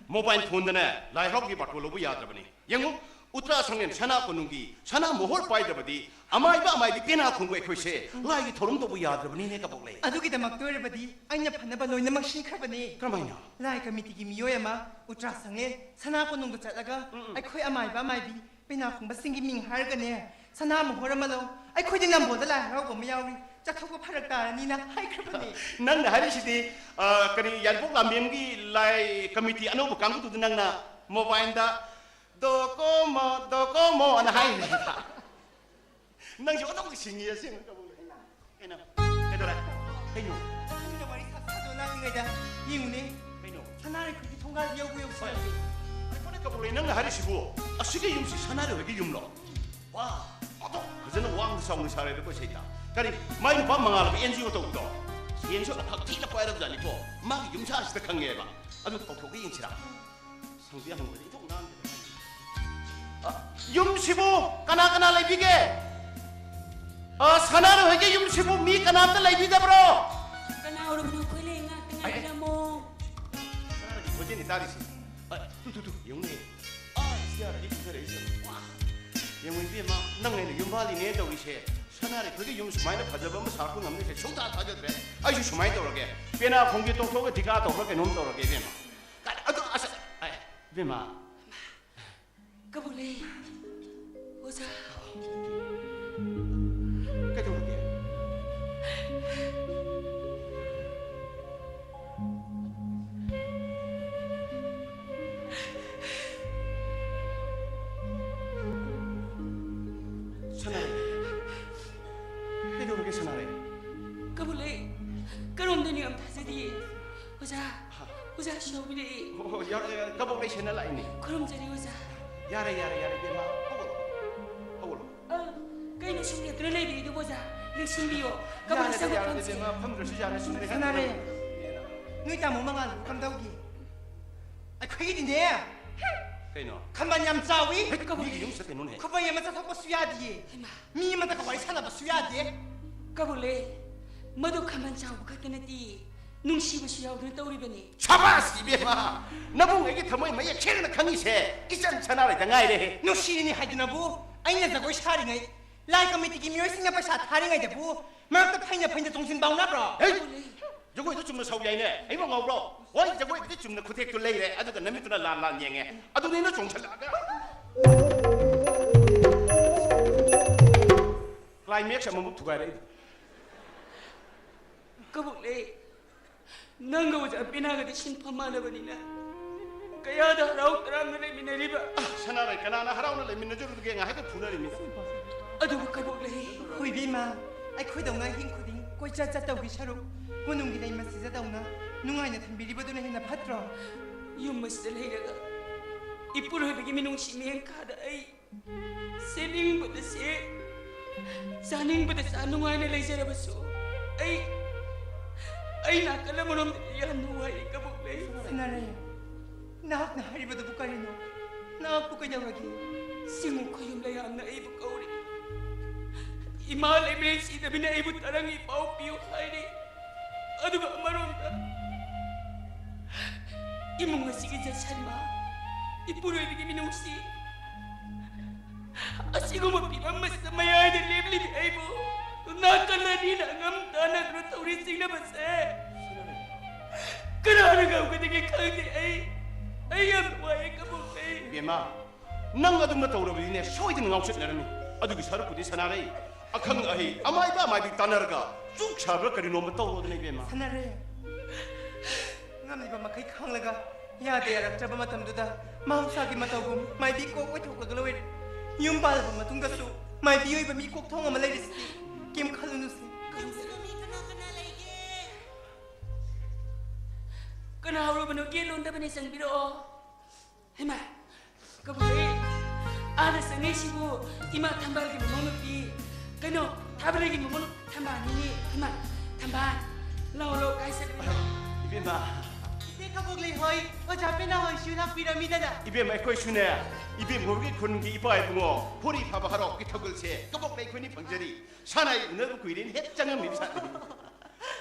ꯃꯣꯕꯥꯏꯜ ꯐꯣꯟꯗꯅꯦ ꯂꯥꯏ ꯍꯔꯥꯎꯒꯤ ꯕꯥꯔꯇꯣꯟ ꯂꯧꯕ ꯌꯥꯗ꯭ꯔꯕꯅꯤ꯫ ꯌꯦꯡꯉꯨ, ꯎꯇ꯭ꯔꯥ ꯁꯪꯂꯦꯟ ꯁꯅꯥ ꯀꯣꯅꯨꯡꯒꯤ ꯁꯅꯥ ꯃꯣꯍꯣꯔ ꯄꯥꯏꯗ꯭ꯔꯕꯗꯤ ꯑꯃꯥꯏꯕ ꯑꯃꯥꯏꯕꯤ ꯄꯦꯅꯥ ꯈꯣꯡꯕ ꯑꯩꯈꯣꯏꯁꯦ ꯂꯥꯏꯒꯤ ꯊꯧꯔꯝ ꯇꯧꯕ ꯌꯥꯗ꯭ꯔꯕꯅꯤꯅꯦ, ꯀꯕꯣꯛꯂꯩ꯫ ꯑꯗꯨꯒꯤꯗꯃꯛꯇ ꯑꯣꯏꯔꯕꯗꯤ ꯑꯩꯅ ꯐꯅꯕ ꯂꯣꯏꯅꯃꯛ ꯁꯤꯟꯈ꯭ꯔꯕꯅꯦ꯫ ꯀꯔꯝꯍꯥꯏꯅ? ꯂꯥꯏ ꯀꯃꯤꯇꯤꯒꯤ ꯃꯤꯑꯣꯏ ꯑꯃ ꯎꯇ꯭ꯔꯥ ꯁꯪꯂꯦꯟ ꯁꯅꯥ ꯀꯣꯅꯨꯡꯗ ꯆꯠꯂꯒ ꯑꯩꯈꯣꯏ ꯑꯃꯥꯏꯕ ꯑꯃꯥꯏꯕꯤ ꯄꯦꯅꯥ ꯈꯣꯡꯕꯁꯤꯡꯒꯤ ꯃꯤꯡ ꯍꯥꯏꯔꯒꯅꯦ, ꯁꯅꯥ ꯃꯣꯍꯣꯔ ꯑꯃ ꯂꯧ, ꯑꯩꯈꯣꯏꯗꯤ ꯅꯝꯕꯣꯜꯗ ꯂꯥꯏ ꯍꯔꯥꯎꯕ ꯑꯃ ꯌꯥꯎꯔꯤ, ꯆꯠꯊꯣꯛꯄ ꯐꯔꯛ ꯇꯥꯔꯅꯤꯅ ꯍꯥꯏꯈ꯭ꯔꯕꯅꯦ꯫ ꯅꯪꯅ ꯍꯥꯏꯔꯤꯁꯤꯗꯤ, ꯑ, ꯀꯔꯤ, ꯌꯥꯏꯔꯤꯄꯣꯛ ꯂꯥꯟꯕꯦꯝꯒꯤ ꯂꯥꯏ ꯀꯃꯤꯇꯤ ꯑꯅꯧꯕ ꯀꯥꯡꯕꯨꯗꯨꯗ ꯅꯪꯅ ꯃꯣꯕꯥꯏꯜꯗ "ꯗꯣꯀꯣꯃꯣ, ꯗꯣꯀꯣꯃꯣ" ꯑꯅ ꯍꯥꯏꯅꯦ꯫ ꯅꯪꯁꯨ ꯑꯣꯟꯊꯣꯛꯅ ꯁꯤꯡꯉꯤ ꯑꯁꯦꯡꯕ, ꯀꯕꯣꯛꯂꯩ꯫ ꯀꯩꯅꯣ? ꯀꯩꯗꯧꯔꯦ? ꯀꯩꯅꯣ? ꯅꯪꯅ ꯋꯥꯔꯤ ꯁꯥ-, ꯁꯥꯗꯣꯛꯂꯛꯂꯤꯉꯩꯗ ꯌꯦꯡꯉꯨꯅꯦ꯫ ꯀꯩꯅꯣ? ꯁꯅꯥꯔꯩ ꯈꯨꯟꯒꯤ ꯊꯣꯡꯒꯥꯜ ꯌꯧꯕ ꯌꯧꯁꯤꯜꯂꯛꯂꯦ꯫ ꯑꯩꯈꯣꯏꯅ ꯀꯕꯣꯛꯂꯩ ꯅꯪꯅ ꯍꯥꯏꯔꯤꯁꯤꯕꯨ? ꯑꯁꯤꯒꯤ ꯌꯨꯝꯁꯤ ꯁꯅꯥꯔꯩ ꯍꯣꯏꯒꯤ ꯌꯨꯝꯂꯣ? ꯋꯥ! ꯑꯗꯣ ꯐꯖꯅ ꯋꯥꯡꯅ ꯆꯥꯎꯅ ꯁꯥꯔꯦꯗꯀꯣ ꯁꯩꯇ꯫ ꯀꯔꯤ? ꯃꯥꯏ ꯅꯨꯄꯥ ꯃꯉꯥꯜꯂꯕ ꯑꯦꯟ ꯖꯤ ꯑꯣ ꯇꯧꯕꯗꯣ? ꯁꯦꯟꯁꯨ ꯑꯐꯛ ꯊꯤꯅ ꯄꯥꯏꯔꯕꯖꯥꯠꯅꯤꯀꯣ꯫ ꯃꯥꯒꯤ ꯌꯨꯝꯁꯥꯁꯤꯗ ꯈꯪꯉꯦꯕ꯫ ꯑꯗꯨ ꯀꯧꯊꯣꯛꯀ ꯌꯦꯡꯁꯤꯔꯥ? ꯁꯪꯕꯤ ꯍꯪꯕꯗ ꯏꯊꯣꯛ ꯉꯥꯡꯗꯦ꯫ ꯑ, ꯌꯨꯝꯁꯤꯕꯨ ꯀꯅꯥ ꯀꯅꯥ ꯂꯩꯕꯤꯒꯦ? ꯑ, ꯁꯅꯥꯔꯩ ꯍꯣꯏꯒꯤ ꯌꯨꯝꯁꯤꯕꯨ ꯃꯤ ꯀꯅꯥꯝꯇ ꯂꯩꯕꯤꯗꯕ꯭ꯔꯣ? ꯀꯅꯥ ꯑꯣꯏꯔꯕꯅꯣ? ꯑꯩꯈꯣꯏ ꯂꯩ, ꯉꯥꯛꯇ ꯑꯩ, ꯉꯥꯏꯕꯤꯔꯝꯃꯣ꯫ ꯁꯅꯥꯔꯩꯒꯤ ꯈꯣꯟꯖꯦꯜꯅꯤ ꯇꯥꯔꯤꯁꯦ꯫ ꯑ, ꯇꯨ, ꯇꯨ, ꯇꯨ, ꯌꯦꯡꯉꯨꯅꯦ꯫ ꯑ, ꯏꯆꯦ ꯑꯥꯔꯇꯤ ꯄꯨꯊꯔꯛꯏꯁꯦ꯫ ꯋꯥ! ꯌꯦꯡꯉꯨ ꯏꯕꯦꯝꯃ, ꯅꯪ ꯑꯩꯅ ꯌꯨꯝꯕꯥꯜꯂꯤꯅꯦ ꯇꯧꯔꯤꯁꯦ꯫ ꯁꯅꯥꯔꯩ ꯈꯣꯏꯒꯤ ꯌꯨꯝ ꯁꯨꯃꯥꯏꯅ ꯐꯖꯕ ꯑꯃ ꯁꯥꯔꯛꯄ ꯉꯝꯅꯤꯁꯦ ꯁꯨꯡꯊꯥ ꯊꯥꯖꯗ꯭ꯔꯦ꯫ ꯑꯩꯁꯨ ꯁꯨꯃꯥꯏꯅ ꯇꯧꯔꯒꯦ꯫ ꯄꯦꯅꯥ ꯈꯣꯡꯒꯦ ꯇꯣꯛꯊꯣꯛꯑꯒ ꯙꯤꯀꯥ ꯇꯧꯕ꯭ꯔꯥ ꯀꯩꯅꯣꯝ ꯇꯧꯔꯒꯦ ꯏꯕꯦꯝꯃ꯫ ꯑꯗꯨ, ꯑꯁ, ꯑ, ꯏꯕꯦꯝꯃ꯫ ꯀꯕꯣꯛꯂꯩ꯫ ꯑꯣꯖꯥ꯫ ꯀꯩꯗꯧꯔꯒꯦ? ꯁꯅꯥꯔꯩ꯫ ꯀꯩꯗꯧꯔꯒꯦ, ꯁꯅꯥꯔꯩ? ꯀꯕꯣꯛꯂꯩ, ꯀꯔꯣꯝꯗꯅꯣ ꯌꯥꯝ ꯊꯥꯖꯗꯤꯌꯦ꯫ ꯑꯣꯖꯥ, ꯑꯣꯖꯥ ꯁꯤꯍꯧꯕꯤꯔꯛꯑꯦ꯫ ꯍꯣ, ꯍꯣ, ꯌꯥꯔꯦ, ꯌꯥꯔꯦ, ꯀꯕꯣꯛꯂꯩ ꯁꯦꯟꯅ ꯂꯥꯛꯏꯅꯦ꯫ ꯈꯨꯔꯨꯝꯖꯔꯤ ꯑꯣꯖꯥ꯫ ꯌꯥꯔꯦ, ꯌꯥꯔꯦ, ꯌꯥꯔꯦ, ꯏꯕꯦꯝꯃ, ꯍꯧꯒꯠꯂꯣ, ꯍꯧꯒꯠꯂꯣ꯫ ꯑ, ꯀꯩꯅꯣ ꯁꯨꯝ ꯂꯦꯞꯇꯨꯅ ꯂꯩꯕꯤꯔꯤꯗꯨꯕꯨ ꯑꯣꯖꯥ? ꯂꯦꯡꯁꯤꯟꯕꯤꯌꯣ꯫ ꯀꯕꯣꯛꯂꯩ ꯌꯥꯔꯦ, ꯆꯪꯉꯛ ꯌꯥꯔꯦ, ꯐꯝꯁꯤ꯫ ꯏꯕꯦꯝꯃ, ꯐꯝꯗ꯭ꯔꯁꯨ ꯌꯥꯔꯦ, ꯁꯨꯝ ꯂꯩ- ꯁꯅꯥꯔꯩ, ꯅꯣꯏ ꯇꯥꯃꯣ ꯃꯉꯥꯜꯗꯨꯕꯨ ꯀꯝꯗꯧꯒꯦ? ꯑꯩꯈꯣꯏꯒꯤꯗꯤꯅꯦ, ꯀꯩꯅꯣ? ꯈꯝꯕꯜ ꯌꯥꯝ ꯆꯥꯎꯏ꯫ ꯍꯦꯛ ꯃꯤꯒꯤ ꯌꯨꯝꯁꯤꯗ ꯀꯩꯅꯣꯅꯦ? ꯈꯨꯕꯩ ꯑꯃ ꯆꯠꯊꯣꯛꯄꯁꯨ ꯌꯥꯗꯤꯌꯦ꯫ ꯍꯩꯃꯥ꯫ ꯃꯤ ꯑꯃꯇꯒ ꯋꯥꯔꯤ ꯁꯥꯟꯅꯕꯁꯨ ꯌꯥꯗꯦ꯫ ꯀꯕꯣꯛꯂꯩ, ꯃꯗꯨ ꯈꯝꯕꯜ ꯆꯥꯎꯕ ꯈꯛꯇ ꯅꯠꯇꯦ꯫ ꯅꯨꯡꯁꯤꯕꯁꯨ ꯌꯥꯎꯗꯨꯅ ꯇꯧꯔꯤꯕꯅꯤ꯫ ꯁꯕꯥꯁ ꯏꯕꯦꯝꯃ! ꯅꯕꯨꯡ ꯑꯩꯒꯤ ꯊꯃꯣꯏ ꯃꯌꯦꯛ ꯁꯦꯡꯅ ꯈꯪꯉꯤꯁꯦ ꯏꯆꯟ ꯁꯅꯥꯔꯩꯗ ꯉꯥꯏꯔꯦꯍꯦ꯫ ꯅꯨꯡꯁꯤꯔꯤꯅꯤ ꯍꯥꯏꯗꯨꯅꯕꯨ ꯑꯩꯅ ꯖꯒꯣꯏ ꯁꯥꯔꯤꯉꯩ ꯂꯥꯏ ꯀꯃꯤꯇꯤꯒꯤ ꯃꯤꯑꯣꯏꯁꯤꯡꯅ ꯄꯩꯁꯥ ꯊꯥꯔꯤꯉꯩꯗꯕꯨ ꯃꯔꯛꯇ ꯐꯩꯅ ꯐꯩꯅ ꯆꯣꯡꯁꯤꯟ ꯕꯥꯎꯅꯕ꯭ꯔꯣ? ꯍꯦ! ꯖꯒꯣꯏꯗꯨ ꯆꯨꯝꯅ ꯁꯧ ꯌꯥꯏꯅꯦ, ꯑꯩꯕꯨ ꯉꯥꯎꯕ꯭ꯔꯣ? ꯍꯣꯏ, ꯖꯒꯣꯏꯗꯨꯗꯤ ꯆꯨꯝꯅ ꯈꯨꯊꯦꯛꯇꯨ ꯂꯩꯔꯦ, ꯑꯗꯨꯒ ꯅꯃꯤꯠꯇꯨꯅ ꯂꯥꯟ ꯂꯥꯟ ꯌꯦꯡꯉꯦ꯫ ꯑꯗꯨꯅꯤꯅ ꯆꯣꯡꯁꯜꯂꯛꯑꯒ climax ꯑꯃꯃꯨꯛ ꯊꯨꯒꯥꯏꯔꯛꯏꯗꯣ꯫ ꯀꯕꯣꯛꯂꯩ, ꯅꯪꯒ ꯑꯣꯖꯥ ꯄꯦꯅꯥꯒꯗꯤ ꯁꯤꯟꯐꯝ ꯃꯥꯟꯅꯕꯅꯤꯅ ꯀꯌꯥꯗ ꯍꯔꯥꯎ ꯇꯔꯥꯝꯅ ꯂꯩꯃꯤꯟꯅꯔꯤꯕ꯫ ꯁꯅꯥꯔꯩ, ꯀꯅꯥꯅ ꯍꯔꯥꯎꯅ ꯂꯩꯃꯤꯟꯅꯖꯔꯨꯒꯦ? ꯉꯥꯏꯍꯥꯛꯇ ꯐꯨꯅꯔꯤꯃꯤꯗ꯫ ꯑꯗꯨꯕꯨ ꯀꯕꯣꯛꯂꯩ, ꯍꯣꯏ ꯏꯕꯦꯝꯃ, ꯑꯩꯈꯣꯏꯗꯧꯅ ꯑꯍꯤꯡ ꯈꯨꯗꯤꯡ ꯀꯣꯏꯆꯠ ꯆꯠꯇꯧꯒꯤ ꯁꯔꯨꯛ ꯀꯣꯅꯨꯡꯒꯤ ꯂꯩꯃ ꯁꯤꯖꯗꯧꯅ ꯅꯨꯡꯉꯥꯏꯅ ꯊꯝꯕꯤꯔꯤꯕꯗꯨꯅ ꯍꯦꯟꯅ ꯐꯠꯇ꯭ꯔꯣ? ꯌꯨꯝ ꯑꯁꯤꯗ ꯂꯩꯔꯒ ꯏꯄꯨꯔꯣꯏꯕꯒꯤ ꯃꯤꯅꯨꯡꯁꯤ ꯃꯤꯠꯌꯦꯡ ꯀꯥꯗ ꯑꯩ ꯁꯦꯠꯅꯤꯡꯕꯗ ꯁꯦꯠ, ꯆꯥꯅꯤꯡꯕꯗ ꯆꯥ ꯅꯨꯡꯉꯥꯏꯅ ꯂꯩꯖꯔꯕꯁꯨ ꯑꯩ, ꯑꯩ ꯅꯥꯀꯜ ꯑꯃꯔꯣꯝꯗꯗꯤ ꯌꯥꯝꯅ ꯋꯥꯏ ꯀꯕꯣꯛꯂꯩ꯫ ꯁꯅꯥꯔꯩ, ꯅꯍꯥꯛꯅ ꯍꯥꯏꯔꯤꯕꯗꯨꯕꯨ ꯀꯔꯤꯅꯣ? ꯅꯍꯥꯛꯄꯨ ꯀꯩꯗꯧꯔꯒꯦ? ꯆꯤꯡꯉꯨ ꯈꯣꯌꯨꯝ ꯂꯩꯔꯥꯝꯅ ꯑꯩꯕꯨ ꯀꯧꯔꯤ꯫ ꯏꯃꯥ ꯂꯩꯃꯔꯦꯟ ꯁꯤꯗꯕꯤꯅ ꯑꯩꯕꯨ ꯇꯔꯪ ꯏꯄꯥꯎ ꯄꯤꯌꯨ ꯍꯥꯏꯔꯤ꯫ ꯑꯗꯨꯒ ꯑꯃꯔꯣꯝꯗ ꯏꯃꯨꯡ ꯑꯁꯤꯒꯤ ꯖꯠ ꯁꯟꯃ, ꯏꯄꯨꯔꯣꯏꯕꯒꯤ ꯃꯤꯅꯨꯡꯁꯤ, ꯑꯁꯤꯒꯨꯝꯕ ꯐꯤꯕꯝ ꯑꯁꯤꯗ ꯃꯌꯥꯏꯗ ꯂꯦꯞꯂꯤꯕꯤ ꯑꯩꯕꯨ ꯅꯥꯀꯜ ꯑꯅꯤꯅ ꯑꯉꯝ ꯇꯥꯟꯅꯗꯨꯅ ꯇꯧꯔꯤ ꯆꯤꯡꯅꯕꯁꯦ ꯀꯅꯥꯅ ꯉꯝꯒꯗꯒꯦ ꯈꯪꯗꯦ꯫ ꯑꯩ, ꯑꯩ ꯌꯥꯝ ꯋꯥꯏꯑꯦ ꯀꯕꯣꯛꯂꯩ꯫ ꯏꯕꯦꯝꯃ, ꯅꯪ ꯑꯗꯨꯝꯅ ꯇꯧꯔꯕꯗꯤꯅꯦ ꯁꯣꯏꯗꯅ ꯉꯥꯎꯆꯠꯅꯔꯅꯤ꯫ ꯑꯗꯨꯒꯤ ꯁꯔꯨꯛꯄꯨꯗꯤ ꯁꯅꯥꯔꯩ, ꯑꯈꯪ ꯑꯍꯩ ꯑꯃꯥꯏꯕ ꯑꯃꯥꯏꯕꯤ ꯇꯥꯟꯅꯔꯒ ꯆꯨꯛ ꯁꯥꯕ꯭ꯔꯥ ꯀꯔꯤꯅꯣꯝꯃ ꯇꯧꯔꯣꯗꯅ ꯏꯕꯦꯝꯃ꯫ ꯁꯅꯥꯔꯩ, ꯉꯝꯂꯤꯕ ꯃꯈꯩ ꯈꯥꯡꯂꯒ ꯌꯥꯗ ꯌꯥꯔꯛꯇ꯭ꯔꯕ ꯃꯇꯝꯗꯨꯗ ꯃꯍꯧꯁꯥꯒꯤ ꯃꯇꯧꯒꯨꯝ ꯃꯥꯏꯕꯤ ꯀꯣꯛ ꯑꯣꯏꯊꯣꯛꯂꯒ ꯂꯣꯏꯔꯦ꯫ ꯌꯨꯝ ꯄꯥꯜꯂꯕ ꯃꯇꯨꯡꯗꯁꯨ ꯃꯥꯏꯕꯤ ꯑꯣꯏꯕ ꯃꯤ ꯀꯣꯛꯊꯣꯡ ꯑꯃ ꯂꯩꯔꯤꯁꯤꯗꯤ ꯀꯩꯝ ꯈꯜꯂꯨꯅꯨꯁꯦ꯫ ꯈꯨꯟꯁꯤꯕꯨ ꯃꯤ ꯀꯅꯥ ꯀꯅꯥ ꯂꯩꯒꯦ? ꯀꯅꯥ ꯍꯧꯔꯕꯅꯣ? ꯒꯦꯠ ꯂꯣꯟꯗꯕꯅꯦ, ꯆꯪꯕꯤꯔꯛꯑꯣ꯫ ꯍꯩꯃꯥ, ꯀꯕꯨꯏ, ꯑꯥꯗ ꯆꯪꯉꯛꯏꯁꯤꯕꯨ ꯏꯃꯥ ꯊꯝꯕꯥꯜꯒꯤ ꯃꯃꯧ ꯅꯨꯄꯤ, ꯀꯩꯅꯣ, ꯊꯥꯕꯂꯩꯒꯤ ꯃꯃꯧ ꯅꯨ-, ꯊꯝꯕꯥꯜꯅꯤꯅꯦ꯫ ꯏꯃꯥ, ꯊꯝꯕꯥꯜ, ꯂꯥꯛꯑꯣ, ꯂꯥꯛꯑꯣ, ꯀꯥꯏ ꯆꯠꯂꯤꯅꯣ? ꯏꯕꯦꯝꯃ꯫ ꯏꯆꯦ ꯀꯕꯣꯛꯂꯩ ꯍꯣꯏ, ꯑꯣꯖꯥ ꯄꯦꯅꯥ ꯍꯣꯏꯁꯨ ꯂꯥꯛꯄꯤꯔꯝꯃꯤꯗꯅ꯫ ꯏꯕꯦꯝꯃ, ꯑꯩꯈꯣꯏꯁꯨꯅꯦ, ꯏꯕꯦꯝꯃ ꯍꯣꯏꯒꯤ ꯈꯨꯟꯒꯤ ꯏꯄꯥ ꯏꯕꯨꯡꯉꯣ ꯍꯣꯔꯤ ꯐꯥꯕ ꯍꯔꯥꯎꯒꯤ ꯊꯧꯒꯜꯁꯦ ꯀꯕꯣꯛꯂꯩ ꯑꯩꯈꯣꯏꯅꯤ ꯐꯪꯖꯔꯤ꯫ ꯁꯥꯟꯅ ꯎꯅꯕ ꯀꯨꯏꯔꯦꯅ ꯍꯦꯛ ꯆꯪꯉꯝꯃꯤꯕ ꯁꯥꯠꯅꯤ꯫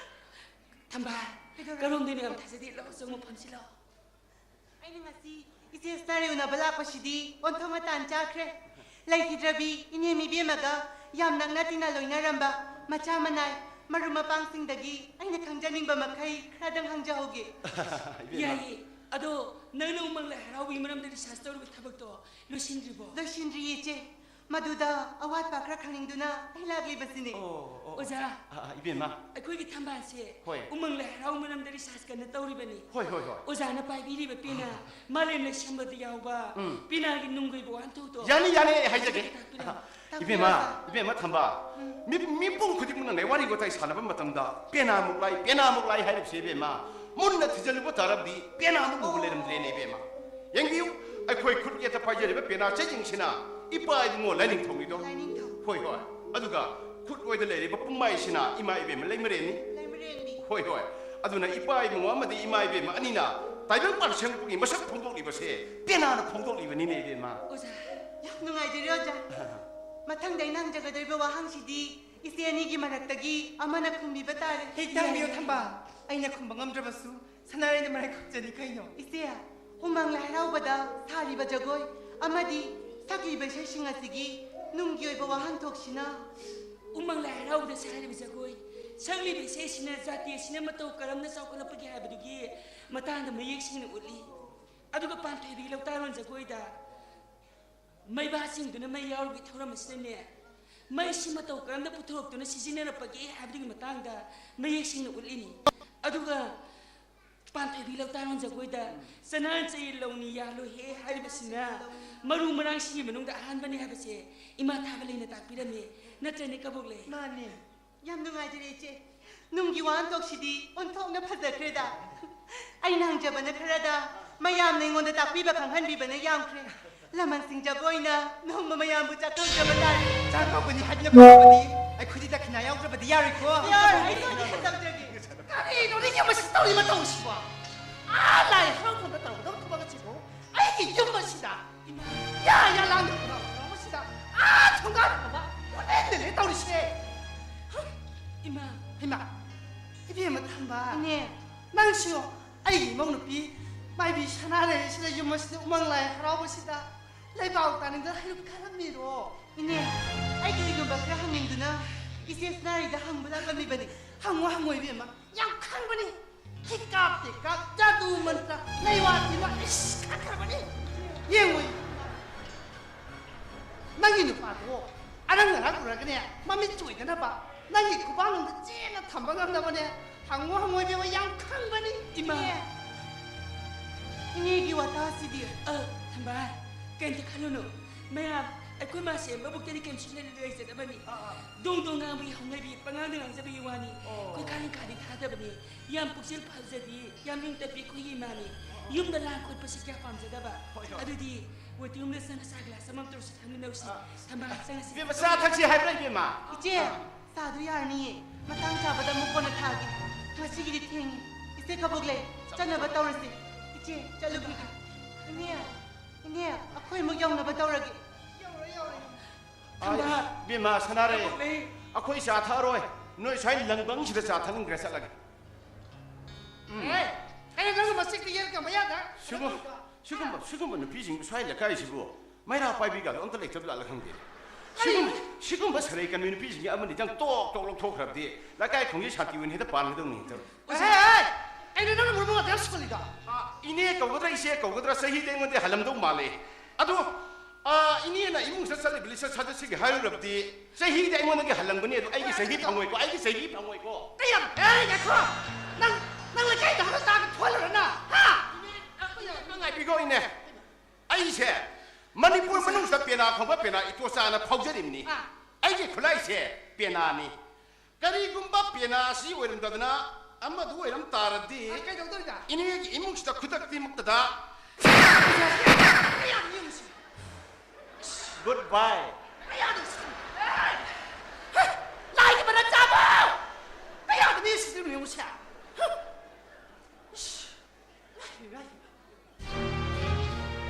ꯊꯝꯕꯥꯜ, ꯀꯔꯣꯝꯗꯩꯅꯣ ꯌꯥꯝ ꯊꯥꯖꯗꯦ꯫ ꯂꯥꯛꯑꯣ, ꯆꯪꯉꯣ, ꯐꯝꯁꯤ ꯂꯥꯛꯑꯣ꯫ ꯑꯩꯅ ꯉꯁꯤ ꯏꯆꯦ ꯁꯅꯥꯔꯩ ꯎꯅꯕ ꯂꯥꯛꯄꯁꯤꯗꯤ ꯑꯣꯟꯊꯣꯛꯅ ꯇꯥꯟ ꯆꯥꯈ꯭ꯔꯦ꯫ ꯂꯩꯈꯤꯗ꯭ꯔꯕꯤ ꯏꯅꯦ ꯏꯕꯦꯝꯃꯒ ꯌꯥꯝ ꯅꯛꯅ ꯇꯤꯟꯅ ꯂꯣꯏꯅꯔꯝꯕ ꯃꯆꯥ ꯃꯅꯥꯏ ꯃꯔꯨꯞ ꯃꯄꯥꯡꯁꯤꯡꯗꯒꯤ ꯑꯩꯅ ꯈꯪꯖꯅꯤꯡꯕ ꯃꯈꯩ ꯈꯔꯗꯪ ꯍꯪꯖꯍꯧꯒꯦ꯫ ꯏꯕꯦꯝꯃ꯫ ꯌꯥꯏꯌꯦ꯫ ꯑꯗꯣ ꯅꯪꯅ ꯎꯃꯪ ꯂꯥꯏ ꯍꯔꯥꯎꯕꯒꯤ ꯃꯔꯝꯗ research ꯇꯧꯔꯤꯕ ꯊꯕꯛꯇꯣ ꯂꯣꯏꯁꯤꯟꯗ꯭ꯔꯤꯕꯣ? ꯂꯣꯏꯁꯤꯟꯗ꯭ꯔꯤꯌꯦ ꯏꯆꯦ꯫ ꯃꯗꯨꯗ ꯑꯋꯥꯠꯄ ꯈꯔ ꯈꯪꯅꯤꯡꯗꯨꯅ ꯑꯩ ꯂꯥꯛꯂꯤꯕꯁꯤꯅꯦ꯫ ꯑꯣ, ꯑꯣ꯫ ꯑꯣꯖꯥ, ꯑ, ꯑ, ꯏꯕꯦꯝꯃ꯫ ꯑꯩꯈꯣꯏꯒꯤ ꯊꯝꯕꯥꯜꯁꯦ ꯍꯣꯏ꯫ ꯎꯃꯪ ꯂꯥꯏ ꯍꯔꯥꯎ ꯃꯔꯝꯗ research ꯀꯟꯅ ꯇꯧꯔꯤꯕꯅꯤ꯫ ꯍꯣꯏ, ꯍꯣꯏ, ꯍꯣꯏ꯫ ꯑꯣꯖꯥꯅ ꯄꯥꯏꯕꯤꯔꯤꯕ ꯄꯦꯅꯥ, ꯃꯥꯂꯦꯝ ꯂꯩꯁꯦꯝꯕꯗ ꯌꯥꯎꯕ ꯎꯝ꯫ ꯄꯦꯅꯥꯒꯤ ꯅꯨꯡꯒꯤ ꯑꯣꯏꯕ ꯋꯥꯍꯟꯊꯣꯛꯇꯣ ꯌꯥꯅꯤ, ꯌꯥꯅꯤ, ꯑꯩ ꯍꯥꯏꯖꯒꯦ꯫ ꯇꯥꯛꯄꯤꯔꯝꯃꯨ꯫ ꯏꯕꯦꯝꯃ, ꯇꯥꯛꯄꯤꯌꯨ, ꯑꯣꯖꯥ꯫ ꯏꯕꯦꯝꯃ ꯊꯝꯕꯥꯜ, ꯎꯝ꯫ ꯃꯤ, ꯃꯤꯄꯨꯝ ꯈꯨꯗꯤꯡꯃꯛꯅꯅꯦ ꯋꯥꯔꯤ ꯋꯥꯇꯥꯏ ꯁꯥꯟꯅꯕ ꯃꯇꯝꯗ ꯄꯦꯅꯥꯃꯨꯛ ꯂꯥꯏ, ꯄꯦꯅꯥꯃꯨꯛ ꯂꯥꯏ ꯍꯥꯏꯔꯤꯕꯁꯦ ꯏꯕꯦꯝꯃ, ꯃꯨꯟꯅ ꯊꯤꯖꯤꯜꯂꯨꯕ ꯇꯥꯔꯕꯗꯤ ꯄꯦꯅꯥꯃꯨꯛ ꯎꯕ ꯂꯩꯔꯝꯗ꯭ꯔꯦꯅꯦ ꯏꯕꯦꯝꯃ꯫ ꯌꯦꯡꯕꯤꯌꯨ, ꯑꯩꯈꯣꯏ ꯈꯨꯠ ꯌꯦꯠꯇ ꯄꯥꯏꯖꯔꯤꯕ ꯄꯦꯅꯥ ꯆꯩꯁꯤꯡꯁꯤꯅ ꯏꯄꯥ ꯏꯕꯨꯡꯉꯣ ꯂꯥꯏꯅꯤꯡꯊꯧꯅꯤꯗꯣ꯫ ꯂꯥꯏꯅꯤꯡꯊꯧ꯫ ꯍꯣꯏ, ꯍꯣꯏ꯫ ꯑꯗꯨꯒ ꯈꯨꯠ ꯑꯣꯏꯗ ꯂꯩꯔꯤꯕ ꯄꯨꯡꯃꯥꯏꯁꯤꯅ ꯏꯃꯥ ꯏꯕꯦꯝꯃ ꯂꯩꯃꯔꯦꯟꯅꯤ꯫ ꯂꯩꯃꯔꯦꯟꯅꯤ꯫ ꯍꯣꯏ, ꯍꯣꯏ꯫ ꯑꯗꯨꯅ ꯏꯄꯥ ꯏꯕꯨꯡꯉꯣ ꯑꯃꯗꯤ ꯏꯃꯥ ꯏꯕꯦꯝꯃ ꯑꯅꯤꯅ ꯇꯥꯏꯕꯪ ꯄꯥꯟ ꯁꯦꯝꯂꯛꯄꯒꯤ ꯃꯁꯛ ꯐꯣꯡꯗꯣꯛꯂꯤꯕꯁꯦ ꯄꯦꯅꯥꯅ ꯐꯣꯡꯗꯣꯛꯂꯤꯕꯅꯤꯅꯦ ꯏꯕꯦꯝꯃ꯫ ꯑꯣꯖꯥ, ꯌꯥꯝ ꯅꯨꯡꯉꯥꯏꯖꯔꯦ ꯑꯣꯖꯥ꯫ ꯃꯊꯪꯗ ꯑꯩꯅ ꯍꯪꯖꯒꯗꯧꯔꯤꯕ ꯋꯥꯍꯪꯁꯤꯗꯤ ꯏꯆꯦ ꯑꯅꯤꯒꯤ ꯃꯔꯛꯇꯒꯤ ꯑꯃꯅ ꯈꯨꯝꯕꯤꯕ ꯇꯥꯔꯦ꯫ ꯍꯦꯛꯇ ꯍꯪꯕꯤꯌꯨ ꯊꯝꯕꯥꯜ, ꯑꯩꯅ ꯈꯨꯝꯕ ꯉꯝꯗ꯭ꯔꯕꯁꯨ ꯁꯅꯥꯔꯩꯅ ꯃꯔꯥꯏ ꯈꯨꯝꯖꯅꯤ ꯀꯩꯅꯣ꯫ ꯏꯆꯦ, ꯎꯃꯪ ꯂꯥꯏ ꯍꯔꯥꯎꯕꯗ ꯁꯥꯔꯤꯕ ꯖꯒꯣꯏ ꯑꯃꯗꯤ ꯁꯛꯂꯤꯕ ꯏꯁꯩꯁꯤꯡ ꯑꯁꯤꯒꯤ ꯅꯨꯡꯒꯤ ꯑꯣꯏꯕ ꯋꯥꯍꯟꯊꯣꯛꯁꯤꯅ? ꯎꯃꯪ ꯂꯥꯏ ꯍꯔꯥꯎꯕꯗ ꯁꯥꯔꯤꯕ ꯖꯒꯣꯏ, ꯁꯛꯂꯤꯕ ꯏꯁꯩꯁꯤꯅ ꯖꯥꯇꯤ ꯑꯁꯤꯅ ꯃꯇꯧ ꯀꯔꯝꯅ ꯆꯥꯎꯈꯠꯂꯛꯄꯒꯦ ꯍꯥꯏꯕꯗꯨꯒꯤ ꯃꯇꯥꯡꯗ ꯃꯌꯦꯛ ꯁꯦꯡꯅ ꯎꯠꯂꯤ꯫ ꯑꯗꯨꯒ ꯄꯥꯟꯊꯣꯏꯕꯤꯒꯤ ꯂꯧꯇꯥꯔꯣꯟ ꯖꯒꯣꯏꯗ ꯃꯩꯕꯥꯁꯤꯡꯗꯨꯅ ꯃꯩ ꯌꯥꯎꯔꯨꯕꯒꯤ ꯊꯧꯔꯝ ꯑꯁꯤꯅꯅꯦ, ꯃꯩꯁꯤ ꯃꯇꯧ ꯀꯔꯝꯅ ꯄꯨꯊꯣꯔꯛꯇꯨꯅ ꯁꯤꯖꯤꯟꯅꯔꯛꯄꯒꯦ ꯍꯥꯏꯕꯗꯨꯒꯤ ꯃꯇꯥꯡꯗ ꯃꯌꯦꯛ ꯁꯦꯡꯅ ꯎꯠꯂꯤꯅꯤ꯫ ꯑꯗꯨꯒ ꯄꯥꯟꯊꯣꯏꯕꯤ ꯂꯧꯇꯥꯔꯣꯟ ꯖꯒꯣꯏꯗ "ꯆꯅꯥꯟ ꯆꯌꯦꯜ ꯂꯧꯅꯤ ꯌꯥꯜꯂꯣꯏꯍꯦ" ꯍꯥꯏꯔꯤꯕꯁꯤꯅ ꯃꯔꯨ ꯃꯔꯥꯡꯁꯤꯡꯒꯤ ꯃꯅꯨꯡꯗ ꯑꯍꯥꯟꯕꯅꯤ ꯍꯥꯏꯕꯁꯦ ꯏꯃꯥ ꯊꯥꯕ ꯂꯩꯅ ꯇꯥꯛꯄꯤꯔꯝꯃꯤ꯫ ꯅꯠꯇ꯭ꯔꯅꯦ, ꯀꯕꯣꯛꯂꯩ? ꯃꯥꯅꯦ꯫ ꯌꯥꯝ ꯅꯨꯡꯉꯥꯏꯖꯔꯦ, ꯏꯆꯦ꯫ ꯅꯨꯡꯒꯤ ꯋꯥꯍꯟꯊꯣꯛꯁꯤꯗꯤ ꯑꯣꯟꯊꯣꯛꯅ ꯐꯖꯈ꯭ꯔꯦꯗ꯫ ꯑꯩꯅ ꯍꯪꯖꯕꯅ ꯈꯔꯗ, ꯃꯌꯥꯝꯅ ꯑꯩꯉꯣꯟꯗ ꯇꯥꯛꯄꯤꯕ ꯈꯪꯍꯟꯕꯤꯕꯅ ꯌꯥꯝꯈ꯭ꯔꯦ꯫ ꯂꯃꯟꯁꯤꯡ ꯖꯒꯣꯏꯅ ꯅꯣꯡꯃ ꯃꯌꯥꯝꯕꯨ ꯆꯥꯛꯀꯧꯖꯕ ꯇꯥꯔꯦ꯫ ꯆꯥꯛꯀꯧꯒꯅꯤ ꯍꯥꯏꯗꯨꯅ ꯀꯧꯔꯕꯗꯤ ꯑꯩꯈꯣꯏꯗꯤ ꯗꯈꯤꯅꯥ ꯌꯥꯎꯗ꯭ꯔꯕꯗꯤ ꯌꯥꯔꯣꯏꯀꯣ꯫ ꯌꯥꯔꯣꯏ, ꯑꯩ ꯇꯧꯖꯒꯦ꯫ ꯀꯔꯤꯅꯣꯅꯦ ꯃꯁꯤ ꯇꯧꯔꯤ ꯃꯇꯧꯁꯤꯕꯣ? ꯑꯥ ꯂꯥꯏ ꯍꯔꯥꯎꯐꯝꯗ ꯇꯧꯒꯗꯕ ꯊꯕꯛ ꯑꯁꯤꯕꯨ ꯑꯩꯒꯤ ꯌꯨꯝ ꯑꯁꯤꯗ ꯌꯥ ꯌꯥ ꯂꯥꯡꯗꯅ ꯃꯁꯤꯗ ꯑꯥ ꯊꯣꯡꯒꯥꯟ ꯐꯥꯎꯕ ꯄꯨꯅꯦꯟꯗꯅꯦ ꯇꯧꯔꯤꯁꯦ꯫ ꯏꯃꯥ꯫ ꯏꯃꯥ꯫ ꯏꯕꯦꯝꯃ ꯊꯝꯕ, ꯏꯅꯦ꯫ ꯅꯪꯁꯨ ꯑꯩꯒꯤ ꯏꯃꯧ ꯅꯨꯄꯤ ꯃꯥꯏꯕꯤ ꯁꯅꯥ ꯂꯩꯔꯤꯁꯤꯗ, ꯌꯨꯝ ꯑꯁꯤꯗ ꯎꯃꯪ ꯂꯥꯏ ꯍꯔꯥꯎꯕꯁꯤꯗ ꯂꯩꯕꯥꯛ ꯇꯥꯅꯤꯡꯗ ꯍꯩꯔꯨꯛ ꯈꯔ ꯃꯤꯔꯣ? ꯏꯅꯦ, ꯑꯩ ꯀꯔꯤꯒꯨꯝꯕ ꯈꯔ ꯍꯪꯅꯤꯡꯗꯨꯅ ꯏꯆꯦ ꯁꯅꯥꯔꯩꯗ ꯍꯪꯕ ꯂꯥꯛꯂꯝꯃꯤꯕꯅꯤ꯫ ꯍꯪꯉꯣ, ꯍꯪꯉꯣ ꯏꯕꯦꯝꯃ, ꯌꯥꯝ ꯈꯪꯕꯅꯤ꯫ ꯍꯤꯀꯥꯞ ꯇꯦꯀꯥꯞ, ꯖꯥꯗꯨ ꯃꯟꯇ꯭ꯔ, ꯂꯩꯋꯥ ꯇꯤꯟꯋꯥ, ꯏꯁ, ꯈꯪꯈ꯭ꯔꯕꯅꯤ꯫ ꯌꯦꯡꯉꯨ, ꯅꯪꯒꯤ ꯅꯨꯄꯥꯗꯣ ꯑꯔꯪ ꯑꯔꯪ ꯎꯔꯒꯅꯦ, ꯃꯃꯤꯠ ꯆꯣꯏꯗꯅꯕ ꯅꯪꯒꯤ ꯈꯨꯕꯥꯛꯅꯨꯡꯗ ꯆꯦꯠꯅ ꯊꯝꯕ ꯉꯝꯅꯕꯅꯦ꯫ ꯍꯪꯉꯣ, ꯍꯪꯉꯣ ꯏꯕꯦꯝꯃ, ꯌꯥꯝ ꯈꯪꯕꯅꯤ꯫ ꯏꯃꯥ꯫ ꯏꯅꯦ꯫ ꯏꯅꯦꯒꯤ ꯋꯥꯇꯥꯁꯤꯗꯤ꯫ ꯑ, ꯊꯝꯕꯥꯜ, ꯀꯩꯝꯇ ꯈꯜꯂꯨꯅꯨ꯫ ꯃꯌꯥꯝ, ꯑꯩꯈꯣꯏ ꯃꯥꯁꯦ ꯃꯕꯨꯛꯇꯗꯤ ꯀꯩꯝ ꯁꯣꯏꯅ ꯂꯩꯖꯗꯕꯅꯤ꯫ ꯑꯥ, ꯑꯥ꯫ ꯗꯣꯡ ꯗꯣꯡ ꯉꯥꯡꯕꯒꯤ ꯍꯧꯅꯕꯤ, ꯄꯉꯥꯡꯗ ꯉꯥꯡꯖꯕꯒꯤ ꯋꯥꯅꯤ꯫ ꯑꯣ꯫ ꯑꯩꯈꯣꯏ ꯀꯥ ꯍꯦꯟꯀꯥꯗꯤ ꯊꯥꯗꯕꯅꯤ꯫ ꯌꯥꯝ ꯄꯨꯛꯆꯦꯜ ꯐꯖꯕꯤ, ꯌꯥꯝ ꯏꯪ ꯇꯞꯄꯤ ꯑꯩꯈꯣꯏꯒꯤ ꯏꯃꯥꯅꯤ꯫ ꯑꯣ꯫ ꯌꯨꯝꯗ ꯂꯥꯡ ꯈꯣꯠꯄꯁꯤ ꯀꯌꯥ ꯄꯥꯝꯖꯗꯕ꯫ ꯍꯣꯏ, ꯍꯣꯏ꯫ ꯑꯗꯨꯗꯤ waiting roomꯗ ꯆꯪꯉ ꯆꯥ glass ꯑꯃꯃꯝ ꯇꯧꯔꯁꯤ ꯊꯛꯃꯤꯟꯅꯧꯁꯤ꯫ ꯑꯥ꯫ ꯊꯝꯕꯥꯜ, ꯆꯪꯉꯁꯤ꯫ ꯏꯕꯦꯝꯃ, ꯆꯥ ꯊꯛꯁꯤ ꯍꯥꯏꯕ꯭ꯔꯥ, ꯏꯕꯦꯝꯃ? ꯏꯆꯦ, ꯑꯥ꯫ ꯆꯥꯗꯨ ꯌꯥꯔꯅꯤꯌꯦ꯫ ꯃꯇꯥꯡ ꯆꯥꯕꯗ ꯑꯃꯨꯛ ꯀꯣꯟꯅ ꯊꯥꯒꯦ꯫ ꯉꯁꯤꯒꯤꯗꯤ ꯊꯦꯡꯉꯦ꯫ ꯏꯆꯦ ꯀꯕꯣꯛꯂꯩ, ꯆꯠꯅꯕ ꯇꯧꯔꯁꯤ꯫ ꯏꯆꯦ, ꯆꯠꯂꯨꯈꯤꯒꯦ꯫ ꯏꯅꯦ, ꯏꯅꯦ, ꯑꯩꯈꯣꯏ ꯑꯃꯨꯛ ꯌꯧꯅꯕ ꯇꯧꯔꯒꯦ꯫ ꯌꯧꯔꯦ, ꯌꯧꯔꯦ꯫ ꯊꯝꯕꯥꯜ꯫ ꯏꯕꯦꯝꯃ ꯁꯅꯥꯔꯩ, ꯀꯕꯣꯛꯂꯩ꯫ ꯑꯩꯈꯣꯏ ꯆꯥ ꯊꯛꯑꯔꯣꯏ꯫ ꯅꯣꯏ ꯁ꯭ꯋꯥꯏ ꯂꯪꯕꯪꯁꯤꯗ ꯆꯥ ꯊꯛꯅꯤꯡꯈ꯭ꯔꯦ, ꯆꯠꯂꯒꯦ꯫ ꯎꯝ꯫ ꯑꯦ, ꯀꯩꯅꯣ ꯅꯪꯅ ꯃꯁꯤꯛꯇ ꯌꯦꯠꯀ ꯃꯌꯥꯗ? ꯁꯤꯒꯨꯝ-, ꯁꯤꯒꯨꯝꯕ, ꯁꯤꯒꯨꯝꯕ ꯅꯨꯄꯤꯁꯤꯡ ꯁ꯭ꯋꯥꯏ ꯂꯩꯀꯥꯏꯁꯤꯕꯨ ꯃꯩꯔꯥ ꯄꯥꯏꯕꯤꯒꯗꯣ ꯑꯝꯇ ꯂꯩꯇꯕ ꯖꯥꯠꯂ ꯈꯪꯗꯦ꯫ ꯁꯤꯒꯨꯝ-, ꯁꯤꯒꯨꯝꯕ ꯁꯔꯩ ꯀꯟꯕꯤ ꯅꯨꯄꯤꯁꯤꯡꯒꯤ ꯑꯃꯅꯤꯗꯪ ꯇꯣꯛ ꯇꯣꯛ ꯂꯧꯊꯣꯛꯈ꯭ꯔꯕꯗꯤ ꯂꯩꯀꯥꯏ ꯈꯨꯡꯒꯪꯒꯤ ꯁꯥꯟꯇꯤ ꯑꯣꯏꯅ ꯍꯦꯛꯇ ꯄꯥꯟꯒꯗꯧꯅꯤ ꯍꯦꯛꯇ꯫ ꯑꯦ, ꯑꯦ, ꯀꯩꯅꯣ ꯅꯪꯅ ꯃꯔꯨ ꯃꯔꯨ ꯉꯥꯛꯇ ꯌꯥꯝ ꯁꯣꯜꯂꯤꯗꯣ? ꯑꯥ, ꯏꯅꯦ ꯀꯧꯒꯗ꯭ꯔꯥ ꯏꯆꯦ ꯀꯧꯒꯗ꯭ꯔꯥ ꯆꯍꯤꯗ ꯑꯩꯉꯣꯟꯗ ꯍꯜꯂꯝꯗꯧ ꯃꯥꯜꯂꯦ꯫ ꯑꯗꯣ, ꯑꯥ, ꯏꯅꯦꯅ ꯏꯃꯨꯡꯁꯤꯗ ꯆꯠꯂꯤꯕ ꯂꯤꯆꯠ ꯁꯥꯖꯠꯁꯤꯒꯤ ꯍꯥꯏꯔꯨꯔꯕꯗꯤ ꯆꯍꯤꯗꯤ ꯑꯩꯉꯣꯟꯗꯒꯤ ꯍꯜꯂꯝꯒꯅꯤ, ꯑꯗꯣ ꯑꯩꯒꯤ ꯆꯍꯤ ꯐꯪꯉꯣꯏꯀꯣ, ꯑꯩꯒꯤ ꯆꯍꯤ ꯐꯪꯉꯣꯏꯀꯣ꯫ ꯀꯌꯥꯝ ꯍꯦ, ꯉꯥꯏꯈꯣ꯫ ꯅꯪ, ꯅꯪ ꯂꯩꯀꯥꯏꯗ ꯍꯜꯂ ꯆꯥꯒ ꯊꯣꯛꯍꯜꯂꯨꯔ ꯅꯪ? ꯍꯥ? ꯏꯅꯦ, ꯉꯥꯏꯈꯣ, ꯉꯥꯏꯈꯣ, ꯏꯅꯦ꯫ ꯑꯩꯁꯦ ꯃꯅꯤꯄꯨꯔ ꯃꯅꯨꯡꯁꯤꯗ ꯄꯦꯅꯥ ꯐꯪꯕ ꯄꯦꯅꯥ ꯏꯇꯣꯆꯥꯅ ꯐꯥꯎꯖꯔꯤꯕꯅꯤ꯫ ꯑꯥ꯫ ꯑꯩꯒꯤ ꯈꯨꯠꯂꯥꯏꯁꯦ ꯄꯦꯅꯥꯅꯤ꯫ ꯀꯔꯤꯒꯨꯝꯕ ꯄꯦꯅꯥ ꯑꯁꯤ ꯑꯣꯏꯔꯝꯗꯗꯅ ꯑꯃꯗꯨ ꯑꯣꯏꯔꯝ ꯇꯥꯔꯗꯤ, ꯑ, ꯀꯩꯗꯧꯗꯣꯏꯕ? ꯏꯅꯦꯒꯤ ꯏꯃꯨꯡꯁꯤꯗ ꯈꯨꯗꯛꯇꯤꯃꯛꯇꯗ ꯀꯌꯥꯝ ꯌꯦꯡꯉꯨꯁꯤ? Good bye꯫ ꯀꯌꯥꯗ ꯁꯤ-, ꯍꯦ! ꯂꯥꯏꯒꯤ ꯃꯔꯟ ꯆꯥꯕ! ꯀꯌꯥꯗ ꯃꯤ ꯁꯤꯗꯧꯔꯤꯕ ꯌꯦꯡꯉꯨꯁꯦ? ꯍ! ꯏꯁ! ꯂꯥꯏ, ꯂꯥꯏ꯫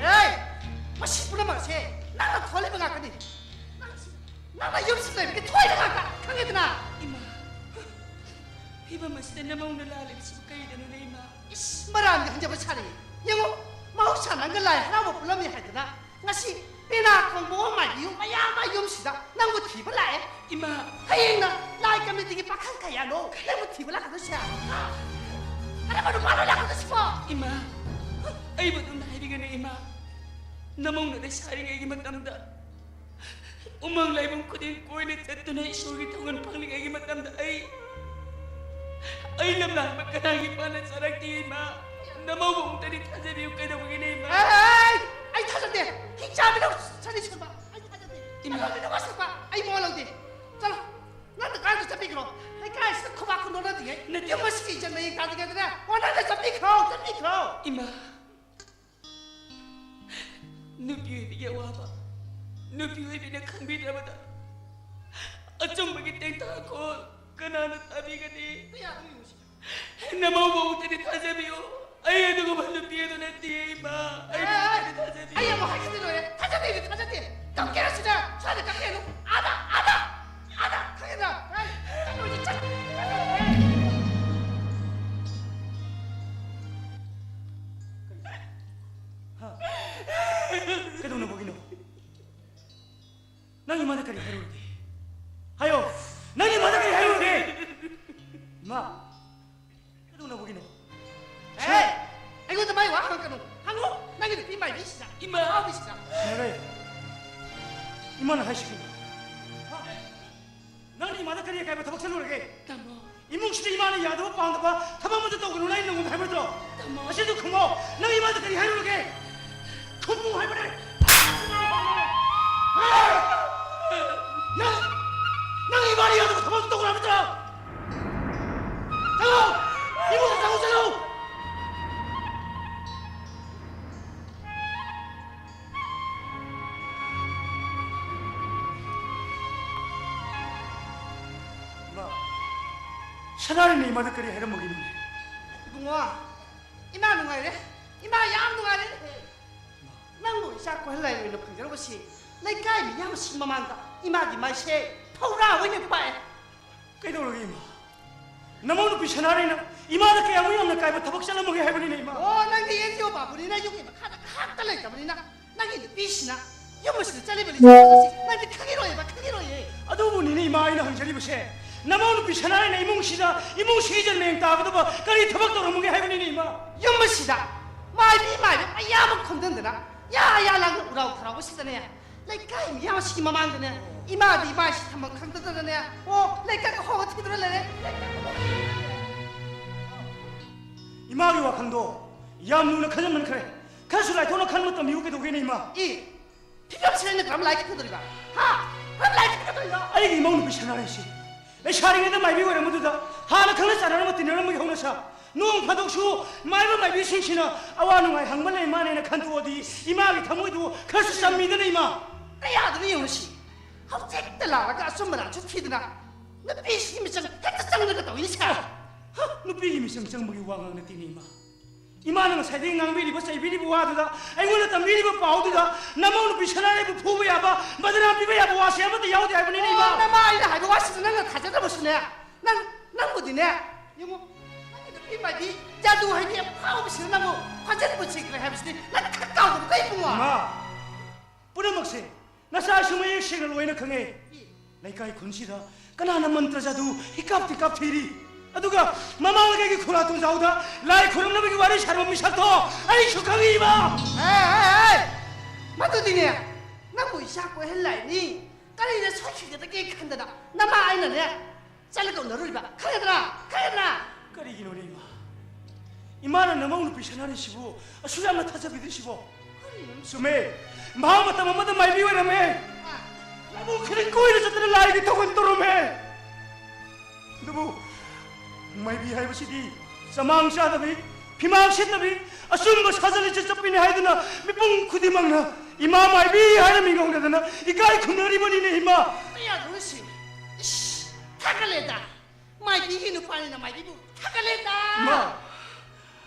ꯑꯦ! ꯃꯁꯤ ꯄꯨꯝꯅꯃꯛꯁꯦ ꯅꯪꯅ ꯊꯣꯛꯍꯜꯂꯤꯕ ꯉꯥꯛꯇꯅꯤ꯫ ꯅꯪꯁꯤ, ꯅꯪꯅ ꯌꯨꯝꯁꯤ ꯂꯩꯕꯒꯤ ꯊꯣꯛꯏꯕ ꯉꯥꯛꯇ, ꯈꯪꯉꯦꯗꯅ? ꯏꯃꯥ, ꯐꯤ ꯐꯤꯕꯝ ꯑꯁꯤꯗ ꯅꯃꯧꯅ ꯂꯥꯜꯂꯤꯕꯁꯤꯕꯨ ꯀꯔꯤꯗꯅꯣꯅꯦ, ꯏꯃꯥ? ꯏꯁ, ꯃꯔꯥꯝꯗꯤ ꯍꯟꯖꯕ ꯁꯥꯔꯛꯏ꯫ ꯌꯦꯡꯉꯨ, ꯃꯍꯧꯁꯥꯅ ꯅꯪꯒ ꯂꯥꯏ ꯍꯔꯥꯎꯕ ꯄꯨꯜꯂꯝꯃꯤ ꯍꯥꯏꯗꯅ ꯉꯁꯤ ꯄꯦꯅꯥ ꯈꯣꯡꯕ ꯑꯣ ꯃꯥꯏꯕꯤ ꯌꯨꯝ ꯃꯌꯥꯝ ꯑꯃ ꯌꯨꯝꯁꯤꯗ ꯅꯪꯕꯨ ꯊꯤꯕ ꯂꯥꯛꯑꯦ꯫ ꯏꯃꯥ! ꯍꯌꯦꯡꯅ ꯂꯥꯏ ꯀꯃꯤꯇꯤꯒꯤ ꯄꯥꯈꯪ ꯀꯌꯥꯅꯣ ꯅꯪꯕꯨ ꯊꯤꯕ ꯂꯥꯛꯀꯗꯣꯏꯁꯦ? ꯀꯔꯝꯕ ꯅꯨꯄꯥꯅꯣ ꯂꯥꯛꯀꯗꯣꯏꯁꯤꯕꯣ? ꯏꯃꯥ! ꯑꯩꯕꯨ ꯑꯗꯨꯝꯅ ꯍꯥꯏꯕꯤꯒꯅꯨ, ꯏꯃꯥ꯫ ꯅꯃꯧꯅ ꯂꯩꯁꯥꯔꯤꯉꯩꯒꯤ ꯃꯇꯝꯗ ꯎꯃꯪ ꯂꯥꯏꯕꯨꯡ ꯈꯨꯗꯤꯡ ꯀꯣꯏꯅ ꯆꯠꯇꯨꯅ ꯏꯁꯣꯔꯒꯤ ꯊꯧꯒꯜ ꯐꯪꯂꯤꯉꯩꯒꯤ ꯃꯇꯝꯗ ꯑꯩ, ꯑꯩ ꯂꯝꯂꯥꯟꯕ ꯀꯅꯥꯒꯤ ꯄꯥꯟꯅ ꯆꯥꯔꯛꯇꯦ, ꯏꯃꯥ? ꯅꯃꯧꯕꯨ ꯑꯃꯨꯛꯇꯗꯤ ꯊꯥꯖꯕꯤꯌꯨ, ꯀꯩꯗꯧꯕꯒꯤꯅꯦ, ꯏꯃꯥ? ꯑꯦ, ꯑꯩ ꯊꯥꯖꯗꯦ꯫ ꯍꯤꯡꯆꯥꯕꯤꯅ ꯁꯅꯤ ꯁꯨꯝꯕ꯫ ꯑꯩ ꯊꯥꯖꯗꯦ꯫ ꯏꯃꯥ꯫ ꯅꯃꯧꯕꯤꯅ ꯋꯥꯁꯛꯄ ꯑꯩ ꯃꯋꯥ ꯂꯧꯗꯦ꯫ ꯆꯠꯂꯣ꯫ ꯅꯪꯅ ꯀꯥꯏꯗ ꯆꯠꯄꯤꯈ꯭ꯔꯣ? ꯂꯩꯀꯥꯏꯁꯤꯗ ꯈꯨꯕꯥꯛ ꯈꯨꯟꯗꯣꯛꯅꯗ꯭ꯔꯤꯉꯩ, ꯅꯠꯇꯦ꯫ ꯌꯨꯝ ꯑꯁꯤꯒꯤ ꯏꯖꯠ ꯃꯌꯦꯡ ꯇꯥꯗ꯭ꯔꯤꯉꯩꯗꯅꯦ, ꯑꯣ, ꯅꯪꯅ ꯆꯠꯄꯤꯈ꯭ꯔꯣ, ꯆꯠꯄꯤꯈ꯭ꯔꯣ꯫ ꯏꯃꯥ꯫ ꯅꯨꯄꯤ ꯑꯣꯏꯕꯤꯒꯤ ꯑꯋꯥꯕ ꯅꯨꯄꯤ ꯑꯣꯏꯕꯤꯅ ꯈꯪꯕꯤꯗ꯭ꯔꯕꯗ ꯑꯆꯨꯝꯕꯒꯤ ꯇꯦꯡꯊꯥꯈꯣꯜ ꯀꯅꯥꯅ ꯇꯥꯕꯤꯒꯅꯤ? ꯀꯌꯥ ꯈꯪꯉꯤꯅꯣ ꯁꯤꯗ? ꯅꯃꯧꯕꯨ ꯑꯃꯨꯛꯇꯗꯤ ꯊꯥꯖꯕꯤꯌꯨ꯫ ꯑꯩ ꯑꯗꯨꯒꯨꯝꯕ ꯅꯨꯄꯤ ꯑꯗꯨ ꯅꯠꯇꯦ, ꯏꯃꯥ꯫ ꯑꯩ ꯑꯦ, ꯑꯃꯨꯛꯇꯗꯤ ꯊꯥꯖꯕꯤꯌꯨ꯫ ꯑꯩ ꯑꯃꯨꯛ ꯍꯥꯏꯖꯗꯦ ꯂꯣꯏꯔꯦ꯫ ꯊꯥꯖꯗꯦ, ꯊꯥꯖꯗꯦ꯫ ꯀꯞꯀꯦꯔꯥ ꯁꯤꯗ? ꯁ꯭ꯋꯥꯏꯗ ꯀꯞꯀꯦ ꯑꯗꯨꯝ꯫ ꯑꯥꯗ, ꯑꯥꯗ, ꯑꯥꯗ꯫ ꯈꯪꯉꯦꯗ? ꯑꯩ ꯍꯧꯖꯤꯛ ꯆꯠ-, ꯍꯥ? ꯀꯩꯗꯧꯅꯕꯒꯤꯅꯣ? ꯅꯪ ꯏꯃꯥꯗ ꯀꯔꯤ ꯍꯥꯏꯔꯨꯔꯒꯦ? ꯍꯥꯏꯌꯣ! ꯅꯪ ꯏꯃꯥꯗ ꯀꯔꯤ ꯍꯥꯏꯔꯨꯔꯒꯦ? ꯏꯃꯥ! ꯀꯩꯗꯧꯅꯕꯒꯤꯅꯣ? ꯑꯦ! ꯑꯩꯉꯣꯟꯗ ꯃꯥꯏ ꯋꯥ ꯍꯪꯉꯛꯀꯅꯨ꯫ ꯍꯪꯉꯨ! ꯅꯪꯒꯤ ꯅꯨꯄꯤ ꯃꯥꯏꯕꯤꯁꯤꯗ꯫ ꯏꯃꯥ! ꯑꯉꯥꯎꯕꯤꯁꯤꯗ꯫ ꯌꯥꯔꯦ! ꯏꯃꯥꯅ ꯍꯥꯏꯁꯤ ꯀꯩꯅꯣ? ꯍꯥ? ꯅꯪꯅ ꯏꯃꯥꯗ ꯀꯔꯤ ꯑꯀꯥꯏꯕ ꯊꯕꯛ ꯆꯠꯂꯨꯔꯒꯦ? ꯇꯥꯃꯣ꯫ ꯏꯃꯨꯡꯁꯤꯗ ꯏꯃꯥꯅ ꯌꯥꯗꯕ ꯄꯥꯝꯗꯕ ꯊꯕꯛ ꯑꯃꯠꯇ ꯇꯧꯒꯅꯨꯅ ꯑꯩꯅ ꯅꯉꯣꯟꯗ ꯍꯥꯏꯕ ꯅꯠꯇ꯭ꯔꯣ? ꯇꯥꯃꯣ꯫ ꯃꯁꯤꯗꯨ ꯈꯨꯝꯃꯣ꯫ ꯅꯪ ꯏꯃꯥꯗ ꯀꯔꯤ ꯍꯥꯏꯔꯨꯔꯒꯦ? ꯈꯨꯝꯃꯨ ꯍꯥꯏꯕꯅꯦ꯫ ꯅꯪ, ꯅꯪ ꯏꯃꯥꯅ ꯌꯥꯗꯕ ꯊꯕꯛ ꯑꯃꯠꯇ ꯇꯧꯒꯅꯨ ꯍꯥꯏꯕ ꯅꯠꯇ꯭ꯔꯣ? ꯆꯠꯂꯣ! ꯏꯃꯨꯡꯗ ꯆꯪꯉꯨ, ꯆꯠꯂꯣ! ꯏꯃꯥ, ꯁꯅꯥꯔꯩꯅ ꯏꯃꯥꯗ ꯀꯔꯤ ꯍꯥꯏꯔꯝꯃꯒꯦ ꯅꯪꯗꯤ? ꯏꯕꯨꯡꯉꯣ, ꯏꯃꯥ ꯅꯨꯡꯉꯥꯏꯔꯦ꯫ ꯏꯃꯥ ꯌꯥꯝ ꯅꯨꯡꯉꯥꯏꯔꯦ꯫ ꯅꯪꯕꯨ ꯏꯆꯥ ꯀꯣꯏꯍꯜꯂꯥꯏ ꯑꯣꯏꯅ ꯐꯪꯖꯔꯨꯕꯁꯤ ꯂꯩꯀꯥꯏ ꯃꯤꯌꯥꯝꯁꯤꯡ ꯃꯃꯥꯡꯗ ꯏꯃꯥꯒꯤ ꯃꯥꯏꯁꯦ ꯐꯧꯔꯥ ꯑꯣꯏꯅ ꯄꯥꯛꯑꯦ꯫ ꯀꯩꯗꯧꯔꯒꯦ ꯏꯃꯥ? ꯅꯃꯧ ꯅꯨꯄꯤ ꯁꯅꯥꯔꯩꯅ ꯏꯃꯥꯗ ꯀꯌꯥꯃꯨꯛ ꯌꯥꯝꯅ ꯀꯥꯏꯕ ꯊꯕꯛ ꯆꯠꯂꯝꯃꯒꯦ ꯍꯥꯏꯕꯅꯤꯅꯦ, ꯏꯃꯥ? ꯑꯣ, ꯅꯪꯗꯤ ꯑꯦꯟ ꯖꯤ ꯑꯣ ꯄꯥꯕꯅꯤꯅ ꯌꯨꯝꯒꯤ ꯃꯈꯥꯗ ꯉꯥꯏꯍꯥꯛꯇ ꯂꯩꯇꯕꯅꯤꯅ, ꯅꯪꯒꯤ ꯅꯨꯄꯤꯁꯤꯅ ꯌꯨꯝ ꯑꯁꯤꯗ ꯆꯠꯂꯤꯕ ꯂꯤꯆꯠꯁꯤ ꯅꯪꯗꯤ ꯈꯪꯉꯤꯔꯣꯏꯕ, ꯈꯪꯉꯤꯔꯣꯏꯌꯦ꯫ ꯑꯗꯨꯕꯨꯅꯤꯅꯦ, ꯏꯃꯥ, ꯑꯩꯅ ꯍꯪꯖꯔꯤꯕꯁꯦ꯫ ꯅꯃꯧ ꯅꯨꯄꯤ ꯁꯅꯥꯔꯩꯅ ꯏꯃꯨꯡꯁꯤꯗ, ꯏꯃꯨꯡꯁꯤꯒꯤ ꯏꯖꯠ ꯃꯌꯦꯡ ꯇꯥꯒꯗꯕ ꯀꯔꯤ ꯊꯕꯛ ꯇꯧꯔꯝꯃꯒꯦ ꯍꯥꯏꯕꯅꯤꯅꯦ, ꯏꯃꯥ? ꯌꯨꯝ ꯑꯁꯤꯗ ꯃꯥꯏꯕꯤ ꯃꯥꯏꯕ ꯃꯌꯥꯝ ꯑꯃ ꯈꯣꯝꯖꯤꯟꯗꯅ, ꯌꯥ ꯌꯥ ꯂꯥꯡꯅ ꯎꯔꯥꯎ ꯊꯔꯥꯎꯕꯁꯤꯗꯅꯦ, ꯂꯩꯀꯥꯏ ꯃꯤꯌꯥꯝꯁꯤꯒꯤ ꯃꯃꯥꯡꯗꯅꯦ, ꯏꯃꯥꯗꯤ ꯏꯃꯥꯏꯁꯤ ꯊꯝꯐꯝ ꯈꯪꯗꯗꯅꯅꯦ, ꯑꯣ, ꯂꯩꯀꯥꯏ ꯑꯍꯣꯡꯕ ꯊꯤꯗꯨꯅ ꯂꯩꯔꯦ꯫ ꯏꯃꯥꯒꯤ ꯋꯥꯈꯜꯗꯣ ꯌꯥꯝ ꯂꯨꯅ ꯈꯟꯖꯟꯃꯟꯈ꯭ꯔꯦ꯫ ꯈꯔꯁꯨ ꯂꯥꯏꯊꯣꯛꯅ ꯈꯟꯕ ꯇꯝꯕꯤꯌꯨ ꯀꯩꯗꯧꯒꯦꯅꯦ, ꯏꯃꯥ? ꯏ, ꯐꯤꯕꯝꯁꯤꯅ ꯑꯩꯅ ꯀꯔꯝ ꯂꯥꯏ ꯈꯟꯒꯗꯧꯔꯤꯕ? ꯍꯥ? ꯀꯔꯝ ꯂꯥꯏ ꯈꯟꯒꯗꯧꯔꯤꯕ? ꯑꯩꯒꯤ ꯏꯃꯧ ꯅꯨꯄꯤ ꯁꯅꯥꯔꯩꯁꯤ ꯂꯩꯁꯥꯔꯤꯉꯩꯗ ꯃꯥꯏꯕꯤ ꯑꯣꯏꯔꯝꯕꯗꯨꯗ ꯍꯥꯟꯅ ꯈꯪꯅ ꯆꯥꯟꯅꯔꯝꯕ ꯇꯤꯟꯅꯔꯝꯕꯒꯤ ꯍꯧꯅꯁꯥ, ꯅꯣꯡ ꯐꯥꯗꯣꯛꯁꯨ ꯃꯥꯏꯕ ꯃꯥꯏꯕꯤꯁꯤꯡꯁꯤꯅ ꯑꯋꯥ ꯅꯨꯡꯉꯥꯏ ꯍꯪꯕ ꯂꯩ ꯃꯥꯅꯦꯅ ꯈꯟꯇꯣꯛꯑꯗꯤ ꯏꯃꯥꯒꯤ ꯊꯃꯣꯏꯗꯨ ꯈꯔꯁꯨ ꯆꯝꯃꯤꯗꯅ, ꯏꯃꯥ꯫ ꯀꯌꯥꯗꯅ ꯌꯦꯡꯉꯨꯁꯤ, ꯍꯧꯖꯤꯛꯇ ꯂꯥꯛꯂꯒ ꯑꯆꯨꯝꯕ ꯂꯥꯟꯁꯨ ꯊꯤꯗꯅ ꯅꯨꯄꯤꯁꯤꯒꯤ ꯃꯤꯆꯪ ꯍꯦꯛꯇ ꯆꯪꯂꯒ ꯇꯧꯏꯁꯦ꯫ ꯍ, ꯅꯨꯄꯤꯒꯤ ꯃꯤꯆꯪ ꯆꯪꯕꯒꯤ ꯋꯥ ꯉꯥꯡ ꯅꯠꯇꯦꯅꯦ, ꯏꯃꯥ꯫ ꯏꯃꯥꯅ ꯉꯁꯥꯏꯗꯒꯤ ꯉꯥꯡꯕꯤꯔꯤꯕ, ꯆꯩꯕꯤꯔꯤꯕ ꯋꯥꯗꯨꯗ, ꯑꯩꯉꯣꯟꯗ ꯇꯝꯕꯤꯔꯤꯕ ꯄꯥꯎꯗꯨꯗ, ꯅꯃꯧ ꯅꯨꯄꯤ ꯁꯅꯥꯔꯩꯕꯨ ꯐꯨꯕ ꯌꯥꯕ, ꯕꯗꯅꯥꯝ ꯄꯤꯕ ꯌꯥꯕ ꯋꯥꯁꯦ ꯑꯃꯠꯇ ꯌꯥꯎꯗꯦ ꯍꯥꯏꯕꯅꯤꯅꯦ, ꯏꯃꯥ꯫ ꯑꯣ, ꯅꯃꯥ ꯑꯩꯅ ꯍꯥꯏꯕ ꯋꯥꯁꯤꯗ ꯅꯪꯅ ꯊꯥꯖꯗꯕꯁꯨꯅꯦ꯫ ꯅꯪ, ꯅꯪꯕꯨꯗꯤꯅꯦ, ꯌꯦꯡꯉꯨ, ꯅꯪꯒꯤ ꯅꯨꯄꯤ ꯃꯥꯏꯕꯤ ꯖꯥꯗꯨ ꯍꯩꯕꯤ ꯑꯐꯥꯎꯕꯁꯤꯅ ꯅꯪꯕꯨ ꯐꯥꯖꯤꯟꯕ ꯆꯤꯡꯈ꯭ꯔꯦ ꯍꯥꯏꯕꯁꯤꯗꯤ ꯅꯪ ꯈꯪ ꯀꯥꯎꯗꯕ ꯀꯩ ꯏꯕꯨꯡꯉꯣ? ꯏꯃꯥ, ꯄꯨꯝꯅꯃꯛꯁꯦ ꯅꯆꯥꯁꯨ ꯃꯌꯦꯛ ꯁꯦꯡꯅ ꯂꯣꯏꯅ ꯈꯪꯉꯦ꯫ ꯂꯩꯀꯥꯏ ꯈꯨꯟꯁꯤꯗ ꯀꯅꯥꯅ ꯃꯟꯇ꯭ꯔ ꯖꯥꯗꯨ ꯍꯤꯀꯥꯞꯇꯤ ꯀꯥꯞꯊꯤꯔꯤ? ꯑꯗꯨꯒ ꯃꯃꯥꯡ ꯂꯩꯀꯥꯏꯒꯤ ꯈꯨꯔꯥ ꯇꯣꯟꯖꯥꯎꯗ ꯂꯥꯏ ꯈꯨꯔꯨꯝꯅꯕꯒꯤ ꯋꯥꯔꯤ ꯁꯥꯔꯝꯕ ꯃꯤꯁꯛꯇꯣ ꯑꯩꯁꯨ ꯈꯪꯉꯤꯕ꯫ ꯑꯦ, ꯑꯦ, ꯑꯦ! ꯃꯗꯨꯗꯤꯅꯦ, ꯅꯪꯕꯨ ꯏꯆꯥ ꯀꯣꯏꯍꯜꯂꯥꯏꯅꯤ, ꯀꯔꯤꯗ ꯁꯣꯏꯈꯤꯒꯗꯒꯦ ꯈꯟꯗꯅ ꯅꯃꯥ ꯑꯩꯅꯅꯦ, ꯆꯠꯂꯒ ꯎꯅꯔꯨꯔꯤꯕ꯫ ꯈꯪꯉꯦꯗꯅ? ꯈꯪꯉꯦꯗꯅ? ꯀꯔꯤꯒꯤꯅꯣꯅꯦ, ꯏꯃꯥ? ꯏꯃꯥꯅ ꯅꯃꯧ ꯅꯨꯄꯤ ꯁꯅꯥꯔꯩꯁꯤꯕꯨ ꯑꯁꯨꯛ ꯌꯥꯝꯅ ꯊꯥꯖꯕꯤꯗ꯭ꯔꯤꯁꯤꯕꯣ? ꯀꯔꯤꯅꯣ? ꯆꯨꯝꯃꯦ, ꯃꯍꯥꯛ ꯃꯇꯝ ꯑꯃꯗ ꯃꯥꯏꯕꯤ ꯑꯣꯏꯔꯝꯃꯦ꯫ ꯑꯥ꯫ ꯂꯧꯕꯨꯛ ꯈꯨꯗꯤꯡ ꯀꯣꯏꯅ ꯆꯠꯇꯅ ꯂꯥꯏꯒꯤ ꯊꯧꯒꯜ ꯇꯧꯔꯝꯃꯦ꯫ ꯑꯗꯨꯕꯨ ꯃꯥꯏꯕꯤ ꯍꯥꯏꯕꯁꯤꯗꯤ ꯆꯃꯥꯡ ꯆꯥꯗꯕꯤ, ꯐꯤꯃꯥꯡ ꯁꯦꯠꯇꯕꯤ, ꯑꯆꯨꯝꯕ ꯁꯥꯖꯠ ꯂꯤꯆꯠ ꯆꯠꯄꯤꯅꯤ ꯍꯥꯏꯗꯨꯅ ꯃꯤꯄꯨꯝ ꯈꯨꯗꯤꯡꯃꯛꯅ ꯏꯃꯥ ꯃꯥꯏꯕꯤ ꯍꯥꯏꯅ ꯃꯤꯡ ꯀꯧꯅꯗꯅ ꯏꯀꯥꯏ ꯈꯨꯝꯅꯔꯤꯕꯅꯤꯅꯦ, ꯏꯃꯥ꯫ ꯀꯌꯥꯗꯣ ꯁꯤ? ꯏꯁ, ꯊꯥꯒꯠꯂꯦꯗ꯫ ꯃꯥꯏꯕꯤꯒꯤ ꯅꯨꯄꯥꯅꯤꯅ ꯃꯥꯏꯕꯤꯕꯨ ꯊꯥꯒꯠꯂꯦꯗ꯫ ꯏꯃꯥ꯫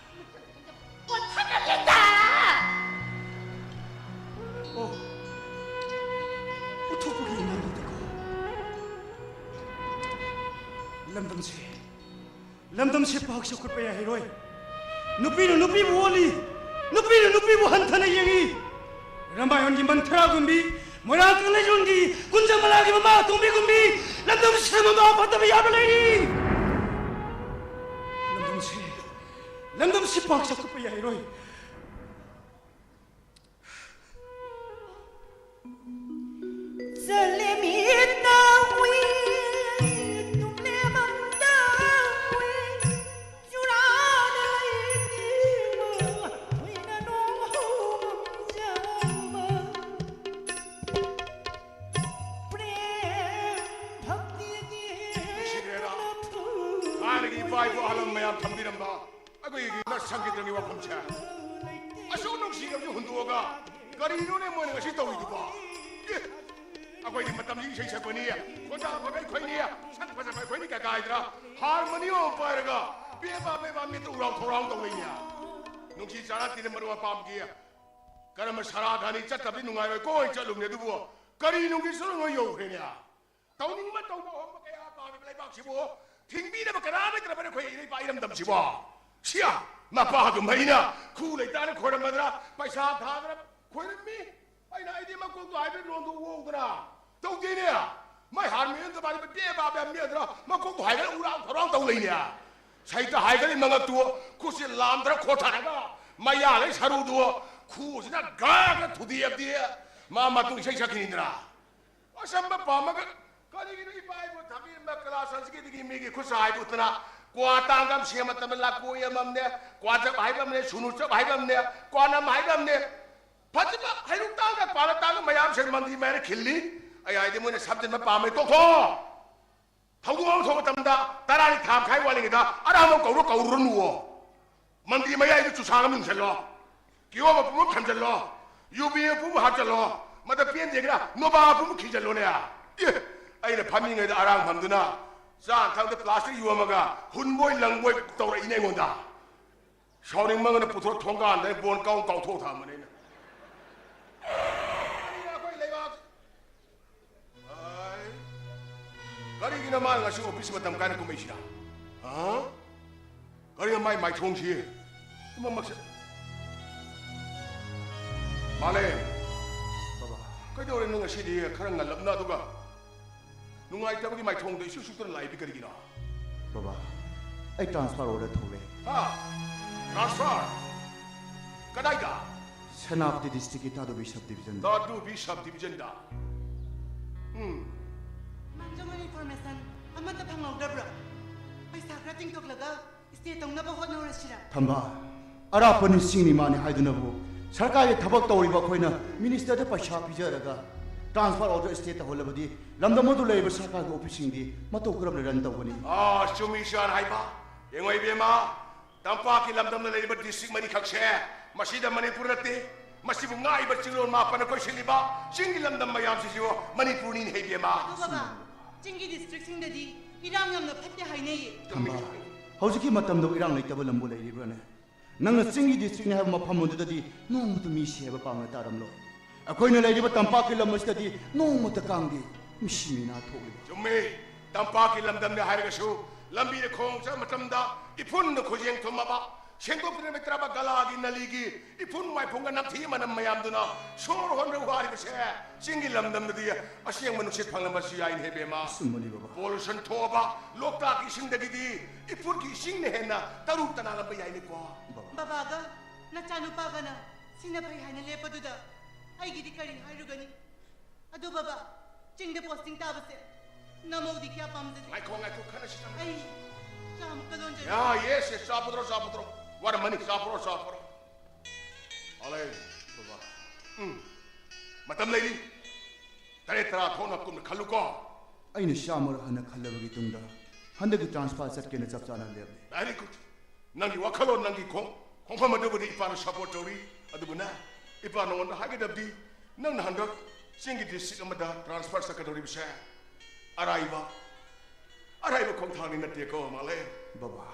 ꯑꯣ, ꯊꯥꯒꯠꯂꯦꯗ꯫ ꯑꯣ, ꯎꯠꯊꯣꯛꯄꯒꯤ ꯏꯃꯥꯟꯅꯕꯗꯀꯣ꯫ ꯂꯝꯗꯝꯁꯦ ꯂꯝꯗꯝꯁꯤ ꯄꯥꯛ ꯆꯥꯎꯈꯠꯄ ꯌꯥꯍꯜꯂꯣꯏ꯫ ꯅꯨꯄꯤꯅ ꯅꯨꯄꯤꯕꯨ ꯑꯣꯠꯂꯤ, ꯅꯨꯄꯤꯅ ꯅꯨꯄꯤꯕꯨ ꯍꯟꯊꯅ ꯌꯦꯡꯏ꯫ ꯔꯥꯃꯥꯌꯟꯒꯤ ꯃꯟꯊ꯭ꯔꯥꯒꯨꯝꯕꯤ, ꯃꯣꯏꯔꯥꯡ ꯀꯪꯂꯩꯔꯣꯟꯒꯤ ꯀꯨꯟꯖꯃꯂꯥꯒꯤ ꯃꯃꯥ ꯑꯇꯣꯝꯕꯤꯒꯨꯝꯕꯤ ꯂꯝꯗꯝꯁꯤꯗ ꯃꯃꯥ ꯐꯠꯇꯕ ꯌꯥꯕ ꯂꯩꯔꯤ꯫ ꯂꯝꯗꯝꯁꯤ, ꯂꯝꯗꯝꯁꯤ ꯄꯥꯛ ꯆꯥꯎꯈꯠꯄ ꯌꯥꯍꯜꯂꯣꯏ꯫ ꯅꯨꯡꯁꯤꯈ꯭ꯔꯦꯗ꯫ ꯊꯥꯏꯅꯒꯤ ꯏꯄꯥ ꯏꯄꯨ ꯑꯍꯜ ꯂꯃꯟ ꯃꯌꯥꯝ ꯊꯝꯕꯤꯔꯝꯕ ꯑꯩꯈꯣꯏꯒꯤ ꯅꯛ ꯁꯪꯒꯤꯇ꯭ꯔꯒꯤ ꯋꯥꯐꯝꯁꯦ꯫ ꯑꯁꯨꯛ ꯅꯨꯡꯁꯤꯔꯕꯁꯨ ꯍꯨꯟꯗꯣꯛꯑꯒ ꯀꯔꯤꯅꯣꯅꯦ ꯃꯣꯏꯅ ꯉꯁꯤ ꯇꯧꯔꯤꯗꯨꯕꯣ? ꯑꯦ, ꯑꯩꯈꯣꯏꯗꯤ ꯃꯇꯝꯁꯤ ꯏꯁꯩ ꯁꯛꯄꯅꯤ, ꯈꯣꯟꯖꯥ ꯐꯕ ꯑꯩꯈꯣꯏꯅꯤ, ꯁꯛ ꯐꯖꯕ ꯑꯩꯈꯣꯏꯅꯤ ꯀꯀꯥꯏꯗ꯭ꯔꯥ? ꯍꯥꯔꯃꯣꯅꯤꯌꯝ ꯑꯃ ꯄꯥꯏꯔꯒ ꯄꯦꯕꯥ ꯄꯦꯕꯥ ꯃꯤꯠꯇ ꯎꯔꯥꯎ ꯊꯧꯔꯥꯎ ꯇꯧ ꯂꯩꯅꯦ꯫ ꯅꯨꯡꯁꯤ ꯆꯥꯟꯅ ꯇꯤꯟꯅ ꯃꯔꯨꯞ ꯃꯄꯥꯡꯒꯤ ꯀꯔꯝꯕ ꯁꯔꯥ ꯙꯥꯅꯤ ꯆꯠꯇꯕꯗꯤ ꯅꯨꯡꯉꯥꯏꯔꯣꯏ ꯀꯣꯏ ꯆꯠꯂꯨꯕꯅꯦ, ꯑꯗꯨꯕꯨ ꯀꯔꯤ ꯅꯨꯡꯒꯤ ꯁꯔꯨꯛ ꯂꯣꯏ ꯌꯧꯈ꯭ꯔꯦꯅꯦ꯫ ꯇꯧꯅꯤꯡꯕ ꯇꯧꯕ ꯍꯣꯡꯕ ꯀꯌꯥ ꯄꯥꯝꯃꯤꯕ ꯂꯩꯕꯥꯛꯁꯤꯕꯨ ꯊꯤꯡꯕꯤꯅꯕ ꯀꯅꯥ ꯂꯩꯇ꯭ꯔꯕꯅꯤ ꯑꯩꯈꯣꯏ ꯏꯔꯩꯄꯥꯛ ꯏꯔꯝꯗꯝꯁꯤꯕꯣ? ꯁꯤꯌꯥ, ꯃꯄꯥ ꯑꯗꯨꯝ ꯑꯩꯅ ꯈꯨ ꯂꯩꯇꯥꯅ ꯈꯣꯏꯔꯝꯃꯗ꯭ꯔꯥ, ꯄꯩꯁꯥ ꯊꯥꯗꯅ ꯈꯣꯏꯔꯝꯃꯤ꯫ ꯑꯩꯅ ꯑꯩꯗꯤ ꯃꯀꯣꯛꯇꯣ ꯍꯥꯏꯐꯦꯠ ꯂꯣꯟꯗꯣ ꯎꯍꯧꯗꯅ ꯇꯧꯗꯦꯅꯦ꯫ ꯃꯥꯏ ꯍꯥꯔꯃꯣꯅꯤꯌꯝꯗ ꯃꯥꯗꯤ ꯕꯦ ꯕꯥ ꯕꯦ ꯃꯦꯗ꯭ꯔꯥ ꯃꯀꯣꯛꯇꯣ ꯍꯥꯏꯐꯦꯠ ꯎꯔꯥꯎ ꯊꯧꯔꯥꯎ ꯇꯧ ꯂꯩꯅꯦ꯫ ꯁꯩꯇ ꯍꯥꯏꯒꯅꯤ ꯃꯉꯛꯇꯨ ꯈꯨꯠꯁꯤ ꯂꯥꯝꯗ꯭ꯔ ꯈꯣꯠꯊꯔꯒ ꯃꯌꯥ ꯂꯩ ꯁꯔꯨꯗꯨ ꯈꯨꯁꯤꯅ ꯒꯥꯒ ꯊꯨꯗꯦꯛꯑꯕꯗꯤ ꯃꯥ ꯃꯇꯨꯡ ꯏꯁꯩ ꯁꯛꯈꯤꯅꯤꯗꯅ꯫ ꯑꯆꯝꯕ ꯄꯥꯝꯃꯒ ꯀꯔꯤꯒꯤꯅꯣ ꯏꯄꯥ ꯏꯄꯨ ꯊꯝꯕꯤꯔꯝꯕ ꯀꯂꯥ ꯁꯪꯁꯀ꯭ꯔꯤꯇꯤꯒꯤ ꯃꯤꯒꯤ ꯈꯨꯠꯁꯥ ꯍꯥꯏꯕ ꯎꯠꯇꯅ ꯀ꯭ꯋꯥ ꯇꯥꯡꯒ ꯑꯃ ꯁꯦꯝꯕ ꯃꯇꯝꯗ ꯂꯥꯀꯣꯏ ꯑꯃꯃꯝꯅꯦ, ꯀ꯭ꯋꯥ ꯆꯞ ꯍꯥꯏꯕ ꯑꯃꯅꯦ, ꯁꯨꯅꯨ ꯆꯞ ꯍꯥꯏꯕ ꯑꯃꯅꯦ, ꯀ꯭ꯋꯥꯅꯝ ꯍꯥꯏꯕ ꯑꯃꯅꯦ꯫ ꯐꯖꯕ ꯍꯩꯔꯨꯛ ꯇꯥꯡꯒ ꯀ꯭ꯋꯥꯅ ꯇꯥꯡꯒ ꯃꯌꯥꯝꯁꯦ ꯃꯟꯗꯤ ꯃꯌꯥꯝꯅ ꯈꯤꯜꯂꯤ꯫ ꯑꯩ ꯍꯥꯏꯗꯤ ꯃꯣꯏꯅ ꯁꯝꯖꯤꯟꯕ ꯄꯥꯝꯃꯦ ꯇꯣꯛꯊꯣꯛꯑꯣ꯫ ꯊꯧꯗꯣꯛ ꯑꯃ ꯊꯣꯛꯄ ꯃꯇꯝꯗ ꯇꯔꯥꯅꯤ ꯊꯥ ꯃꯈꯥꯏ ꯋꯥꯠꯂꯤꯉꯩꯗ ꯑꯔꯥꯡꯕ ꯀꯧꯔꯣ ꯀꯧꯔꯨꯔꯅꯨꯋꯣ꯫ ꯃꯟꯗꯤ ꯃꯌꯥꯏꯗ ꯆꯨꯁꯥꯡ ꯑꯃ ꯌꯨꯡꯁꯜꯂꯣ꯫ ꯀꯤꯍꯣꯝ ꯃꯄꯨꯝ ꯑꯃ ꯊꯝꯖꯜꯂꯣ꯫ ꯌꯨꯕꯤ ꯃꯄꯨꯝ ꯑꯃ ꯍꯥꯞꯆꯜꯂꯣ꯫ ꯃꯗ ꯄꯦꯟꯗꯦꯒꯅ ꯅꯣꯕꯥ ꯃꯄꯨꯝ ꯑꯃ ꯈꯤꯖꯜꯂꯣꯅꯦ꯫ ꯑꯦ, ꯑꯩꯅ ꯐꯝꯃꯤꯉꯩꯗ ꯑꯔꯥꯡꯐꯝꯗꯨꯅ ꯆꯥ ꯊꯛꯇ ꯄ꯭ꯂꯥꯁꯇꯤꯛ ꯌꯣꯝꯃꯒ ꯍꯨꯟꯕꯣꯏ ꯂꯪꯕꯣꯏ ꯇꯧꯔꯛꯏꯅꯦ ꯑꯩꯉꯣꯟꯗ꯫ ꯁꯥꯎꯅꯤꯡꯃꯟꯗꯅ ꯄꯨꯊꯣꯔ ꯊꯣꯡꯒꯥꯟꯗ ꯕꯣꯟ ꯀꯥꯎ ꯀꯥꯎꯊꯣꯛ ꯊꯝꯕꯅꯦ ꯑꯩꯅ꯫ ꯀꯔꯤꯅꯣ ꯑꯩꯈꯣꯏ ꯂꯩꯕꯥꯛ? ꯑꯥꯏ꯫ ꯀꯔꯤꯒꯤꯅꯣ ꯃꯥꯅ ꯉꯁꯤ ꯑꯣꯐꯤꯁ ꯃꯇꯝ ꯀꯥꯏꯅ ꯀꯨꯝꯃꯛꯏꯁꯤꯅ? ꯍꯥ? ꯀꯔꯤꯅꯣ ꯃꯥꯏ ꯃꯥꯏꯊꯣꯡꯁꯤ? ꯄꯨꯝꯅꯃꯛꯁꯦ꯫ ꯃꯥꯂꯦ꯫ ꯕꯕꯥ꯫ ꯀꯩꯗꯧꯔꯦ ꯅꯪ ꯉꯁꯤꯗꯤ ꯈꯔ ꯉꯜꯂꯞꯅ ꯑꯗꯨꯒ? ꯅꯨꯡꯉꯥꯏꯇꯕꯒꯤ ꯃꯥꯏꯊꯣꯡꯗ ꯏꯁꯨ ꯁꯨꯛꯇꯅ ꯂꯥꯛꯏꯕꯤ ꯀꯔꯤꯒꯤꯅꯣ? ꯕꯕꯥ, ꯑꯩ transfer order ꯊꯣꯛꯂꯦ꯫ ꯍꯥ? Transfer? ꯀꯗꯥꯏꯗ? Senapati districtꯀꯤ Tadubi sub division꯫ Tadubi sub divisionꯗ? ꯎꯝ꯫ ꯃꯥꯡꯖꯧꯅꯅ information ꯑꯃꯠꯇ ꯐꯪꯍꯧꯗꯕ꯭ꯔꯣ? ꯄꯩꯁꯥ ꯈꯔ ꯇꯤꯡꯊꯣꯛꯂꯒ stay ꯇꯧꯅꯕ ꯍꯣꯠꯅꯔꯁꯤꯔ? ꯊꯝꯕꯥꯜ, ꯑꯔꯥꯞꯄ ꯅꯤꯡꯁꯤꯡꯅꯤ ꯃꯥꯅꯤ ꯍꯥꯏꯗꯨꯅꯕꯨ ꯁꯔꯀꯥꯔꯒꯤ ꯊꯕꯛ ꯇꯧꯔꯤꯕ ꯑꯩꯈꯣꯏꯅ ministerꯗ ꯄꯩꯁꯥ ꯄꯤꯖꯔꯒ transfer order stay ꯇꯧꯍꯜꯂꯕꯗꯤ ꯂꯝꯗꯝ ꯑꯗꯨ ꯂꯩꯔꯤꯕ ꯁꯔꯀꯥꯔꯒꯤ officeꯁꯤꯡꯗꯤ ꯃꯇꯧ ꯀꯔꯝꯅ run ꯇꯧꯒꯅꯤ? ꯑꯥ, ꯆꯨꯝꯃꯤ ꯏꯆꯥꯅ ꯍꯥꯏꯕ꯫ ꯌꯦꯡꯉꯣ ꯏꯕꯦꯝꯃ, ꯇꯝꯄꯥꯛꯀꯤ ꯂꯝꯗꯝꯗ ꯂꯩꯔꯤꯕ district ꯃꯔꯤꯈꯛꯁꯦ, ꯃꯁꯤꯗ ꯃꯅꯤꯄꯨꯔ ꯅꯠꯇꯦ, ꯃꯁꯤꯕꯨ ꯉꯥꯛꯏꯕ ꯆꯤꯡꯂꯣꯟ ꯃꯥꯄꯟꯅ ꯀꯣꯏꯁꯤꯜꯂꯤꯕ ꯆꯤꯡꯒꯤ ꯂꯝꯗꯝ ꯃꯌꯥꯝꯁꯤꯁꯨ ꯃꯅꯤꯄꯨꯔꯅꯤꯅꯦ ꯏꯕꯦꯝꯃ꯫ ꯑꯗꯣ ꯕꯕꯥ, ꯆꯤꯡꯒꯤ districtꯁꯤꯡꯗꯗꯤ ꯏꯔꯥꯡ ꯌꯥꯝꯅ ꯐꯠꯇꯦ ꯍꯥꯏꯅꯩꯌꯦ꯫ ꯊꯝꯕꯥꯜ, ꯍꯧꯖꯤꯛꯀꯤ ꯃꯇꯝꯗꯕꯨ ꯏꯔꯥꯡ ꯂꯩꯇꯕ ꯂꯝꯕꯨ ꯂꯩꯔꯤꯕ꯭ꯔꯥꯅꯦ? ꯅꯪꯅ ꯆꯤꯡꯒꯤ districtꯅꯤ ꯍꯥꯏꯕ ꯃꯐꯝ ꯑꯗꯨꯗꯗꯤ ꯅꯣꯡꯃꯇ ꯃꯤ ꯁꯤ ꯍꯥꯏꯕ ꯄꯥꯎꯅ ꯇꯥꯔꯝꯂꯣꯏ꯫ ꯑꯩꯈꯣꯏꯅ ꯂꯩꯔꯤꯕ ꯇꯝꯄꯥꯛꯀꯤ ꯂꯝ ꯑꯁꯤꯗꯗꯤ ꯅꯣꯡꯃꯇ ꯀꯥꯡꯗꯦ ꯃꯤꯁꯤ ꯃꯤꯅꯥ ꯊꯣꯛꯂꯤꯕ꯫ ꯆꯨꯝꯃꯤ, ꯇꯝꯄꯥꯛꯀꯤ ꯂꯝꯗꯝꯅꯤ ꯍꯥꯏꯔꯒꯁꯨ ꯂꯝꯕꯤꯗ ꯈꯣꯡ ꯆꯠꯄ ꯃꯇꯝꯗ ꯏꯐꯨꯟꯅ ꯈꯨꯖꯦꯡ ꯊꯨꯝꯃꯕ, ꯁꯦꯡꯗꯣꯛꯄꯤꯗ꯭ꯔꯕ ꯒꯂꯥꯒꯤ ꯅꯂꯤꯒꯤ ꯏꯐꯨꯟ ꯋꯥꯏꯐꯨꯟꯒ ꯅꯝꯊꯤ ꯃꯅꯝ ꯃꯌꯥꯝꯗꯨꯅ ꯁꯣꯔ ꯍꯣꯟꯕ ꯋꯥꯔꯤꯕꯁꯦ ꯆꯤꯡꯒꯤ ꯂꯝꯗꯝꯗꯗꯤ ꯑꯁꯦꯡꯕ ꯅꯨꯡꯁꯤꯠ ꯐꯪꯂꯝꯕꯁꯨ ꯌꯥꯏꯅꯦ ꯏꯕꯦꯝꯃ꯫ ꯑꯆꯨꯝꯕꯅꯤ ꯕꯕꯥ꯫ Pollution ꯊꯣꯛꯑꯕ ꯂꯣꯛꯇꯥꯛꯀꯤ ꯏꯁꯤꯡꯗꯒꯤꯗꯤ ꯏꯐꯨꯠꯀꯤ ꯏꯁꯤꯡꯅ ꯍꯦꯟꯅ ꯇꯔꯨ ꯇꯅꯥꯜꯂꯝꯕ ꯌꯥꯏꯅꯦꯀꯣ꯫ ꯕꯕꯥ꯫ ꯕꯕꯥꯒ ꯅꯆꯥꯅꯨꯄꯥꯒꯅ ꯁꯤꯅ ꯐꯩ ꯍꯥꯏꯅ ꯂꯦꯞꯄꯗꯨꯗ ꯑꯩꯒꯤꯗꯤ ꯀꯔꯤ ꯍꯥꯏꯔꯨꯒꯅꯤ? ꯑꯗꯨ ꯕꯕꯥ, ꯆꯤꯡꯗ posting ꯇꯥꯕꯁꯦ ꯅꯃꯧꯗꯤ ꯀꯌꯥ ꯄꯥꯝꯖꯗꯦ꯫ ꯉꯥꯏꯈꯣ, ꯉꯥꯏꯈꯣ, ꯈꯟꯅꯁꯤ, ꯈꯟꯅꯁꯤ꯫ ꯑꯩ ꯆꯥꯃꯨꯛꯇ ꯂꯣꯟꯖꯒꯦ꯫ ꯌꯥ, yes, yes, ꯆꯥ ꯄꯨꯊꯣꯔꯛꯑꯣ, ꯆꯥ ꯄꯨꯊꯣꯔꯛꯑꯣ꯫ ꯋꯥꯔꯝꯃꯅꯤ, ꯆꯥ ꯄꯨꯔꯛꯑꯣ, ꯆꯥ ꯄꯨꯔꯛꯑꯣ꯫ ꯑꯂꯦ, ꯕꯕꯥ꯫ ꯎꯝ꯫ ꯃꯇꯝ ꯂꯩꯔꯤ꯫ ꯇꯔꯦꯠ ꯇꯔꯥ ꯊꯣꯛꯅ ꯀꯨꯞꯅ ꯈꯜꯂꯨꯀꯣ꯫ ꯑꯩꯅ ꯆꯥꯝꯃꯔꯛ ꯍꯟꯅ ꯈꯜꯂꯕꯒꯤ ꯇꯨꯡꯗ ꯍꯟꯗꯛꯀꯤ transfer ꯆꯠꯀꯦꯅ ꯆꯞ ꯆꯥꯅ ꯂꯦꯞꯂꯦ꯫ Very good꯫ ꯅꯪꯒꯤ ꯋꯥꯈꯜꯂꯣꯟ, ꯅꯪꯒꯤ ꯈꯣꯡ-, ꯈꯣꯡꯐꯝ ꯑꯗꯨꯕꯨꯗꯤ ꯏꯄꯥꯅ support ꯇꯧꯔꯤ꯫ ꯑꯗꯨꯕꯨꯅꯦ, ꯏꯄꯥ ꯅꯉꯣꯟꯗ ꯍꯥꯏꯒꯗꯕꯗꯤ, ꯅꯪꯅ ꯍꯟꯗꯛ ꯆꯤꯡꯒꯤ district ꯑꯃꯗ transfer ꯆꯠꯀꯗꯧꯔꯤꯕꯁꯦ ꯑꯔꯥꯏꯕ, ꯑꯔꯥꯏꯕ ꯈꯣꯡꯊꯥꯡꯗꯤ ꯅꯠꯇꯦꯀꯣ, ꯃꯥꯂꯦ꯫ ꯕꯕꯥ꯫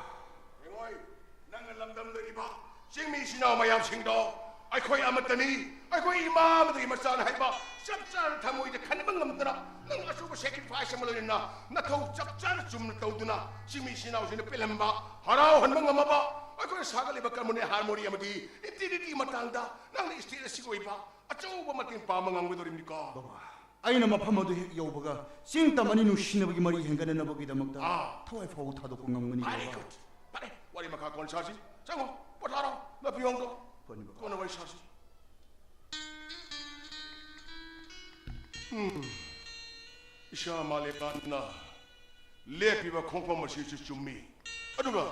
ꯌꯦꯡꯉꯣꯏ, ꯅꯪꯅ ꯂꯝꯗꯝꯗ ꯂꯩꯔꯤꯕ ꯆꯤꯡꯃꯤ ꯏꯆꯤꯟ ꯏꯅꯥꯎ ꯃꯌꯥꯝꯁꯤꯡꯗꯣ ꯑꯩꯈꯣꯏ ꯑꯃꯠꯇꯅꯤ꯫ ꯑꯩꯈꯣꯏ ꯏꯃꯥ ꯑꯃꯗꯒꯤ ꯃꯆꯥꯅ ꯍꯥꯏꯕ ꯆꯞ ꯆꯥꯅ ꯊꯃꯣꯏꯗ ꯈꯟꯕ ꯉꯝꯗꯅ, ꯅꯪ ꯑꯆꯧꯕ sacrifice ꯑꯃ ꯂꯣꯏꯅꯅ ꯅꯊꯧ ꯆꯞ ꯆꯥꯅ ꯆꯨꯝꯅ ꯇꯧꯗꯨꯅ ꯆꯤꯡꯃꯤ ꯏꯆꯤꯟ ꯏꯅꯥꯎꯁꯤꯡꯅ ꯄꯦꯜꯍꯟꯕ, ꯍꯔꯥꯎꯍꯟꯕ ꯉꯝꯃꯕ ꯑꯩꯈꯣꯏꯅ ꯁꯥꯒꯠꯂꯤꯕ ꯀꯔꯃꯅꯤ ꯍꯥꯔꯃꯣꯅꯤ ꯑꯃꯗꯤ ꯏꯟꯇꯤꯒ꯭ꯔꯤꯇꯤꯒꯤ ꯃꯇꯥꯡꯗ ꯅꯪꯅ state ꯑꯁꯤꯒꯤ ꯑꯣꯏꯕ ꯑꯆꯧꯕ ꯃꯇꯦꯡ ꯄꯥꯡꯕ ꯉꯝꯒꯗꯧꯔꯤꯕꯅꯤꯀꯣ꯫ ꯕꯕꯥ, ꯑꯩꯅ ꯃꯐꯝ ꯑꯗꯨ ꯍꯦꯛ ꯌꯧꯕꯒ ꯆꯤꯡ ꯇꯝ ꯑꯅꯤ ꯅꯨꯡꯁꯤꯅꯕꯒꯤ ꯃꯔꯤ ꯍꯦꯟꯒꯠꯅꯅꯕꯒꯤꯗꯃꯛꯇ ꯑꯥ꯫ ꯊꯋꯥꯏ ꯐꯥꯎꯕ ꯊꯥꯗꯣꯛꯄ ꯉꯝꯒꯅꯤ, ꯕꯕꯥ꯫ Very good. ꯐꯔꯦ, ꯋꯥꯔꯤ ꯃꯈꯥ ꯀꯣꯟꯅ ꯁꯥꯁꯤ꯫ ꯆꯪꯉꯣ, ꯄꯣꯊꯥꯔꯣ, ꯅꯥꯄꯤ ꯍꯣꯡꯗꯣ꯫ ꯐꯅꯤ, ꯕꯕꯥ꯫ ꯀꯣꯟꯅ ꯋꯥꯔꯤ ꯁꯥꯁꯤ꯫ ꯎꯝ, ꯏꯁꯥ ꯃꯥꯂꯦꯝꯅ ꯂꯦꯞꯄꯤꯕ ꯈꯣꯡꯐꯝ ꯑꯁꯤꯁꯨ ꯆꯨꯝꯃꯤ꯫ ꯑꯗꯨꯒ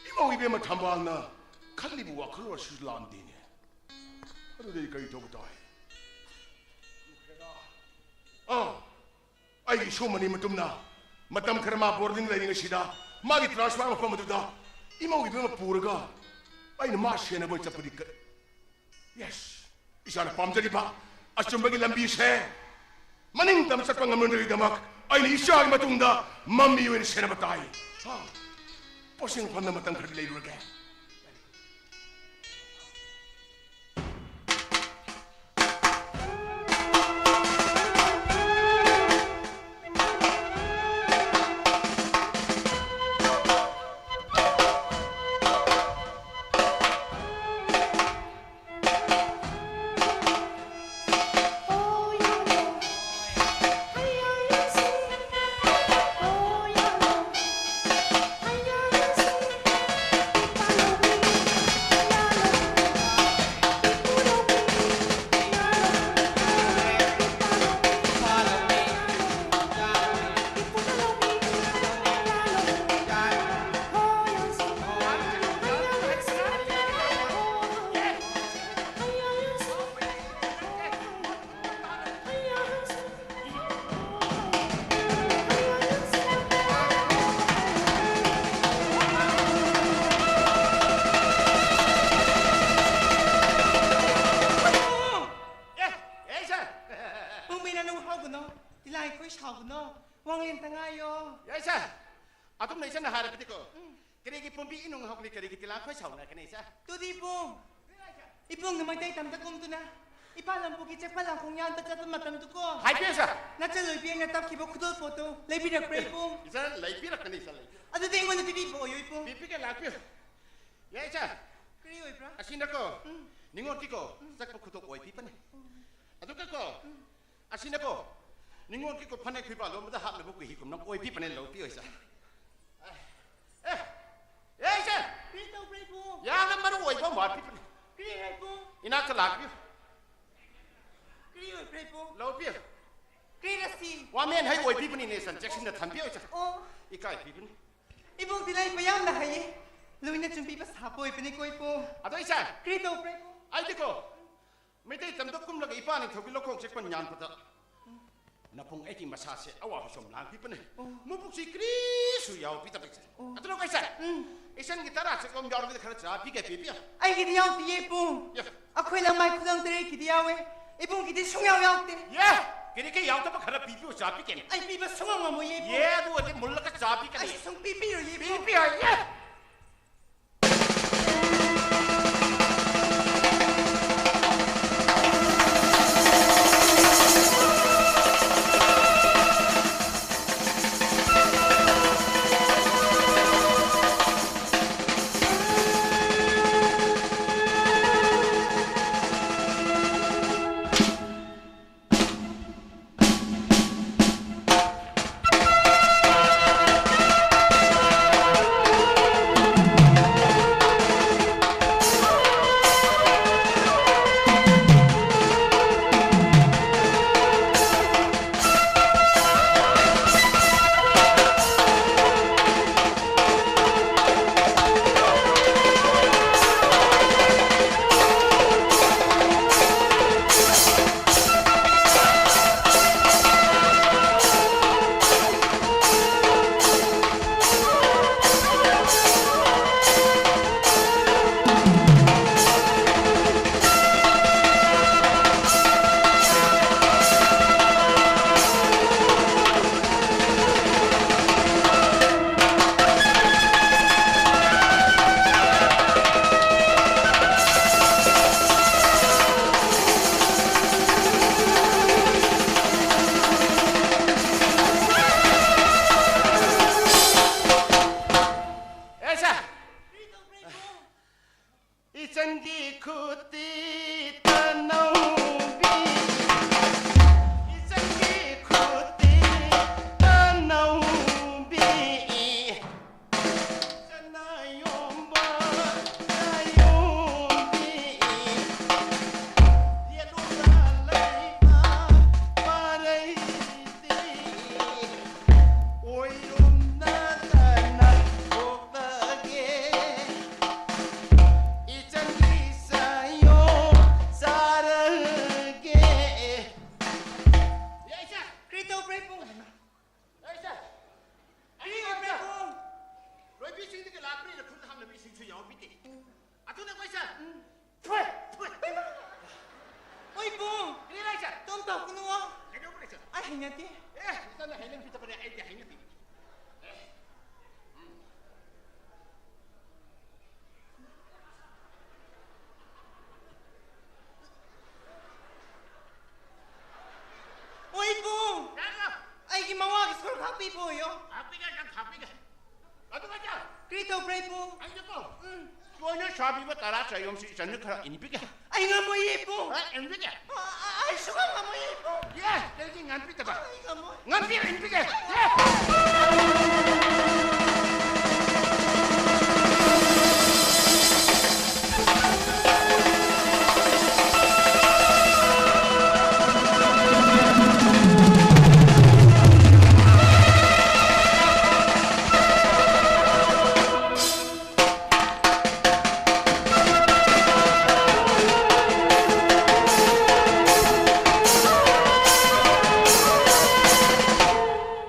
ꯏꯃꯧ ꯏꯕꯦꯝꯃ ꯊꯝꯕꯥꯜꯅ ꯈꯜꯂꯤꯕ ꯋꯥꯈꯜꯂꯣꯟ ꯑꯁꯤꯁꯨ ꯂꯥꯟꯗꯦꯅꯦ꯫ ꯑꯗꯨꯗꯤ ꯀꯔꯤ ꯇꯧꯕ ꯇꯥꯏ? ꯑꯥ, ꯑꯩꯒꯤ ꯏꯁꯨꯃꯅꯤ ꯃꯇꯨꯡꯅ ꯃꯇꯝ ꯈꯔ ꯃꯥ boarding ꯂꯩꯔꯤꯉꯩꯁꯤꯗ ꯃꯥꯒꯤ transfer ꯃꯐꯝ ꯑꯗꯨꯗ ꯏꯃꯧ ꯏꯕꯦꯝꯃ ꯄꯨꯔꯒ ꯑꯩꯅ ꯃꯥ ꯁꯦꯟꯅꯕ ꯆꯠꯄꯗꯤ ꯀ-, yes, ꯏꯆꯥꯅ ꯄꯥꯝꯖꯔꯤꯕ ꯑꯆꯨꯝꯕꯒꯤ ꯂꯝꯕꯤꯁꯦ ꯃꯅꯤꯡ ꯇꯝꯅ ꯆꯠꯄ ꯉꯝꯂꯣꯏꯗꯕꯒꯤꯗꯃꯛ ꯑꯩꯅ ꯏꯆꯥꯒꯤ ꯃꯇꯨꯡꯗ ꯃꯃꯤ ꯑꯣꯏꯅ ꯁꯦꯟꯅꯕ ꯇꯥꯏ꯫ ꯍꯥ? ꯄꯣꯠꯁꯦꯡ ꯐꯝꯅ ꯃꯇꯝ ꯈꯔꯗꯤ ꯂꯩꯔꯨꯔꯒꯦ꯫ ꯑꯦ, ꯑꯦ, ꯏꯆꯟ! ꯄꯨꯡꯃꯤꯅ ꯅꯨꯡ ꯍꯧꯒꯅꯣ, ꯇꯤꯂꯥꯏꯈꯣꯏ ꯁꯥꯎꯒꯅꯣ, ꯋꯥꯡꯂꯦꯟꯇ ꯉꯥꯏꯌꯣ꯫ ꯌꯥꯏ, ꯏꯆꯟ꯫ ꯑꯗꯨꯝꯅ ꯏꯆꯟꯅ ꯍꯥꯏꯔꯕꯗꯤꯀꯣ, ꯎꯝ꯫ ꯀꯔꯤꯒꯤ ꯄꯨꯝꯕꯤ ꯏꯅꯨꯡ ꯍꯧꯒꯅꯤ, ꯀꯔꯤꯒꯤ ꯇꯤꯂꯥꯏꯈꯣꯏ ꯁꯥꯎꯅꯒꯅꯤ, ꯏꯆꯟ? ꯇꯨꯗꯤ ꯄꯨꯡ꯫ ꯏꯕꯨꯡꯅ ꯃꯩꯇꯩ ꯇꯝꯗ ꯀꯨꯝꯗꯨꯅ ꯏꯄꯥ ꯂꯝꯄꯨꯒꯤ ꯆꯦꯛꯄ ꯂꯥꯡꯈꯣꯡ ꯌꯥꯟꯕ ꯆꯠꯄ ꯃꯇꯝꯗꯨꯀꯣ, ꯍꯥꯏꯕꯤꯌꯨ ꯏꯆꯥ꯫ ꯅꯆꯜ ꯑꯣꯏꯕꯤ ꯑꯩꯅ ꯇꯞꯈꯤꯕ ꯈꯨꯗꯣꯜꯄꯣꯠꯇꯣ ꯂꯩꯕꯤꯔꯛꯄ꯭ꯔꯥ ꯏꯕꯨꯡ? ꯏꯆꯥ, ꯂꯩꯕꯤꯔꯛꯀꯅꯤ ꯏꯆꯥ, ꯂꯩꯕꯤꯔꯛꯀꯅꯤ꯫ ꯑꯗꯨꯗꯤ ꯑꯩꯉꯣꯟꯗ ꯄꯤꯕꯤꯕ ꯑꯣꯏꯌꯣ ꯏꯕꯨꯡ꯫ ꯄꯤꯕꯤꯒꯦ, ꯂꯥꯛꯄꯤꯌꯨ꯫ ꯌꯥ ꯏꯆꯥ꯫ ꯀꯔꯤ ꯑꯣꯏꯕ꯭ꯔꯥ? ꯑꯁꯤꯅꯀꯣ ꯎꯝ꯫ ꯅꯤꯉꯣꯜꯒꯤꯀꯣ ꯆꯠꯄ ꯈꯨꯗꯣꯞ ꯑꯣꯏꯕꯤꯕꯅꯤ꯫ ꯑꯗꯨꯒꯀꯣ ꯑꯁꯤꯅꯀꯣ ꯅꯤꯉꯣꯜꯒꯤꯀꯣ ꯐꯅꯦꯛ ꯐꯤꯕꯥ ꯂꯣꯟꯕꯗ ꯍꯥꯞꯅꯕ ꯀꯨꯍꯤ ꯀꯨꯝꯅ ꯑꯣꯏꯕꯤꯕꯅꯦ, ꯂꯧꯕꯤꯌꯨ ꯏꯆꯥ꯫ ꯑꯦ, ꯑꯦ ꯏꯆꯥ꯫ ꯀꯔꯤ ꯇꯧꯕ꯭ꯔꯥ ꯏꯕꯨꯡ? ꯌꯥꯝꯅ ꯃꯔꯨ ꯑꯣꯏꯕ ꯑꯃ ꯋꯥꯠꯄꯤꯕꯅꯤ꯫ ꯀꯔꯤꯔꯥ ꯏꯕꯨꯡ? ꯏꯅꯥꯛꯇ ꯂꯥꯛꯄꯤꯌꯨ꯫ ꯀꯔꯤ ꯑꯣꯏꯕ꯭ꯔꯥ ꯏꯕꯨꯡ? ꯂꯧꯕꯤꯌꯨ꯫ ꯀꯔꯤꯔꯥ ꯁꯤ? ꯋꯥꯃꯦꯟ ꯍꯩ ꯑꯣꯏꯕꯤꯕꯅꯤꯅꯦ ꯏꯆꯥ, ꯆꯦꯛꯁꯤꯟꯅ ꯊꯝꯕꯤꯌꯨ ꯏꯆꯥ꯫ ꯑꯣ, ꯏꯀꯥꯏ ꯄꯤꯕꯅꯤ꯫ ꯏꯕꯨꯡꯗꯤ ꯂꯩꯕ ꯌꯥꯝꯅ ꯍꯩꯌꯦ꯫ ꯂꯣꯏꯅ ꯆꯨꯝꯕꯤꯕ ꯁꯥꯕ ꯑꯣꯏꯕꯅꯤꯀꯣ ꯏꯕꯨꯡ꯫ ꯑꯗꯣ ꯏꯆꯥ, ꯀꯔꯤ ꯇꯧꯕ꯭ꯔꯥ ꯏꯕꯨꯡ? ꯑꯩꯗꯤꯀꯣ ꯃꯩꯇꯩ ꯇꯝꯗ ꯀꯨꯝꯂꯒ ꯏꯄꯥ ꯅꯤꯡꯊꯧꯒꯤ ꯂꯧꯈꯣꯡ ꯆꯦꯛꯄ ꯌꯥꯟꯕꯗ ꯅꯄꯨꯡ ꯑꯩꯒꯤ ꯃꯁꯥꯁꯦ ꯑꯋꯥꯕ ꯁꯨꯝ ꯂꯥꯡꯕꯤꯕꯅꯦ꯫ ꯑꯣ꯫ ꯃꯕꯨꯛꯁꯤ ꯀꯔꯤꯁꯨ ꯌꯥꯎꯕꯤꯗꯕ ꯏꯆꯥ꯫ ꯑꯣ꯫ ꯑꯗꯨꯅ ꯀꯩꯁꯥ ꯎꯝ꯫ ꯏꯆꯟꯒꯤ ꯇꯔꯥ ꯆꯠꯄ ꯌꯥꯎꯔꯒꯗꯤ ꯈꯔ ꯆꯥꯕꯤꯒꯦ, ꯄꯤꯕꯤꯌꯨ꯫ ꯑꯩꯒꯤꯗꯤ ꯌꯥꯎꯗꯤꯌꯦ ꯏꯕꯨꯡ꯫ ꯌꯥ꯫ ꯑꯩꯈꯣꯏ ꯂꯃꯥꯏ ꯈꯨꯂꯪ ꯇꯔꯦꯠꯀꯤꯗꯤ ꯌꯥꯎꯋꯦ, ꯏꯕꯨꯡꯒꯤꯗꯤ ꯁꯨꯡꯌꯥꯎ ꯌꯥꯎꯗꯦ꯫ ꯌꯦ, ꯀꯔꯤ ꯀꯩ ꯌꯥꯎꯗꯕ ꯈꯔ ꯄꯤꯕꯤꯌꯨ, ꯆꯥꯕꯤꯒꯦꯅꯦ꯫ ꯑꯩ ꯄꯤꯕ ꯁꯨꯡꯉꯝ ꯉꯝꯃꯣꯏꯌꯦ ꯏꯕꯨꯡ꯫ ꯌꯦ, ꯑꯗꯨ ꯑꯣꯏꯔꯗꯤ ꯃꯨꯜꯂꯒ ꯆꯥꯕꯤꯒꯅꯤ꯫ ꯑꯩ ꯁꯨꯡꯄꯤ ꯄꯤꯔꯣꯏꯌꯦ ꯏꯕꯨꯡ꯫ ꯄꯤꯕꯤꯌꯨ ꯍꯥꯏꯌꯦ꯫ ꯏꯆꯟꯒꯤ ꯈꯨꯠꯇꯤ ꯇꯅꯧꯕꯤ, ꯏꯆꯟꯒꯤ ꯈꯨꯠꯇꯤ ꯇꯅꯧꯕꯤ, ꯏꯆꯟꯅ ꯌꯣꯝꯕ ꯅꯌꯣꯝꯕꯤ, ꯌꯦꯠꯂꯣꯝꯗ ꯂꯩꯕ ꯄꯥꯔꯩꯗꯤ ꯑꯣꯏꯔꯣꯝꯗ ꯇꯅ ꯊꯣꯛꯂꯒꯦ꯫ ꯏꯆꯟꯒꯤ ꯁꯥꯌꯣ ꯆꯥꯔꯒꯦ꯫ ꯌꯥꯏꯁꯦ꯫ ꯀꯔꯤ ꯇꯧꯕ꯭ꯔꯥ ꯏꯕꯨꯡ? ꯌꯥꯏꯁꯦ꯫ ꯀꯔꯤ ꯇꯧꯕ꯭ꯔꯥ ꯏꯕꯨꯡ? ꯂꯣꯏꯕꯤꯁꯤꯡꯗꯒꯤ ꯂꯥꯛꯄꯅꯤꯅ ꯈꯨꯠ ꯍꯥꯝꯅꯕ ꯏꯁꯤꯡꯁꯨ ꯌꯥꯎꯕꯤꯗꯦ꯫ ꯑꯗꯨꯅ ꯑꯩꯈꯣꯏꯁꯦ꯫ ꯎꯝ꯫ ꯊꯣꯏ, ꯊꯣꯏ꯫ ꯍꯣꯏ ꯏꯕꯨꯡ꯫ ꯀꯔꯤ ꯍꯥꯏꯁꯦ? ꯇꯣꯝ ꯇꯧꯒꯅꯨ꯫ ꯀꯩꯗꯧꯕ꯭ꯔꯥ ꯏꯆꯟ? ꯑꯩ ꯍꯩꯅꯗꯦ꯫ ꯑꯦ, ꯏꯆꯟꯅ ꯍꯩꯅꯕꯤꯗꯕꯅꯦ, ꯑꯩꯗꯤ ꯍꯩꯅꯗꯦ꯫ ꯑꯣ ꯏꯕꯨꯡ! ꯌꯥꯔꯦ! ꯑꯩꯒꯤ ꯃꯋꯥꯒꯤ ꯁꯔꯨꯛ ꯈꯥꯛꯄꯤꯕ ꯑꯣꯏꯌꯣ꯫ ꯈꯥꯛꯄꯤꯒꯦ, ꯅꯪ ꯈꯥꯛꯄꯤꯒꯦ꯫ ꯑꯗꯨꯒ ꯆꯥ꯫ ꯀꯔꯤ ꯇꯧꯕ꯭ꯔꯥ ꯏꯕꯨꯡ? ꯑꯩꯗꯤꯀꯣ, ꯎꯝ꯫ ꯆꯣꯏꯅ ꯁꯥꯕꯤꯕ ꯇꯔꯥ ꯆꯌꯣꯝꯁꯤ ꯏꯆꯟꯅ ꯈꯔ ꯏꯟꯕꯤꯒꯦ꯫ ꯑꯩ ꯉꯝꯃꯣꯏꯌꯦ ꯏꯕꯨꯡ꯫ ꯑ, ꯏꯟꯕꯤꯒꯦ꯫ ꯑ, ꯑ, ꯑꯩ ꯁꯨꯡꯉꯝ ꯉꯝꯃꯣꯏꯌꯦ ꯏꯕꯨꯡ꯫ ꯌꯦ, ꯀꯩꯒꯤ ꯉꯝꯕꯤꯗꯕ? ꯑꯩ ꯉꯝꯃꯣꯏ꯫ ꯉꯝꯕꯤꯔ ꯏꯟꯕꯤꯒꯦ꯫ ꯌꯦ꯫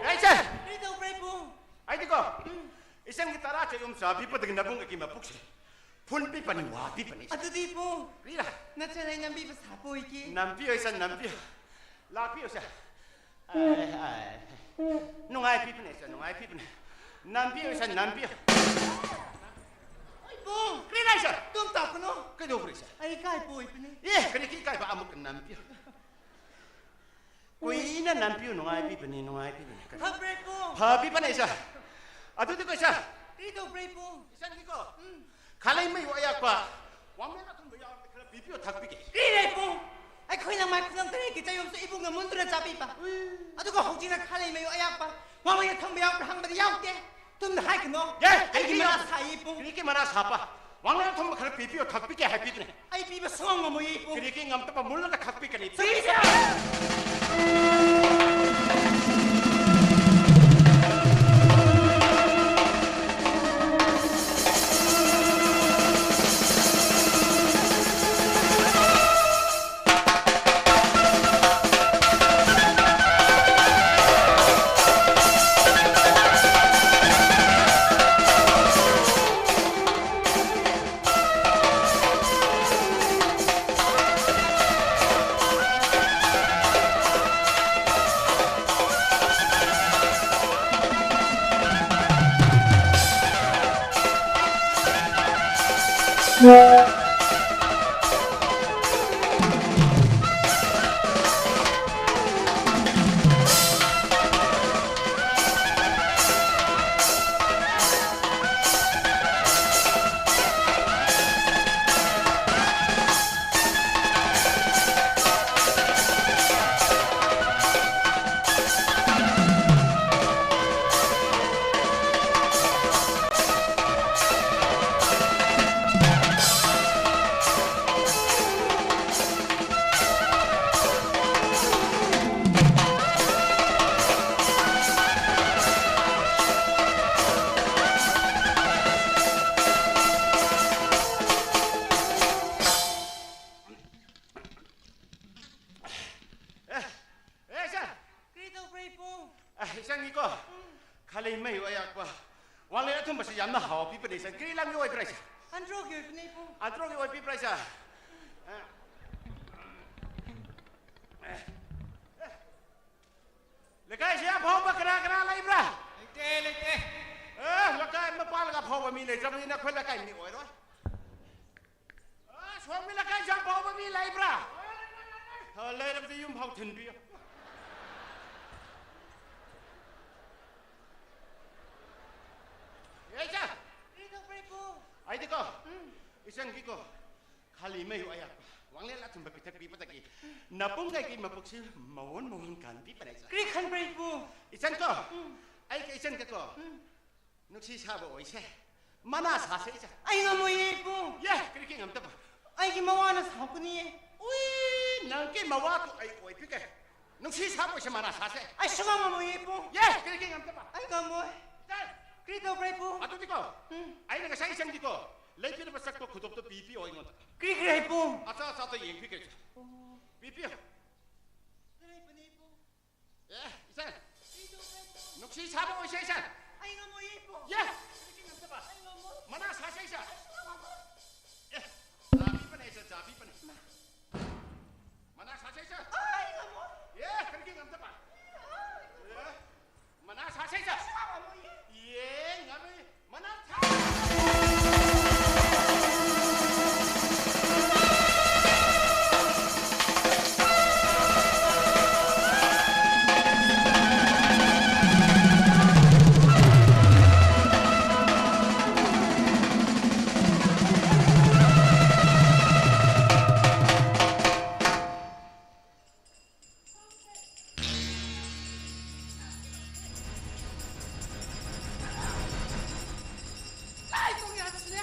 ꯌꯥꯏꯁꯦ! ꯀꯔꯤ ꯇꯧꯕ꯭ꯔꯥ ꯏꯕꯨꯡ? ꯑꯩꯗꯤꯀꯣ, ꯎꯝ꯫ ꯏꯆꯟꯒꯤ ꯇꯔꯥ ꯆꯌꯣꯝ ꯆꯥꯕꯤꯕꯗꯒꯤ ꯅꯕꯨꯡ ꯑꯩꯒꯤ ꯃꯄꯨꯛꯁꯦ ꯐꯨꯟ ꯄꯤꯕꯅꯤ, ꯋꯥ ꯄꯤꯕꯅꯤ꯫ ꯑꯗꯨꯗꯤ ꯏꯕꯨꯡ, ꯀꯔꯤꯔꯥ? ꯅꯆꯟ ꯑꯩ ꯅꯝꯕꯤꯕ ꯁꯥꯄꯣꯏꯒꯦ꯫ ꯅꯝꯕꯤꯌꯣ ꯏꯆꯟ, ꯅꯝꯕꯤꯌꯣ꯫ ꯂꯥꯛꯄꯤꯌꯣ ꯏꯆꯟ꯫ ꯑꯥꯏ, ꯑꯥꯏ꯫ ꯅꯨꯡꯉꯥꯏ ꯄꯤꯕꯅꯦ ꯏꯆꯟ, ꯅꯨꯡꯉꯥꯏ ꯄꯤꯕꯅꯦ꯫ ꯅꯝꯕꯤꯌꯣ ꯏꯆꯟ, ꯅꯝꯕꯤꯌꯣ꯫ ꯏꯕꯨꯡ! ꯀꯔꯤꯔꯥ ꯏꯆꯟ? ꯇꯨꯝ ꯇꯧꯒꯅꯨ꯫ ꯀꯩꯗꯧꯕ꯭ꯔꯥ ꯏꯆꯟ? ꯑꯩ ꯏꯀꯥꯏꯕ ꯑꯣꯏꯕꯅꯦ꯫ ꯑꯦ, ꯀꯔꯤꯒꯤ ꯏꯀꯥꯏꯕ? ꯑꯃꯨꯛ ꯅꯝꯕꯤꯌꯣ꯫ ꯀꯨꯏꯅ ꯅꯝꯕꯤꯌꯨ, ꯅꯨꯡꯉꯥꯏꯕꯤꯕꯅꯤ, ꯅꯨꯡꯉꯥꯏꯕꯤꯕꯅꯤ꯫ ꯐꯕ꯭ꯔꯥ ꯏꯕꯨꯡ? ꯐꯕꯤꯕꯅꯦ ꯏꯆꯟ꯫ ꯑꯗꯨꯗꯤꯀꯣ ꯏꯆꯟ꯫ ꯀꯔꯤ ꯇꯧꯕ꯭ꯔꯥ ꯏꯕꯨꯡ? ꯏꯆꯟꯒꯤꯀꯣ꯫ ꯎꯝ꯫ ꯈꯥꯂꯩ ꯃꯩ ꯑꯌꯥꯛꯄ ꯊꯛꯄꯤꯒꯦ꯫ ꯄꯤꯔꯦ ꯏꯕꯨꯡ꯫ ꯑꯩꯈꯣꯏꯅ ꯃꯥꯏ ꯈꯨꯂꯪ ꯇꯔꯦꯠꯀꯤ ꯆꯌꯣꯜꯁꯨ ꯏꯕꯨꯡꯅ ꯃꯨꯟꯗꯨꯅ ꯆꯥꯕꯤꯕ꯫ ꯑꯗꯨꯒ ꯍꯧꯖꯤꯛꯅ ꯈꯥꯂꯩ ꯃꯌꯨ ꯑꯌꯥꯛꯄ ꯋꯥꯡꯂꯩꯅ ꯊꯝꯕ ꯌꯥꯎꯕ꯭ꯔꯥ ꯍꯪꯕꯗ ꯌꯥꯎꯗꯦ꯫ ꯇꯨꯝꯅ ꯍꯥꯏꯒꯅꯣ꯫ ꯌꯦ, ꯑꯩꯒꯤ ꯀꯔꯤꯒꯤ ꯃꯔꯥ ꯌꯥꯝ-, ꯁꯥꯏ ꯏꯕꯨꯡ꯫ ꯀꯔꯤꯒꯤ ꯃꯔꯥ ꯁꯥꯄ? ꯋꯥꯡꯂꯩꯅ ꯊꯝꯕ ꯈꯔ ꯄꯤꯕꯤꯌꯣ, ꯊꯛꯄꯤꯒꯦ ꯍꯥꯏꯕꯤꯗꯨꯅꯦ꯫ ꯑꯩ ꯄꯤꯕ ꯁꯨꯡꯉꯝ ꯉꯝꯃꯣꯏ ꯏꯕꯨꯡ꯫ ꯀꯔꯤꯒꯤ ꯉꯝꯇꯕ? ꯃꯨꯜꯂꯒ ꯊꯛꯄꯤꯒꯅꯤ꯫ ꯄꯤꯕꯤꯌꯣ꯫ ꯑꯦ, ꯑꯦ, ꯏꯆꯟ! ꯀꯔꯤ ꯇꯧꯕ꯭ꯔꯥ, ꯏꯕꯨꯡ? ꯑꯦ, ꯏꯆꯟꯒꯤꯀꯣ, ꯎꯝ꯫ ꯈꯥꯂꯩ ꯃꯩ ꯑꯌꯥꯛꯄ ꯋꯥꯡꯂꯩ ꯑꯊꯨꯝꯕꯁꯤ ꯌꯥꯝꯅ ꯍꯥꯎꯕ ꯄꯤꯕꯅꯦ, ꯏꯆꯟ꯫ ꯀꯔꯤ ꯂꯝꯒꯤ ꯑꯣꯏꯕ꯭ꯔꯥ, ꯏꯆꯟ? ꯑꯟꯗ꯭ꯔꯣꯒꯤ ꯑꯣꯏꯕꯅꯦ, ꯏꯕꯨꯡ꯫ ꯑꯟꯗ꯭ꯔꯣꯒꯤ ꯑꯣꯏꯕꯤꯕ꯭ꯔꯥ, ꯏꯆꯟ? ꯑꯦ, ꯑꯦ, ꯑꯦ꯫ ꯂꯩꯀꯥꯏꯁꯤ ꯑꯐꯥꯎꯕ ꯀꯅꯥ ꯀꯅꯥ ꯂꯩꯕ꯭ꯔꯥ? ꯂꯩꯇꯦ, ꯂꯩꯇꯦ꯫ ꯑꯦ, ꯂꯩꯀꯥꯏ ꯃꯄꯥꯜꯒ ꯑꯐꯥꯎꯕ ꯃꯤ ꯂꯩꯇ꯭ꯔꯕꯅꯤꯅ ꯑꯩꯈꯣꯏ ꯂꯩꯀꯥꯏ ꯃꯤ ꯑꯣꯏꯔꯣꯏ꯫ ꯑ, ꯁꯣꯝꯒꯤ ꯂꯩꯀꯥꯏꯁꯤ ꯌꯥꯝ ꯐꯥꯎꯕ ꯃꯤ ꯂꯩꯕ꯭ꯔꯥ? ꯑ, ꯂꯩꯔꯕꯗꯤ ꯌꯨꯝ ꯐꯥꯎ ꯊꯤꯟꯕꯤꯌꯨ꯫ ꯑꯦ, ꯏꯆꯥ! ꯀꯔꯤ ꯇꯧꯕ꯭ꯔꯥ, ꯏꯄꯨ? ꯑꯩꯗꯤꯀꯣ, ꯎꯝ꯫ ꯏꯆꯟꯒꯤꯀꯣ, ꯍꯜꯂꯤ ꯃꯩ ꯑꯌꯥꯛꯄ ꯋꯥꯡꯂꯦꯟ ꯑꯊꯨꯝꯕ ꯄꯤꯊꯛꯄꯤꯕꯗꯒꯤ ꯅꯄꯨꯡ ꯀꯩꯒꯤ ꯃꯄꯨꯛꯁꯤ ꯃꯑꯣꯟ ꯃꯑꯣꯟ ꯀꯥꯟꯕꯤꯕꯅ ꯏꯆꯟ꯫ ꯀꯔꯤ ꯈꯟꯕ꯭ꯔꯥ ꯏꯄꯨ? ꯏꯆꯟ ꯀꯣ, ꯎꯝ꯫ ꯑꯩꯒ ꯏꯆꯟꯒ ꯀꯣ, ꯎꯝ꯫ ꯅꯨꯡꯁꯤ ꯁꯥꯕ ꯑꯣꯏꯁꯦ꯫ ꯃꯅꯥ ꯁꯥꯁꯦ ꯏꯆꯟ꯫ ꯑꯩ ꯉꯝꯃꯣꯏꯌꯦ ꯏꯄꯨ꯫ ꯌꯦ, ꯀꯔꯤꯒꯤ ꯉꯝꯗꯕ? ꯑꯩꯒꯤ ꯃꯋꯥꯅ ꯁꯥꯎꯒꯅꯤꯌꯦ꯫ ꯎꯏ, ꯅꯪꯒꯤ ꯃꯋꯥꯗꯨ ꯑꯩ ꯑꯣꯏꯕꯤꯒꯦ꯫ ꯅꯨꯡꯁꯤ ꯁꯥꯕ ꯑꯣꯏꯁꯦ ꯃꯅꯥ ꯁꯥꯁꯦ꯫ ꯑꯩ ꯁꯨꯡꯉꯝ ꯉꯝꯃꯣꯏꯌꯦ ꯏꯄꯨ꯫ ꯌꯦ, ꯀꯔꯤꯒꯤ ꯉꯝꯗꯕ? ꯑꯩ ꯉꯝꯃꯣꯏ꯫ ꯏꯆꯟ꯫ ꯀꯔꯤ ꯇꯧꯕ꯭ꯔꯥ ꯏꯄꯨ? ꯑꯗꯨꯗꯤꯀꯣ, ꯎꯝ꯫ ꯑꯩꯅ ꯉꯁꯥꯏ ꯏꯆꯟꯒꯤꯀꯣ, ꯂꯩꯕꯤꯔꯕ ꯆꯠꯄ ꯈꯨꯗꯣꯞꯇꯣ ꯄꯤꯕꯤꯌꯣ ꯑꯩꯉꯣꯟꯗ꯫ ꯀꯔꯤ ꯀꯔꯤ ꯏꯄꯨ? ꯑꯆꯥ ꯑꯆꯥꯗ ꯌꯦꯡꯕꯤꯒꯦ꯫ ꯑꯣ꯫ ꯄꯤꯕꯤꯌꯣ꯫ ꯂꯩꯕꯅꯦ ꯏꯄꯨ꯫ ꯑꯦ, ꯏꯆꯟ꯫ ꯀꯔꯤ ꯇꯧꯕ꯭ꯔꯥ ꯏꯄꯨ? ꯅꯨꯡꯁꯤ ꯁꯥꯕ ꯑꯣꯏꯁꯦ ꯏꯆꯟ꯫ ꯑꯩ ꯉꯝꯃꯣꯏꯌꯦ ꯏꯄꯨ꯫ ꯌꯦ, ꯀꯔꯤꯒꯤ ꯉꯝꯗꯕ? ꯑꯩ ꯉꯝꯃꯣꯏ꯫ ꯃꯅꯥ ꯁꯥꯁꯦ ꯏꯆꯟ꯫ ꯑꯩ ꯁꯨꯡꯉꯝ ꯉꯝꯃꯣꯏ꯫ ꯑꯦ, ꯆꯥꯕꯤꯕꯅꯦ ꯏꯆꯟ, ꯆꯥꯕꯤꯕꯅꯦ꯫ ꯃꯅꯥ ꯁꯥꯁꯦ ꯏꯆꯟ꯫ ꯑꯩ ꯉꯝꯃꯣꯏ꯫ ꯑꯦ, ꯀꯔꯤꯒꯤ ꯉꯝꯗꯕ? ꯑꯦ, ꯃꯅꯥ ꯁꯥꯁꯦ ꯏꯆꯟ꯫ ꯑꯩ ꯁꯨꯡꯉꯝ ꯉꯝꯃꯣꯏꯌꯦ꯫ ꯌꯦ, ꯉꯝꯃꯣꯏ꯫ ꯃꯅꯥ ꯁꯥꯁꯦ꯫ ꯂꯥꯏ ꯇꯣꯡ ꯌꯥꯗ꯭ꯔꯁꯨꯅꯦ,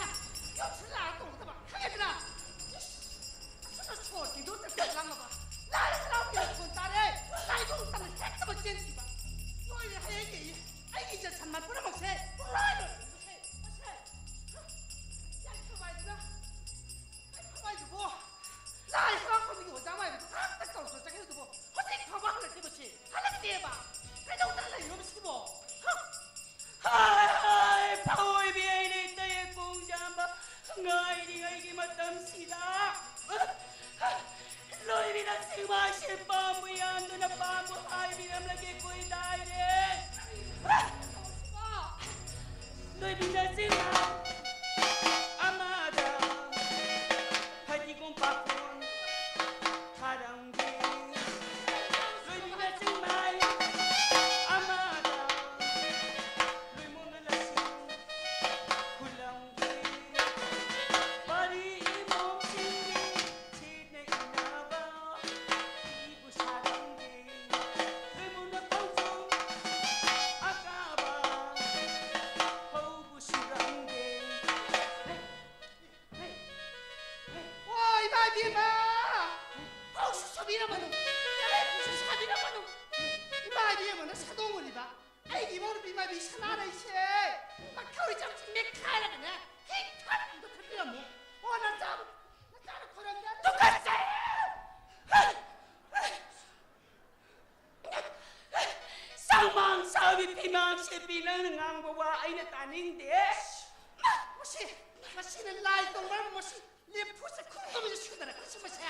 ꯌꯨꯝꯁꯤꯗ ꯂꯥꯛꯑ ꯇꯣꯡꯒꯗꯕ, ꯈꯪꯉꯦꯗꯅ? ꯏꯁ, ꯑꯁꯨꯝꯅ ꯁꯣꯔ ꯊꯤꯡꯗꯣꯛ ꯆꯠꯄ ꯂꯥꯡꯉꯕ? ꯂꯥꯏ ꯍꯔꯥꯎꯕꯒꯤ ꯃꯈꯣꯟ ꯇꯥꯔꯦ, ꯂꯥꯏ ꯇꯣꯡ ꯇꯝꯅ ꯍꯦꯛꯇꯃꯛ ꯆꯦꯟꯈꯤꯕ꯫ ꯂꯣꯏꯔꯦ, ꯍꯌꯦꯡ ꯌꯦꯡꯉꯤ, ꯑꯩꯒꯤ ꯏꯖꯠ ꯁꯟꯃꯟ ꯄꯨꯝꯅꯃꯛꯁꯦ ꯄꯨꯡꯂꯣꯏ ꯂꯣꯏꯔꯦ꯫ ꯃꯁꯦ, ꯃꯁꯦ, ꯍ, ꯌꯥꯏꯐꯕ ꯍꯥꯏꯗꯨꯅ, ꯌꯥꯏꯐꯕ ꯍꯥꯏꯗꯨꯕꯨ, ꯂꯥꯏ ꯍꯔꯥꯎ ꯐꯝꯃꯤꯒꯤ ꯑꯣꯖꯥ ꯃꯥꯏꯕꯗꯨ ꯉꯥꯏꯍꯥꯛꯇ ꯀꯧꯔꯨꯆꯣ ꯆꯠꯈꯤꯕꯗꯨꯕꯨ ꯍꯧꯖꯤꯛ ꯐꯥꯎꯕ ꯍꯜꯂꯛꯇ꯭ꯔꯤꯕꯁꯤ ꯍꯜꯂꯛꯇꯦꯕ꯫ ꯀꯩꯗꯧꯗꯅ ꯂꯩꯔꯤꯅꯣꯕ ꯁꯤꯕꯣ? ꯍ? ꯍꯥꯏ, ꯍꯥꯏ, ꯐꯥꯑꯣꯏꯕꯤ ꯑꯩ ꯂꯩꯇ ꯌꯦꯀꯣꯡ ꯆꯥꯝꯕ ꯉꯥꯏꯔꯤꯉꯩꯒꯤ ꯃꯇꯝꯁꯤꯗ ꯂꯣꯏꯕꯤꯅ ꯁꯤꯡꯃꯥꯏꯁꯦ ꯄꯥꯝꯕꯨ ꯌꯥꯟꯗꯨꯅ ꯄꯥꯝꯕꯨ ꯍꯥꯏꯕꯤꯔꯝꯂꯒꯦ ꯀꯣꯏ ꯗꯥꯏꯔꯦ꯫ ꯂꯣꯏꯕꯤꯅ ꯆꯤꯡ ꯑꯃꯗ ꯐꯗꯤꯒꯣꯝ ꯄꯥꯈꯣꯟ ꯊꯥꯔꯝꯒꯦ꯫ ꯂꯣꯏꯕꯤꯅ ꯆꯤꯡꯃꯥꯏ ꯑꯃꯗ ꯂꯣꯏꯃꯣꯟꯅ ꯂꯁꯤꯡ ꯈꯨꯂꯪꯒꯤ ꯄꯥꯔꯤ ꯏꯃꯣꯝꯁꯤꯡ ꯋꯥ ꯑꯩꯅ ꯇꯥꯅꯤꯡꯗꯦ꯫ ꯃꯥ, ꯃꯁꯤ, ꯃꯁꯤꯅ ꯂꯥꯏ ꯇꯣꯡꯕ ꯃꯁꯤ ꯂꯦꯝꯐꯨ ꯆꯈꯨꯝ ꯀꯨꯝꯕꯁꯦ ꯁꯨꯗꯅ ꯈꯔ ꯁꯨꯝꯕꯁꯦ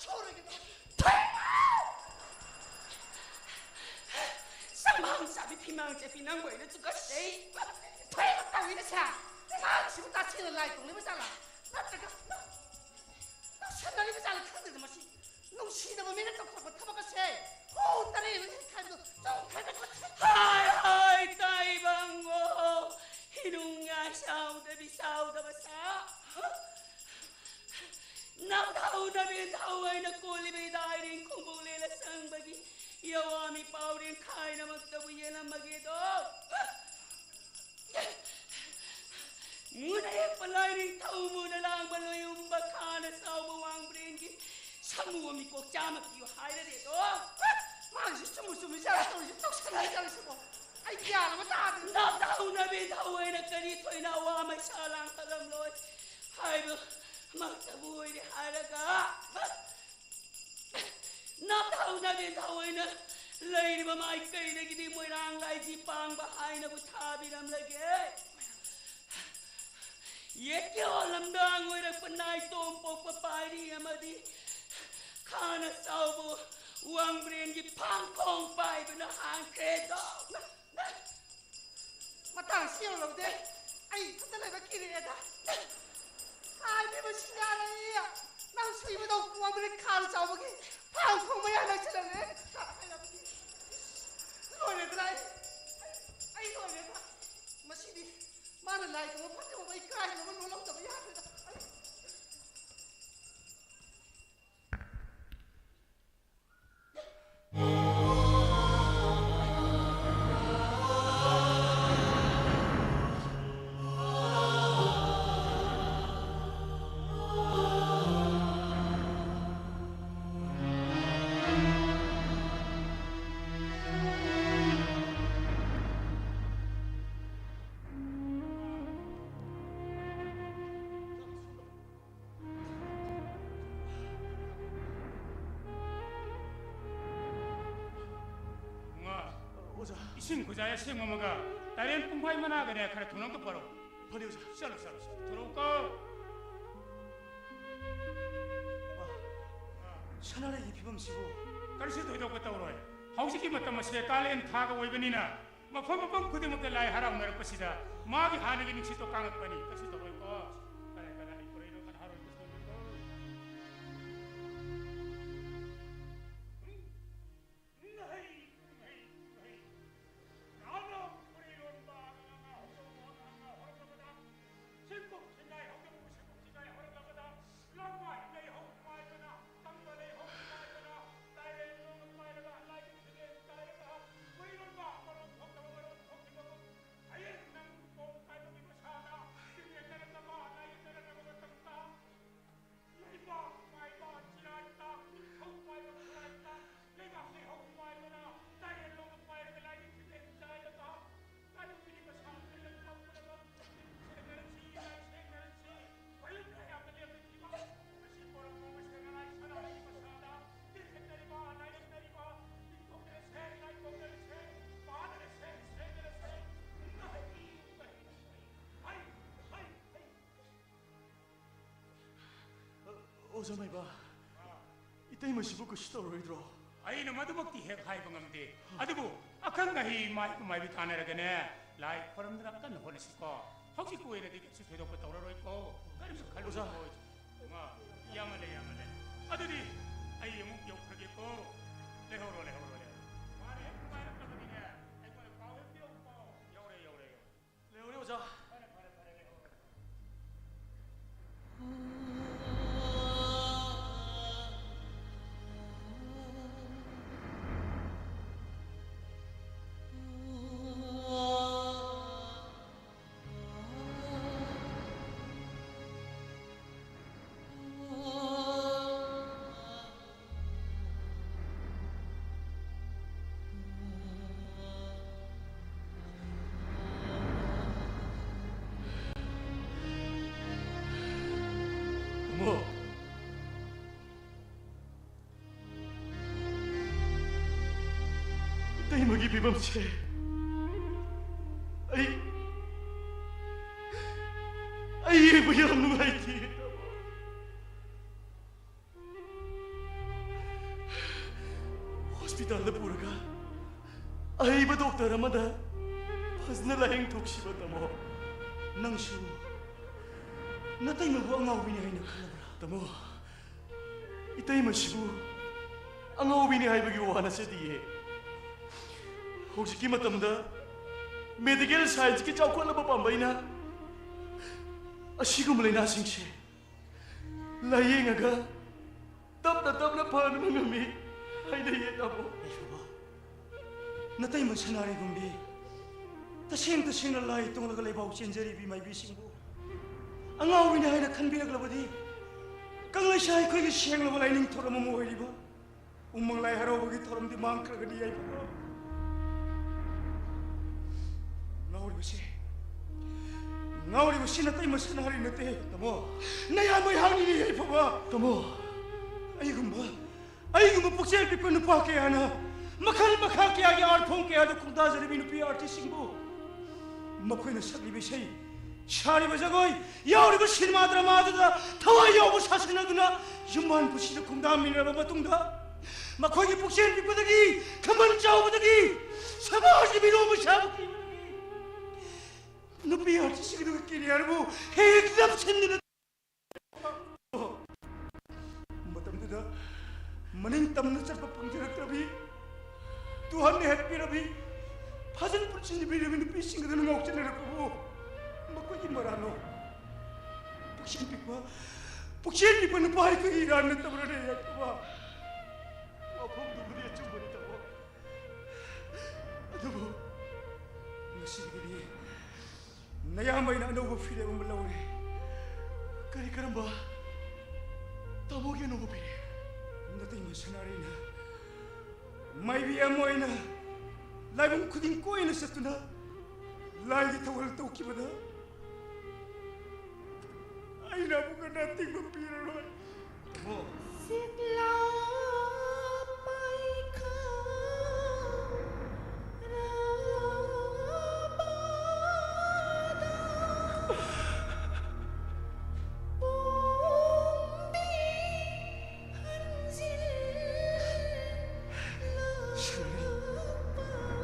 ꯁꯣꯔꯣꯏꯒꯦ ꯇꯧꯕ꯫ ꯊꯣꯏꯃ! ꯁꯪꯃꯥꯡ ꯆꯥꯕꯤ ꯐꯤꯃꯥꯡ ꯆꯠꯄꯤ ꯅꯪꯕꯨ ꯑꯩꯅ ꯆꯨꯀꯠꯁꯦ꯫ ꯊꯣꯏꯃ ꯇꯧꯏꯅ ꯁꯦ꯫ ꯃꯥꯒꯤꯁꯤꯕꯨ ꯇꯥꯁꯦꯡꯅ ꯂꯥꯏ ꯇꯣꯡꯂꯤꯕ ꯖꯥꯠꯂꯥ? ꯅꯠꯇ꯭ꯔꯒ ꯇꯧꯁꯟꯅꯔꯤꯕ ꯖꯥꯠꯂ ꯈꯪꯗꯦꯗ ꯃꯁꯤ꯫ ꯅꯨꯡꯁꯤꯗꯕ ꯃꯤꯅ ꯇꯧꯊꯣꯔꯛꯄ ꯊꯕꯛ ꯑꯁꯦ꯫ ꯍꯣ, ꯇꯔꯦꯠ ꯑꯃ ꯍꯦꯛ ꯈꯥꯏꯕꯗꯣ ꯆꯍꯨꯝ ꯈꯥꯏꯕ ꯈꯣꯠꯄ꯫ ꯍꯥꯏ, ꯍꯥꯏ, ꯇꯥꯏꯕꯪꯉꯣ, ꯏꯅꯨꯡ ꯌꯥꯏ ꯁꯥꯎꯗꯕꯤ ꯁꯥꯎꯗꯕ ꯁꯥ꯫ ꯅꯪ ꯊꯧꯅꯕꯤ ꯊꯧ ꯑꯩꯅ ꯀꯣꯜꯂꯤꯕ ꯏꯗꯥꯏꯔꯤꯡ ꯈꯣꯡꯕꯧ ꯂꯦꯜꯂ ꯆꯪꯕꯒꯤ ꯌꯋꯥ ꯃꯤꯄꯥꯎꯔꯦꯡ ꯈꯥꯏꯅꯃꯛꯇꯕꯨ ꯌꯦꯜꯂꯝꯃꯒꯦꯗꯣ꯫ ꯃꯨꯅ ꯌꯦꯛꯄ ꯂꯥꯏꯅꯤꯡꯊꯧ ꯃꯨꯅ ꯂꯥꯡꯕ ꯂꯣꯏꯌꯨꯝꯕ ꯈꯥꯅ ꯆꯥꯎꯕ ꯋꯥꯡꯕ꯭ꯔꯦꯟꯒꯤ ꯁꯥꯃꯨ ꯑꯃ ꯃꯤꯀꯣꯛ ꯆꯥꯝꯃ ꯄꯤꯌꯨ ꯍꯥꯏꯔꯗꯤ ꯑꯗꯣ꯫ ꯃꯥꯒꯤꯁꯨ ꯆꯨꯝꯕꯨ ꯆꯨꯝꯃꯤ ꯖꯥꯠꯂ ꯇꯧꯔꯤꯁꯦ, ꯇꯧꯁꯟꯅꯩ ꯖꯥꯠꯂ ꯁꯤꯕꯣ? ꯑꯩ ꯒ꯭ꯌꯥꯟ ꯑꯃ ꯇꯥꯗꯦ꯫ ꯅꯝꯊꯧꯅꯕꯤ ꯊꯑꯣꯏꯅ ꯀꯔꯤ ꯊꯣꯏꯅ ꯑꯋꯥ ꯃꯩꯁꯥ ꯂꯥꯡꯊꯔꯝꯂꯣꯏ ꯍꯥꯏꯕ ꯃꯛꯇꯕꯨ ꯑꯣꯏꯔꯦ ꯍꯥꯏꯔꯒ꯫ ꯅꯝꯊꯧꯅꯕꯤ ꯊꯑꯣꯏꯅ ꯂꯩꯔꯤꯕ ꯃꯥꯏꯀꯩꯗꯒꯤꯗꯤ ꯃꯣꯏꯔꯥꯡ ꯂꯥꯏꯖꯤ ꯄꯥꯡꯕ ꯍꯥꯏꯅꯕꯨ ꯊꯥꯕꯤꯔꯝꯂꯒꯦ꯫ ꯌꯦꯠꯀꯤ ꯑꯣꯜꯂꯝꯗꯥꯡ ꯑꯣꯏꯔꯛꯄ ꯅꯥꯏꯇꯣꯝ ꯄꯣꯛꯄ ꯄꯥꯏꯔꯤ ꯑꯃꯗꯤ ꯈꯥꯅ ꯆꯥꯎꯕ ꯋꯥꯡꯕ꯭ꯔꯦꯟꯒꯤ ꯐꯥꯡꯈꯣꯡ ꯄꯥꯏꯕꯅ ꯍꯥꯡꯈ꯭ꯔꯦꯗꯣ꯫ ꯃꯇꯥꯡꯁꯤ ꯌꯧꯔꯕꯗꯤ ꯑꯩ ꯏꯊꯟꯇ ꯂꯩꯕ ꯀꯤꯔꯛꯑꯦꯗ꯫ ꯍꯥꯏꯕꯤꯕ ꯁꯤꯡꯒꯥꯔꯩ, ꯅꯪ ꯁꯨꯏꯕꯗꯧ ꯄꯣꯝꯕꯅꯤ ꯈꯥꯅ ꯆꯥꯎꯕꯒꯤ ꯐꯥꯡꯈꯣꯡ ꯃꯌꯥ ꯅꯛꯁꯤꯜꯂꯛꯂꯦ꯫ ꯍꯥꯏꯔꯕꯗꯤ ꯂꯣꯏꯔꯦꯗꯅ ꯑꯩ, ꯑꯩ ꯂꯣꯏꯔꯦꯗ꯫ ꯃꯁꯤꯗꯤ ꯃꯥꯅ ꯂꯥꯏ ꯇꯧꯕ ꯐꯠꯇꯕ ꯑꯩ ꯀꯥꯏꯗꯅꯕ ꯂꯣꯜꯍꯧꯗꯕ ꯌꯥꯗ꯭ꯔꯦꯗ꯫ ꯑꯩ ꯉꯥ, ꯑꯣꯖꯥ꯫ ꯏꯁꯤꯡ ꯈꯨꯖꯥꯏ ꯑꯁꯦꯡꯕ ꯑꯃꯒ ꯇꯔꯦꯠ ꯄꯨꯡꯈꯥꯏ ꯃꯅꯥꯒꯅꯦ, ꯈꯔ ꯊꯨꯅ ꯑꯝꯇ ꯄꯨꯔꯛꯎ꯫ ꯐꯅꯤ ꯑꯣꯖꯥ꯫ ꯆꯠꯂꯣ, ꯆꯠꯂꯣ, ꯆꯠꯂꯣ꯫ ꯊꯨꯔꯛꯎꯀꯣ꯫ ꯏꯃꯥ, ꯁꯅꯥꯔꯩꯒꯤ ꯐꯤꯕꯝꯁꯤꯕꯨ? ꯀꯔꯤꯁꯨ ꯊꯣꯏꯗꯣꯛꯄ ꯇꯧꯔꯣꯏ꯫ ꯍꯧꯖꯤꯛꯀꯤ ꯃꯇꯝ ꯑꯁꯤꯗ ꯀꯥꯂꯦꯟ ꯊꯥꯒ ꯑꯣꯏꯕꯅꯤꯅ ꯃꯐꯝ ꯃꯐꯝ ꯈꯨꯗꯤꯡꯃꯛꯇ ꯂꯥꯏ ꯍꯔꯥꯎꯅꯔꯛꯄꯁꯤꯗ ꯃꯥꯒꯤ ꯍꯥꯟꯅꯒꯤ ꯅꯨꯡꯁꯤꯠꯇꯣ ꯀꯥꯡꯉꯛꯄꯅꯤ꯫ ꯀꯩꯁꯨ ꯇꯧꯔꯣꯏꯀꯣ꯫ ꯀꯅꯥ ꯀꯅꯥ ꯑꯩ ꯄꯨꯔꯛꯏꯅꯣ ꯀꯅꯥ ꯍꯔꯥꯎꯏꯅꯣ ꯀꯩꯁꯨ ꯇꯧꯔꯣꯏꯀꯣ꯫ ꯎꯝ꯫ ꯎꯝ꯫ ꯍꯩ, ꯍꯩ, ꯍꯩ꯫ ꯅꯍꯥꯟ ꯄꯨꯔꯩꯔꯣꯟꯕ ꯑꯉꯥꯡ ꯍꯧꯗꯣꯡ ꯑꯉꯥꯡ ꯍꯧꯔꯛꯂꯕꯗ ꯁꯤꯟꯕꯨꯛ ꯁꯤꯟꯅꯥꯏ ꯍꯧꯗꯣꯡꯕꯨ ꯁꯤꯟꯕꯨꯛ ꯁꯤꯟꯅꯥꯏ ꯍꯧꯔꯛꯂꯕꯗ ꯂꯝꯃꯥꯏ ꯂꯩꯍꯧ ꯃꯥꯏꯕꯅ ꯇꯝꯕ ꯂꯩꯍꯧ ꯃꯥꯏꯕꯅ ꯇꯥꯏꯔꯦꯟ ꯂꯣꯡ ꯄꯥꯏꯔꯒ ꯂꯥꯏꯕꯨ ꯁꯤꯗꯦꯟ ꯆꯥꯏꯔꯒ ꯄꯨꯔꯩꯔꯣꯟꯕ ꯃꯔꯣꯟ ꯊꯣꯛꯇꯕ ꯃꯔꯣꯟ ꯊꯣꯛꯈꯤꯕꯒꯨꯝ ꯍꯌꯦꯡ ꯅꯪ ꯄꯣꯝ ꯀꯥꯏꯕꯒꯤ ꯃꯁꯥꯗ ꯇꯤꯟ ꯌꯦꯟꯅꯔꯛꯅꯕ ꯂꯥꯏ ꯌꯦꯟꯅꯔꯛꯅꯕ ꯃꯇꯝꯗ ꯂꯩꯕꯥꯛ ꯄꯥꯏꯕ ꯆꯤꯔꯥꯏ ꯇꯥꯡ, ꯅꯤꯡꯊꯧ ꯄꯥꯏꯕ ꯈꯨꯔꯥꯏ ꯇꯥꯡ, ꯂꯩꯕꯥꯛ ꯂꯩꯍꯧ ꯄꯥꯏꯕꯅ ꯇꯥꯏꯔꯦꯟ ꯂꯣꯡ ꯄꯥꯏꯔꯒ ꯂꯥꯏꯅꯤꯡ ꯊꯤꯗꯦꯟ ꯆꯥꯏꯔꯒ ꯂꯥꯏꯕꯨ ꯄꯤꯔꯤꯕ ꯁꯥꯟꯇ ꯂꯩꯕꯥꯛ ꯄꯨꯝꯅꯃꯛ ꯁꯦꯡꯅꯔꯁꯤ, ꯂꯥꯏ ꯁꯦꯡꯅꯔꯁꯤ꯫ ꯃꯌꯨꯝ ꯀꯌꯥꯗ ꯂꯦꯞꯂꯤꯕ ꯉꯁꯤ ꯄꯣꯔꯛꯄ ꯃꯁꯤꯗ ꯉꯔꯥꯡ ꯁꯅꯥꯔꯩꯒꯤ ꯃꯁꯥꯗ ꯇꯤꯟ ꯁꯦꯡꯅꯔꯤꯕ, ꯂꯥꯏ ꯌꯦꯡꯅꯔꯤꯕ, ꯇꯤꯟꯊꯣꯛꯅꯔꯁꯦ, ꯂꯥꯏ ꯊꯣꯛꯅꯔꯁꯦ, ꯄꯥꯗꯔꯁꯦ, ꯁꯦꯡꯅꯔꯁꯦ꯫ ꯍꯩ, ꯍꯩ, ꯍꯩ, ꯍꯩ, ꯍꯩ꯫ ꯑꯣꯖꯥ ꯃꯥꯏꯕ, ꯏꯇꯩꯃꯁꯤꯕꯨ ꯀꯩꯁꯨ ꯇꯧꯔꯔꯣꯏꯗ꯭ꯔꯣ? ꯑꯩꯅ ꯃꯗꯨꯃꯛꯇꯤ ꯍꯦꯛ ꯍꯥꯏꯕ ꯉꯝꯗꯦ꯫ ꯑꯗꯨꯕꯨ ꯑꯈꯪ ꯑꯍꯩ ꯃꯥꯏꯕ ꯃꯥꯏꯕꯤ ꯇꯥꯟꯅꯔꯒꯅꯦ, ꯂꯥꯏ ꯈꯣꯏꯔꯝꯗꯅ ꯀꯟꯅ ꯍꯣꯠꯅꯁꯤꯀꯣ꯫ ꯍꯧꯖꯤꯛꯀꯤ ꯑꯣꯏꯅꯗꯤ ꯀꯩꯁꯨ ꯊꯣꯏꯗꯣꯛꯄ ꯇꯧꯔꯔꯣꯏꯀꯣ꯫ ꯀꯔꯤꯁꯨ ꯈꯜꯂꯨꯅꯨꯀꯣ꯫ ꯑꯣꯖꯥ꯫ ꯑ, ꯌꯥꯝꯃꯜꯂꯦ, ꯌꯥꯝꯃꯜꯂꯦ꯫ ꯑꯗꯨꯗꯤ ꯑꯩ ꯑꯃꯨꯛ ꯌꯧꯈ꯭ꯔꯒꯦꯀꯣ꯫ ꯂꯩꯍꯧꯔꯣ, ꯂꯩꯍꯧꯔꯣ, ꯂꯩꯍꯧꯔꯣ꯫ ꯃꯥꯅ ꯍꯦꯛ ꯅꯨꯡꯉꯥꯏꯔꯛꯂꯕꯗꯤꯅꯦ, ꯑꯩꯉꯣꯟꯗ ꯄꯥꯎ ꯍꯦꯛ ꯄꯤꯔꯛꯎꯀꯣ꯫ ꯌꯧꯔꯦ, ꯌꯧꯔꯦ, ꯌꯧꯔꯦ꯫ ꯂꯩꯍꯧꯔꯦ, ꯑꯣꯖꯥ꯫ ꯐꯔꯦ, ꯐꯔꯦ, ꯐꯔꯦ, ꯂꯩꯍꯧꯔꯦ꯫ ꯏꯇꯩꯃꯒꯤ ꯐꯤꯕꯝꯁꯦ ꯌꯥꯝ ꯅꯨꯡꯉꯥꯏꯇꯦ꯫ ꯍꯣꯁꯄꯤꯇꯥꯜꯗ ꯄꯨꯔꯒ ꯑꯍꯩꯕ ꯗꯣꯛꯇꯔ ꯑꯃꯗ ꯐꯖꯅ ꯂꯥꯌꯦꯡꯊꯣꯛꯁꯤꯕ, ꯇꯥꯃꯣ꯫ ꯅꯪꯁꯨ ꯅꯇꯩꯃꯕꯨ ꯑꯉꯥꯎꯕꯤꯅꯤ ꯍꯥꯏꯅ ꯈꯜꯂꯕ꯭ꯔꯥ? ꯇꯥꯃꯣ, ꯏꯇꯩꯃꯁꯤꯕꯨ ꯑꯉꯥꯎꯕꯤꯅꯤ ꯍꯥꯏꯕꯒꯤ ꯋꯥ ꯅꯠꯆꯗꯤꯌꯦ꯫ ꯍꯧꯖꯤꯛꯀꯤ ꯃꯇꯝꯗ ꯃꯦꯗꯤꯀꯦꯜ ꯁꯥꯏꯟꯁꯀꯤ ꯆꯥꯎꯈꯠꯂꯕ ꯄꯥꯝꯕꯩꯅ ꯑꯁꯤꯒꯨꯝꯕ ꯂꯥꯏꯅꯥꯁꯤꯡꯁꯦ ꯂꯥꯌꯦꯡꯉꯒ ꯇꯞꯅ ꯇꯞꯅ ꯐꯍꯟꯕ ꯉꯝꯃꯤ ꯍꯥꯏꯅꯩꯌꯦ, ꯇꯥꯃꯣ꯫ ꯌꯥꯏꯐꯕ, ꯅꯇꯩꯃ ꯁꯅꯥꯔꯩꯒꯨꯝꯕꯤ ꯇꯁꯦꯡ ꯇꯁꯦꯡꯅ ꯂꯥꯏ ꯇꯣꯡꯂꯒ ꯂꯩꯕꯥꯎ ꯆꯦꯟꯖꯔꯤꯕꯤ ꯃꯥꯏꯕꯤꯁꯤꯡꯕꯨ ꯑꯉꯥꯎꯕꯤꯅꯤ ꯍꯥꯏꯅ ꯈꯟꯕꯤꯔꯛꯂꯕꯗꯤ, ꯀꯪꯂꯩꯁꯥ ꯑꯩꯈꯣꯏꯒꯤ ꯁꯦꯡꯂꯕ ꯂꯥꯏꯅꯤꯡꯊꯧꯔꯝ ꯑꯃ ꯑꯣꯏꯔꯤꯕ ꯎꯃꯪ ꯂꯥꯏ ꯍꯔꯥꯎꯕꯒꯤ ꯊꯧꯔꯝꯗꯤ ꯃꯥꯡꯈ꯭ꯔꯒꯅꯤ, ꯌꯥꯏꯐꯕ꯫ ꯉꯥꯎꯔꯤꯕꯁꯤ, ꯉꯥꯎꯔꯤꯕꯁꯤ ꯅꯇꯩꯃ ꯁꯅꯥꯔꯩ ꯅꯠꯇꯦ꯫ ꯇꯥꯃꯣ꯫ ꯅꯌꯥꯝꯕ ꯑꯩꯍꯥꯛꯅꯤꯅꯦ, ꯌꯥꯏꯐꯕ꯫ ꯇꯥꯃꯣ꯫ ꯑꯩꯒꯨꯝꯕ, ꯑꯩꯒꯨꯝꯕ ꯄꯨꯛꯆꯦꯜ ꯄꯤꯛꯄ ꯅꯨꯄꯥ ꯀꯌꯥꯅ ꯃꯈꯜ ꯃꯈꯥ ꯀꯌꯥꯒꯤ ꯑꯥꯔꯠ ꯐꯣꯝ ꯀꯌꯥꯗ ꯈꯣꯡꯗꯥꯖꯔꯤꯕ ꯅꯨꯄꯤ ꯑꯥꯔꯇꯤꯁꯁꯤꯡꯕꯨ, ꯃꯈꯣꯏꯅ ꯁꯛꯂꯤꯕ ꯏꯁꯩ, ꯁꯥꯔꯤꯕ ꯖꯒꯣꯏ, ꯌꯥꯎꯔꯤꯕ ꯁꯤꯅꯦꯃꯥ ꯗ꯭ꯔꯃꯥꯗꯨꯗ ꯊꯋꯥꯏ ꯌꯥꯎꯕ ꯁꯥꯁꯟ ꯑꯗꯨꯅ ꯌꯨꯝꯕꯥꯟ ꯄꯨꯟꯁꯤꯗ ꯈꯣꯡꯗꯥꯃꯤꯟꯅꯔꯕ ꯃꯇꯨꯡꯗ, ꯃꯈꯣꯏꯒꯤ ꯄꯨꯛꯆꯦꯜ ꯄꯤꯛꯄꯗꯒꯤ, ꯈꯝꯕꯟ ꯆꯥꯎꯕꯗꯒꯤ, ꯁꯃꯥꯖꯒꯤ ꯃꯤꯅꯣꯛ ꯃꯩꯁꯥꯕꯨ ꯀꯤꯕꯗꯒꯤ ꯅꯨꯄꯤ ꯑꯥꯔꯇꯤꯁꯁꯤꯡ ꯑꯗꯨꯒꯤ ꯀꯦꯔꯤꯌꯔꯕꯨ ꯍꯦꯛ ꯂꯝꯁꯤꯟꯗꯨꯅ ꯃꯇꯝꯗꯨꯗ ꯃꯅꯤꯡ ꯇꯝꯅ ꯆꯠꯄ ꯐꯪꯖꯔꯛꯇ꯭ꯔꯕꯤ, ꯇꯨꯍꯟ ꯅꯩꯍꯠꯄꯤꯔꯕꯤ, ꯐꯥꯖꯤꯟ ꯄꯨꯟꯁꯤꯟꯕꯤꯔꯕꯤ ꯅꯨꯄꯤꯁꯤꯡ ꯑꯗꯨꯅ ꯉꯥꯎꯁꯤꯟꯅꯔꯛꯄꯕꯨ ꯃꯈꯣꯏꯒꯤ ꯃꯔꯥꯜꯂꯣ? ꯄꯨꯛꯆꯦꯜ ꯄꯤꯛꯄ, ꯄꯨꯛꯆꯦꯜ ꯄꯤꯛꯄ ꯅꯨꯄꯥ ꯑꯩꯈꯣꯏꯒꯤ ꯏꯔꯥꯟ ꯅꯠꯇꯕ꯭ꯔꯅꯦ, ꯌꯥꯏꯐꯕ? ꯋꯥꯐꯝꯗꯨꯕꯨꯗꯤ ꯑꯆꯨꯝꯕꯅꯤ, ꯇꯥꯃꯣ꯫ ꯑꯗꯨꯕꯨ ꯉꯁꯤꯗꯒꯤꯗꯤ ꯅꯌꯥꯝꯕ ꯑꯩꯅ ꯑꯅꯧꯕ ꯐꯤꯔꯦꯞ ꯑꯃ ꯂꯧꯔꯦ꯫ ꯀꯔꯤ, ꯀꯔꯝꯕ? ꯇꯥꯃꯣꯒꯤ ꯑꯅꯧꯕ ꯐꯤꯔꯦꯞ? ꯅꯇꯩꯃ ꯁꯅꯥꯔꯩꯅ ꯃꯥꯏꯕꯤ ꯑꯃ ꯑꯣꯏꯅ ꯂꯥꯏꯕꯨꯡ ꯈꯨꯗꯤꯡ ꯀꯣꯏꯅ ꯆꯠꯇꯨꯅ ꯂꯥꯏꯒꯤ ꯊꯧꯒꯜ ꯇꯧꯈꯤꯕꯗ ꯑꯩꯅ ꯑꯃꯨꯛ ꯍꯟꯅ ꯑꯇꯤꯡꯕ ꯄꯤꯔꯔꯣꯏ꯫ ꯇꯥꯃꯣ꯫ ꯁꯤꯛꯂꯥ ꯄꯥꯏꯈꯥꯔꯕꯗ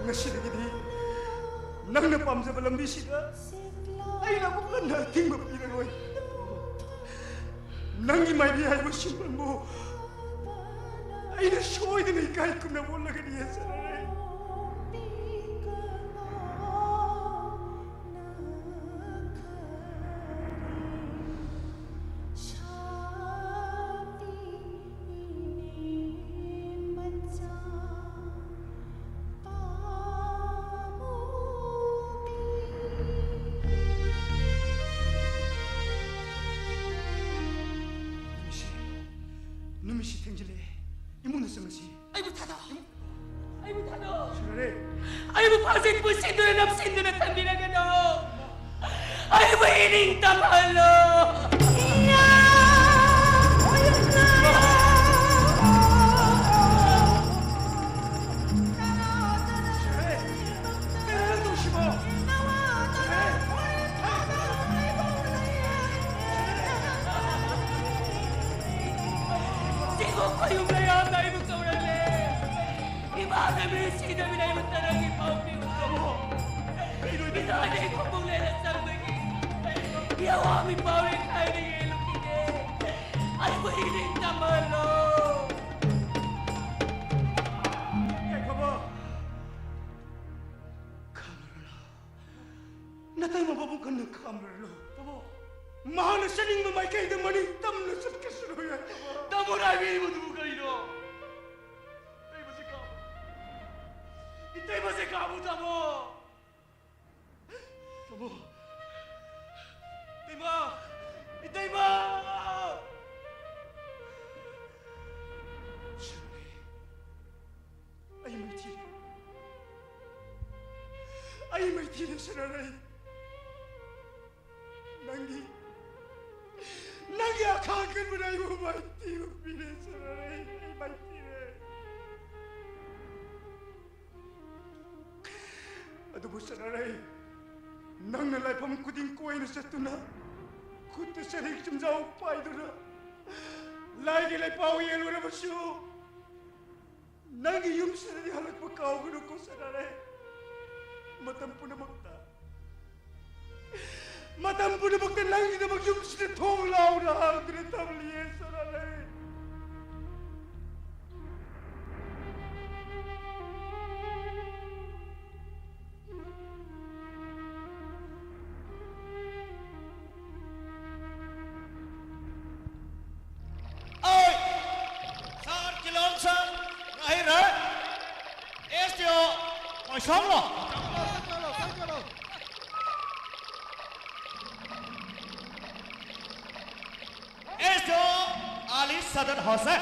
ꯉꯁꯤꯗꯒꯤꯗꯤ ꯅꯪꯅ ꯄꯥꯝꯖꯕ ꯂꯝꯕꯤꯁꯤꯗ ꯑꯩꯅ ꯑꯃꯨꯛ ꯍꯟꯅ ꯑꯊꯤꯡꯕ ꯄꯤꯔꯔꯣꯏ꯫ ꯅꯪꯒꯤ ꯃꯥꯏꯕꯤ ꯍꯥꯏꯕ ꯁꯤꯟꯐꯝꯕꯨ ꯑꯩꯅ ꯁꯣꯏꯗꯅ ꯏꯀꯥꯏ ꯈꯨꯝꯅꯕ ꯎꯠꯂꯒꯅꯤ ꯍꯥꯏꯖꯔꯦ꯫ ꯅꯨꯃꯤꯠꯁꯤ, ꯅꯨꯃꯤꯠꯁꯤ ꯊꯦꯡꯖꯤꯜꯂꯛꯑꯦ꯫ ꯏꯃꯨꯡꯗ ꯆꯪꯉꯁꯤ꯫ ꯑꯩꯕꯨ ꯊꯥꯗꯣꯛ꯫ ꯑꯩꯕꯨ ꯊꯥꯗꯣꯛ꯫ ꯁꯤꯟꯅꯔꯦ꯫ ꯑꯩꯕꯨ ꯐꯥꯖꯤꯟ ꯄꯨꯟꯁꯤꯟꯗꯨꯅ ꯅꯝꯁꯤꯟꯗꯨꯅ ꯊꯝꯕꯤꯔꯒꯅꯨ꯫ ꯑꯩꯕꯨ ꯏꯅꯤꯡ ꯇꯝꯍꯜꯂꯣ꯫ ꯁꯤꯕꯨ ꯈꯣꯏꯌꯨꯝ ꯂꯩꯔꯥꯝꯅ ꯑꯩꯕꯨ ꯀꯧꯔꯛꯂꯦ꯫ ꯏꯃꯥ ꯅꯕꯤ ꯁꯤꯗꯕꯤꯗ ꯑꯩꯕꯨ ꯇꯔꯪꯒꯤ ꯄꯥꯎ ꯄꯤꯌꯨ꯫ ꯏꯃꯥ ꯑꯩ ꯈꯣꯡꯕꯨ ꯂꯦꯟꯅ ꯆꯪꯕꯒꯤ ꯌꯥꯋꯥ ꯃꯤꯄꯥꯎꯔꯦ ꯈꯥꯏꯅ ꯌꯦꯜꯂꯨꯈꯤꯒꯦ꯫ ꯑꯩꯕꯨ ꯏꯅꯤꯡ ꯇꯝꯍꯜꯂꯣ꯫ ꯌꯥꯏꯐꯕ! ꯈꯥꯝꯂꯔꯅꯨ꯫ ꯅꯇꯩꯃꯕꯨ ꯀꯟꯅ ꯈꯥꯝꯂꯔꯅꯨ꯫ ꯇꯥꯃꯣ! ꯃꯍꯥꯛꯅ ꯆꯠꯅꯤꯡꯕ ꯃꯥꯏꯀꯩꯗ ꯃꯅꯤꯡ ꯇꯝꯅ ꯆꯠꯈꯤꯁꯅꯨ, ꯌꯥꯏꯐꯕ꯫ ꯇꯥꯃꯣ ꯍꯥꯏꯕꯤꯔꯤꯕꯗꯨꯕꯨ ꯀꯔꯤꯅꯣ? ꯏꯇꯩꯃꯁꯦ ꯀꯥꯕꯨ! ꯏꯇꯩꯃꯁꯦ ꯀꯥꯕꯨ, ꯇꯥꯃꯣ! ꯇꯥꯃꯣ! ꯏꯇꯩꯃ! ꯏꯇꯩꯃ! ꯁꯅꯥꯔꯩ, ꯑꯩ ꯃꯥꯏꯊꯤꯔꯦ꯫ ꯑꯩ ꯃꯥꯏꯊꯤꯔꯦ, ꯁꯅꯥꯔꯩ꯫ ꯅꯪꯒꯤ, ꯅꯪꯒꯤ ꯑꯈꯥꯡ ꯀꯟꯕꯅ ꯑꯩꯕꯨ ꯃꯥꯏꯊꯤꯕ ꯄꯤꯔꯦ, ꯁꯅꯥꯔꯩ꯫ ꯑꯩ ꯃꯥꯏꯊꯤꯔꯦ꯫ ꯑꯗꯨꯕꯨ ꯁꯅꯥꯔꯩ, ꯅꯪꯅ ꯂꯥꯏꯐꯝ ꯈꯨꯗꯤꯡ ꯀꯣꯏꯅ ꯆꯠꯇꯨꯅ, ꯈꯨꯠꯇ ꯆꯔꯤꯛ ꯆꯨꯝꯖꯥꯎ ꯄꯥꯏꯗꯨꯅ, ꯂꯥꯏꯒꯤ ꯂꯩꯄꯥꯎ ꯌꯦꯜꯂꯨꯔꯕꯁꯨ, ꯅꯪꯒꯤ ꯌꯨꯝꯁꯤꯗꯗꯤ ꯍꯜꯂꯛꯄ ꯀꯥꯎꯒꯅꯨꯀꯣ ꯁꯅꯥꯔꯩ꯫ ꯃꯇꯝ ꯄꯨꯝꯅꯃꯛꯇ, ꯃꯇꯝ ꯄꯨꯝꯅꯃꯛꯇ ꯅꯪꯒꯤꯗꯃꯛ ꯌꯨꯝꯁꯤꯗ ꯊꯣꯡ ꯂꯥꯎꯅ ꯍꯥꯡꯗꯨꯅ ꯊꯝꯂꯤꯌꯦ ꯁꯅꯥꯔꯩ꯫ ꯑꯩ ꯁꯥꯔ ꯀꯤꯂꯣꯟꯁꯪ ꯉꯥꯍꯩꯔꯩ, ꯑꯦꯁ ꯗꯤ ꯑꯣ ꯃꯣꯏꯁꯣꯝꯂꯣ, ꯑꯦꯁ ꯗꯤ ꯑꯣ ꯑꯂꯤ ꯁꯗꯠ ꯍꯣꯁꯦꯟ꯫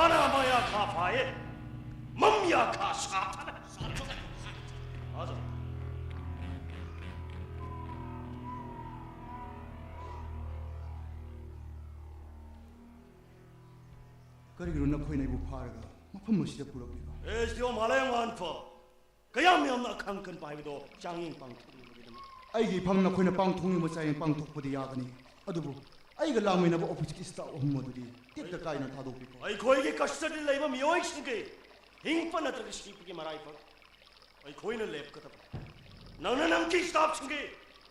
ꯑꯅꯥꯃꯌꯥ ꯈꯥ ꯐꯥꯏꯌꯦ, ꯃꯝꯌꯥ ꯈꯥ ꯁꯥꯊꯅ꯫ ꯑꯗꯣ ꯀꯔꯤꯒꯤꯅꯣ ꯅꯈꯣꯏꯅ ꯑꯩꯕꯨ ꯐꯥꯔꯒ ꯃꯐꯝ ꯑꯁꯤꯗ ꯄꯨꯔꯛꯂꯤꯕ? ꯑꯦꯁ ꯗꯤ ꯑꯣ ꯃꯥꯂꯦꯝꯉꯥꯟꯐ, ꯀꯌꯥꯝ ꯌꯥꯝꯅ ꯑꯈꯪ ꯀꯟꯕ ꯍꯥꯏꯕꯗꯣ ꯆꯥꯡꯌꯦꯡ ꯄꯥꯡꯊꯣꯛꯅꯕꯒꯤꯗꯃꯛ꯫ ꯑꯩꯒꯤ ꯏꯐꯝ ꯅꯈꯣꯏꯅ ꯄꯥꯡꯊꯣꯛꯅꯤꯡꯕ ꯆꯥꯡꯌꯦꯡ ꯄꯥꯡꯊꯣꯛꯄꯗꯤ ꯌꯥꯒꯅꯤ, ꯑꯗꯨꯕꯨ ꯑꯩꯒ ꯂꯥꯛꯃꯤꯟꯅꯕ ꯑꯣꯐꯤꯁꯀꯤ ꯁ꯭ꯇꯥꯐ ꯑꯍꯨꯝ ꯑꯗꯨꯗꯤ ꯇꯦꯛꯇ ꯀꯥꯏꯅ ꯊꯥꯗꯣꯛꯄꯤꯈꯣ꯫ ꯑꯩꯈꯣꯏꯒꯤ ꯀꯁꯇꯗꯤ ꯂꯩꯕ ꯃꯤꯑꯣꯏꯁꯤꯡꯒꯤ ꯍꯤꯡꯕ ꯅꯠꯇ꯭ꯔꯒ ꯁꯤꯕꯒꯤ ꯃꯔꯥꯏꯕꯛ ꯑꯩꯈꯣꯏꯅ ꯂꯦꯞꯀꯗꯕ꯫ ꯅꯪꯅ ꯅꯪꯒꯤ ꯁ꯭ꯇꯥꯐꯁꯤꯡꯒꯤ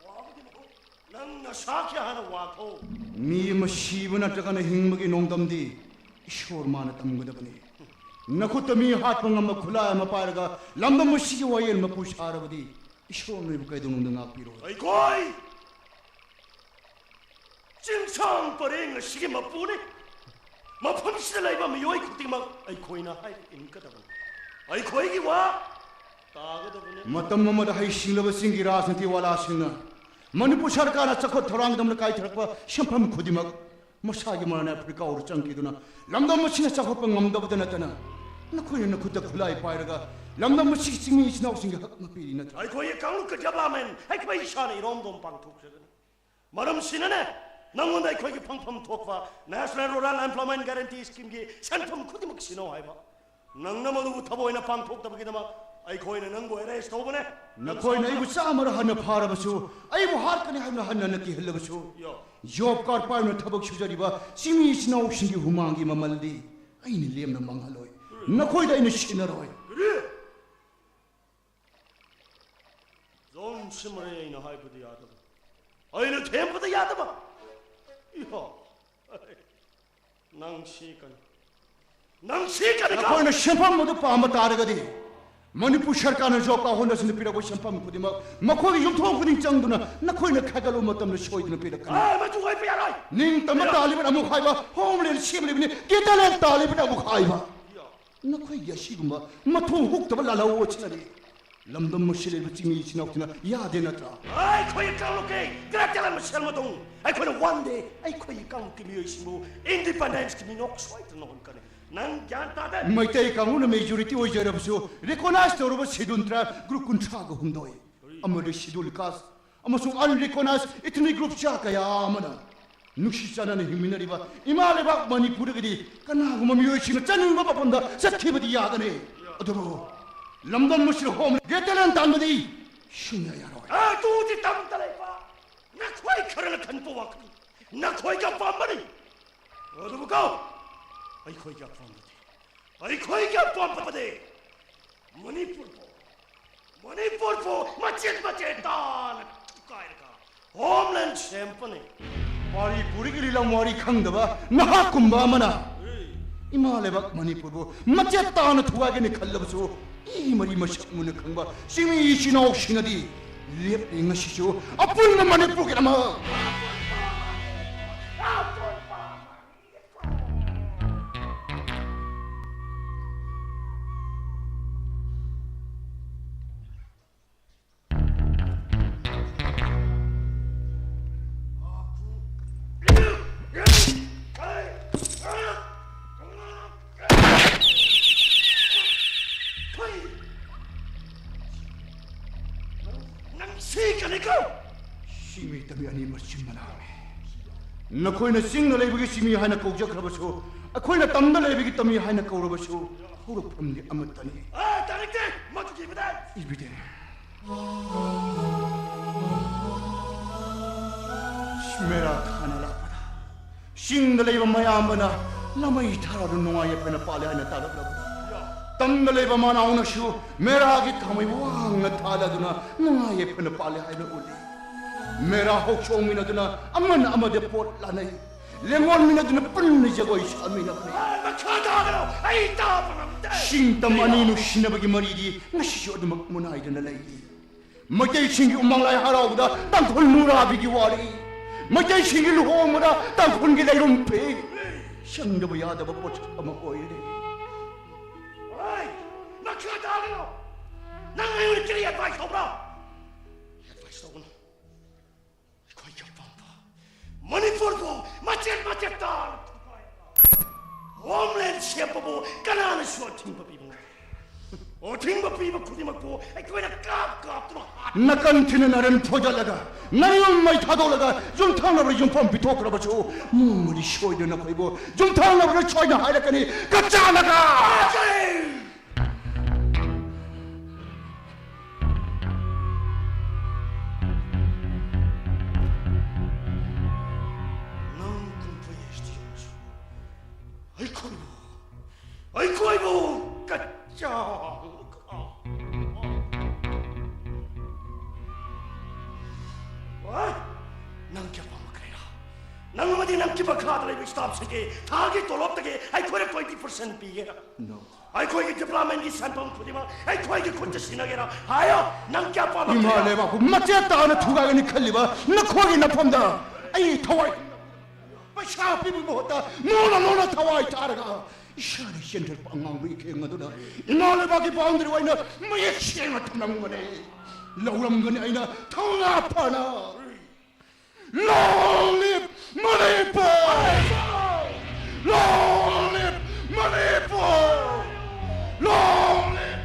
ꯋꯥꯕꯒꯤ ꯃꯍꯨꯠ ꯅꯪ ꯅꯁꯥꯒꯤ ꯍꯥꯟꯅ ꯋꯥꯈꯣ꯫ ꯃꯤ ꯑꯃ ꯁꯤꯕ ꯅꯠꯇ꯭ꯔꯒꯅ ꯍꯤꯡꯕꯒꯤ ꯅꯣꯡꯗꯝꯗꯤ ꯏꯁꯣꯔ ꯃꯥꯅ ꯇꯝꯒꯗꯕꯅꯤ꯫ ꯅꯈꯨꯠꯇ ꯃꯤ ꯍꯥꯠꯄ ꯉꯝꯕ ꯈꯨꯠꯂꯥꯏ ꯑꯃ ꯄꯥꯏꯔꯒ ꯂꯝꯗꯝ ꯑꯁꯤꯒꯤ ꯋꯥꯌꯦꯜ ꯃꯄꯨ ꯁꯥꯔꯕꯗꯤ ꯏꯁꯣꯔꯅ ꯅꯣꯏꯕꯨ ꯀꯩꯗꯧꯅꯨꯡꯗ ꯉꯥꯛꯄꯤꯔꯣꯏ꯫ ꯑꯩꯈꯣꯏ ꯆꯤꯡꯁꯥꯡ ꯄꯔꯦꯡ ꯑꯁꯤꯒꯤ ꯃꯄꯨꯅꯤ꯫ ꯃꯐꯝꯁꯤꯗ ꯂꯩꯕ ꯃꯤꯑꯣꯏ ꯈꯨꯗꯤꯡꯃꯛ ꯑꯩꯈꯣꯏꯅ ꯍꯥꯏꯕ ꯏꯟꯒꯗꯕꯅꯤ꯫ ꯑꯩꯈꯣꯏꯒꯤ ꯋꯥ ꯃꯇꯝ ꯑꯃꯗ ꯍꯩꯁꯤꯡꯂꯕꯁꯤꯡꯒꯤ ꯔꯥꯖꯅꯤꯇꯤ ꯋꯥꯂꯥꯁꯤꯡꯅ ꯃꯅꯤꯄꯨꯔ ꯁꯔꯀꯥꯔꯅ ꯆꯥꯎꯈꯠ ꯊꯧꯔꯥꯡꯒꯤꯗꯃꯛ ꯀꯥꯏꯊꯔꯛꯄ ꯁꯦꯟꯐꯝ ꯈꯨꯗꯤꯡꯃꯛ ꯃꯁꯥꯒꯤ ꯃꯔꯥꯟ ꯑꯐ꯭ꯔꯤꯀꯥ ꯑꯣꯏꯔ ꯆꯪꯈꯤꯗꯨꯅ ꯂꯝꯗꯝ ꯑꯁꯤꯅ ꯆꯥꯎꯈꯠꯄ ꯉꯝꯗꯕꯗ ꯅꯠꯇꯅ ꯅꯈꯣꯏꯅ ꯅꯈꯨꯠꯇ ꯈꯨꯠꯂꯥꯏ ꯄꯥꯏꯔꯒ ꯂꯝꯗꯝ ꯑꯁꯤꯒꯤ ꯆꯤꯡꯃꯤ ꯏꯆꯤꯟ ꯏꯅꯥꯎꯁꯤꯡꯒꯤ ꯍꯛ ꯉꯥꯛꯄꯤꯔꯤ ꯅꯠꯇ꯭ꯔꯥ? ꯑꯩꯈꯣꯏꯒꯤ ꯀꯥꯡꯂꯨꯞꯀꯤ ꯗꯦꯕꯂꯞꯃꯦꯟ ꯑꯩꯈꯣꯏ ꯏꯁꯥꯅ ꯏꯔꯣꯝꯗꯣꯝ ꯄꯥꯡꯊꯣꯛꯆꯒꯅꯤ꯫ ꯃꯔꯝꯁꯤꯅꯅꯦ, ꯅꯪꯉꯣꯟꯗ ꯑꯩꯈꯣꯏꯒꯤ ꯐꯪꯐꯝ ꯊꯣꯛꯄ National Rural Employment Guarantee Schemeꯒꯤ ꯁꯦꯟꯐꯝ ꯈꯨꯗꯤꯡꯃꯛ ꯁꯤꯟꯅꯧ ꯍꯥꯏꯕ꯫ ꯅꯪꯅ ꯃꯗꯨꯕꯨ ꯊꯕꯛ ꯑꯣꯏꯅ ꯄꯥꯡꯊꯣꯛꯇꯕꯒꯤꯗꯃꯛ ꯑꯩꯈꯣꯏꯅ ꯅꯪꯕꯨ ꯑꯦꯔꯦꯁ ꯇꯧꯕꯅꯦ꯫ ꯅꯈꯣꯏꯅ ꯑꯩꯕꯨ ꯆꯥꯝꯃꯔ ꯍꯟꯅ ꯐꯥꯔꯕꯁꯨ, ꯑꯩꯕꯨ ꯍꯥꯠꯀꯅꯤ ꯍꯥꯏꯅ ꯍꯟꯅ ꯍꯟꯅ ꯀꯤꯍꯜꯂꯕꯁꯨ, ꯌꯣ꯫ ꯖꯣꯕ ꯀꯥꯔꯗ ꯄꯥꯏꯗꯨꯅ ꯊꯕꯛ ꯁꯨꯖꯔꯤꯕ ꯆꯤꯡꯃꯤ ꯏꯆꯤꯟ ꯏꯅꯥꯎꯁꯤꯡꯒꯤ ꯍꯨꯃꯥꯡꯒꯤ ꯃꯃꯜꯗꯤ ꯑꯩꯅ ꯂꯦꯝꯅ ꯃꯥꯡꯍꯜꯂꯣꯏ꯫ ꯅꯈꯣꯏꯗ ꯑꯩꯅ ꯁꯤꯟꯅꯔꯣꯏ꯫ ꯀꯔꯤ? ꯖꯣꯟ ꯁꯤꯃꯔꯩ ꯑꯩꯅ ꯍꯥꯏꯕꯗꯤ ꯌꯥꯗꯕ, ꯑꯩꯅ ꯊꯦꯝꯕꯗ ꯌꯥꯗꯕ꯫ ꯏꯍꯣ, ꯅꯪ ꯁꯤ ꯀꯔꯤ? ꯅꯪ ꯁꯤ ꯀꯔꯤ? ꯅꯈꯣꯏꯅ ꯁꯦꯟꯐꯝ ꯑꯗꯨ ꯄꯥꯝꯕ ꯇꯥꯔꯒꯗꯤ, ꯃꯅꯤꯄꯨꯔ ꯁꯔꯀꯥꯔꯅ ꯖꯣꯕ ꯀꯥꯔꯗ ꯍꯣꯜꯗꯔꯁꯤꯡꯗ ꯄꯤꯔꯛꯄ ꯁꯦꯟꯐꯝ ꯈꯨꯗꯤꯡꯃꯛ ꯃꯈꯣꯏꯒꯤ ꯌꯨꯝꯊꯣꯡ ꯈꯨꯗꯤꯡ ꯆꯪꯗꯨꯅ ꯅꯈꯣꯏꯅ ꯈꯥꯏꯒꯠꯂꯨꯕ ꯃꯇꯝꯗ ꯁꯣꯏꯗꯅ ꯄꯤꯔꯛꯀꯅꯤ꯫ ꯑꯦ, ꯃꯗꯨ ꯑꯣꯏꯕ ꯌꯥꯔꯣꯏ꯫ ꯅꯤꯡꯇꯝꯕ ꯇꯥꯜꯂꯤꯕꯅ ꯑꯃꯨꯛ ꯍꯥꯏꯕ, ꯍꯣꯝꯂꯦꯟ ꯁꯦꯝꯂꯤꯕꯅꯤ, ꯒꯦꯇꯔꯂꯦꯟ ꯇꯥꯜꯂꯤꯕꯅ ꯑꯃꯨꯛ ꯍꯥꯏꯕ꯫ ꯅꯈꯣꯏꯒꯤ ꯑꯁꯤꯒꯨꯝꯕ ꯃꯊꯣꯡ ꯍꯨꯛꯇꯕ ꯂꯥꯜꯍꯧ ꯑꯁꯤꯅꯗꯤ ꯂꯝꯗꯝ ꯑꯁꯤꯗ ꯂꯩꯕ ꯆꯤꯡꯃꯤ ꯏꯆꯤꯟ ꯏꯅꯥꯎꯁꯤꯡꯅ ꯌꯥꯗꯦ ꯅꯠꯇ꯭ꯔꯥ? ꯑꯩꯈꯣꯏ ꯀꯥꯡꯂꯨꯞꯀꯤ ꯒ꯭ꯔꯦꯇꯦꯜ ꯃꯁꯦꯜ ꯃꯇꯨꯡ ꯑꯩꯈꯣꯏꯅ ꯋꯥꯟ ꯗꯦ ꯑꯩꯈꯣꯏꯒꯤ ꯀꯥꯡꯂꯨꯞꯀꯤ ꯃꯤꯑꯣꯏꯁꯤꯡꯕꯨ ꯏꯟꯗꯤꯄꯦꯟꯗꯦꯟꯁꯀꯤ ꯃꯤꯅꯣꯛ ꯁꯣꯏꯗꯅ ꯑꯣꯟꯒꯅꯤ꯫ ꯅꯪ ꯒ꯭ꯌꯥꯟ ꯇꯥꯗꯦ꯫ ꯃꯩꯇꯩ ꯀꯥꯡꯂꯨꯞꯅ ꯃꯦꯖꯣꯔꯤꯇꯤ ꯑꯣꯏꯖꯔꯕꯁꯨ, ꯔꯤꯀꯣꯅꯥꯏꯖ ꯇꯧꯔꯕ ꯁꯦꯗꯨꯜ ꯇ꯭ꯔꯥꯏꯕ ꯒ꯭ꯔꯨꯞ ꯀꯨꯟꯊ꯭ꯔꯥꯒ ꯍꯨꯝꯗꯣꯏ ꯑꯃꯗꯤ ꯁꯦꯗꯨꯜ ꯀꯥꯁ ꯑꯃꯁꯨꯡ ꯑꯟꯔꯤꯀꯣꯅꯥꯏꯖ ꯏꯊꯅꯤꯛ ꯒ꯭ꯔꯨꯞ ꯆꯥ ꯀꯌꯥ ꯑꯃꯅ ꯅꯨꯡꯁꯤ ꯆꯥꯟꯅꯅ ꯍꯤꯡꯃꯤꯟꯅꯔꯤꯕ ꯏꯃꯥ ꯂꯩꯕꯥꯛ ꯃꯅꯤꯄꯨꯔꯗꯒꯤꯗꯤ ꯀꯅꯥꯒꯨꯝꯕ ꯃꯤꯑꯣꯏꯁꯤꯡꯅ ꯆꯠꯅꯤꯡꯕ ꯃꯐꯝꯗ ꯆꯠꯈꯤꯕꯗꯤ ꯌꯥꯒꯅꯤ, ꯑꯗꯨꯕꯨ ꯂꯝꯗꯝ ꯑꯁꯤꯗ ꯍꯣꯝ ꯒꯦꯇꯦꯂꯦꯟ ꯇꯥꯟꯕꯗꯤ ꯁꯨꯡꯌꯥ ꯌꯥꯔꯣꯏ꯫ ꯑꯗꯨꯗꯤ ꯇꯝꯗ ꯂꯩꯕ ꯅꯈꯣꯏ ꯈꯔꯅ ꯈꯟꯕ ꯋꯥꯈꯜ ꯅꯈꯣꯏꯒꯤ ꯑꯄꯥꯝꯕꯅꯤ꯫ ꯑꯗꯨꯕꯨ ꯀꯣ, ꯑꯩꯈꯣꯏꯒꯤ ꯑꯄꯥꯝꯕꯗꯤ, ꯑꯩꯈꯣꯏꯒꯤ ꯑꯄꯥꯝꯕꯗꯤ ꯃꯅꯤꯄꯨꯔꯕꯨ, ꯃꯅꯤꯄꯨꯔꯕꯨ ꯃꯆꯦꯠ ꯃꯆꯦꯠ ꯇꯥꯅ ꯊꯨꯒꯥꯏꯔꯒ ꯍꯣꯝꯂꯦꯟ ꯁꯦꯝꯕꯅꯤ꯫ ꯋꯥꯔꯤ ꯄꯨꯔꯤꯒꯤ ꯂꯤꯂꯝ ꯋꯥꯔꯤ ꯈꯪꯗꯕ ꯅꯍꯥꯛꯀꯨꯝꯕ ꯑꯃꯅ ꯏꯃꯥ ꯂꯩꯕꯥꯛ ꯃꯅꯤꯄꯨꯔꯕꯨ ꯃꯆꯦꯠ ꯇꯥꯅ ꯊꯨꯒꯥꯏꯒꯅꯤ ꯈꯜꯂꯕꯁꯨ, ꯏ ꯃꯔꯤ ꯃꯁꯛ ꯃꯨꯟꯅ ꯈꯪꯕ ꯆꯤꯡꯃꯤ ꯏꯆꯤꯟ ꯏꯅꯥꯎꯁꯤꯡꯅꯗꯤ ꯂꯦꯞꯂꯤ ꯉꯁꯤꯁꯨ ꯑꯄꯨꯟꯕ ꯃꯅꯤꯄꯨꯔꯒꯤꯗꯃꯛ꯫ ꯃꯤ ꯇꯝꯃꯤ ꯑꯅꯤ ꯃꯆꯤꯟ ꯃꯅꯥꯎꯅꯤ꯫ ꯅꯈꯣꯏꯅ ꯆꯤꯡꯗ ꯂꯩꯕꯒꯤ ꯆꯤꯡꯃꯤ ꯍꯥꯏꯅ ꯀꯧꯖꯈ꯭ꯔꯕꯁꯨ, ꯑꯩꯈꯣꯏꯅ ꯇꯝꯗ ꯂꯩꯕꯒꯤ ꯇꯝꯃꯤ ꯍꯥꯏꯅ ꯀꯧꯔꯕꯁꯨ, ꯍꯧꯔꯛꯐꯝꯗꯤ ꯑꯃꯠꯇꯅꯤ꯫ ꯑꯦ, ꯇꯥꯅꯤꯡꯗꯦ! ꯃꯗꯨꯒꯤ ꯃꯇꯥꯡ! ꯏꯕꯤꯗꯦ꯫ ꯃꯦꯔꯥ ꯊꯥꯅ ꯂꯥꯛꯄꯗ ꯆꯤꯡꯗ ꯂꯩꯕ ꯃꯌꯥꯝꯕꯅ ꯂꯃꯩ ꯊꯥꯔꯗꯨꯅ ꯅꯨꯡꯉꯥꯏ ꯌꯥꯏꯐꯅ ꯄꯥꯜꯂꯦ ꯍꯥꯏꯅ ꯇꯥꯔꯛꯂꯕ ꯇꯝꯗ ꯂꯩꯕ ꯃꯅꯥꯎꯅꯁꯨ ꯃꯦꯔꯥꯒꯤ ꯊꯥꯃꯩ ꯋꯥꯡꯅ ꯊꯥꯜꯂꯗꯨꯅ ꯅꯨꯡꯉꯥꯏ ꯌꯥꯏꯐꯅ ꯄꯥꯜꯂꯦ ꯍꯥꯏꯅ ꯎꯠꯂꯤ꯫ ꯃꯦꯔꯥ ꯍꯧꯆꯣꯡꯃꯤꯟꯅꯗꯨꯅ ꯑꯃꯅ ꯑꯃꯗ ꯄꯣꯠ ꯂꯥꯟꯅꯩ꯫ ꯂꯦꯡꯉꯣꯟꯃꯤꯟꯅꯗꯨꯅ ꯄꯨꯟꯅ ꯖꯒꯣꯏ ꯁꯥꯃꯤꯟꯅꯕꯅꯤ꯫ ꯑꯦ, ꯃꯈꯥ ꯇꯥꯒꯅꯨ! ꯑꯩ ꯇꯥꯕ ꯉꯝꯗꯦ! ꯁꯤꯡ ꯇꯝ ꯑꯅꯤ ꯅꯨꯡꯁꯤꯅꯕꯒꯤ ꯃꯔꯤꯗꯤ ꯉꯁꯤꯁꯨ ꯑꯗꯨꯃꯛ ꯃꯨꯅꯥꯏꯗꯨꯅ ꯂꯩꯔꯤ꯫ ꯃꯩꯇꯩꯁꯤꯡꯒꯤ ꯎꯃꯪ ꯂꯥꯏ ꯍꯔꯥꯎꯕꯗ ꯇꯥꯡꯈꯨꯜ ꯅꯨꯔꯥꯕꯤꯒꯤ ꯋꯥꯔꯤ, ꯃꯩꯇꯩꯁꯤꯡꯒꯤ ꯂꯨꯍꯣꯡꯕꯗ ꯇꯥꯡꯈꯨꯜꯒꯤ ꯂꯩꯔꯨꯝ ꯐꯤ, ꯆꯪꯗꯕ ꯌꯥꯗꯕ ꯄꯣꯠꯁꯛ ꯑꯃ ꯑꯣꯏꯔꯦ꯫ ꯑꯣꯏ! ꯃꯈꯥ ꯇꯥꯒꯅꯨ! ꯅꯪ ꯑꯩꯉꯣꯟꯗ ꯀꯔꯤ ꯑꯦꯗꯚꯥꯏꯁ ꯇꯧꯕ꯭ꯔꯥ? ꯑꯦꯗꯚꯥꯏꯁ ꯇꯧꯒꯅꯨ꯫ ꯑꯩꯈꯣꯏꯒꯤ ꯑꯄꯥꯝꯕ ꯃꯅꯤꯄꯨꯔꯕꯨ ꯃꯆꯦꯠ ꯃꯆꯦꯠ ꯇꯥꯅ ꯊꯨꯒꯥꯏꯕ, ꯍꯣꯝꯂꯦꯟ ꯁꯦꯝꯕꯕꯨ ꯀꯅꯥꯅꯁꯨ ꯑꯊꯤꯡꯕ ꯄꯤꯕ ꯉꯝꯗꯦ꯫ ꯑꯊꯤꯡꯕ ꯄꯤꯕ ꯈꯨꯗꯤꯡꯃꯛꯄꯨ ꯑꯩꯈꯣꯏꯅ ꯀꯥꯞ ꯀꯥꯞꯇꯨꯅ ꯍꯥꯠ- ꯅꯀꯟ ꯊꯤꯅ ꯅꯔꯦꯟ ꯐꯣꯏꯗꯠꯂꯒ, ꯅꯌꯨꯝ ꯃꯩ ꯊꯥꯗꯣꯛꯂꯒ, ꯌꯨꯝꯊꯪꯅꯕꯗ ꯌꯨꯝꯐꯝ ꯄꯤꯊꯣꯛꯈ꯭ꯔꯕꯁꯨ, ꯅꯣꯡꯃꯗꯤ ꯁꯣꯏꯗꯅ ꯑꯩꯈꯣꯏꯕꯨ ꯌꯨꯝꯊꯪꯅꯕꯅ ꯁꯣꯏꯗꯅ ꯍꯥꯏꯔꯛꯀꯅꯤ, "ꯀꯆꯥꯅꯒ!" ꯅꯪ ꯀꯨꯝꯕ ꯑꯩꯈꯣꯏꯕꯨ, ꯑꯩꯈꯣꯏꯕꯨ ꯀꯆꯥ! ꯅꯪꯒꯤ ꯑꯄꯥꯝꯕ ꯀꯔꯤꯔꯥ? ꯅꯪ ꯑꯃꯗꯤ ꯅꯪꯒꯤ ꯃꯈꯥꯗ ꯂꯩꯕ ꯁ꯭ꯇꯥꯐꯁꯤꯡꯒꯤ ꯊꯥꯒꯤ ꯇꯣꯂꯣꯞꯇꯒꯤ ꯑꯩꯈꯣꯏꯅ twenty percent ꯄꯤꯒꯦꯔꯥ? No. ꯑꯩꯈꯣꯏꯒꯤ ꯗꯤꯄꯥꯔꯠꯃꯦꯟꯒꯤ ꯁꯦꯟꯐꯝ ꯈꯨꯗꯤꯡꯃꯛ ꯑꯩꯈꯣꯏꯒꯤ ꯈꯨꯠꯇ ꯁꯤꯟꯅꯒꯦꯔꯥ? ꯍꯥꯏꯌꯣ, ꯅꯪꯒꯤ ꯑꯄꯥꯝꯕ ꯏꯃꯥ ꯀꯔꯤꯅꯣ? ꯂꯩꯕꯥꯛꯄꯨ ꯃꯆꯦꯠ ꯇꯥꯅ ꯊꯨꯒꯥꯏꯒꯅꯤ ꯈꯜꯂꯤꯕ ꯅꯈꯣꯏꯒꯤ ꯅꯐꯝꯗ ꯑꯩ ꯊꯋꯥꯏ, ꯄꯩꯁꯥ ꯄꯤꯕꯒꯤ ꯃꯍꯨꯠꯇ ꯅꯣꯡꯅ ꯅꯣꯡꯅ ꯊꯋꯥꯏ ꯊꯥꯔꯒ ꯏꯁꯥꯅ ꯆꯦꯟꯊꯔꯛꯄ ꯑꯉꯥꯡꯕꯒꯤ ꯈꯦꯡ ꯑꯗꯨꯅ ꯏꯃꯥ ꯂꯩꯕꯥꯛꯀꯤ ꯕꯥꯎꯟꯗꯔꯤ ꯑꯣꯏꯅ ꯃꯌꯦꯛ ꯁꯦꯡꯅ ꯊꯝꯂꯝꯒꯅꯤ, ꯂꯧꯔꯝꯒꯅꯤ ꯑꯩꯅ ꯊꯧꯅꯥ ꯐꯅ꯫ Long live Manipur! Long live Manipur! Long live!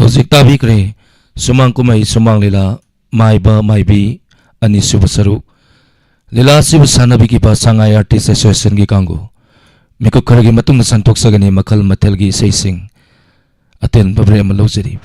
ꯍꯧꯖꯤꯛ ꯇꯥꯕꯤꯈ꯭ꯔꯦ ꯁꯨꯃꯥꯡ ꯀꯨꯝꯍꯩ ꯁꯨꯃꯥꯡ ꯂꯤꯂꯥ ꯃꯥꯏꯕ ꯃꯥꯏꯕꯤ ꯑꯅꯤꯁꯨꯕ ꯁꯔꯨꯛ꯫ ꯂꯤꯂꯥ ꯑꯁꯤꯕꯨ ꯁꯥꯟꯅꯕꯤꯈꯤꯕ ꯁꯉꯥꯏ ꯑꯥꯔꯇꯤꯁ ꯑꯦꯁꯣꯁꯤꯌꯦꯁꯟꯒꯤ ꯀꯥꯡꯕꯨ꯫ ꯃꯤꯀꯨꯞ ꯈꯔꯒꯤ ꯃꯇꯨꯡꯗ ꯁꯟꯗꯣꯛꯆꯒꯅꯤ ꯃꯈꯜ ꯃꯊꯦꯜꯒꯤ ꯏꯁꯩꯁꯤꯡ꯫ ꯑꯇꯦꯟꯕ ꯕ꯭ꯔꯦꯛ ꯑꯃ ꯂꯧꯖꯔꯤ꯫